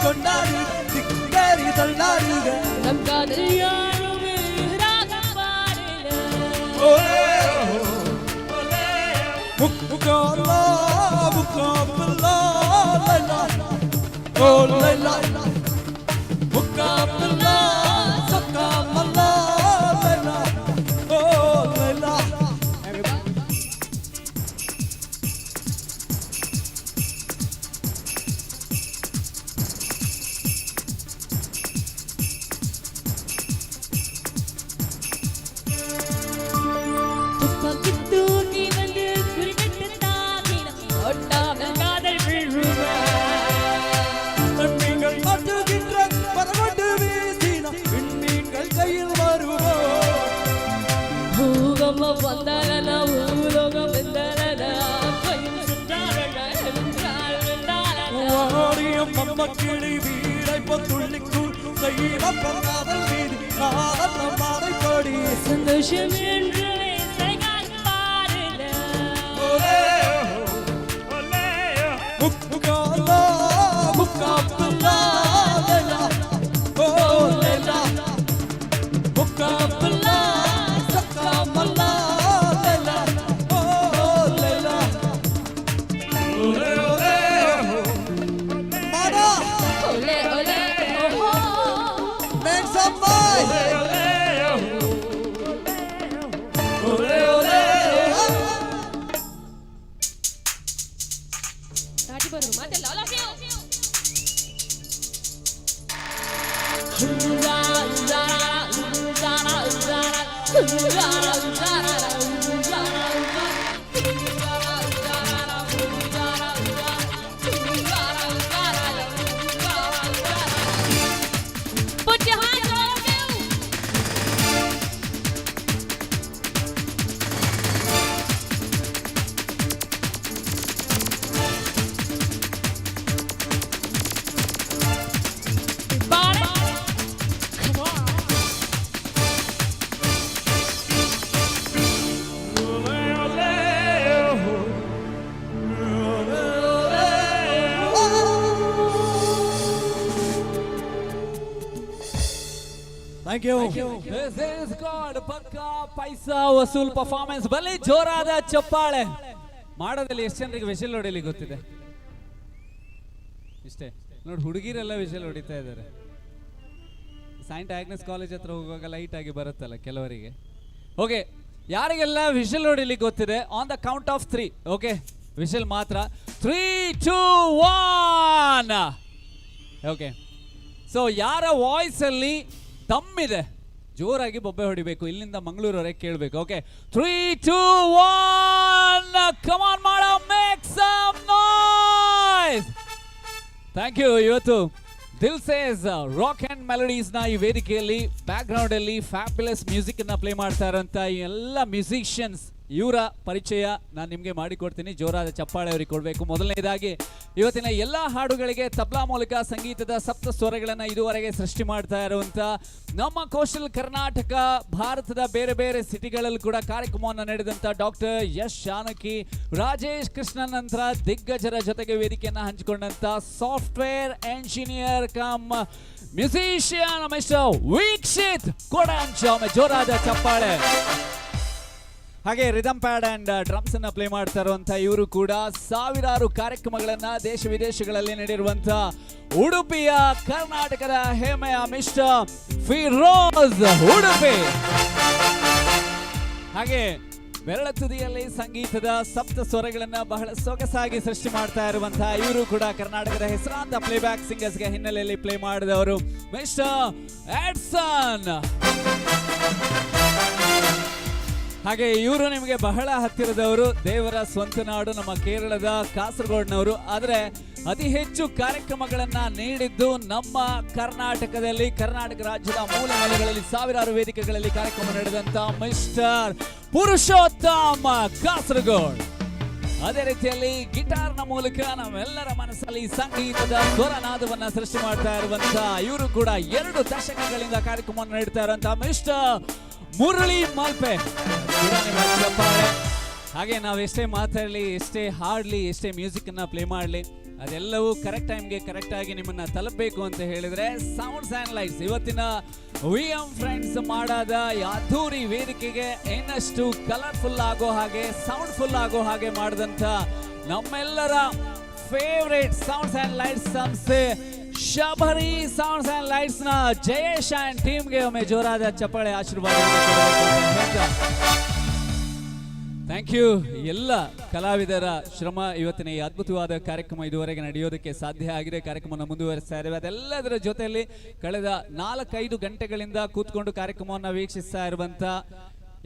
கொண்டாடு திக்கேறி தள்ளாடுக நம் காதல் யாருமே ராகம் பாடல. முக்காலா முக்காப்பில்லா லைலா ஓ லைலா முக்காப்பில்லா சக்காமல்லா லைலா ஓ லைலா. துப்பாக்கி தூக்கி வந்து குறிவிட்டு தாக்கின ஒட்டாமல் காதல் விழுவேன். நீங்கள் மாற்றுகின்ற பரவட்டு வீசின விண்மீன்கள் கையில் வருவோ. பூகம்பம் வந்தாலனா பூலோகம் வெந்தாலனா கோயில் சென்றாலனா என்றால் வென்றாலனா. ஓடியும் மம்மக்கிளி வீடை பொத்துள்ளிக்குள் செய்த காதல் வீதி காதல் மாறைப்படி சந்தோஷம் என்று சிறைகால் பாடல. முக்காலா முக்காப்பில்லா லைலா ஓ லைலா முக்காப்பில்லா சக்காமல்லா லைலா ஓ லைலா ஒரே ஒரே மாடா ஒலே ஒலே ஓஹோ. Make some noise. ஒரே ஒரே. ತಾಟಿ ಬರು ಮಾತೆಲ್ಲ all of you. Put your hands all of you. Everybody, come on. Thank you. This is God. ಪಕ್ಕಾ ಪೈಸಾ ವಸೂಲ್ ಪರ್ಫಾರ್ಮೆನ್ಸ್. ಬಲಿ ಜೋರಾದ ಚಪ್ಪಾಳೆ. ಮಾಡೋದಲ್ಲಿ ಎಷ್ಟು ಜನರಿಗೆ ವಿಷಲ್ ಹೊಡಿಲಿಕ್ಕೆ ಗೊತ್ತಿದೆ? ಇಷ್ಟೇ ನೋಡಿ, ಹುಡುಗಿರೆಲ್ಲ ವಿಷಲ್ ಹೊಡಿತಾ ಇದ್ದಾರೆ. ಸೈಂಟ್ ಆಗ್ನೆಸ್ ಕಾಲೇಜ್ ಹತ್ರ ಹೋಗುವಾಗ ಲೈಟ್ ಆಗಿ ಬರುತ್ತಲ್ಲ ಕೆಲವರಿಗೆ. ಓಕೆ, ಯಾರಿಗೆಲ್ಲ ವಿಷಲ್ ಹೊಡಿಲಿಕ್ಕೆ ಗೊತ್ತಿದೆ? On the count of 3. Okay, whistle ಮಾತ್ರ. 3 2 1. ಓಕೆ, ಸೊ ಯಾರ ವಾಯ್ಸಲ್ಲಿ ದಮ್ಮಿದೆ ಜೋರಾಗಿ ಬೊಬ್ಬೆ ಹೊಡಿಬೇಕು, ಇಲ್ಲಿಂದ ಮಂಗಳೂರವರೆಗೆ ಕೇಳಬೇಕು. ಓಕೆ, 3 2 1, ಕಮಾನ್ ಮಾಡ, make some noise. Thank you. ಇವತ್ತು ದಿಲ್ ಸೇಸ್ ರಾಕ್ ಆ್ಯಂಡ್ ಮೆಲಡೀಸ್ನ ಈ ವೇದಿಕೆಯಲ್ಲಿ ಬ್ಯಾಕ್ಗ್ರೌಂಡಲ್ಲಿ ಫ್ಯಾಬ್ಯುಲಸ್ ಮ್ಯೂಸಿಕ್ ಅನ್ನ ಪ್ಲೇ ಮಾಡ್ತಾ ಇರೋಂಥ ಈ ಎಲ್ಲ ಮ್ಯೂಸಿಷಿಯನ್ಸ್ ಇವರ ಪರಿಚಯ ನಾನು ನಿಮಗೆ ಮಾಡಿಕೊಡ್ತೀನಿ. ಜೋರಾದ ಚಪ್ಪಾಳೆ ಅವರಿಗೆ ಕೊಡಬೇಕು. ಮೊದಲನೇದಾಗಿ ಇವತ್ತಿನ ಎಲ್ಲ ಹಾಡುಗಳಿಗೆ ತಬ್ಲಾ ಮೂಲಕ ಸಂಗೀತದ ಸಪ್ತ ಸ್ವರಗಳನ್ನು ಇದುವರೆಗೆ ಸೃಷ್ಟಿ ಮಾಡ್ತಾ ಇರುವಂಥ ನಮ್ಮ ಕೋಸ್ಟಲ್ ಕರ್ನಾಟಕ, ಭಾರತದ ಬೇರೆ ಬೇರೆ ಸಿಟಿಗಳಲ್ಲಿ ಕೂಡ ಕಾರ್ಯಕ್ರಮವನ್ನು ನಡೆದಂಥ ಡಾಕ್ಟರ್ ಎಸ್ ಜಾನಕಿ, ರಾಜೇಶ್ ಕೃಷ್ಣನ್ ನಂತರ ದಿಗ್ಗಜರ ಜೊತೆಗೆ ವೇದಿಕೆಯನ್ನು ಹಂಚಿಕೊಂಡಂಥ software engineer cum musician mister Veekshith Kodanch. ಜೋರಾದ ಚಪ್ಪಾಳೆ. ಹಾಗೆ ರಿದಮ್ ಪ್ಯಾಡ್ ಆ್ಯಂಡ್ ಡ್ರಮ್ಸ್ ಅನ್ನ ಪ್ಲೇ ಮಾಡ್ತಾ ಇರುವಂಥ ಇವರು ಕೂಡ ಸಾವಿರಾರು ಕಾರ್ಯಕ್ರಮಗಳನ್ನ ದೇಶ ವಿದೇಶಗಳಲ್ಲಿ ನೀಡಿರುವಂಥ ಉಡುಪಿಯ ಕರ್ನಾಟಕದ ಹೆಮ್ಮೆಯ ಮಿಸ್ಟರ್ ಫಿರೋಜ್ ಉಡುಪಿ. ಹಾಗೆ ಬೆರಳ ತುದಿಯಲ್ಲಿ ಸಂಗೀತದ ಸಪ್ತ ಸ್ವರಗಳನ್ನ ಬಹಳ ಸೊಗಸಾಗಿ ಸೃಷ್ಟಿ ಮಾಡ್ತಾ ಇರುವಂತಹ ಇವರು ಕೂಡ ಕರ್ನಾಟಕದ ಹೆಸರಾಂತ ಪ್ಲೇಬ್ಯಾಕ್ ಸಿಂಗರ್ಸ್ಗೆ ಹಿನ್ನೆಲೆಯಲ್ಲಿ ಪ್ಲೇ ಮಾಡಿದವರು ಮಿಸ್ಟರ್ ಆಡ್ಸನ್. ಹಾಗೆ ಇವರು ನಿಮಗೆ ಬಹಳ ಹತ್ತಿರದವರು, ದೇವರ ಸ್ವಂತ ನಾಡು ನಮ್ಮ ಕೇರಳದ ಕಾಸರಗೋಡ್ನವರು. ಆದರೆ ಅತಿ ಹೆಚ್ಚು ಕಾರ್ಯಕ್ರಮಗಳನ್ನ ನೀಡಿದ್ದು ನಮ್ಮ ಕರ್ನಾಟಕದಲ್ಲಿ, ಕರ್ನಾಟಕ ರಾಜ್ಯದ ಮೂಲೆ ಮೂಲೆಗಳಲ್ಲಿ ಸಾವಿರಾರು ವೇದಿಕೆಗಳಲ್ಲಿ ಕಾರ್ಯಕ್ರಮ ನಡೆದಂತ ಮಿಸ್ಟರ್ ಪುರುಷೋತ್ತಮ ಕಾಸರಗೋಡ್. ಅದೇ ರೀತಿಯಲ್ಲಿ ಗಿಟಾರ್ನ ಮೂಲಕ ನಮ್ಮೆಲ್ಲರ ಮನಸ್ಸಲ್ಲಿ ಸಂಗೀತದ ಸ್ವರನಾದವನ್ನ ಸೃಷ್ಟಿ ಮಾಡ್ತಾ ಇರುವಂತ ಇವರು ಕೂಡ 2 ದಶಕಗಳಿಂದ ಕಾರ್ಯಕ್ರಮವನ್ನು ನೀಡ್ತಾ ಇರುವಂತಹ ಮಿಸ್ಟರ್ ಮುರಳಿ ಮಾಲ್ಪೆ. ಚಪ್ಪಾಳೆ. ಹಾಗೆ ನಾವೆಷ್ಟೇ ಮಾತಾಡಲಿ, ಎಷ್ಟೇ ಹಾಡಲಿ, ಎಷ್ಟೇ ಮ್ಯೂಸಿಕ್ ಅನ್ನ ಪ್ಲೇ ಮಾಡಲಿ, ಅದೆಲ್ಲವೂ ಕರೆಕ್ಟ್ ಟೈಮ್ಗೆ ಕರೆಕ್ಟಾಗಿ ನಿಮ್ಮನ್ನ ತಲುಪಬೇಕು ಅಂತ ಹೇಳಿದ್ರೆ ಸೌಂಡ್ಸ್ ಆ್ಯಂಡ್ ಲೈಟ್ಸ್ ಇವತ್ತಿನ ವಿ ಎಂ ಫ್ರೆಂಡ್ಸ್ ಮಾಡಾದ ಅದ್ಧೂರಿ ವೇದಿಕೆಗೆ ಇನ್ನಷ್ಟು ಕಲರ್ಫುಲ್ ಆಗೋ ಹಾಗೆ, ಸೌಂಡ್ಫುಲ್ ಆಗೋ ಹಾಗೆ ಮಾಡಿದಂಥ ನಮ್ಮೆಲ್ಲರ ಫೇವ್ರೇಟ್ ಸೌಂಡ್ಸ್ ಆ್ಯಂಡ್ ಲೈಟ್ಸ್ ಸಂಸ್ಥೆ ಶಬರಿ ಸೌಂಡ್ಸ್ ಆ್ಯಂಡ್ ಲೈಟ್ಸ್ ನ ಜಯೇಶ್ ಆ್ಯಂಡ್ ಟೀಮ್ಗೆ ಒಮ್ಮೆ ಜೋರಾದ ಚಪ್ಪಾಳೆ ಆಶೀರ್ವಾದ. Thank you. ಎಲ್ಲ ಕಲಾವಿದರ ಶ್ರಮ ಇವತ್ತಿನ ಈ ಅದ್ಭುತವಾದ ಕಾರ್ಯಕ್ರಮ ಇದುವರೆಗೆ ನಡೆಯೋದಕ್ಕೆ ಸಾಧ್ಯ ಆಗಿದೆ. ಕಾರ್ಯಕ್ರಮವನ್ನು ಮುಂದುವರಿಸ್ತಾ ಇದ್ದೇವೆ. ಅದೆಲ್ಲದರ ಜೊತೆಯಲ್ಲಿ ಕಳೆದ 4-5 ಗಂಟೆಗಳಿಂದ ಕೂತ್ಕೊಂಡು ಕಾರ್ಯಕ್ರಮವನ್ನು ವೀಕ್ಷಿಸ್ತಾ ಇರುವಂಥ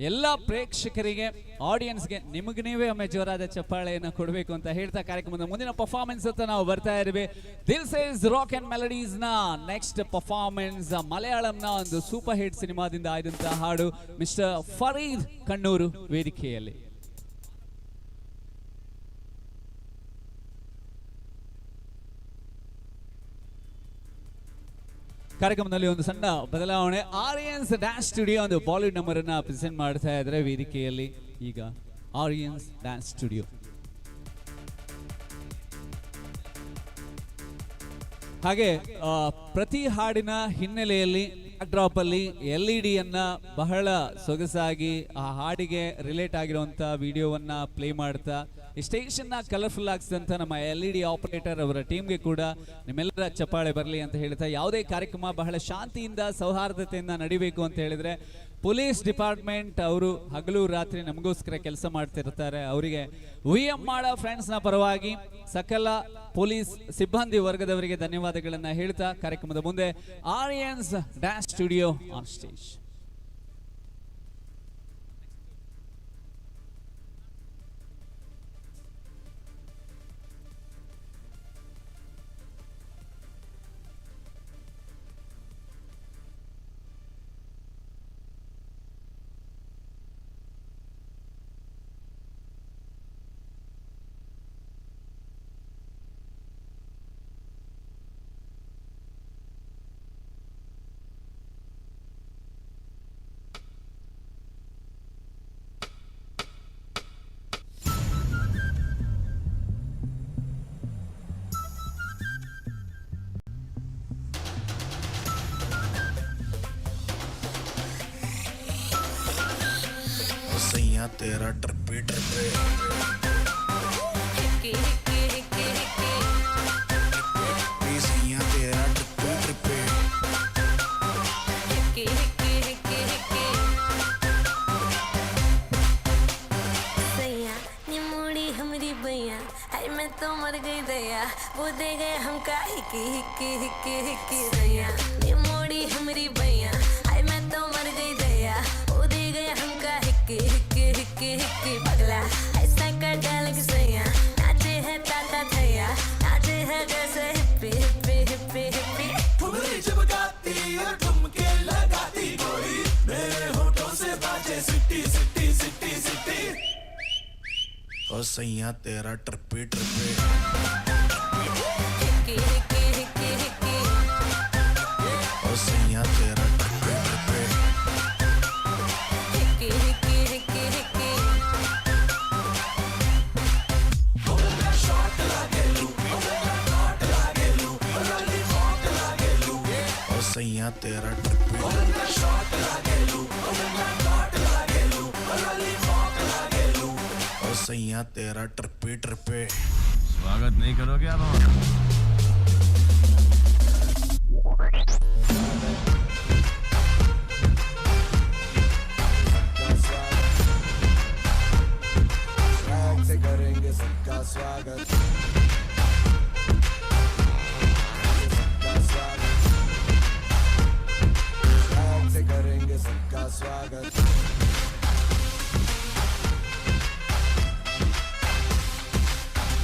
ಎಲ್ಲ ಪ್ರೇಕ್ಷಕರಿಗೆ, ಆಡಿಯನ್ಸ್ಗೆ ನಿಮಗೆ ನೀವೇ ಒಮ್ಮೆ ಜೋರಾದ ಚಪ್ಪಾಳೆಯನ್ನು ಕೊಡಬೇಕು ಅಂತ ಹೇಳ್ತಾ ಕಾರ್ಯಕ್ರಮದ ಮುಂದಿನ ಪರ್ಫಾರ್ಮೆನ್ಸ್ ಅಂತ ನಾವು ಬರ್ತಾ ಇದ್ದೀವಿ. ದಿಲ್ ಸೇಸ್ ರಾಕ್ ಆ್ಯಂಡ್ ಮೆಲಡೀಸ್ನ ನೆಕ್ಸ್ಟ್ ಪರ್ಫಾರ್ಮೆನ್ಸ್ ಮಲಯಾಳಂನ ಒಂದು ಸೂಪರ್ ಹಿಟ್ ಸಿನಿಮಾದಿಂದ ಆದಂತಹ ಹಾಡು ಮಿಸ್ಟರ್ ಫರೀದ್ ಕಣ್ಣೂರು ವೇದಿಕೆಯಲ್ಲಿ. ಕಾರ್ಯಕ್ರಮದಲ್ಲಿ ಒಂದು ಸಣ್ಣ ಬದಲಾವಣೆ, ಆರಿಯನ್ಸ್ ಡ್ಯಾನ್ಸ್ ಸ್ಟುಡಿಯೋ ಒಂದು ಬಾಲಿವುಡ್ ನಂಬರ್ ಅನ್ನ ಪ್ರೆಸೆಂಟ್ ಮಾಡ್ತಾ ಇದ್ದಾರೆ ವೇದಿಕೆಯಲ್ಲಿ ಈಗ ಆರಿಯನ್ಸ್ ಡ್ಯಾನ್ಸ್ ಸ್ಟುಡಿಯೋ. ಹಾಗೆ ಪ್ರತಿ ಹಾಡಿನ ಹಿನ್ನೆಲೆಯಲ್ಲಿ ಬ್ಯಾಕ್ ಅಲ್ಲಿ ಎಲ್ ಇ ಡಿಯನ್ನ ಬಹಳ ಸೊಗಸಾಗಿ ಆ ಹಾಡಿಗೆ ರಿಲೇಟ್ ಆಗಿರುವಂತ ವಿಡಿಯೋವನ್ನ ಪ್ಲೇ ಮಾಡ್ತಾ ಸ್ಟೇಷನ್ನ ಕಲರ್ಫುಲ್ ಆಗಿಸಿದಂಥ ನಮ್ಮ ಎಲ್ ಇ ಡಿ ಆಪರೇಟರ್ ಅವರ ಟೀಮ್ಗೆ ಕೂಡ ನಿಮ್ಮೆಲ್ಲರ ಚಪ್ಪಾಳೆ ಬರಲಿ ಅಂತ ಹೇಳ್ತಾ, ಯಾವುದೇ ಕಾರ್ಯಕ್ರಮ ಬಹಳ ಶಾಂತಿಯಿಂದ ಸೌಹಾರ್ದತೆಯಿಂದ ನಡಿಬೇಕು ಅಂತ ಹೇಳಿದ್ರೆ ಪೊಲೀಸ್ ಡಿಪಾರ್ಟ್ಮೆಂಟ್ ಅವರು ಹಗಲು ರಾತ್ರಿ ನಮಗೋಸ್ಕರ ಕೆಲಸ ಮಾಡ್ತಿರ್ತಾರೆ. ಅವರಿಗೆ ವಿ ಎಂ ಮಾಡ ಫ್ರೆಂಡ್ಸ್ನ ಪರವಾಗಿ ಸಕಲ ಪೊಲೀಸ್ ಸಿಬ್ಬಂದಿ ವರ್ಗದವರಿಗೆ ಧನ್ಯವಾದಗಳನ್ನು ಹೇಳ್ತಾ ಕಾರ್ಯಕ್ರಮದ ಮುಂದೆ Aryans dance studio on stage. सैया तेरा ट्रिपे ट्रिपे सैया तेरा ट्रिपे ट्रिपे सैया नी मोड़ी हमरी बैया, हाय मैं तो मर गई दया, वो दे गए हमका हिकी हिकी हिकी हिकी। सैया नी मोड़ी हमरी बैया, हाय मैं तो मर गई दया, वो दे गए हमका हिकी हिकी हिकी हिकी। पगला ऐसा कर डाल के सैया, नाचे है ताता थैया, नाचे है जैसे हिप्पी हिप्पी हिप्पी हिप्पी। ठुमरी चिपकाती और ठुमके लगाती गोरी, मेरे होठों से बाजे सिटी सिटी सिटी सिटी। ओ सैया तेरा ट्रिपे ट्रिपे हिक्की हिक्की हिक्की हिक्की ओ सैया तेरा ट्रिपे ट्रिपे हिक्की हिक्की हिक्की हिक्की ओ सैया तेरा ट्रिपे ओ सैया तेरा ट्रिपे ट्रिपे स्वागत नहीं करोगे आप हमारा? स्वैग से करेंगे सबका स्वागत सबका स्वागत स्वैग से करेंगे सबका स्वागत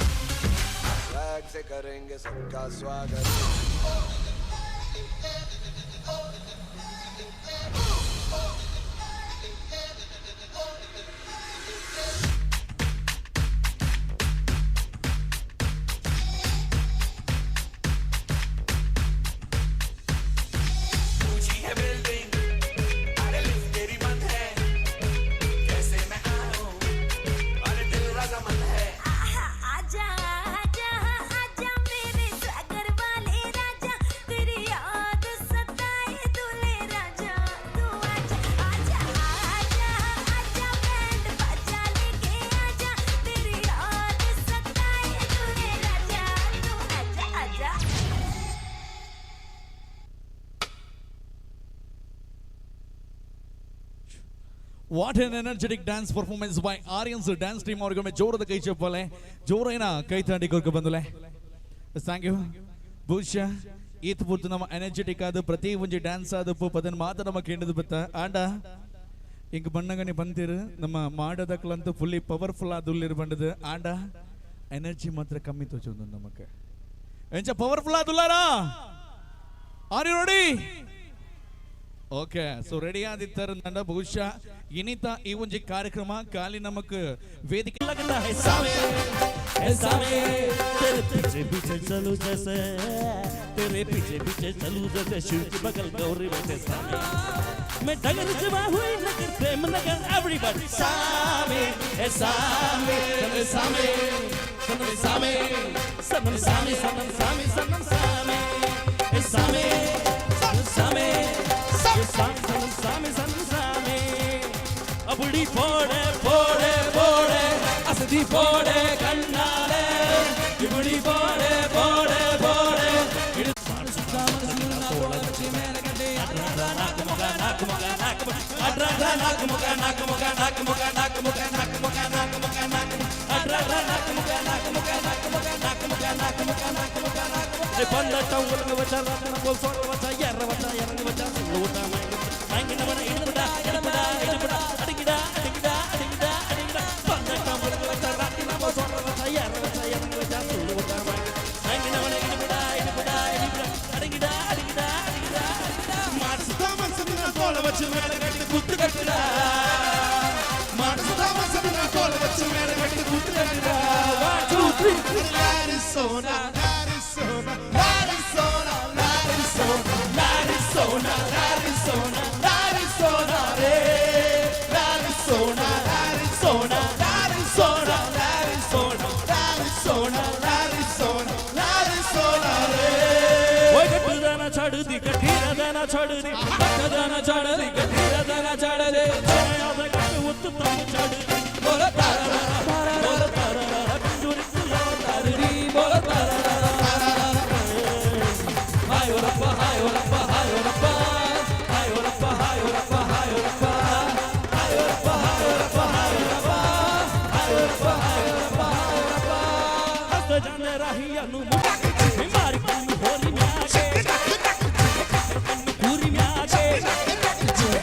स्वैग से करेंगे सबका स्वागत ऊंची है बिल्डिंग अरे लिफ्ट तेरी बंद है कैसे मैं आऊं अरे दिल रजामंद है आजा आजा आजा मेरे सागर वाले राजा तेरी याद सताए दूल्हे राजा तू आजा आजा आजा आजा बैंड बाजा लेके आजा तेरी याद सताए दूल्हे राजा तू आजा आजा. What an energetic dance performance by Aryans dance team ಅವ್ರಿಗೊಮ್ಮೆ ಜೋರದ ಕೈ ಚಪ್ಪಾಳೆ ಜೋರೇನ ಕೈ ತಾಂಡಿ ಕೊರ್ಕ ಬಂದುಲೆ. Thank you. ಬಹುಶಃ ಈತ್ ಪೂರ್ತಿ ನಮ್ಮ ಎನರ್ಜೆಟಿಕ್ ಆದ ಪ್ರತಿ ಒಂಜಿ ಡ್ಯಾನ್ಸ್ ಆದ ಪದನ್ ಮಾತ್ರ ನಮ್ಮ ಕೇಂದ್ರದ ಬತ್ತ ಆಂಡ ಇಂಕ್ ಬಣ್ಣಗನೆ ಬಂದಿರು ನಮ್ಮ ಮಾಡದಕ್ಲಂತೂ ಫುಲ್ಲಿ ಪವರ್ಫುಲ್ ಆದ ಉಲ್ಲಿರು ಬಂಡದು ಆಂಡ ಎನರ್ಜಿ ಮಾತ್ರ ಕಮ್ಮಿ ತೋಚೊಂದು ನಮಕ್. ಎಂಚ ಪವರ್ಫುಲ್ ಆದುಲ್ಲಾರಾ? Are you ready? Okay, so ready ಆದಿತ್ತರ ನಂಡ ಬಹುಶಃ ಇನಿತ ಈ ಒಂಜಿ ಕಾರ್ಯಕ್ರಮ ಖಾಲಿ ನಮಕ್ ವೇದಿಕೆ लगता है सामे ए सामे तेरे पीछे पीछे चलूं जैसे तेरे पीछे पीछे चलूं जैसे शिव के बगल गौरी बैठे सामे मैं डगर जमा हुई नगर प्रेम नगर एवरीबॉडी सामे ए सामे सनम सामे सनम सामे सनम सामे सनम सामे सनम सामे ए सामे सनम सामे सनम सनम सामे सनम सामे அப்படி போட போட போட அசதி போட கண்ணாலே இப்படி போட போட போட வச்சா போல் சோழ வச்சா எற வச்சா இறங்கு வச்சா சொல்லு விட்டா மயங்கினவன இடுப்புடா இடுப்புடா இடுப்புடா அடிக்கிடா அடிக்கிடா அடிக்கிடா அடிக்கிடா பந்தட்டம் உலக வச்சா ராத்தி நாம சொல்ற வச்சா எற வச்சா இறங்கு வச்சா சொல்லு விட்டா மயங்கினவன இடுப்புடா இடுப்புடா இடுப்புடா அடிக்கிடா அடிக்கிடா அடிக்கிடா அடிக்கிடா மாட்டுதா மனசுனா கோல வச்சு மேல கட்டி குத்து கட்டுடா. மாட்டுதா மனசுனா கோல வச்சு மேல கட்டி குத்து கட்டுடா. 1 2 3 Arizona, Arizona, Arizona, Arizona, Arizona, Arizona, Arizona, ರೇ. Arizona, Arizona, Arizona, Arizona, Arizona, Arizona, Arizona, ರೇ. ಓಯ್ ಕಟ್ಟುದನ ಚಡುದಿ ಕಟ್ಟಿರದನ ಚಡುದಿ ಕಟ್ಟದನ ಚಡದಿ ಕಟ್ಟಿರದನ ಚಡದೆ ಚಡೆಯಾದ ಕಟ್ಟು ಒತ್ತು ತಮ್ಮ ಚಡುದಿ ಬೋಲ ತಾರರ ಬೋಲ ತಾರರ ಕಂಜುರಿತ್ತು ಯಾವ ತಾರರಿ ಬೋಲ ತಾರರ ಹಾಯ್ ಓರಪ್ಪ ಹಾಯ್ ಓರಪ್ಪ ಹಾಯ್ ಓರಪ್ಪ ಹಾಯ್ ಓರಪ್ಪ ಹಾಯ್ ಓರಪ್ಪ ಹಾಯ್ ಓರಪ್ಪ ಹಾಯ್ ಓರಪ್ಪ ಹಾಯ್ ಓರಪ್ಪ ಹಾಯ್ ಓರಪ್ಪ ಹಾಯ್ ಓರಪ್ಪ ಹಾಯ್ ಓರಪ್ಪ ಹಾಯ್ ಓರಪ್ಪ ಹಸ್ತ ಜನ ರಾಹಿಯನು ಮುಖ ಮಾರಿ ಕಣ್ಣು ಹೋರಿ ಮ್ಯಾಗೆ ಕಣ್ಣು ಕೂರಿ ಮ್ಯಾಗೆ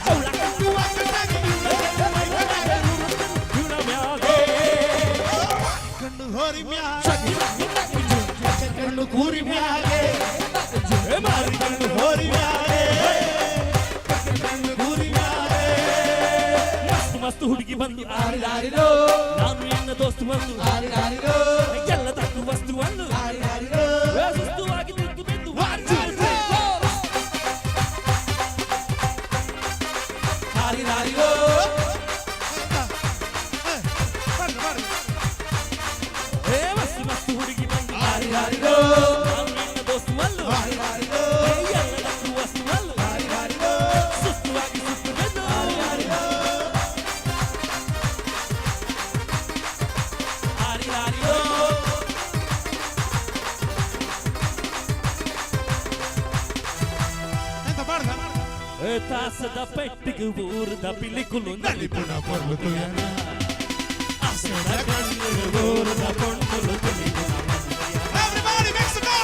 ಅವಳ ಕಣ್ಣು ಮ್ಯಾಗೆ ಕಣ್ಣು ಹೋರಿ ಮ್ಯಾಗೆ ಕಣ್ಣು ಕೂರಿ ಮ್ಯಾಗೆ ಮಾರಿ ಕಣ್ಣು ಹೋರಿ ಮ್ಯಾಗೆ ಕಣ್ಣು ಕೂರಿ ಮ್ಯಾಗೆ ಮಸ್ತ್ ಮಸ್ತ್ ಮಸ್ತ್ ಹುಡುಗಿ ಬಂದು ನಾನು ಎನ್ನ ದೋಸ್ತು ಬಂದು ಎಲ್ಲದಕ್ಕೂ ವಸ್ತು ಒಂದು ಸುಸ್ತುವಾಗಿ ನಿಂತು ಬಿದ್ದು. 1 2 3 4. ಹಾರಿರಾರಿರೋ. ಏ ಮಸ್ತ್ ಮಸ್ತ್ ಹುಡುಗಿ ಬಂದು ಹಾರಿರಾರಿರೋ. ನಾನು ನಿನ್ನ ದೋಸ್ತು ಅಲ್ಲು. ಏ ಎಲ್ಲದಕ್ಕೂ ವಸ್ತು ಅಲ್ಲು. ಸುಸ್ತುವಾಗಿ ಸುತ್ತು ಬಿದ್ದು. ಹಾರಿರಾರಿರೋ. ಏ ತಾಸದ ಪೆಟ್ಟಿಗೆ ಊರದ ಪಿಲಿಕುಲು ನಲಿಪುಣ ಪೊರ್ಲು ತುಯನ. ಆಸೆದ ಕಣ್ಣು ಊರದ ಪೊಣ್ಣುಲು ತುಲಿಪುಣ.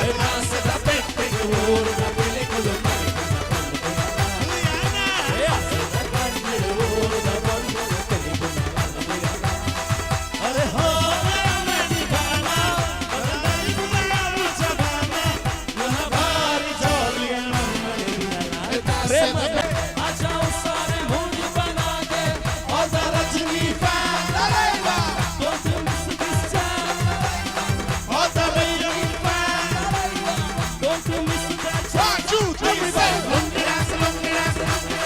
ಏ ತಾಸದ ಪೆಟ್ಟಿಗೆ ಊರದ ಪಿಲಿಕುಲು ನಲಿಪುಣ ಪೊರ್ಲು ತುಯನ. ಏ ಆಸೆದ ಕಣ್ಣು ಊರದ ಪೊಣ್ಣುಲು ತುಲಿಪುಣ ತುಯನ. ಅರೆ ಹೋ ದಿವಾನ, ಭಾರಿ ಜೋಲಿಯ ಪ್ರೇಮ. आ जाओ सारे मूड बना के और Rajni fan. Don't you miss this chance. और Rajni fan. Don't you miss that chance. 1 2 3 4. Lungi dance, lungi dance, lungi dance,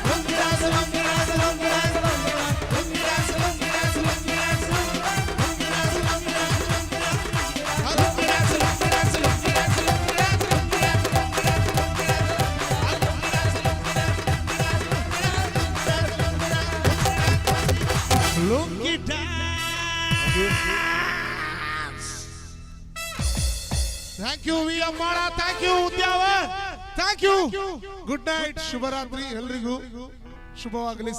lungi dance, lungi dance, lungi dance, lungi dance, lungi dance, lungi dance, lungi dance, lungi dance, lungi dance, lungi dance, lungi dance, lungi dance, lungi dance, lungi dance. Lungi dance. Thank you V Ammala, thank you Udyavar, thank you, good night, ಶುಭರಾತ್ರಿ ಎಲ್ರಿಗೂ, ಶುಭವಾಗಲಿ.